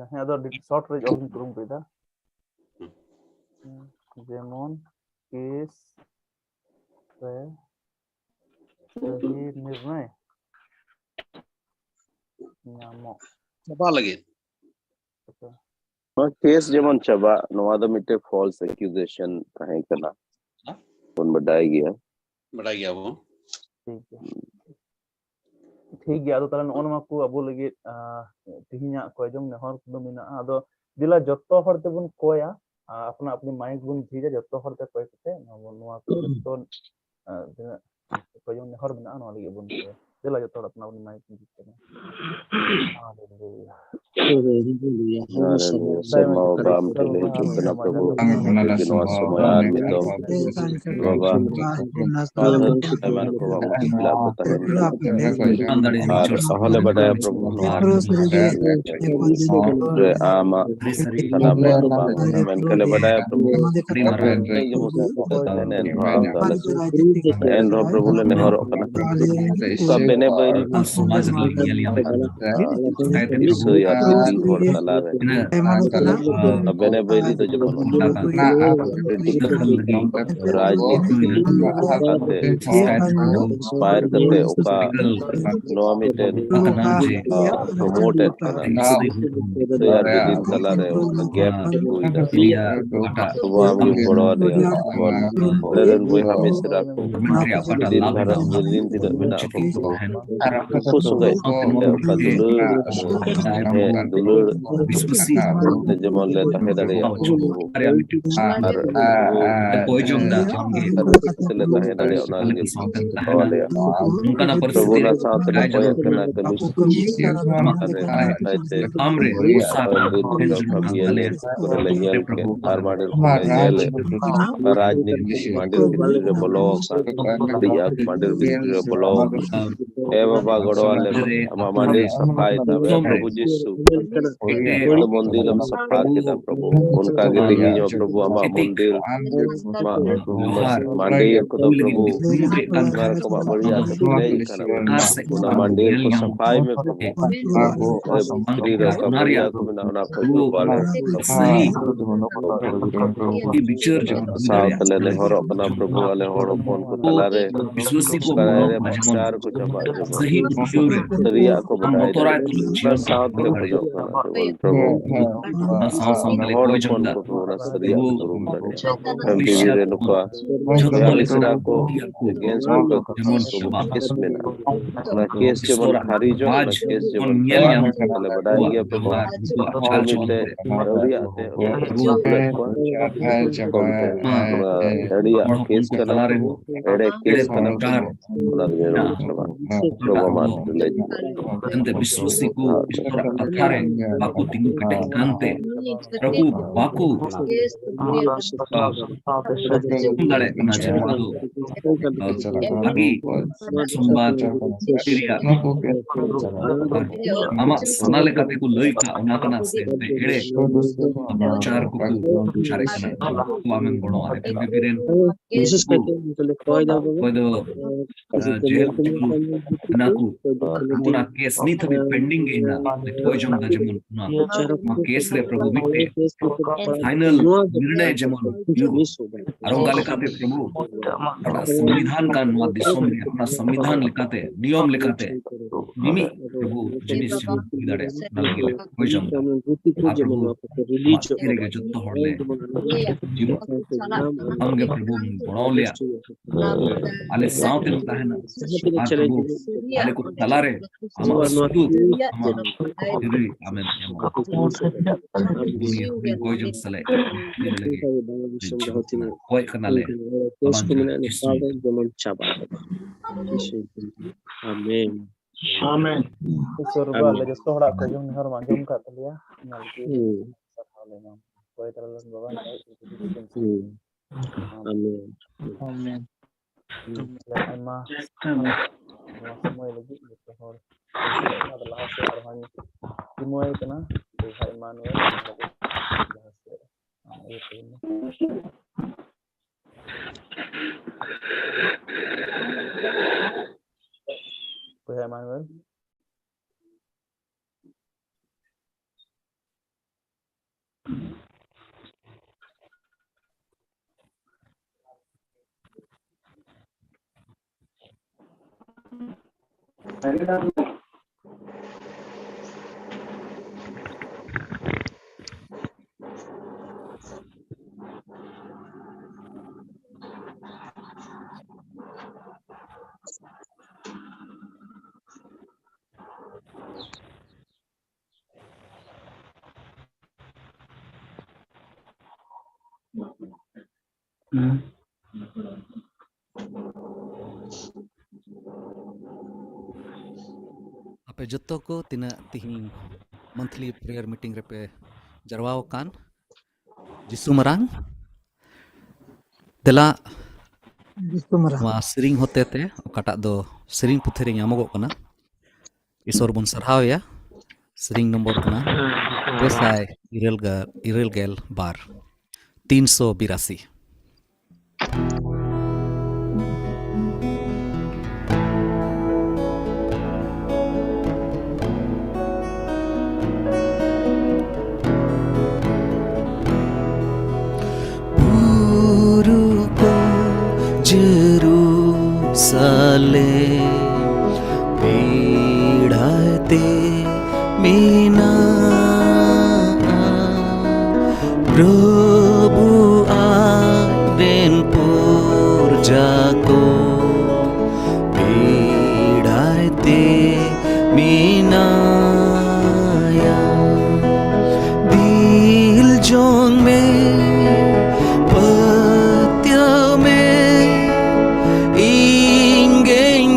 ᱦᱮᱸ, ᱟᱫᱚ ᱟᱹᱰᱤ ᱥᱚᱨᱴ ᱨᱮ ᱚᱞᱤᱧ ᱠᱩᱨᱩᱢᱩᱴᱩᱭᱮᱫᱟ᱾ ᱦᱩᱸ᱾ ᱡᱮᱢᱚᱱ ᱠᱮᱥ ᱨᱮ ᱥᱟᱹᱦᱤ ᱱᱤᱨᱱᱚᱭ ᱧᱟᱢᱚᱜ᱾ ᱪᱟᱵᱟ ᱞᱟᱹᱜᱤᱫ᱾ ᱱᱚᱣᱟ ᱠᱮᱥ ᱡᱮᱢᱚᱱ ᱪᱟᱵᱟᱜ, ᱱᱚᱣᱟ ᱫᱚ ᱢᱤᱫᱴᱮᱱ ᱯᱷᱚᱞᱥ ᱮᱠᱤᱭᱩᱡᱮᱥᱚᱱ ᱛᱟᱦᱮᱸ ᱠᱟᱱᱟ᱾ ᱦᱮᱸ᱾ ᱵᱚᱱ ᱵᱟᱰᱟᱭ ᱜᱮᱭᱟ᱾ ᱵᱟᱰᱟᱭ ᱜᱮᱭᱟ ᱵᱚᱱ᱾ ᱴᱷᱤᱠ ᱜᱮᱭᱟ᱾ ᱴᱷᱤᱠ ᱜᱮᱭᱟ, ᱟᱫᱚ ᱛᱟᱦᱚᱞᱮ ᱱᱚᱜᱼᱚ ᱱᱚᱣᱟ ᱠᱚ ᱟᱵᱚ ᱞᱟᱹᱜᱤᱫ, ᱟᱸ, ᱛᱮᱦᱮᱧᱟᱜ ᱠᱚᱭᱡᱚᱝ ᱱᱮᱦᱚᱨ ᱠᱚᱫᱚ ᱢᱮᱱᱟᱜᱼᱟ᱾ ᱟᱫᱚ ᱫᱮᱞᱟ ᱡᱚᱛᱚ ᱦᱚᱲ ᱛᱮᱵᱚᱱ ᱠᱚᱭᱟ, ᱟᱨ ᱟᱯᱱᱟ ᱟᱯᱱᱤ ᱢᱟᱭᱤᱠ ᱵᱚᱱ ᱡᱷᱤᱡᱟ, ᱡᱚᱛᱚ ᱦᱚᱲ ᱛᱮ ᱠᱚᱭ ᱠᱟᱛᱮ ᱱᱚᱣᱟ ᱵᱚᱱ, ᱱᱚᱣᱟ ᱠᱚ ᱡᱚᱛᱚ, ᱟᱸ, ᱛᱤᱱᱟᱹᱜ ᱠᱚᱭᱡᱚᱝ ᱱᱮᱦᱚᱨ ᱢᱮᱱᱟᱜᱼᱟ, ᱱᱚᱣᱟ ᱞᱟᱹᱜᱤᱫ ᱵᱚᱱ ᱠᱚᱭᱟ᱾ ᱫᱮᱞᱟ ᱡᱚᱛᱚ ᱦᱚᱲ ᱟᱯᱱᱟ ᱟᱯᱱᱤ ᱢᱟᱭᱤᱠ ᱵᱚᱱ ᱡᱷᱤᱡ ᱛᱟᱵᱚᱱᱟ᱾ ᱦᱟᱞᱮᱞᱩᱭᱟ᱾ ᱦᱟᱞᱮᱞᱩᱭᱟ᱾ ᱥᱮᱨᱢᱟ ᱵᱟᱵᱟ, ᱟᱢ ᱴᱷᱮᱱ ᱞᱮ ᱦᱤᱡᱩᱜ ᱠᱟᱱᱟ, ᱯᱨᱚᱵᱷᱩ᱾ ᱟᱢ ᱡᱩᱫᱤ ᱱᱚᱣᱟ ᱥᱚᱢᱚᱭ ᱟᱨ ᱢᱤᱫ ᱫᱚᱢ ᱵᱟᱵᱟ, ᱟᱭᱢᱟ ᱨᱚᱠᱚᱢᱟᱜ ᱢᱩᱥᱠᱤᱞᱟᱜ ᱠᱚ ᱛᱟᱦᱮᱱ ᱠᱟᱱᱟ᱾ ᱟᱨ ᱦᱚᱸᱞᱮ ᱵᱟᱰᱟᱭᱟ, ᱯᱨᱚᱵᱷᱩ, ᱱᱚᱣᱟ ᱨᱮ ᱟᱢᱟᱜ ᱥᱟᱱᱟᱢ ᱨᱮ ᱵᱟᱝ ᱠᱟᱱᱟ, ᱢᱮᱱᱠᱷᱟᱱ ᱞᱮ ᱵᱟᱰᱟᱭᱟ, ᱯᱨᱚᱵᱷᱩ, ᱟᱹᱰᱤ ᱜᱮ ᱢᱩᱥᱠᱤᱞ ᱠᱚ ᱛᱟᱦᱮᱱᱟ, ᱮᱱ ᱨᱮᱦᱚᱸ ᱟᱢ ᱫᱚ ᱟᱞᱮ ᱮᱱ ᱨᱮᱦᱚᱸ, ᱯᱨᱚᱵᱷᱩ, ᱞᱮ ᱱᱮᱦᱚᱨᱚᱜ ᱠᱟᱱᱟ, ᱚᱠᱟ ᱵᱮᱱᱮ ᱵᱟᱹᱭᱨᱤ ᱠᱚ ᱥᱚᱢᱟᱡᱽ ᱨᱮ ᱧᱮᱞ ᱧᱟᱢᱚᱜ ᱠᱟᱱᱟ᱾ ᱟᱨ ᱢᱤᱥᱟᱹᱭ ᱟᱨ ᱫᱤᱫᱤ ᱦᱚᱲ ᱛᱟᱞᱟᱨᱮ ᱵᱮᱱᱮ ᱵᱟᱹᱭᱨᱤ ᱫᱚ ᱡᱮᱢᱚᱱ ᱚᱱᱠᱟ ᱵᱟᱝ᱾ ᱨᱟᱡᱽᱱᱤᱛᱤ ᱠᱟᱛᱮ, ᱤᱱᱥᱯᱟᱭᱟᱨ ᱠᱟᱛᱮ ᱚᱠᱟ ᱱᱚᱣᱟ ᱢᱤᱫᱴᱮᱱ ᱯᱨᱚᱢᱳᱴᱮᱰ ᱠᱟᱱᱟ, ᱢᱤᱥᱟᱹᱭ ᱟᱨ ᱫᱤᱫᱤ ᱛᱟᱞᱟᱨᱮ ᱚᱱᱠᱟ ᱜᱮᱯ ᱦᱩᱭ ᱮᱱᱟ᱾ ᱛᱚᱵᱩ ᱟᱢ ᱜᱮᱢ ᱜᱚᱲᱚ ᱟᱞᱮᱭᱟ᱾ ᱟᱞᱮ ᱨᱮᱱ ᱵᱚᱭᱦᱟ ᱢᱤᱥᱨᱟ ᱠᱚ ᱡᱮᱫᱤᱱ ᱫᱷᱟᱨᱟ, ᱡᱮᱫᱤᱱ ᱛᱤᱱᱟᱹᱜ ᱢᱮᱱᱟᱜ ᱠᱚ, ᱩᱱᱠᱩ ᱥᱚᱸᱜᱮ ᱚᱠᱟ ᱫᱩᱞᱟᱹᱲ, ᱦᱮᱸ, ᱫᱩᱞᱟᱹᱲ ᱛᱮ ᱡᱮᱢᱚᱱ ᱞᱮ ᱛᱟᱦᱮᱸ ᱫᱟᱲᱮᱭᱟᱜ, ᱟᱨ ᱛᱮᱞᱮ ᱛᱟᱦᱮᱸ ᱫᱟᱲᱮᱭᱟᱜ, ᱚᱱᱟ ᱞᱟᱹᱜᱤᱫ ᱠᱚ ᱟᱞᱮᱭᱟ᱾ ᱯᱨᱚᱵᱷᱩ, ᱚᱱᱟ ᱥᱟᱶᱛᱮ ᱞᱮ ᱠᱚᱭᱚᱜ ᱠᱟᱱᱟ, ᱠᱟᱹᱞᱩ ᱟᱨ ᱱᱟᱯᱟᱭ ᱛᱮ ᱠᱚᱨᱮ ᱞᱮ ᱧᱮᱞ ᱠᱮᱫ, ᱟᱨ ᱢᱟᱱᱮ ᱞᱮ ᱧᱮᱞ ᱮᱫ, ᱨᱟᱡᱽᱱᱤᱛᱤ ᱢᱟᱱᱰᱤᱨ ᱵᱷᱤᱛᱨᱤ ᱨᱮ ᱵᱚᱞᱚ ᱟᱠᱟᱱ, ᱟᱹᱰᱤ ᱟᱸᱴ ᱢᱟᱱᱰᱤᱨ ᱵᱷᱤᱛᱨᱤ ᱨᱮ ᱵᱚᱞᱚ ᱟᱠᱟᱱ᱾ ᱮ ᱵᱟᱵᱟ, ᱜᱚᱲᱚ ᱟᱞᱮ ᱢᱮ᱾ ᱟᱢᱟᱜ ᱢᱟᱹᱰᱤ ᱥᱟᱯᱷᱟᱭ ᱛᱟᱞᱮ, ᱯᱨᱚᱵᱷᱩ ᱡᱤᱥᱩ᱾ ᱚᱱᱟ ᱢᱚᱱᱫᱤᱨ ᱮᱢ ᱥᱟᱯᱷᱟ ᱠᱮᱫᱟ, ᱯᱨᱚᱵᱷᱩ᱾ ᱚᱱᱠᱟ ᱜᱮ ᱛᱮᱦᱮᱧ ᱦᱚᱸ, ᱯᱨᱚᱵᱷᱩ, ᱟᱢᱟᱜ ᱢᱚᱱᱫᱤᱨ ᱢᱟ-, ᱢᱟ-, ᱢᱟᱹᱰᱤ ᱠᱚᱫᱚ, ᱯᱨᱚᱵᱷᱩ, ᱚᱱᱟ ᱨᱚᱠᱚᱢᱟᱜ ᱵᱟᱹᱲᱤᱡᱟᱜ ᱛᱮ ᱯᱮᱨᱮᱡ ᱟᱠᱟᱱᱟ, ᱯᱨᱚᱵᱷᱩ᱾ ᱚᱱᱟ ᱢᱟᱹᱰᱤ ᱠᱚ ᱥᱟᱯᱷᱟᱭ ᱢᱮ, ᱯᱨᱚᱵᱷᱩ᱾ ᱮ ᱵᱷᱤᱛᱨᱤ ᱨᱮ ᱚᱠᱟ ᱵᱟᱹᱲᱤᱡᱟᱜ ᱠᱚ ᱢᱮᱱᱟᱜᱼᱟ, ᱚᱱᱟ ᱠᱚ ᱡᱚᱛᱚ ᱟᱞᱮ ᱥᱟᱶᱛᱮ ᱞᱮ ᱱᱮᱦᱚᱨᱚᱜ ᱠᱟᱱᱟ, ᱯᱨᱚᱵᱷᱩ, ᱟᱞᱮ ᱦᱚᱲ ᱦᱚᱯᱚᱱ ᱠᱚ ᱛᱟᱞᱟᱨᱮ ᱚᱠᱟᱨᱮ ᱨᱮ ᱵᱤᱪᱟᱨ ᱠᱚ ᱪᱟᱵᱟᱜ ᱡᱮᱢᱚᱱ, ᱥᱟᱹᱨᱤᱭᱟᱜ ᱠᱚ ᱵᱟᱰᱟᱭ ᱫᱟᱲᱮᱭᱟᱜ, ᱚᱱᱟ ᱥᱟᱶᱛᱮ ᱞᱮ ᱠᱷᱚᱡᱚᱜ ᱠᱟᱱᱟ, ᱡᱮᱢᱚᱱ, ᱯᱨᱚᱵᱷᱩ, ᱦᱚᱲ ᱦᱚᱯᱚᱱ ᱠᱚ ᱚᱱᱟ ᱥᱟᱹᱨᱤᱭᱟᱜ ᱠᱚ ᱩᱨᱩᱢ ᱫᱟᱲᱮᱭᱟᱜ᱾ ᱮᱢ ᱴᱤ ᱵᱷᱤ ᱨᱮ ᱱᱚᱝᱠᱟ ᱡᱟᱦᱟᱸ ᱢᱤᱥᱨᱟ ᱠᱚ ᱜᱮᱥ ᱠᱚ ᱠᱮᱥ ᱢᱮᱱᱟᱜᱼᱟ, ᱚᱱᱟ ᱠᱮᱥ ᱡᱮᱢᱚᱱ ᱠᱷᱟᱨᱤᱡᱚᱜ, ᱚᱱᱟ ᱠᱮᱥ ᱡᱮᱢᱚᱱ ᱠᱷᱟᱨᱤᱡᱚᱜ᱾ ᱟᱞᱮ ᱵᱟᱰᱟᱭ ᱜᱮᱭᱟ ᱯᱨᱚᱵᱷᱩ, ᱟᱨ ᱢᱤᱫᱴᱮᱡ ᱟᱹᱣᱲᱤᱭᱟᱜ ᱛᱮ ᱚᱱᱟ ᱠᱮᱥ ᱠᱚ ᱠᱷᱩᱞᱟᱹᱣ ᱠᱚᱣᱟ᱾ ᱚᱱᱟ ᱟᱹᱣᱲᱤᱭᱟᱜ ᱠᱮᱥ ᱠᱟᱱᱟ ᱯᱨᱚᱵᱷᱩ, ᱮᱲᱮ ᱠᱮᱥ ᱠᱟᱱᱟ ᱯᱨᱚᱵᱷᱩ, ᱚᱱᱟ ᱫᱚ ᱧᱮᱞ ᱪᱟᱵᱟ ᱯᱨᱚᱵᱷᱩ ᱢᱟ ᱞᱟᱹᱭ ᱮᱱᱛᱮ ᱵᱤᱥᱣᱟᱥᱤ ᱠᱚ ᱤᱥᱚᱨᱟᱜ ᱠᱟᱛᱷᱟ ᱨᱮ ᱵᱟᱠᱚ ᱛᱤᱸᱜᱩ ᱠᱮᱴᱮᱡ ᱠᱟᱱᱛᱮ, ᱯᱨᱚᱵᱷᱩ ᱵᱟᱠᱚ ᱫᱟᱲᱮᱭᱟᱜ ᱠᱟᱱᱟ ᱡᱮ ᱱᱚᱣᱟ ᱫᱚ ᱵᱷᱟᱹᱜᱤ ᱥᱚᱢᱵᱟᱫ ᱨᱮᱭᱟᱜ ᱟᱢᱟᱜ ᱥᱟᱱᱟ ᱞᱮᱠᱟᱛᱮ ᱠᱚ ᱞᱟᱹᱭ ᱠᱟᱜ ᱚᱱᱟ ᱠᱟᱱᱟ ᱥᱮ ᱮᱲᱮ ᱯᱨᱚᱪᱟᱨ ᱠᱚᱠᱚ ᱯᱨᱚᱪᱟᱨᱮᱫ ᱠᱟᱱᱟ᱾ ᱟᱢᱮᱢ ᱜᱚᱲᱚ ᱟᱞᱮ ᱠᱟᱱᱟ᱾ ᱵᱤᱥᱮᱥ ᱠᱟᱭᱛᱮ ᱚᱠᱚᱭ ᱫᱚ ᱡᱮᱦᱮᱛᱩ ᱚᱱᱟ ᱠᱚ ᱚᱱᱟ ᱠᱮᱥ ᱱᱤᱛ ᱦᱟᱹᱵᱤᱡ ᱯᱮᱱᱰᱤᱝ ᱜᱮ ᱦᱮᱱᱟᱜ ᱦᱚᱭ ᱡᱚᱝ ᱫᱟ ᱡᱮᱢᱚᱱ ᱚᱱᱟ ᱠᱮᱥ ᱨᱮ ᱯᱨᱚᱵᱷᱩ ᱢᱤᱫᱴᱮᱡ ᱯᱷᱟᱭᱱᱟᱞ ᱱᱤᱨᱬᱚᱭ ᱡᱮᱢᱚᱱ ᱦᱩᱭᱩᱜ᱾ ᱟᱨ ᱚᱱᱠᱟ ᱞᱮᱠᱟᱛᱮ ᱯᱨᱚᱵᱷᱩ ᱚᱱᱟ ᱥᱚᱝᱵᱤᱫᱷᱟᱱ ᱠᱟᱱ ᱱᱚᱣᱟ ᱫᱤᱥᱚᱢ ᱨᱮᱭᱟᱜ ᱚᱱᱟ ᱥᱚᱝᱵᱤᱫᱷᱟᱱ ᱞᱮᱠᱟᱛᱮ ᱱᱤᱭᱚᱢ ᱞᱮᱠᱟᱛᱮ ᱢᱤᱢᱤᱫ ᱯᱨᱚᱵᱷᱩ ᱡᱤᱱᱤᱥ ᱡᱮᱢᱚᱱ ᱦᱩᱭ ᱫᱟᱲᱮᱭᱟᱜ ᱚᱱᱟ ᱞᱟᱹᱜᱤᱫ ᱞᱮ ᱦᱚᱭ ᱡᱚᱝ ᱫᱟ᱾ ᱟᱨ ᱯᱨᱚᱵᱷᱩ ᱟᱢᱟᱜ ᱛᱤ ᱨᱮᱜᱮ ᱡᱚᱛᱚ ᱦᱚᱲ ᱞᱮ ᱡᱤᱣᱤ ᱟᱢᱜᱮ ᱯᱨᱚᱵᱷᱩ ᱜᱚᱲᱚ ᱞᱮᱭᱟ᱾ ᱟᱞᱮ ᱥᱟᱶᱛᱮᱢ ᱛᱟᱦᱮᱱᱟ᱾ ᱟᱨ ᱯᱨᱚᱵᱷᱩ ᱟᱞᱮ ᱠᱚ ᱛᱟᱞᱟᱨᱮ ᱟᱢᱟᱜ ᱥᱩᱫᱩ ᱟᱢᱟᱜ ᱡᱟᱹᱨᱤ ᱟᱢᱮᱢ ᱮᱢᱟ᱾ ᱩᱱᱤ ᱦᱩᱰᱤᱧ ᱠᱚᱭ ᱡᱚᱝ ᱥᱟᱞᱟᱜ ᱞᱟᱹᱜᱤᱫ ᱠᱚᱭ ᱠᱟᱱᱟᱞᱮ᱾ ᱟᱢᱟᱜ ᱡᱟᱹᱨᱤ ᱡᱤᱥᱩ ᱧᱩᱛᱩᱢ᱾ ᱟᱢᱮᱱ᱾ ᱟᱢᱮᱱ᱾ ᱤᱥᱚᱨ ᱵᱟᱵᱟ, ᱟᱞᱮ ᱡᱚᱛᱚ ᱦᱚᱲᱟᱜ ᱠᱚᱭ ᱡᱚᱝ ᱱᱮᱦᱚᱨ ᱢᱟ ᱟᱸᱡᱚᱢ ᱠᱟᱜ ᱛᱟᱞᱮᱭᱟ᱾ ᱚᱱᱟ ᱞᱟᱹᱜᱤᱫ ᱥᱟᱨᱦᱟᱣ ᱞᱮ ᱮᱢᱟᱢ ᱠᱟᱱᱟ᱾ ᱠᱚᱭ ᱛᱟᱞᱟᱝ ᱵᱟᱵᱟ, ᱟᱢᱮᱱ᱾ ᱟᱢᱮᱱ᱾ ᱟᱭᱢᱟ ᱱᱚᱣᱟ ᱥᱚᱢᱚᱭ ᱞᱟᱹᱜᱤᱫ ᱡᱚᱛᱚ ᱦᱚᱲ᱾ ᱚᱱᱟ ᱫᱚ ᱞᱟᱦᱟ ᱥᱮᱫ ᱟᱨᱦᱚᱸᱧ ᱪᱩᱢᱟᱹᱲᱟᱭ ᱠᱟᱱᱟ, ᱵᱚᱭᱦᱟ ᱤᱢᱟᱱᱩᱭᱮᱞ, ᱞᱟᱦᱟ ᱥᱮᱫ᱾ ᱤᱭᱟᱹ ᱛᱟᱵᱚᱱ ᱢᱮ᱾ ᱵᱚᱭᱦᱟ ᱤᱢᱟᱱᱩᱭᱮᱞ᱾ ᱟᱯᱮ ᱡᱚᱛᱚ ᱠᱚ ᱛᱤᱱᱟᱹᱜ ᱛᱤᱦᱤᱧ monthly prayer meeting ᱨᱮᱯᱮ ᱡᱟᱨᱣᱟ ᱟᱠᱟᱱ, ᱡᱤᱥᱩ ᱢᱟᱨᱟᱝ, ᱫᱮᱞᱟ ᱡᱤᱥᱩ ᱢᱟᱨᱟᱝ᱾ ᱱᱚᱣᱟ ᱥᱮᱨᱮᱧ ᱦᱚᱛᱮ ᱛᱮ, ᱚᱠᱟᱴᱟᱜ ᱫᱚ ᱥᱮᱨᱮᱧ ᱯᱩᱛᱷᱤ ᱨᱮ ᱧᱟᱢᱚᱜᱚᱜ ᱠᱟᱱᱟ, ᱤᱥᱚᱨ ᱵᱚᱱ ᱥᱟᱨᱦᱟᱣ ᱮᱭᱟ᱾ ᱥᱮᱨᱮᱧ ᱱᱚᱢᱵᱚᱨ ᱠᱟᱱᱟ ᱯᱮ ᱥᱟᱭ ᱤᱨᱟᱹᱞ ᱜᱮᱞ, ᱤᱨᱟᱹᱞ ᱜᱮᱞ ᱵᱟᱨ, ᱛᱤᱱ ᱥᱚ ᱵᱤᱨᱟᱥᱤ᱾ ᱯᱩᱨᱩ ᱠᱚ ᱡᱮᱨᱩᱥᱟᱞᱮᱢ ᱵᱮᱲᱟᱭ ᱛᱮ ᱢᱮᱱᱟᱜᱼᱟ᱾ ᱯᱨᱚᱵᱷᱩ ᱟᱡ ᱨᱮᱱ ᱯᱨᱚᱡᱟ ᱠᱚ ᱵᱮᱲᱟᱭ ᱛᱮ ᱢᱮᱱᱟᱭᱟ᱾ ᱫᱤᱞ ᱡᱚᱝ ᱢᱮ, ᱯᱟᱹᱛᱭᱟᱹᱣ ᱢᱮ, ᱤᱧ ᱜᱮᱧ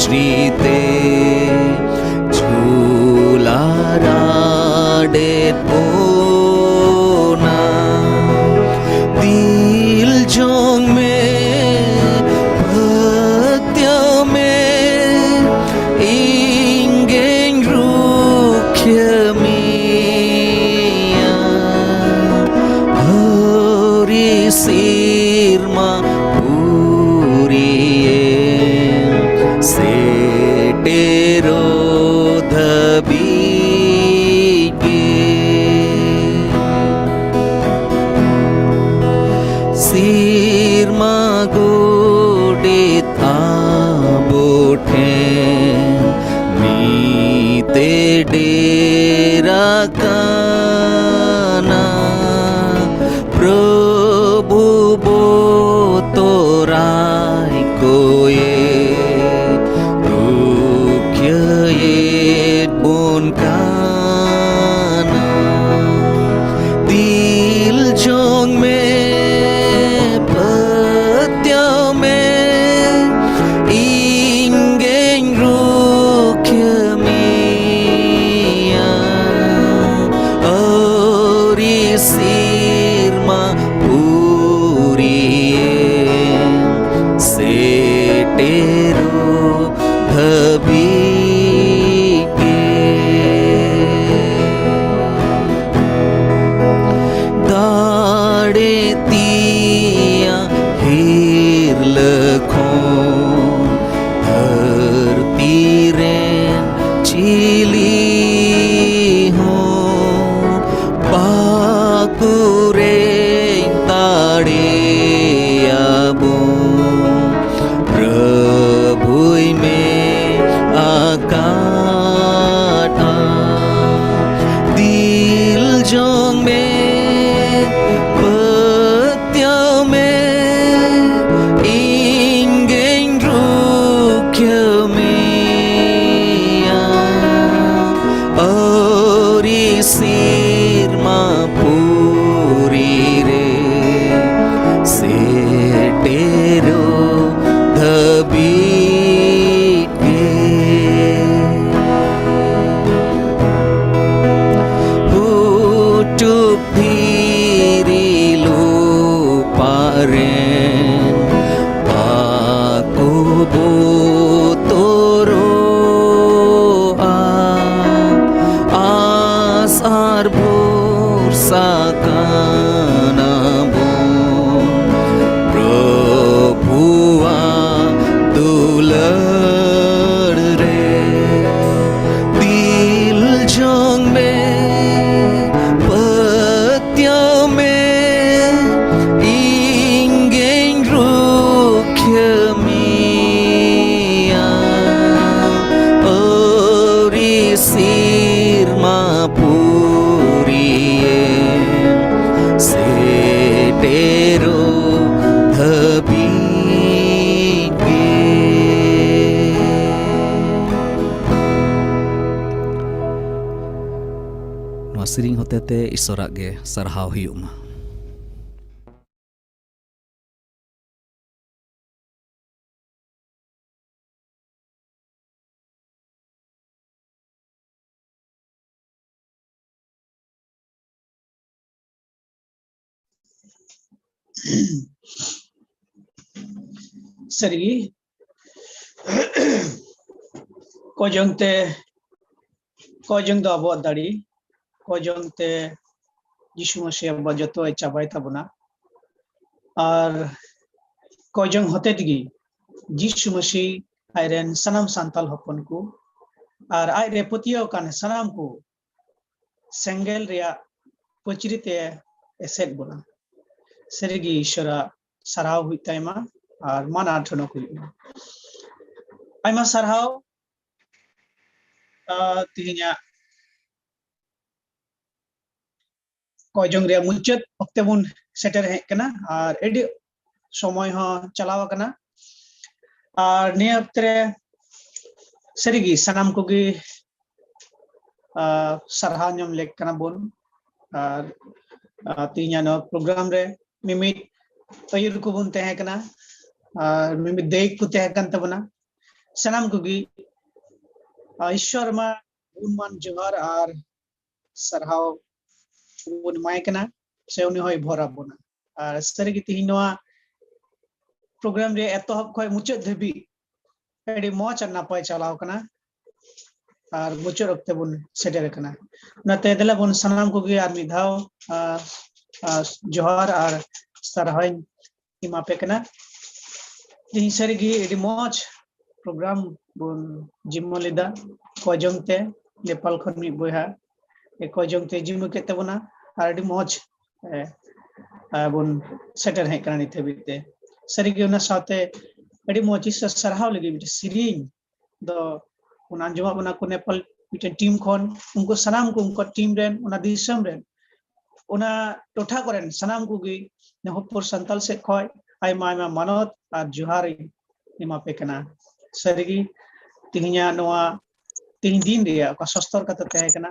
ᱪᱨᱤᱛᱮ ᱡᱷᱩᱞᱟ ᱨᱟᱰᱮᱫ ᱵᱚᱱᱟ᱾ ᱫᱤᱞ ᱡᱚᱝ ᱢᱮ, ᱯᱟᱹᱛᱭᱟᱹᱣ ᱢᱮ, ᱤᱧ ᱜᱮᱧ ᱨᱩᱠᱷᱤᱭᱟᱹ ᱢᱮᱭᱟ᱾ ᱟᱹᱣᱨᱤ ᱥᱤᱨᱢᱟ ᱯᱩᱨᱤᱭᱮ ᱥᱮᱴᱮᱨᱚᱜ ᱫᱷᱟᱹᱵᱤᱡ ᱜᱮ᱾ ᱥᱤᱨᱢᱟ ᱜᱚᱰᱮᱛ ᱟᱵᱚ ᱴᱷᱮᱱ ᱢᱤᱫ ᱮ ᱰᱮᱨᱟ ᱠᱟᱱᱟ᱾ ᱯᱨᱚᱵᱷᱩ ᱵᱚᱛᱚᱨᱟᱭ ᱠᱚᱭᱮ ᱨᱩᱠᱷᱤᱭᱟᱹᱭᱮᱫ ᱵᱚᱱ ᱠᱟᱱᱟ᱾ ᱫᱤᱞ ᱡᱚᱝ ᱢᱮ, ᱯᱟᱹᱛᱭᱟᱹᱣ ᱢᱮ, ᱤᱧ ᱜᱮᱧ ᱨᱩᱠᱷᱤᱭᱟᱹ ᱢᱮᱭᱟ᱾ ᱟᱹᱣᱨᱤ ᱥᱤᱨᱢᱟ ᱯᱩᱨᱤᱭᱮ ᱥᱮᱴᱮᱨᱚᱜ ᱫᱷᱟᱹᱵᱤᱡ ᱜᱮ᱾ ᱫᱟᱲᱮ ᱛᱮᱭᱟᱜ ᱦᱤᱨᱞᱟᱹ ᱠᱷᱚᱱ ᱫᱷᱟᱹᱨᱛᱤ ᱨᱮᱱ ᱪᱤᱞᱤ ᱦᱚᱸ ᱵᱟᱠᱚ ᱨᱮᱡ ᱫᱟᱲᱮᱭᱟᱵᱚᱱ᱾ ᱯᱨᱚᱵᱷᱩᱭ ᱢᱮᱱ ᱟᱠᱟᱫᱼᱟ, ᱫᱤᱞ ᱡᱚᱝ ᱢᱮ, ᱯᱟᱹᱛᱭᱟᱹᱣ ᱢᱮ, ᱤᱧ ᱜᱮᱧ ᱨᱩᱠᱷᱤᱭᱟᱹ ᱢᱮᱭᱟ᱾ ᱟᱹᱣᱨᱤ ᱥᱤᱨᱢᱟ ᱯᱩᱨᱤ ᱨᱮ ᱥᱮᱴᱮᱨᱚᱜ ᱫᱷᱟᱹᱵᱤᱡ ᱥᱮᱨᱮᱧ ᱦᱚᱛᱮᱛᱮ ᱤᱥᱚᱨᱟᱜ ᱜᱮ ᱥᱟᱨᱦᱟᱣ ᱦᱩᱭᱩᱜ ᱢᱟ᱾ ᱥᱟᱹᱨᱤᱜᱮ, ᱠᱚᱭ ᱡᱚᱝ ᱛᱮ, ᱠᱚᱭ ᱡᱚᱝ ᱫᱚ ᱟᱵᱚᱣᱟᱜ ᱫᱟᱲᱮ, ᱠᱚᱭ ᱡᱚᱝ ᱛᱮ ᱡᱤᱥᱩ ᱢᱟᱹᱥᱤ ᱟᱵᱚᱣᱟᱜ ᱡᱚᱛᱚᱭ ᱪᱟᱵᱟᱭ ᱛᱟᱵᱚᱱᱟ᱾ ᱟᱨ ᱠᱚᱭ ᱡᱚᱝ ᱦᱚᱛᱮ ᱛᱮᱜᱮ ᱡᱤᱥᱩ ᱢᱟᱹᱥᱤ ᱟᱡᱨᱮᱱ ᱥᱟᱱᱟᱢ ᱥᱟᱱᱛᱟᱞ ᱦᱚᱯᱚᱱ ᱠᱚ ᱟᱨ ᱟᱡᱨᱮ ᱯᱟᱹᱛᱭᱟᱹᱣ ᱟᱠᱟᱱ ᱥᱟᱱᱟᱢ ᱠᱚ ᱥᱮᱸᱜᱮᱞ ᱨᱮᱭᱟᱜ ᱯᱟᱹᱪᱨᱤ ᱛᱮ ᱮᱥᱮᱫ ᱵᱚᱱᱟ᱾ ᱥᱟᱹᱨᱤᱜᱮ ᱤᱥᱚᱨᱟᱜ ᱥᱟᱨᱦᱟᱣ ᱦᱩᱭᱩᱜ ᱛᱟᱭᱢᱟ ᱟᱨ ᱢᱟᱱ ᱟᱨ ᱴᱷᱚᱱᱚᱠ ᱦᱩᱭᱩᱜ ᱢᱟ᱾ ᱟᱭᱢᱟ ᱥᱟᱨᱦᱟᱣ᱾ ᱟᱨ ᱛᱮᱦᱮᱧᱟᱜ ᱠᱚᱭ ᱡᱚᱝ ᱨᱮᱭᱟᱜ ᱢᱩᱪᱟᱹᱫ ᱚᱠᱛᱮ ᱵᱚᱱ ᱥᱮᱴᱮᱨ ᱦᱮᱡ ᱠᱟᱱᱟ ᱟᱨ ᱟᱹᱰᱤ ᱥᱚᱢᱚᱭ ᱦᱚᱸ ᱪᱟᱞᱟᱣ ᱟᱠᱟᱱᱟ᱾ ᱟᱨ ᱱᱤᱭᱟᱹ ᱚᱠᱛᱮ ᱨᱮ ᱥᱟᱹᱨᱤᱜᱮ ᱥᱟᱱᱟᱢ ᱠᱚᱜᱮ, ᱟᱨ, ᱥᱟᱨᱦᱟᱣ ᱧᱟᱢ ᱞᱮᱠ ᱠᱟᱱᱟ ᱵᱚᱱ᱾ ᱟᱨ, ᱟᱨ ᱛᱮᱦᱮᱧᱟᱜ ᱱᱚᱣᱟ ᱯᱨᱳᱜᱨᱟᱢ ᱨᱮ ᱢᱤᱢᱤᱫ ᱟᱹᱭᱩᱨ ᱠᱚᱵᱚᱱ ᱛᱟᱦᱮᱸ ᱠᱟᱱᱟ ᱟᱨ ᱢᱤᱢᱤᱫ ᱫᱟᱹᱭᱤᱠ ᱠᱚ ᱛᱟᱦᱮᱸ ᱠᱟᱱ ᱛᱟᱵᱚᱱᱟ᱾ ᱥᱟᱱᱟᱢ ᱠᱚᱜᱮ, ᱟᱨ, ᱤᱥᱥᱚᱨ ᱢᱟ ᱜᱩᱱᱢᱟᱱ ᱡᱚᱦᱟᱨ ᱟᱨ ᱥᱟᱨᱦᱟᱣ ᱵᱚᱱ ᱮᱢᱟᱭ ᱠᱟᱱᱟ, ᱥᱮ ᱩᱱᱤ ᱦᱚᱸᱭ ᱵᱷᱚᱨ ᱟᱵᱚᱱᱟ᱾ ᱟᱨ ᱥᱟᱹᱨᱤᱜᱮ ᱛᱮᱦᱮᱧ ᱱᱚᱣᱟ ᱯᱨᱳᱜᱨᱟᱢ ᱨᱮ ᱮᱛᱚᱦᱚᱵ ᱠᱷᱚᱱ ᱢᱩᱪᱟᱹᱫ ᱫᱷᱟᱹᱵᱤᱡ ᱟᱹᱰᱤ ᱢᱚᱸᱡᱽ ᱟᱨ ᱱᱟᱯᱟᱭ ᱪᱟᱞᱟᱣ ᱠᱟᱱᱟ᱾ ᱟᱨ ᱢᱩᱪᱟᱹᱫ ᱚᱠᱛᱮ ᱵᱚᱱ ᱥᱮᱴᱮᱨ ᱟᱠᱟᱱᱟ᱾ ᱚᱱᱟᱛᱮ ᱫᱮᱞᱟ ᱵᱚᱱ ᱥᱟᱱᱟᱢ ᱠᱚᱜᱮ ᱟᱨ ᱢᱤᱫ ᱫᱷᱟᱣ, ᱟᱨ, ᱟᱨ ᱡᱚᱦᱟᱨ ᱟᱨ ᱥᱟᱨᱦᱟᱣᱤᱧ ᱮᱢᱟ ᱯᱮ ᱠᱟᱱᱟ᱾ ᱛᱮᱦᱮᱧ ᱥᱟᱹᱨᱤᱜᱮ ᱟᱹᱰᱤ ᱢᱚᱸᱡᱽ ᱯᱨᱳᱜᱨᱟᱢ ᱵᱚᱱ ᱡᱤᱢᱟᱹ ᱞᱮᱫᱟ᱾ ᱠᱚᱭ ᱡᱚᱝ ᱛᱮ ᱱᱮᱯᱟᱞ ᱠᱷᱚᱱ ᱢᱤᱫ ᱵᱚᱭᱦᱟ, ᱮ, ᱠᱚᱭ ᱡᱚᱝ ᱛᱮ ᱡᱤᱢᱟᱹ ᱠᱮᱫ ᱛᱟᱵᱚᱱᱟ᱾ ᱟᱨ ᱟᱹᱰᱤ ᱢᱚᱸᱡᱽ, ᱮ, ᱮ, ᱵᱚᱱ ᱥᱮᱴᱮᱨ ᱦᱮᱡ ᱠᱟᱱᱟ ᱱᱤᱛ ᱦᱟᱹᱵᱤᱡ ᱛᱮ᱾ ᱥᱟᱹᱨᱤᱜᱮ ᱚᱱᱟ ᱥᱟᱶᱛᱮ ᱟᱹᱰᱤ ᱢᱚᱸᱡᱽ ᱤᱥᱚᱨ ᱥᱟᱨᱦᱟᱣ ᱞᱟᱹᱜᱤᱫ ᱢᱤᱫᱴᱮᱱ ᱥᱮᱨᱮᱧ ᱫᱚ ᱵᱚᱱ ᱟᱸᱡᱚᱢᱟᱜ ᱵᱚᱱᱟ ᱠᱚ ᱱᱮᱯᱟᱞ ᱢᱤᱫᱴᱮᱱ ᱴᱤᱢ ᱠᱷᱚᱱ, ᱩᱱᱠᱩ ᱥᱟᱱᱟᱢ ᱠᱚ ᱩᱱᱠᱩ ᱴᱤᱢ ᱨᱮᱱ, ᱚᱱᱟ ᱫᱤᱥᱚᱢ ᱨᱮᱱ, ᱚᱱᱟ ᱴᱚᱴᱷᱟ ᱠᱚᱨᱮᱱ ᱥᱟᱱᱟᱢ ᱠᱚᱜᱮ ᱱᱚᱣᱟ ᱦᱚᱯᱚᱨ ᱥᱟᱱᱛᱟᱞ ᱥᱮᱫ ᱠᱷᱚᱱ ᱟᱭᱢᱟ ᱟᱭᱢᱟ ᱢᱟᱱᱚᱛ ᱟᱨ ᱡᱚᱦᱟᱨ ᱤᱧ ᱮᱢᱟ ᱯᱮ ᱠᱟᱱᱟ᱾ ᱥᱟᱹᱨᱤᱜᱮ ᱛᱮᱦᱮᱧᱟᱜ ᱱᱚᱣᱟ, ᱛᱮᱦᱮᱧ ᱫᱤᱱ ᱨᱮᱭᱟᱜ ᱚᱠᱟ ᱥᱚᱥᱛᱚᱨ ᱠᱟᱛᱷᱟ ᱛᱟᱦᱮᱸ ᱠᱟᱱᱟ,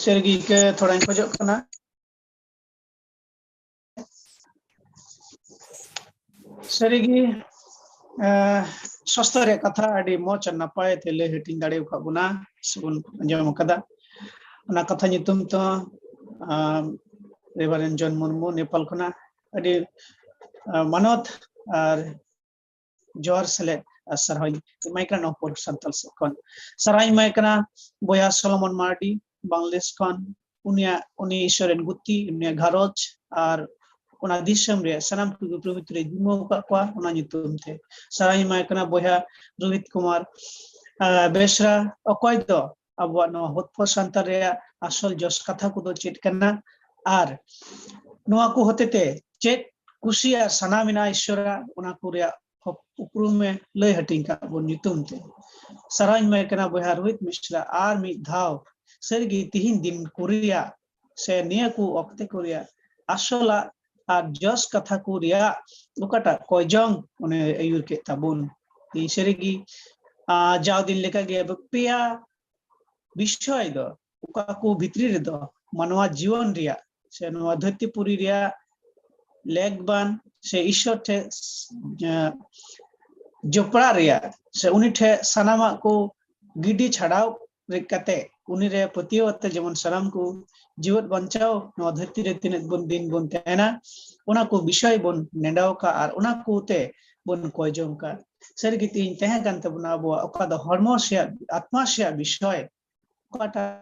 ᱥᱟᱹᱨᱤᱜᱮ ᱤᱠᱟᱹ ᱛᱷᱚᱲᱟᱧ ᱠᱷᱚᱡᱚᱜ ᱠᱟᱱᱟ᱾ ᱥᱟᱹᱨᱤᱜᱮ, ᱮ, ᱥᱚᱥᱛᱟ ᱨᱮᱭᱟᱜ ᱠᱟᱛᱷᱟ ᱟᱹᱰᱤ ᱢᱚᱡᱽ ᱟᱨ ᱱᱟᱯᱟᱭ ᱛᱮ ᱞᱟᱹᱭ ᱦᱟᱹᱴᱤᱧ ᱫᱟᱲᱮ ᱟᱠᱟᱫ ᱵᱚᱱᱟ ᱥᱮᱵᱚᱱ ᱟᱸᱡᱚᱢ ᱟᱠᱟᱫᱟ᱾ ᱚᱱᱟ ᱠᱟᱛᱷᱟ ᱧᱩᱛᱩᱢ ᱛᱮᱦᱚᱸ, ᱟᱢ, ᱨᱮᱵᱷᱟᱨᱮᱱᱰ ᱡᱚᱱ ᱢᱩᱨᱢᱩ ᱱᱮᱯᱟᱞ ᱠᱷᱚᱱᱟᱜ ᱟᱹᱰᱤ, ᱟ, ᱢᱟᱱᱚᱛ ᱟᱨ ᱡᱚᱦᱟᱨ ᱥᱮᱞᱮᱫ ᱟᱨ ᱥᱟᱨᱦᱟᱣ ᱤᱧ ᱮᱢᱟᱭ ᱠᱟᱱᱟ ᱱᱚᱣᱟ ᱯᱳᱨ ᱥᱟᱱᱛᱟᱞ ᱥᱮᱫ ᱠᱷᱚᱱ᱾ ᱥᱟᱨᱦᱟᱣ ᱤᱧ ᱮᱢᱟᱭ ᱠᱟᱱᱟ ᱵᱚᱭᱦᱟ ᱥᱚᱞᱚᱢᱚᱱ ᱢᱟᱨᱰᱤ, ᱵᱟᱝᱞᱟᱫᱮᱥ ᱠᱷᱚᱱ᱾ ᱩᱱᱤᱭᱟᱜ, ᱩᱱᱤ ᱤᱥᱚᱨ ᱨᱮᱱ ᱜᱩᱛᱤ, ᱩᱱᱤᱭᱟᱜ ᱜᱷᱟᱨᱚᱸᱡᱽ ᱟᱨ ᱚᱱᱟ ᱫᱤᱥᱚᱢ ᱨᱮ ᱥᱟᱱᱟᱢ ᱠᱚᱜᱮ ᱯᱨᱚᱵᱷᱩ ᱨᱮ ᱡᱤᱢᱟᱹ ᱟᱠᱟᱫ ᱠᱚᱣᱟ, ᱚᱱᱟ ᱧᱩᱛᱩᱢ ᱛᱮ᱾ ᱥᱟᱨᱦᱟᱣ ᱤᱧ ᱮᱢᱟᱭ ᱠᱟᱱᱟ ᱵᱚᱭᱦᱟ ᱨᱳᱦᱤᱛ ᱠᱩᱢᱟᱨ, ᱟᱨ, ᱵᱮᱥᱨᱟ, ᱚᱠᱚᱭ ᱫᱚ ᱟᱵᱚᱣᱟᱜ ᱱᱚᱣᱟ ᱦᱚᱛᱯᱚ ᱥᱟᱱᱛᱟᱲ ᱨᱮᱭᱟᱜ ᱟᱥᱚᱞ ᱡᱚᱥ ᱠᱟᱛᱷᱟ ᱠᱚᱫᱚ ᱪᱮᱫ ᱠᱟᱱᱟ, ᱟᱨ ᱱᱚᱣᱟ ᱠᱚ ᱦᱚᱛᱮᱛᱮ ᱪᱮᱫ ᱠᱩᱥᱤ ᱟᱨ ᱥᱟᱱᱟ ᱢᱮᱱᱟᱜᱼᱟ ᱤᱥᱚᱨᱟᱜ, ᱚᱱᱟ ᱠᱚ ᱨᱮᱭᱟᱜ ᱦᱚᱠ ᱩᱯᱨᱩᱢᱮ ᱞᱟᱹᱭ ᱦᱟᱹᱴᱤᱧ ᱠᱟᱜ ᱵᱚᱱ ᱧᱩᱛᱩᱢ ᱛᱮ᱾ ᱥᱟᱨᱦᱟᱣ ᱤᱧ ᱮᱢᱟᱭ ᱠᱟᱱᱟ ᱵᱚᱭᱦᱟ ᱨᱳᱦᱤᱛ ᱢᱤᱥᱨᱟ ᱟᱨ ᱢᱤᱫ ᱫᱷᱟᱣ ᱥᱟᱹᱨᱤᱜᱮ ᱛᱤᱦᱤᱧ ᱫᱤᱱ ᱠᱚ ᱨᱮᱭᱟᱜ ᱥᱮ ᱱᱤᱭᱟᱹ ᱠᱚ ᱚᱠᱛᱮ ᱠᱚ ᱨᱮᱭᱟᱜ ᱟᱥᱚᱞᱟᱜ ᱟᱨ ᱡᱚᱥ ᱠᱟᱛᱷᱟ ᱠᱚ ᱨᱮᱭᱟᱜ ᱚᱠᱟᱴᱟᱜ ᱠᱚᱭᱡᱚᱝ ᱚᱱᱮ ᱟᱹᱭᱩᱨ ᱠᱮᱫ ᱛᱟᱵᱚᱱ᱾ ᱤᱧ ᱥᱟᱹᱨᱤᱜᱮ, ᱟ, ᱡᱟᱣ ᱫᱤᱱ ᱞᱮᱠᱟᱜᱮ ᱟᱵᱚ ᱯᱮᱭᱟ ᱵᱤᱥᱚᱭ ᱫᱚ ᱚᱠᱟ ᱠᱚ ᱵᱷᱤᱛᱨᱤ ᱨᱮᱫᱚ ᱢᱟᱱᱣᱟ ᱡᱤᱭᱚᱱ ᱨᱮᱭᱟᱜ ᱥᱮ ᱱᱚᱣᱟ ᱫᱷᱟᱹᱨᱛᱤ ᱯᱩᱨᱤ ᱨᱮᱭᱟᱜ ᱞᱮᱠᱵᱟᱱ ᱥᱮ ᱤᱥᱚᱨ ᱴᱷᱮᱱ, ᱮ, ᱡᱚᱯᱲᱟᱜ ᱨᱮᱭᱟᱜ ᱥᱮ ᱩᱱᱤ ᱴᱷᱮᱱ ᱥᱟᱱᱟᱢᱟᱜ ᱠᱚ ᱜᱤᱰᱤ ᱪᱷᱟᱰᱟᱣ ᱨᱮ ᱠᱟᱛᱮ ᱩᱱᱤ ᱨᱮ ᱯᱟᱹᱛᱭᱟᱹᱣ ᱟᱛᱮ ᱡᱮᱢᱚᱱ ᱥᱟᱱᱟᱢ ᱠᱚ ᱡᱤᱣᱮᱫ ᱵᱟᱧᱪᱟᱣ ᱱᱚᱣᱟ ᱫᱷᱟᱹᱨᱛᱤ ᱨᱮ ᱛᱤᱱᱟᱹᱜ ᱵᱚᱱ ᱫᱤᱱ ᱵᱚᱱ ᱛᱟᱦᱮᱱᱟ, ᱚᱱᱟ ᱠᱚ ᱵᱤᱥᱚᱭ ᱵᱚᱱ ᱱᱮᱰᱟᱣ ᱠᱟᱜ ᱟᱨ ᱚᱱᱟ ᱠᱚᱛᱮ ᱵᱚᱱ ᱠᱚᱭ ᱡᱚᱝ ᱠᱟᱜ᱾ ᱥᱟᱹᱨᱤᱜᱮ ᱛᱮᱦᱮᱧ ᱛᱟᱦᱮᱸ ᱠᱟᱱ ᱛᱟᱵᱚᱱᱟ ᱟᱵᱚᱣᱟᱜ ᱚᱠᱟ ᱫᱚ ᱦᱚᱲᱢᱚ ᱥᱮᱭᱟᱜ, ᱟᱛᱢᱟ ᱥᱮᱭᱟᱜ ᱵᱤᱥᱚᱭ, ᱚᱠᱟᱴᱟᱜ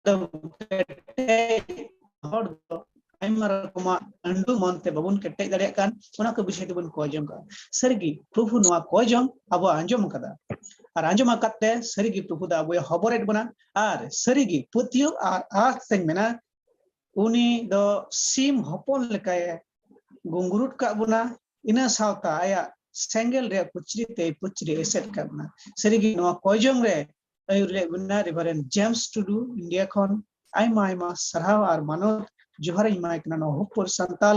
ᱫᱚ ᱠᱮᱴᱮᱡ ᱦᱚᱲ ᱫᱚ ᱟᱭᱢᱟ ᱨᱚᱠᱚᱢᱟᱜ ᱟᱹᱱᱰᱩ ᱢᱚᱱᱛᱮ ᱵᱟᱵᱚᱱ ᱠᱮᱴᱮᱡ ᱫᱟᱲᱮᱭᱟᱜ ᱠᱟᱱ, ᱚᱱᱟ ᱠᱚ ᱵᱤᱥᱚᱭ ᱛᱮᱵᱚᱱ ᱠᱚᱭ ᱡᱚᱝ ᱠᱟᱱᱟ᱾ ᱥᱟᱹᱨᱤᱜᱮ ᱯᱨᱚᱵᱷᱩ ᱱᱚᱣᱟ ᱠᱚᱭ ᱡᱚᱝ ᱟᱵᱚ ᱟᱸᱡᱚᱢ ᱟᱠᱟᱫᱟ, ᱟᱨ ᱟᱸᱡᱚᱢ ᱟᱠᱟᱫ ᱛᱮ ᱥᱟᱹᱨᱤᱜᱮ ᱯᱨᱚᱵᱷᱩ ᱫᱚ ᱟᱵᱚᱭ ᱦᱚᱵᱚᱨᱮᱫ ᱵᱚᱱᱟ᱾ ᱟᱨ ᱥᱟᱹᱨᱤᱜᱮ ᱯᱟᱹᱛᱭᱟᱹᱣ ᱟᱨ ᱟᱸᱥ ᱛᱮᱧ ᱢᱮᱱᱟ, ᱩᱱᱤ ᱫᱚ ᱥᱤᱢ ᱦᱚᱯᱚᱱ ᱞᱮᱠᱟᱭ ᱜᱩᱝᱜᱩᱨᱩᱴ ᱠᱟᱜ ᱵᱚᱱᱟ᱾ ᱤᱱᱟᱹ ᱥᱟᱶᱛᱟ ᱟᱭᱟᱜ ᱥᱮᱸᱜᱮᱞ ᱨᱮᱭᱟᱜ ᱯᱩᱪᱨᱤ ᱛᱮᱭ ᱯᱩᱪᱨᱤ ᱮᱥᱮᱫ ᱠᱟᱜ ᱵᱚᱱᱟ᱾ ᱥᱟᱹᱨᱤᱜᱮ ᱱᱚᱣᱟ ᱠᱚᱭ ᱡᱚᱝ ᱨᱮ ᱟᱹᱭᱩᱨ ᱞᱮᱫ ᱵᱚᱱᱟ ᱨᱮᱵᱷᱟᱨᱮᱱᱰ ᱡᱮᱢᱥ ᱴᱩᱰᱩ, ᱤᱱᱰᱤᱭᱟ ᱠᱷᱚᱱ ᱟᱭᱢᱟ ᱟᱭᱢᱟ ᱥᱟᱨᱦᱟᱣ ᱟᱨ ᱢᱟᱱᱚᱛ ᱡᱚᱦᱟᱨ ᱤᱧ ᱮᱢᱟᱭ ᱠᱟᱱᱟ ᱱᱚᱣᱟ ᱦᱚᱯᱚᱨ ᱥᱟᱱᱛᱟᱞ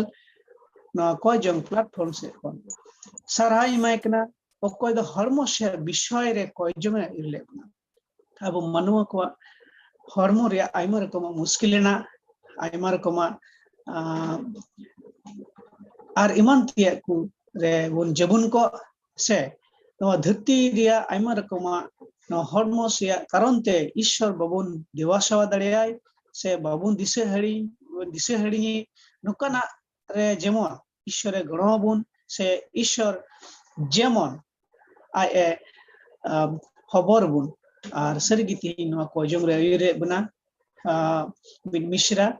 ᱱᱚᱣᱟ ᱠᱚᱭ ᱡᱚᱝ ᱯᱞᱟᱴᱯᱷᱚᱨᱢ ᱥᱮᱫ ᱠᱷᱚᱱ᱾ ᱥᱟᱨᱦᱟᱣ ᱤᱧ ᱮᱢᱟᱭ ᱠᱟᱱᱟ, ᱚᱠᱚᱭ ᱫᱚ ᱦᱚᱲᱢᱚ ᱥᱮ ᱵᱤᱥᱚᱭ ᱨᱮ ᱠᱚᱭ ᱡᱚᱝ ᱮ ᱟᱹᱭᱩᱨ ᱞᱮᱫ ᱵᱚᱱᱟ᱾ ᱟᱵᱚ ᱢᱟᱱᱣᱟ ᱠᱚᱣᱟᱜ ᱦᱚᱲᱢᱚ ᱨᱮᱭᱟᱜ ᱟᱭᱢᱟ ᱨᱚᱠᱚᱢᱟᱜ ᱢᱩᱥᱠᱤᱞ ᱮᱱᱟ, ᱟᱭᱢᱟ ᱨᱚᱠᱚᱢᱟᱜ, ᱟᱸ, ᱟᱨ ᱮᱢᱟᱱ ᱛᱮᱭᱟᱜ ᱠᱚ ᱨᱮ ᱵᱚᱱ ᱡᱟᱹᱵᱩᱱ ᱠᱚᱜ, ᱥᱮ ᱱᱚᱣᱟ ᱫᱷᱟᱹᱨᱛᱤ ᱨᱮᱭᱟᱜ ᱟᱭᱢᱟ ᱨᱚᱠᱚᱢᱟᱜ ᱱᱚᱣᱟ ᱦᱚᱲᱢᱚ ᱨᱮᱭᱟᱜ ᱠᱟᱨᱚᱱ ᱛᱮ ᱤᱥᱥᱚᱨ ᱵᱟᱵᱚᱱ ᱫᱮᱵᱟ ᱥᱮᱵᱟ ᱫᱟᱲᱮᱭᱟᱭ, ᱥᱮ ᱵᱟᱵᱚᱱ ᱫᱤᱥᱟᱹ ᱦᱤᱲᱤᱧ, ᱫᱤᱥᱟᱹ ᱦᱤᱲᱤᱧᱮ, ᱱᱚᱝᱠᱟᱱᱟᱜ ᱨᱮ ᱡᱮᱢᱚᱱ ᱤᱥᱥᱚᱨᱮ ᱜᱚᱲᱚ ᱟᱵᱚᱱ, ᱥᱮ ᱤᱥᱥᱚᱨ ᱡᱮᱢᱚᱱ ᱟᱡ ᱮ, ᱟᱢ, ᱦᱚᱵᱚᱨ ᱵᱚᱱ᱾ ᱟᱨ ᱥᱟᱹᱨᱤᱜᱮ ᱛᱮᱦᱮᱧ ᱱᱚᱣᱟ ᱠᱚᱭ ᱡᱚᱝ ᱨᱮ ᱟᱹᱭᱩᱨᱮᱫ ᱵᱚᱱᱟ, ᱟᱸ, ᱢᱤᱫ ᱢᱤᱥᱨᱟ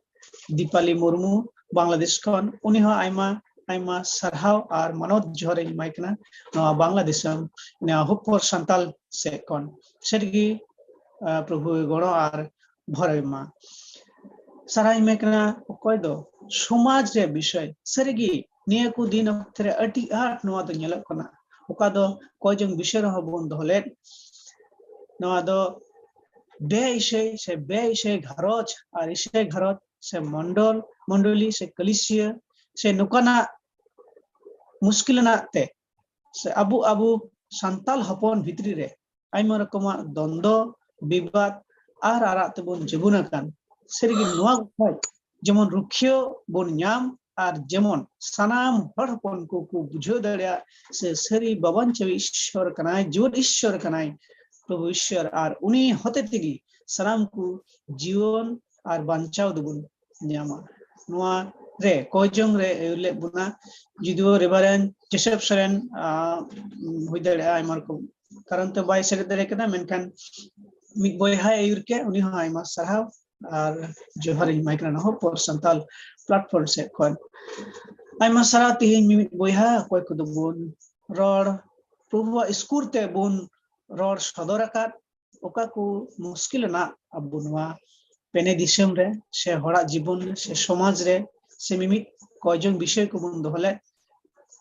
ᱫᱤᱯᱟᱞᱤ ᱢᱩᱨᱢᱩ, ᱵᱟᱝᱞᱟᱫᱮᱥ ᱠᱷᱚᱱ, ᱩᱱᱤ ᱦᱚᱸ ᱟᱭᱢᱟ ᱟᱭᱢᱟ ᱥᱟᱨᱦᱟᱣ ᱟᱨ ᱢᱟᱱᱚᱛ ᱡᱚᱦᱟᱨ ᱤᱧ ᱮᱢᱟᱭ ᱠᱟᱱᱟ ᱱᱚᱣᱟ ᱵᱟᱝᱞᱟ ᱫᱤᱥᱚᱢ, ᱱᱚᱣᱟ ᱦᱚᱯᱚᱨ ᱥᱟᱱᱛᱟᱞ ᱥᱮᱫ ᱠᱷᱚᱱ᱾ ᱥᱟᱹᱨᱤᱜᱮ, ᱟᱸ, ᱯᱨᱚᱵᱷᱩ ᱜᱚᱲᱚ ᱟᱨ ᱵᱷᱚᱨ ᱮᱢᱟ᱾ ᱥᱟᱨᱦᱟᱣ ᱤᱧ ᱮᱢᱟᱭ ᱠᱟᱱᱟ ᱚᱠᱚᱭ ᱫᱚ ᱥᱚᱢᱟᱡᱽ ᱨᱮ ᱵᱤᱥᱚᱭ᱾ ᱥᱟᱹᱨᱤᱜᱮ ᱱᱤᱭᱟᱹ ᱠᱚ ᱫᱤᱱ ᱚᱠᱛᱮ ᱨᱮ ᱟᱹᱰᱤ ᱟᱸᱴ ᱱᱚᱣᱟ ᱫᱚ ᱧᱮᱞᱚᱜ ᱠᱟᱱᱟ, ᱚᱠᱟ ᱫᱚ ᱠᱚᱭ ᱡᱚᱝ ᱵᱤᱥᱚᱭ ᱨᱮᱦᱚᱸ ᱵᱚᱱ ᱫᱚᱦᱚ ᱞᱮᱫ᱾ ᱱᱚᱣᱟ ᱫᱚ ᱵᱮ ᱤᱥᱟᱹᱭ ᱥᱮ ᱵᱮ ᱤᱥᱟᱹᱭ ᱜᱷᱟᱨᱚᱸᱡᱽ ᱟᱨ ᱤᱥᱟᱹᱭ ᱜᱷᱟᱨᱚᱸᱡᱽ ᱥᱮ ᱢᱚᱱᱰᱚᱞ ᱢᱚᱱᱰᱚᱞᱤ ᱥᱮ ᱠᱟᱹᱞᱤᱥᱤᱭᱟᱹ ᱥᱮ ᱱᱚᱝᱠᱟᱱᱟᱜ ᱢᱩᱥᱠᱤᱞ ᱟᱱᱟᱜ ᱛᱮ ᱥᱮ ᱟᱵᱚ ᱟᱵᱚ ᱥᱟᱱᱛᱟᱞ ᱦᱚᱯᱚᱱ ᱵᱷᱤᱛᱨᱤ ᱨᱮ ᱟᱭᱢᱟ ᱨᱚᱠᱚᱢᱟᱜ ᱫᱚᱱᱫᱚ ᱵᱤᱵᱟᱫ ᱟᱨ ᱟᱨᱟᱜ ᱛᱮᱵᱚᱱ ᱡᱟᱹᱵᱩᱱ ᱟᱠᱟᱱ᱾ ᱥᱟᱹᱨᱤᱜᱮ ᱱᱚᱣᱟ ᱠᱷᱚᱱ ᱡᱮᱢᱚᱱ ᱨᱩᱠᱷᱤᱭᱟᱹ ᱵᱚᱱ ᱧᱟᱢ ᱟᱨ ᱡᱮᱢᱚᱱ ᱥᱟᱱᱟᱢ ᱦᱚᱲ ᱦᱚᱯᱚᱱ ᱠᱚ ᱠᱚ ᱵᱩᱡᱷᱟᱹᱣ ᱫᱟᱲᱮᱭᱟᱜ ᱥᱮ ᱥᱟᱹᱨᱤ ᱵᱟᱵᱟᱱ ᱪᱟᱹᱣᱤ ᱤᱥᱥᱚᱨ ᱠᱟᱱᱟᱭ, ᱡᱩᱣᱟᱹᱱ ᱤᱥᱥᱚᱨ ᱠᱟᱱᱟᱭ ᱯᱨᱚᱵᱷᱩ ᱤᱥᱥᱚᱨ, ᱟᱨ ᱩᱱᱤ ᱦᱚᱛᱮ ᱛᱮᱜᱮ ᱥᱟᱱᱟᱢ ᱠᱚ ᱡᱤᱭᱚᱱ ᱟᱨ ᱵᱟᱧᱪᱟᱣ ᱫᱚᱵᱚᱱ ᱧᱟᱢᱟ᱾ ᱱᱚᱣᱟ ᱨᱮ ᱠᱚᱭ ᱡᱚᱝ ᱨᱮ ᱟᱹᱭᱩᱨ ᱞᱮᱫ ᱵᱚᱱᱟ ᱡᱩᱫᱤᱭᱳ ᱨᱮᱵᱷᱟᱨᱮᱱᱰ ᱡᱳᱥᱮᱯᱷ ᱥᱚᱨᱮᱱ, ᱟᱸ, ᱦᱩᱭ ᱫᱟᱲᱮᱭᱟᱜᱼᱟ ᱟᱭᱢᱟ ᱨᱚᱠᱚᱢ ᱠᱟᱨᱚᱱ ᱛᱮ ᱵᱟᱭ ᱥᱮᱞᱮᱫ ᱫᱟᱲᱮ ᱠᱟᱫᱟ, ᱢᱮᱱᱠᱷᱟᱱ ᱢᱤᱫ ᱵᱚᱭᱦᱟᱭ ᱟᱹᱭᱩᱨ ᱠᱮᱫ, ᱩᱱᱤ ᱦᱚᱸ ᱟᱭᱢᱟ ᱥᱟᱨᱦᱟᱣ᱾ ᱟᱨ ᱡᱚᱦᱟᱨ ᱤᱧ ᱮᱢᱟᱭ ᱠᱟᱱᱟ ᱱᱚᱣᱟ ᱦᱚᱯᱚᱨ ᱥᱟᱱᱛᱟᱞ ᱯᱞᱟᱴᱯᱷᱚᱨᱢ ᱥᱮᱫ ᱠᱷᱚᱱ᱾ ᱟᱭᱢᱟ ᱥᱟᱨᱦᱟᱣ᱾ ᱛᱮᱦᱮᱧ ᱢᱤᱢᱤᱫ ᱵᱚᱭᱦᱟ ᱚᱠᱚᱭ ᱠᱚᱫᱚ ᱵᱚᱱ ᱨᱚᱲ, ᱯᱨᱚᱵᱷᱩᱣᱟᱜ ᱥᱠᱩᱞ ᱛᱮ ᱵᱚᱱ ᱨᱚᱲ ᱥᱚᱫᱚᱨ ᱟᱠᱟᱫ, ᱚᱠᱟ ᱠᱚ ᱢᱩᱥᱠᱤᱞ ᱨᱮᱱᱟᱜ ᱟᱵᱚ ᱱᱚᱣᱟ ᱯᱮᱱᱮ ᱫᱤᱥᱚᱢ ᱨᱮ ᱥᱮ ᱦᱚᱲᱟᱜ ᱡᱤᱵᱚᱱ ᱨᱮ ᱥᱮ ᱥᱚᱢᱟᱡᱽ ᱨᱮ ᱥᱮ ᱢᱤᱢᱤᱫ ᱠᱚᱭᱡᱚᱝ ᱵᱤᱥᱚᱭ ᱠᱚᱵᱚᱱ ᱫᱚᱦᱚ ᱞᱮᱫ,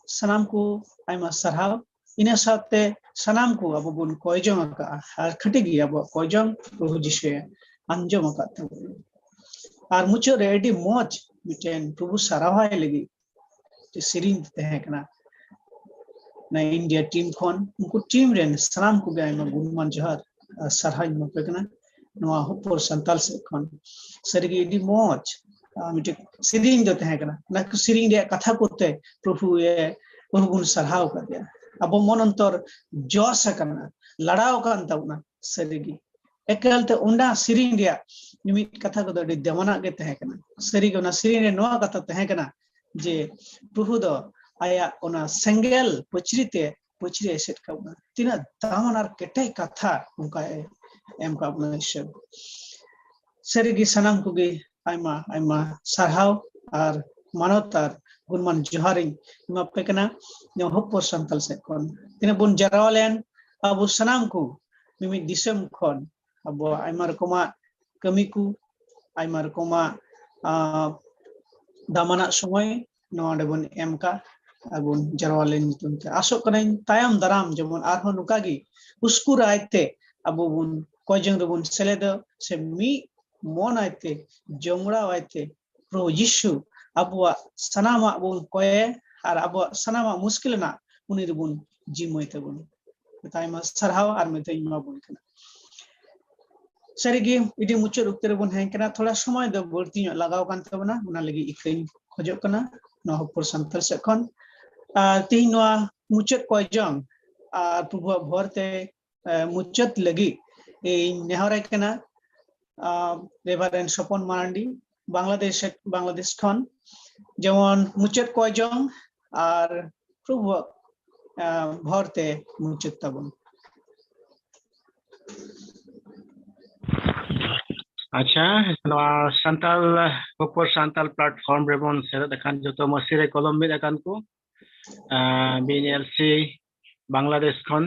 ᱥᱟᱱᱟᱢ ᱠᱚ ᱟᱭᱢᱟ ᱥᱟᱨᱦᱟᱣ᱾ ᱤᱱᱟᱹ ᱥᱟᱶᱛᱮ ᱥᱟᱱᱟᱢ ᱠᱚ ᱟᱵᱚ ᱵᱚᱱ ᱠᱚᱭᱡᱚᱝ ᱟᱠᱟᱫᱼᱟ, ᱟᱨ ᱠᱷᱟᱹᱴᱤ ᱜᱮ ᱟᱵᱚᱣᱟᱜ ᱠᱚᱭᱡᱚᱝ ᱯᱨᱚᱵᱷᱩ ᱡᱤᱥᱩᱭ ᱟᱸᱡᱚᱢ ᱟᱠᱟᱫ ᱛᱟᱵᱚᱱᱟ᱾ ᱟᱨ ᱢᱩᱪᱟᱹᱫ ᱨᱮ ᱟᱹᱰᱤ ᱢᱚᱡᱽ ᱢᱤᱫᱴᱮᱱ ᱯᱨᱚᱵᱷᱩ ᱥᱟᱨᱦᱟᱣᱟᱭ ᱞᱟᱹᱜᱤᱫ ᱥᱮᱨᱮᱧ ᱛᱟᱦᱮᱸ ᱠᱟᱱᱟ᱾ ᱚᱱᱟ ᱤᱱᱰᱤᱭᱟ ᱴᱤᱢ ᱠᱷᱚᱱ, ᱩᱱᱠᱩ ᱴᱤᱢ ᱨᱮᱱ ᱥᱟᱱᱟᱢ ᱠᱚᱜᱮ ᱟᱭᱢᱟ ᱜᱩᱱᱢᱟᱱ ᱡᱚᱦᱟᱨ ᱟᱨ ᱥᱟᱨᱦᱟᱣ ᱤᱧ ᱮᱢᱟ ᱯᱮ ᱠᱟᱱᱟ ᱱᱚᱣᱟ ᱦᱚᱯᱚᱨ ᱥᱟᱱᱛᱟᱞ ᱥᱮᱫ ᱠᱷᱚᱱ᱾ ᱥᱟᱹᱨᱤᱜᱮ ᱟᱹᱰᱤ ᱢᱚᱡᱽ, ᱟᱨ ᱢᱤᱫᱴᱮᱡ ᱥᱮᱨᱮᱧ ᱫᱚ ᱛᱟᱦᱮᱸ ᱠᱟᱱᱟ᱾ ᱚᱱᱟ ᱠᱚ ᱥᱮᱨᱮᱧ ᱨᱮᱭᱟᱜ ᱠᱟᱛᱷᱟ ᱠᱚᱛᱮ ᱯᱨᱚᱵᱷᱩ ᱮ, ᱯᱨᱚᱵᱷᱩ ᱵᱚᱱ ᱥᱟᱨᱦᱟᱣ ᱟᱠᱟᱫᱮᱭᱟ᱾ ᱟᱵᱚ ᱢᱚᱱ ᱚᱱᱛᱚᱨ ᱡᱚᱥ ᱟᱠᱟᱱᱟ, ᱞᱟᱲᱟᱣ ᱟᱠᱟᱱ ᱛᱟᱵᱚᱱᱟ᱾ ᱥᱟᱹᱨᱤᱜᱮ ᱮᱠᱟᱞᱛᱮ ᱚᱱᱟ ᱥᱮᱨᱮᱧ ᱨᱮᱭᱟᱜ ᱢᱤᱢᱤᱫ ᱠᱟᱛᱷᱟ ᱠᱚᱫᱚ ᱟᱹᱰᱤ ᱫᱮᱣᱟᱱᱟᱜ ᱜᱮ ᱛᱟᱦᱮᱸ ᱠᱟᱱᱟ᱾ ᱥᱟᱹᱨᱤᱜᱮ ᱚᱱᱟ ᱥᱮᱨᱮᱧ ᱨᱮ ᱱᱚᱣᱟ ᱠᱟᱛᱷᱟ ᱛᱟᱦᱮᱸ ᱠᱟᱱᱟ ᱡᱮ ᱯᱨᱚᱵᱷᱩ ᱫᱚ ᱟᱭᱟᱜ ᱚᱱᱟ ᱥᱮᱸᱜᱮᱞ ᱯᱟᱹᱪᱨᱤ ᱛᱮ ᱯᱟᱹᱪᱨᱤ ᱮᱥᱮᱫ ᱠᱟᱜ ᱵᱚᱱᱟ᱾ ᱛᱤᱱᱟᱹᱜ ᱫᱟᱢᱟᱱ ᱟᱨ ᱠᱮᱴᱮᱡ ᱠᱟᱛᱷᱟ ᱚᱱᱠᱟ ᱮ ᱮᱢ ᱠᱟᱜ ᱵᱚᱱᱟ ᱤᱥᱚᱨ᱾ ᱥᱟᱹᱨᱤᱜᱮ ᱥᱟᱱᱟᱢ ᱠᱚᱜᱮ ᱟᱭᱢᱟ ᱟᱭᱢᱟ ᱥᱟᱨᱦᱟᱣ ᱟᱨ ᱢᱟᱱᱚᱛ ᱟᱨ ᱜᱩᱱᱢᱟᱱ ᱡᱚᱦᱟᱨᱤᱧ ᱮᱢᱟ ᱯᱮ ᱠᱟᱱᱟ᱾ ᱱᱚᱣᱟ ᱦᱚᱯᱚᱨ ᱥᱟᱱᱛᱟᱞ ᱥᱮᱫ ᱠᱷᱚᱱ ᱛᱤᱱᱟᱹᱜ ᱵᱚᱱ ᱡᱟᱨᱣᱟ ᱞᱮᱱ, ᱟᱵᱚ ᱥᱟᱱᱟᱢ ᱠᱚ ᱢᱤᱢᱤᱫ ᱫᱤᱥᱚᱢ ᱠᱷᱚᱱ ᱟᱵᱚᱣᱟᱜ ᱟᱭᱢᱟ ᱨᱚᱠᱚᱢᱟᱜ ᱠᱟᱹᱢᱤ ᱠᱚ, ᱟᱭᱢᱟ ᱨᱚᱠᱚᱢᱟᱜ, ᱟᱸ, ᱫᱟᱢᱟᱱᱟᱜ ᱥᱚᱢᱚᱭ ᱱᱚᱣᱟ ᱚᱸᱰᱮ ᱵᱚᱱ ᱮᱢ ᱠᱟᱜ ᱟᱨ ᱵᱚᱱ ᱡᱟᱨᱣᱟ ᱞᱮᱱ ᱧᱩᱛᱩᱢ ᱛᱮ᱾ ᱟᱥᱚᱜ ᱠᱟᱹᱱᱟᱹᱧ ᱛᱟᱭᱚᱢ ᱫᱟᱨᱟᱢ ᱡᱮᱢᱚᱱ ᱟᱨᱦᱚᱸ ᱱᱚᱝᱠᱟ ᱜᱮ ᱩᱥᱠᱩᱨ ᱟᱭᱛᱮ ᱟᱵᱚ ᱵᱚᱱ ᱠᱚᱭᱡᱚᱝ ᱨᱮᱵᱚᱱ ᱥᱮᱞᱮᱫᱚᱜ ᱥᱮ ᱢᱤᱫ ᱢᱚᱱ ᱟᱭᱛᱮ, ᱡᱚᱢᱲᱟᱣ ᱟᱭᱛᱮ, ᱯᱨᱚᱵᱷᱩ ᱡᱤᱥᱩ ᱟᱵᱚᱣᱟᱜ ᱥᱟᱱᱟᱢᱟᱜ ᱵᱚᱱ ᱠᱚᱭᱮ ᱟᱨ ᱟᱵᱚᱣᱟᱜ ᱥᱟᱱᱟᱢᱟᱜ ᱢᱩᱥᱠᱤᱞ ᱨᱮᱱᱟᱜ ᱩᱱᱤ ᱨᱮᱵᱚᱱ ᱡᱤᱢᱟᱹᱭ ᱛᱟᱵᱚᱱ᱾ ᱢᱮᱛᱟᱭ ᱢᱟ ᱥᱟᱨᱦᱟᱣ ᱟᱨ ᱢᱮᱛᱟᱧ ᱢᱟ ᱵᱚᱱ ᱠᱟᱱᱟ᱾ ᱥᱟᱹᱨᱤᱜᱮ ᱟᱹᱰᱤ ᱢᱩᱪᱟᱹᱫ ᱚᱠᱛᱮ ᱨᱮᱵᱚᱱ ᱦᱮᱡ ᱠᱟᱱᱟ, ᱛᱷᱚᱲᱟ ᱥᱚᱢᱚᱭ ᱫᱚ ᱵᱟᱹᱲᱛᱤ ᱧᱚᱜ ᱞᱟᱜᱟᱣ ᱠᱟᱱ ᱛᱟᱵᱚᱱᱟ, ᱚᱱᱟ ᱞᱟᱹᱜᱤᱫ ᱤᱠᱟᱹᱧ ᱠᱷᱚᱡᱚᱜ ᱠᱟᱱᱟ ᱱᱚᱣᱟ ᱦᱚᱯᱚᱨ ᱥᱟᱱᱛᱟᱞ ᱥᱮᱫ ᱠᱷᱚᱱ᱾ ᱟᱨ ᱛᱤᱦᱤᱧ ᱱᱚᱣᱟ ᱢᱩᱪᱟᱹᱫ ᱠᱚᱭᱡᱚᱝ ᱟᱨ ᱯᱨᱚᱵᱷᱩᱣᱟᱜ ᱵᱷᱚᱨ ᱛᱮ, ᱮ, ᱢᱩᱪᱟᱹᱫ ᱞᱟᱹᱜᱤᱫ ᱤᱧ ᱱᱮᱦᱚᱨᱟᱭ ᱠᱟᱱᱟ, ᱟ, ᱨᱮᱵᱷᱟᱨᱮᱱᱰ ᱥᱚᱯᱚᱱ ᱢᱟᱨᱟᱱᱰᱤ, ᱵᱟᱝᱞᱟᱫᱮᱥ, ᱵᱟᱝᱞᱟᱫᱮᱥ ᱠᱷᱚᱱ, ᱡᱮᱢᱚᱱ ᱢᱩᱪᱟᱹᱫ ᱠᱚᱭᱡᱚᱝ ᱟᱨ ᱯᱨᱚᱵᱷᱩᱣᱟᱜ, ᱟ, ᱵᱷᱚᱨ ᱛᱮ ᱢᱩᱪᱟᱹᱫ ᱛᱟᱵᱚᱱ᱾ ᱟᱪᱪᱷᱟ, ᱱᱚᱣᱟ ᱥᱟᱱᱛᱟᱞ ᱠᱷᱚᱵᱚᱨ ᱥᱟᱱᱛᱟᱞ platform ᱨᱮᱵᱚᱱ ᱥᱮᱞᱮᱫ ᱟᱠᱟᱱ ᱡᱚᱛᱚ ᱢᱟᱹᱥᱤ ᱨᱮ ᱠᱚᱞᱚᱢ ᱢᱤᱫ ᱟᱠᱟᱱ ᱠᱚ, ᱟᱸ, B N L C Bangladesh ᱠᱷᱚᱱ,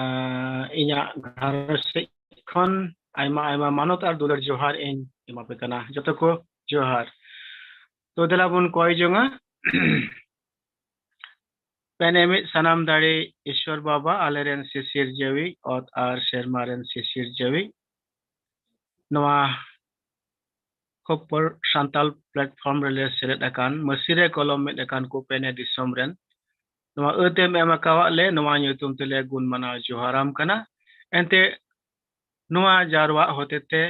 ᱟᱸ, ᱤᱧᱟᱹᱜ ᱜᱷᱟᱨᱚᱸᱡᱽ ᱥᱮᱫ ᱠᱷᱚᱱ ᱟᱭᱢᱟ ᱟᱭᱢᱟ ᱢᱟᱱᱚᱛ ᱟᱨ ᱫᱩᱞᱟᱹᱲ ᱡᱚᱦᱟᱨ ᱤᱧ ᱮᱢᱟ ᱯᱮ ᱠᱟᱱᱟ᱾ ᱡᱚᱛᱚ ᱠᱚ ᱡᱚᱦᱟᱨ᱾ ᱛᱚ ᱫᱮᱞᱟ ᱵᱚᱱ ᱠᱚᱭ ᱡᱚᱝᱟ᱾ ᱯᱮᱱᱮᱢᱤᱡ ᱥᱟᱱᱟᱢ ᱫᱟᱲᱮ ᱤᱥᱣᱚᱨ ᱵᱟᱵᱟ, ᱟᱞᱮᱨᱮᱱ ᱥᱤᱥᱤᱨ ᱡᱟᱹᱣᱤᱡ, ᱚᱛ ᱟᱨ ᱥᱮᱨᱢᱟ ᱨᱮᱱ ᱥᱤᱥᱤᱨ ᱡᱟᱹᱣᱤᱡ, ᱱᱚᱣᱟ ᱠᱷᱚᱵᱚᱨ ᱥᱟᱱᱛᱟᱞ platform ᱨᱮᱞᱮ ᱥᱮᱞᱮᱫ ᱟᱠᱟᱱ ᱢᱟᱹᱥᱤ ᱨᱮ ᱠᱚᱞᱚᱢ ᱢᱤᱫ ᱟᱠᱟᱱ ᱠᱚ ᱯᱮᱱᱮ ᱫᱤᱥᱚᱢ ᱨᱮᱱ, ᱱᱚᱣᱟ ᱟᱹᱫ ᱮᱢ ᱮᱢ ᱟᱠᱟᱣᱟᱫ ᱞᱮ, ᱱᱚᱣᱟ ᱧᱩᱛᱩᱢ ᱛᱮᱞᱮ ᱜᱩᱱ ᱢᱟᱱᱟᱣ ᱡᱚᱦᱟᱨᱟᱢ ᱠᱟᱱᱟ᱾ ᱮᱱᱛᱮ ᱱᱚᱣᱟ ᱡᱟᱨᱣᱟᱜ ᱦᱚᱛᱮᱛᱮ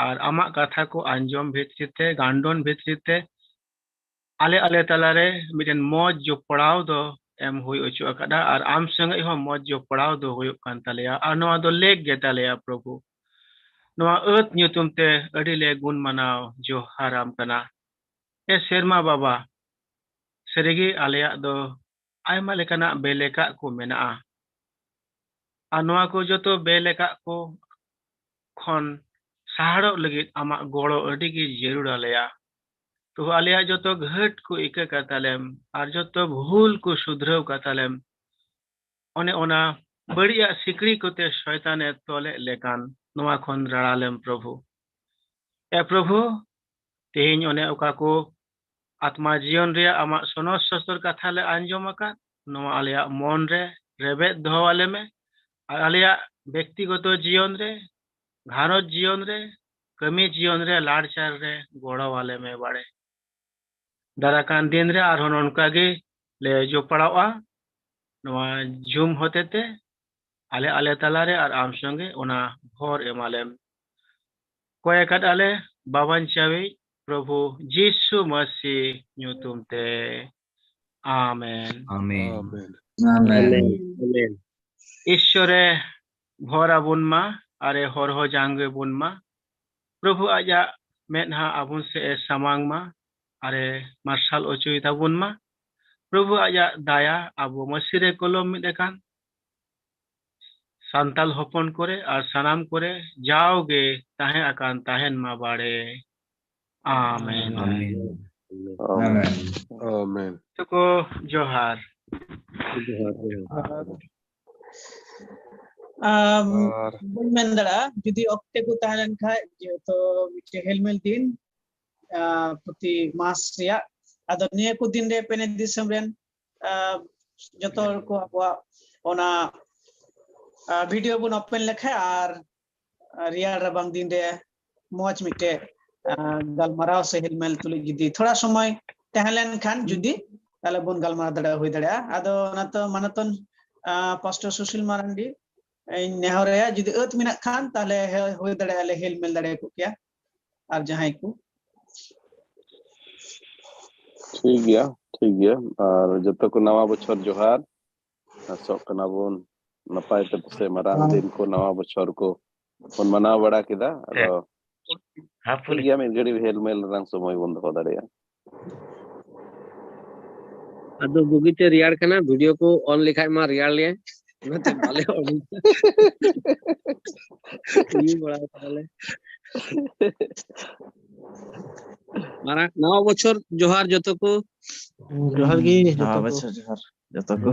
ᱟᱨ ᱟᱢᱟᱜ ᱠᱟᱛᱷᱟ ᱠᱚ ᱟᱸᱡᱚᱢ ᱵᱷᱤᱛᱨᱤ ᱛᱮ, ᱜᱟᱱᱰᱚᱱ ᱵᱷᱤᱛᱨᱤ ᱛᱮ, ᱟᱞᱮ ᱟᱞᱮ ᱛᱟᱞᱟᱨᱮ ᱢᱤᱫᱴᱮᱱ ᱢᱚᱡᱽ ᱡᱚᱯᱲᱟᱣ ᱫᱚ ᱮᱢ ᱦᱩᱭ ᱦᱚᱪᱚ ᱟᱠᱟᱫᱟ ᱟᱨ ᱟᱢ ᱥᱚᱸᱜᱮ ᱦᱚᱸ ᱢᱚᱡᱽ ᱡᱚᱯᱲᱟᱣ ᱫᱚ ᱦᱩᱭᱩᱜ ᱠᱟᱱ ᱛᱟᱞᱮᱭᱟ, ᱟᱨ ᱱᱚᱣᱟ ᱫᱚ ᱞᱮᱠ ᱜᱮ ᱛᱟᱞᱮᱭᱟ ᱯᱨᱚᱵᱷᱩ᱾ ᱱᱚᱣᱟ ᱟᱹᱫ ᱧᱩᱛᱩᱢ ᱛᱮ ᱟᱹᱰᱤ ᱞᱮ ᱜᱩᱱ ᱢᱟᱱᱟᱣ ᱡᱚᱦᱟᱨᱟᱢ ᱠᱟᱱᱟ᱾ ᱮ ᱥᱮᱨᱢᱟ ᱵᱟᱵᱟ, ᱥᱟᱹᱨᱤᱜᱮ ᱟᱞᱮᱭᱟᱜ ᱫᱚ ᱟᱭᱢᱟ ᱞᱮᱠᱟᱱᱟᱜ ᱵᱮᱞᱮᱠᱟᱜ ᱠᱚ ᱢᱮᱱᱟᱜᱼᱟ, ᱟᱨ ᱱᱚᱣᱟ ᱠᱚ ᱡᱚᱛᱚ ᱵᱮᱞᱮᱠᱟᱜ ᱠᱚ ᱠᱷᱚᱱ ᱥᱟᱦᱟᱲᱚᱜ ᱞᱟᱹᱜᱤᱫ ᱟᱢᱟᱜ ᱜᱚᱲᱚ ᱟᱹᱰᱤ ᱜᱮ ᱡᱟᱹᱨᱩᱲ ᱟᱞᱮᱭᱟ᱾ ᱛᱚ ᱟᱞᱮᱭᱟᱜ ᱡᱚᱛᱚ ᱜᱷᱟᱹᱴ ᱠᱚ ᱤᱠᱟᱹ ᱠᱟᱛᱟᱞᱮᱢ ᱟᱨ ᱡᱚᱛᱚ ᱵᱷᱩᱞ ᱠᱚ ᱥᱩᱫᱷᱨᱟᱹᱣ ᱠᱟᱛᱟᱞᱮᱢ᱾ ᱚᱱᱮ ᱚᱱᱟ ᱵᱟᱹᱲᱤᱡᱟᱜ ᱥᱤᱠᱲᱤ ᱠᱚᱛᱮ ᱥᱚᱭᱛᱟᱱᱮ ᱛᱚᱞᱮᱫ ᱞᱮᱠᱟᱱ ᱱᱚᱣᱟ ᱠᱷᱚᱱ ᱨᱟᱲᱟ ᱞᱮᱢ ᱯᱨᱚᱵᱷᱩ᱾ ᱮ ᱯᱨᱚᱵᱷᱩ, ᱛᱮᱦᱮᱧ ᱚᱱᱮ ᱚᱠᱟ ᱠᱚ ᱟᱛᱢᱟ ᱡᱤᱭᱚᱱ ᱨᱮᱭᱟᱜ ᱟᱢᱟᱜ ᱥᱚᱱᱚᱛ ᱥᱚᱥᱛᱚᱨ ᱠᱟᱛᱷᱟ ᱞᱮ ᱟᱸᱡᱚᱢ ᱟᱠᱟᱫ, ᱱᱚᱣᱟ ᱟᱞᱮᱭᱟᱜ ᱢᱚᱱ ᱨᱮ ᱨᱮᱵᱮᱫ ᱫᱚᱦᱚ ᱟᱞᱮ ᱢᱮ, ᱟᱨ ᱟᱞᱮᱭᱟᱜ ᱵᱮᱠᱛᱤᱜᱚᱛᱚ ᱡᱤᱭᱚᱱ ᱨᱮ, ᱜᱷᱟᱨᱚᱸᱡᱽ ᱡᱤᱭᱚᱱ ᱨᱮ, ᱠᱟᱹᱢᱤ ᱡᱤᱭᱚᱱ ᱨᱮ, ᱞᱟᱲᱪᱟᱲ ᱨᱮ ᱜᱚᱲᱚ ᱟᱞᱮ ᱢᱮ ᱵᱟᱲᱮ᱾ ᱫᱟᱨᱟ ᱠᱟᱱ ᱫᱤᱱ ᱨᱮ ᱟᱨᱦᱚᱸ ᱱᱚᱝᱠᱟ ᱜᱮ ᱞᱮ ᱡᱚᱯᱲᱟᱣᱚᱜᱼᱟ ᱱᱚᱣᱟ ᱡᱩᱢ ᱦᱚᱛᱮᱛᱮ, ᱟᱞᱮ ᱟᱞᱮ ᱛᱟᱞᱟᱨᱮ ᱟᱨ ᱟᱢ ᱥᱚᱸᱜᱮ ᱚᱱᱟ ᱵᱷᱚᱨ ᱮᱢᱟᱞᱮᱢ᱾ ᱠᱚᱭ ᱟᱠᱟᱫ ᱟᱞᱮ ᱵᱟᱵᱟᱧᱪᱟᱣᱤᱡ ᱯᱨᱚᱵᱷᱩ ᱡᱤᱥᱩ ᱢᱟᱹᱥᱤ ᱧᱩᱛᱩᱢ ᱛᱮ, ᱟᱢᱮᱱ᱾ ᱟᱢᱮᱱ᱾ ᱟᱢᱮᱱ᱾ ᱟᱢᱮᱱ᱾ ᱟᱢᱮᱱ᱾ ᱤᱥᱥᱚᱨᱮ ᱵᱷᱚᱨ ᱟᱵᱚᱱ ᱢᱟ, ᱟᱨᱮ ᱦᱚᱨᱦᱚ ᱡᱟᱸᱜᱮ ᱵᱚᱱ ᱢᱟ᱾ ᱯᱨᱚᱵᱷᱩ ᱟᱡᱟᱜ ᱢᱮᱫᱦᱟ ᱟᱵᱚᱱ ᱥᱮᱫ ᱮ ᱥᱟᱢᱟᱝ ᱢᱟ, ᱟᱨᱮ ᱢᱟᱨᱥᱟᱞ ᱚᱪᱚᱭ ᱛᱟᱵᱚᱱ ᱢᱟ᱾ ᱯᱨᱚᱵᱷᱩ ᱟᱡᱟᱜ ᱫᱟᱭᱟ ᱟᱵᱚ ᱢᱟᱹᱥᱤ ᱨᱮ ᱠᱚᱞᱚᱢ ᱢᱤᱫ ᱟᱠᱟᱱ ᱥᱟᱱᱛᱟᱞ ᱦᱚᱯᱚᱱ ᱠᱚᱨᱮ ᱟᱨ ᱥᱟᱱᱟᱢ ᱠᱚᱨᱮ ᱡᱟᱣᱜᱮ ᱛᱟᱦᱮᱸ ᱟᱠᱟᱱ ᱛᱟᱦᱮᱱ ᱢᱟ ᱵᱟᱲᱮ᱾ ᱟᱢᱮᱱ᱾ ᱟᱢᱮᱱ᱾ ᱟᱢᱮᱱ᱾ ᱟᱢᱮᱱ᱾ ᱛᱚᱠᱚ ᱡᱚᱦᱟᱨ᱾ ᱡᱚᱦᱟᱨ, ᱡᱚᱦᱟᱨ᱾ ᱟᱢ, ᱟᱨ ᱵᱟᱹᱧ ᱢᱮᱱ ᱫᱟᱲᱮᱭᱟᱜᱼᱟ, ᱡᱩᱫᱤ ᱚᱠᱛᱮ ᱠᱚ ᱛᱟᱦᱮᱸ ᱞᱮᱱ ᱠᱷᱟᱡ, ᱡᱮᱦᱮᱛᱩ ᱢᱤᱫᱴᱮᱡ ᱦᱮᱞᱢᱮᱞ ᱫᱤᱱ ᱟᱨ ᱯᱨᱚᱛᱤ ᱢᱟᱥ ᱨᱮᱭᱟᱜ, ᱟᱫᱚ ᱱᱤᱭᱟᱹ ᱠᱚ ᱫᱤᱱ ᱨᱮ ᱯᱮᱱᱮ ᱫᱤᱥᱚᱢ ᱨᱮᱱ ᱟᱨ ᱡᱚᱛᱚ ᱦᱚᱲ ᱠᱚ ᱟᱵᱚᱣᱟᱜ ᱚᱱᱟ ᱵᱷᱤᱰᱤᱭᱳ ᱵᱚᱱ ᱳᱯᱮᱱ ᱞᱮᱠᱷᱟᱡ ᱟᱨ ᱨᱮᱭᱟᱲ ᱨᱟᱵᱟᱝ ᱫᱤᱱ ᱨᱮ ᱢᱚᱡᱽ ᱢᱤᱫᱴᱮᱡ ᱟᱨ ᱜᱟᱞᱢᱟᱨᱟᱣ ᱥᱮ ᱦᱮᱞᱢᱮᱞ ᱛᱩᱞᱩᱡ ᱡᱩᱫᱤ ᱛᱷᱚᱲᱟ ᱥᱚᱢᱚᱭ ᱛᱟᱦᱮᱸ ᱞᱮᱱ ᱠᱷᱟᱱ, ᱡᱩᱫᱤ ᱛᱟᱦᱞᱮ ᱵᱚᱱ ᱜᱟᱞᱢᱟᱨᱟᱣ ᱫᱟᱲᱮᱭᱟᱜᱼᱟ, ᱦᱩᱭ ᱫᱟᱲᱮᱭᱟᱜᱼᱟ᱾ ᱟᱫᱚ ᱚᱱᱟ ᱛᱚ ᱢᱟᱱᱚᱛᱚᱱ ᱯᱟᱥᱴᱚᱨ ᱥᱩᱥᱤᱞ ᱢᱟᱨᱟᱱᱰᱤ ᱤᱧ ᱱᱮᱦᱚᱨ ᱟᱭᱟ, ᱡᱩᱫᱤ ᱟᱹᱛ ᱢᱮᱱᱟᱜ ᱠᱷᱟᱱ ᱛᱟᱦᱞᱮ ᱦᱮ- ᱦᱩᱭ ᱫᱟᱲᱮᱭᱟᱜᱼᱟ, ᱞᱮ ᱦᱮᱞᱢᱮᱞ ᱫᱟᱲᱮ ᱠᱚᱜ ᱠᱮᱭᱟ ᱟᱨ ᱡᱟᱦᱟᱸᱭ ᱠᱚ᱾ ᱴᱷᱤᱠ ᱜᱮᱭᱟ, ᱴᱷᱤᱠ ᱜᱮᱭᱟ᱾ ᱟᱨ ᱡᱚᱛᱚ ᱠᱚ ᱱᱟᱣᱟ ᱵᱚᱪᱷᱚᱨ ᱡᱚᱦᱟᱨ᱾ ᱟᱥᱚᱜ ᱠᱟᱱᱟ ᱵᱚᱱ ᱱᱟᱯᱟᱭ ᱛᱮ ᱯᱟᱥᱮ ᱢᱟᱨᱟᱝ ᱫᱤᱱ ᱠᱚ, ᱱᱟᱣᱟ ᱵᱚᱪᱷᱚᱨ ᱠᱚ ᱵᱚᱱ ᱢᱟᱱᱟᱣ ᱵᱟᱲᱟ ᱠᱮᱫᱟ᱾ ᱟᱫᱚ ᱴᱷᱤᱠ ᱜᱮᱭᱟ, ᱢᱤᱫ ᱜᱷᱟᱹᱲᱤᱡ ᱦᱮᱞᱢᱮᱞ ᱨᱮᱱᱟᱜ ᱥᱚᱢᱚᱭ ᱵᱚᱱ ᱫᱚᱦᱚ ᱫᱟᱲᱮᱭᱟᱜᱼᱟ᱾ ᱟᱫᱚ ᱵᱩᱜᱤᱛᱮ ᱨᱮᱭᱟᱲ ᱠᱟᱱᱟ, ᱵᱷᱤᱰᱤᱭᱳ ᱠᱚ ᱚᱱ ᱞᱮᱠᱷᱟᱡ ᱢᱟ ᱨᱮᱭᱟᱲ ᱞᱮ, ᱚᱱᱟᱛᱮ ᱵᱟᱞᱮ ᱚᱱ᱾ ᱧᱩ ᱵᱟᱲᱟ ᱠᱟᱫᱟᱞᱮ᱾ ᱢᱟᱨᱟᱝ ᱱᱟᱣᱟ ᱵᱚᱪᱷᱚᱨ ᱡᱚᱦᱟᱨ ᱡᱚᱛᱚ ᱠᱚ᱾ ᱡᱚᱦᱟᱨ ᱜᱮ ᱱᱟᱣᱟ ᱡᱚᱛᱚ ᱠᱚ᱾ ᱵᱚᱪᱷᱚᱨ ᱡᱚᱦᱟᱨ ᱡᱚᱛᱚ ᱠᱚ᱾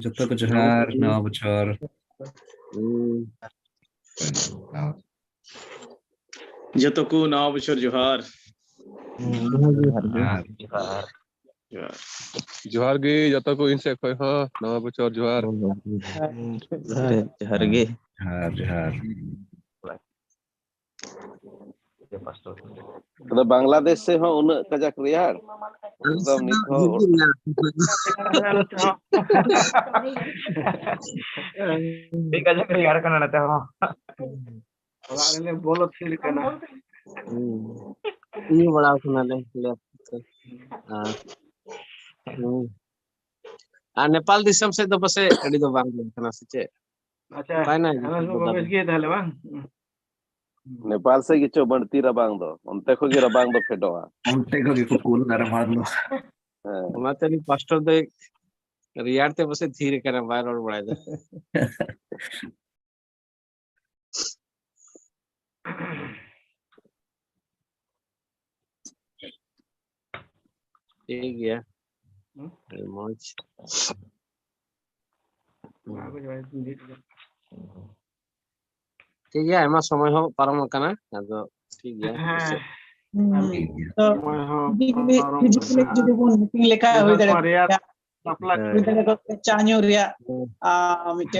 ᱡᱚᱛᱚ ᱠᱚ ᱡᱚᱦᱟᱨ, ᱱᱟᱣᱟ ᱵᱚᱪᱷᱚᱨ᱾ ᱦᱩᱸ᱾ ᱡᱚᱛᱚ ᱠᱚ ᱱᱟᱣᱟ ᱵᱚᱪᱷᱚᱨ ᱡᱚᱦᱟᱨ᱾ ᱡᱚᱦᱟᱨ ᱜᱮ᱾ ᱟᱨ ᱡᱚᱦᱟᱨ᱾ ᱡᱚᱦᱟᱨ ᱜᱮ ᱡᱚᱛᱚ ᱠᱚ ᱤᱧ ᱥᱮᱫ ᱠᱷᱚᱱ ᱦᱚᱸ ᱱᱟᱣᱟ ᱵᱚᱪᱷᱚᱨ ᱡᱚᱦᱟᱨ᱾ ᱡᱚᱦᱟᱨ ᱜᱮ᱾ ᱡᱚᱦᱟᱨ ᱡᱚᱦᱟᱨ᱾ ᱟᱫᱚ ᱵᱟᱝᱞᱟᱫᱮᱥ ᱥᱮᱫ ᱦᱚᱸ ᱩᱱᱟᱹᱜ ᱠᱟᱡᱟᱠ ᱨᱮᱭᱟᱲ? ᱮᱠᱫᱚᱢ ᱱᱤᱛ ᱦᱚᱸ ᱟᱹᱰᱤ ᱠᱟᱡᱟᱠ ᱨᱮᱭᱟᱲ ᱠᱟᱱᱟ ᱱᱚᱛᱮ ᱦᱚᱸ᱾ ᱚᱲᱟᱜ ᱨᱮᱞᱮ ᱵᱚᱞᱚ ᱛᱷᱤᱨ ᱠᱟᱱᱟ᱾ ᱦᱩᱸ᱾ ᱧᱩ ᱵᱟᱲᱟ ᱠᱟᱱᱟᱞᱮ ᱞᱟᱹᱭ ᱟᱯᱮ᱾ ᱟᱨ, ᱦᱩᱸ᱾ ᱟᱨ ᱱᱮᱯᱟᱞ ᱫᱤᱥᱚᱢ ᱥᱮᱫ ᱫᱚ ᱯᱟᱥᱮᱡ ᱟᱹᱰᱤ ᱫᱚ ᱵᱟᱝ ᱦᱩᱭ ᱠᱟᱱᱟ ᱥᱮ ᱪᱮᱫ? ᱟᱪᱪᱷᱟ, ᱱᱟᱯᱟᱭ ᱱᱟᱭ ᱟᱞᱮ ᱜᱮ ᱥᱮᱫ ᱫᱚ ᱫᱟᱫᱟ ᱵᱮᱥ ᱫᱚ? ᱜᱮ ᱛᱟᱦᱞᱮ ᱵᱟᱝ? ᱱᱮᱯᱟᱞ ᱥᱮᱫ ᱜᱮᱪᱚ ᱵᱟᱹᱲᱛᱤ ᱨᱟᱵᱟᱝ ᱫᱚ, ᱚᱱᱛᱮ ᱠᱷᱚᱱ ᱜᱮ ᱨᱟᱵᱟᱝ ᱫᱚ ᱯᱷᱮᱰᱚᱜᱼᱟ᱾ ᱚᱱᱛᱮ ᱠᱷᱚᱱ ᱜᱮᱠᱚ ᱠᱩᱞ ᱫᱟᱨᱟᱢᱟ ᱫᱚ᱾ ᱦᱮᱸ᱾ ᱚᱱᱟᱛᱮ ᱩᱱᱤ ᱯᱟᱥᱴᱚᱨ ᱫᱚᱭ ᱨᱮᱭᱟᱲ ᱛᱮ ᱯᱟᱥᱮᱡ ᱛᱷᱤᱨ ᱟᱠᱟᱱᱟ, ᱵᱟᱭ ᱨᱚᱲ ᱵᱟᱲᱟᱭᱮᱫᱟ᱾ ᱴᱷᱤᱠ ᱜᱮᱭᱟ᱾ ᱦᱩᱸ᱾ ᱟᱹᱰᱤ ᱢᱚᱡᱽ᱾ ᱚᱱᱟ ᱠᱚ ᱡᱚᱜᱟᱡᱳᱜᱽ ᱤᱧ ᱞᱟᱹᱭᱮᱫ ᱜᱮᱭᱟ᱾ ᱴᱷᱤᱠ ᱜᱮᱭᱟ, ᱟᱭᱢᱟ ᱥᱚᱢᱚᱭ ᱦᱚᱸ ᱯᱟᱨᱚᱢ ᱟᱠᱟᱱᱟ, ᱟᱫᱚ ᱴᱷᱤᱠ ᱜᱮᱭᱟ᱾ ᱦᱮᱸ᱾ ᱦᱮᱸ᱾ ᱟᱨ ᱢᱤᱫ ᱛᱚ ᱥᱚᱢᱚᱭ ᱦᱚᱸ ᱵᱤᱡᱽᱞᱤ, ᱯᱟᱨᱚᱢ ᱵᱤᱡᱽᱞᱤ ᱟᱠᱟᱱᱟ᱾ ᱡᱩᱫᱤ ᱵᱚᱱ meeting ᱞᱮᱠᱟ ᱦᱩᱭ ᱱᱮᱛᱟᱨ ᱫᱟᱲᱮ ᱢᱟ ᱨᱮᱭᱟᱲ ᱠᱮᱭᱟ᱾ ᱵᱟᱯᱞᱟ ᱦᱮᱸ᱾ ᱦᱩᱭ ᱫᱟᱲᱮ ᱠᱚᱜ ᱠᱮᱭᱟ, ᱪᱟ ᱧᱩ ᱨᱮᱭᱟᱜ, ᱦᱮᱸ᱾ ᱟᱨ ᱢᱤᱫᱴᱮᱱ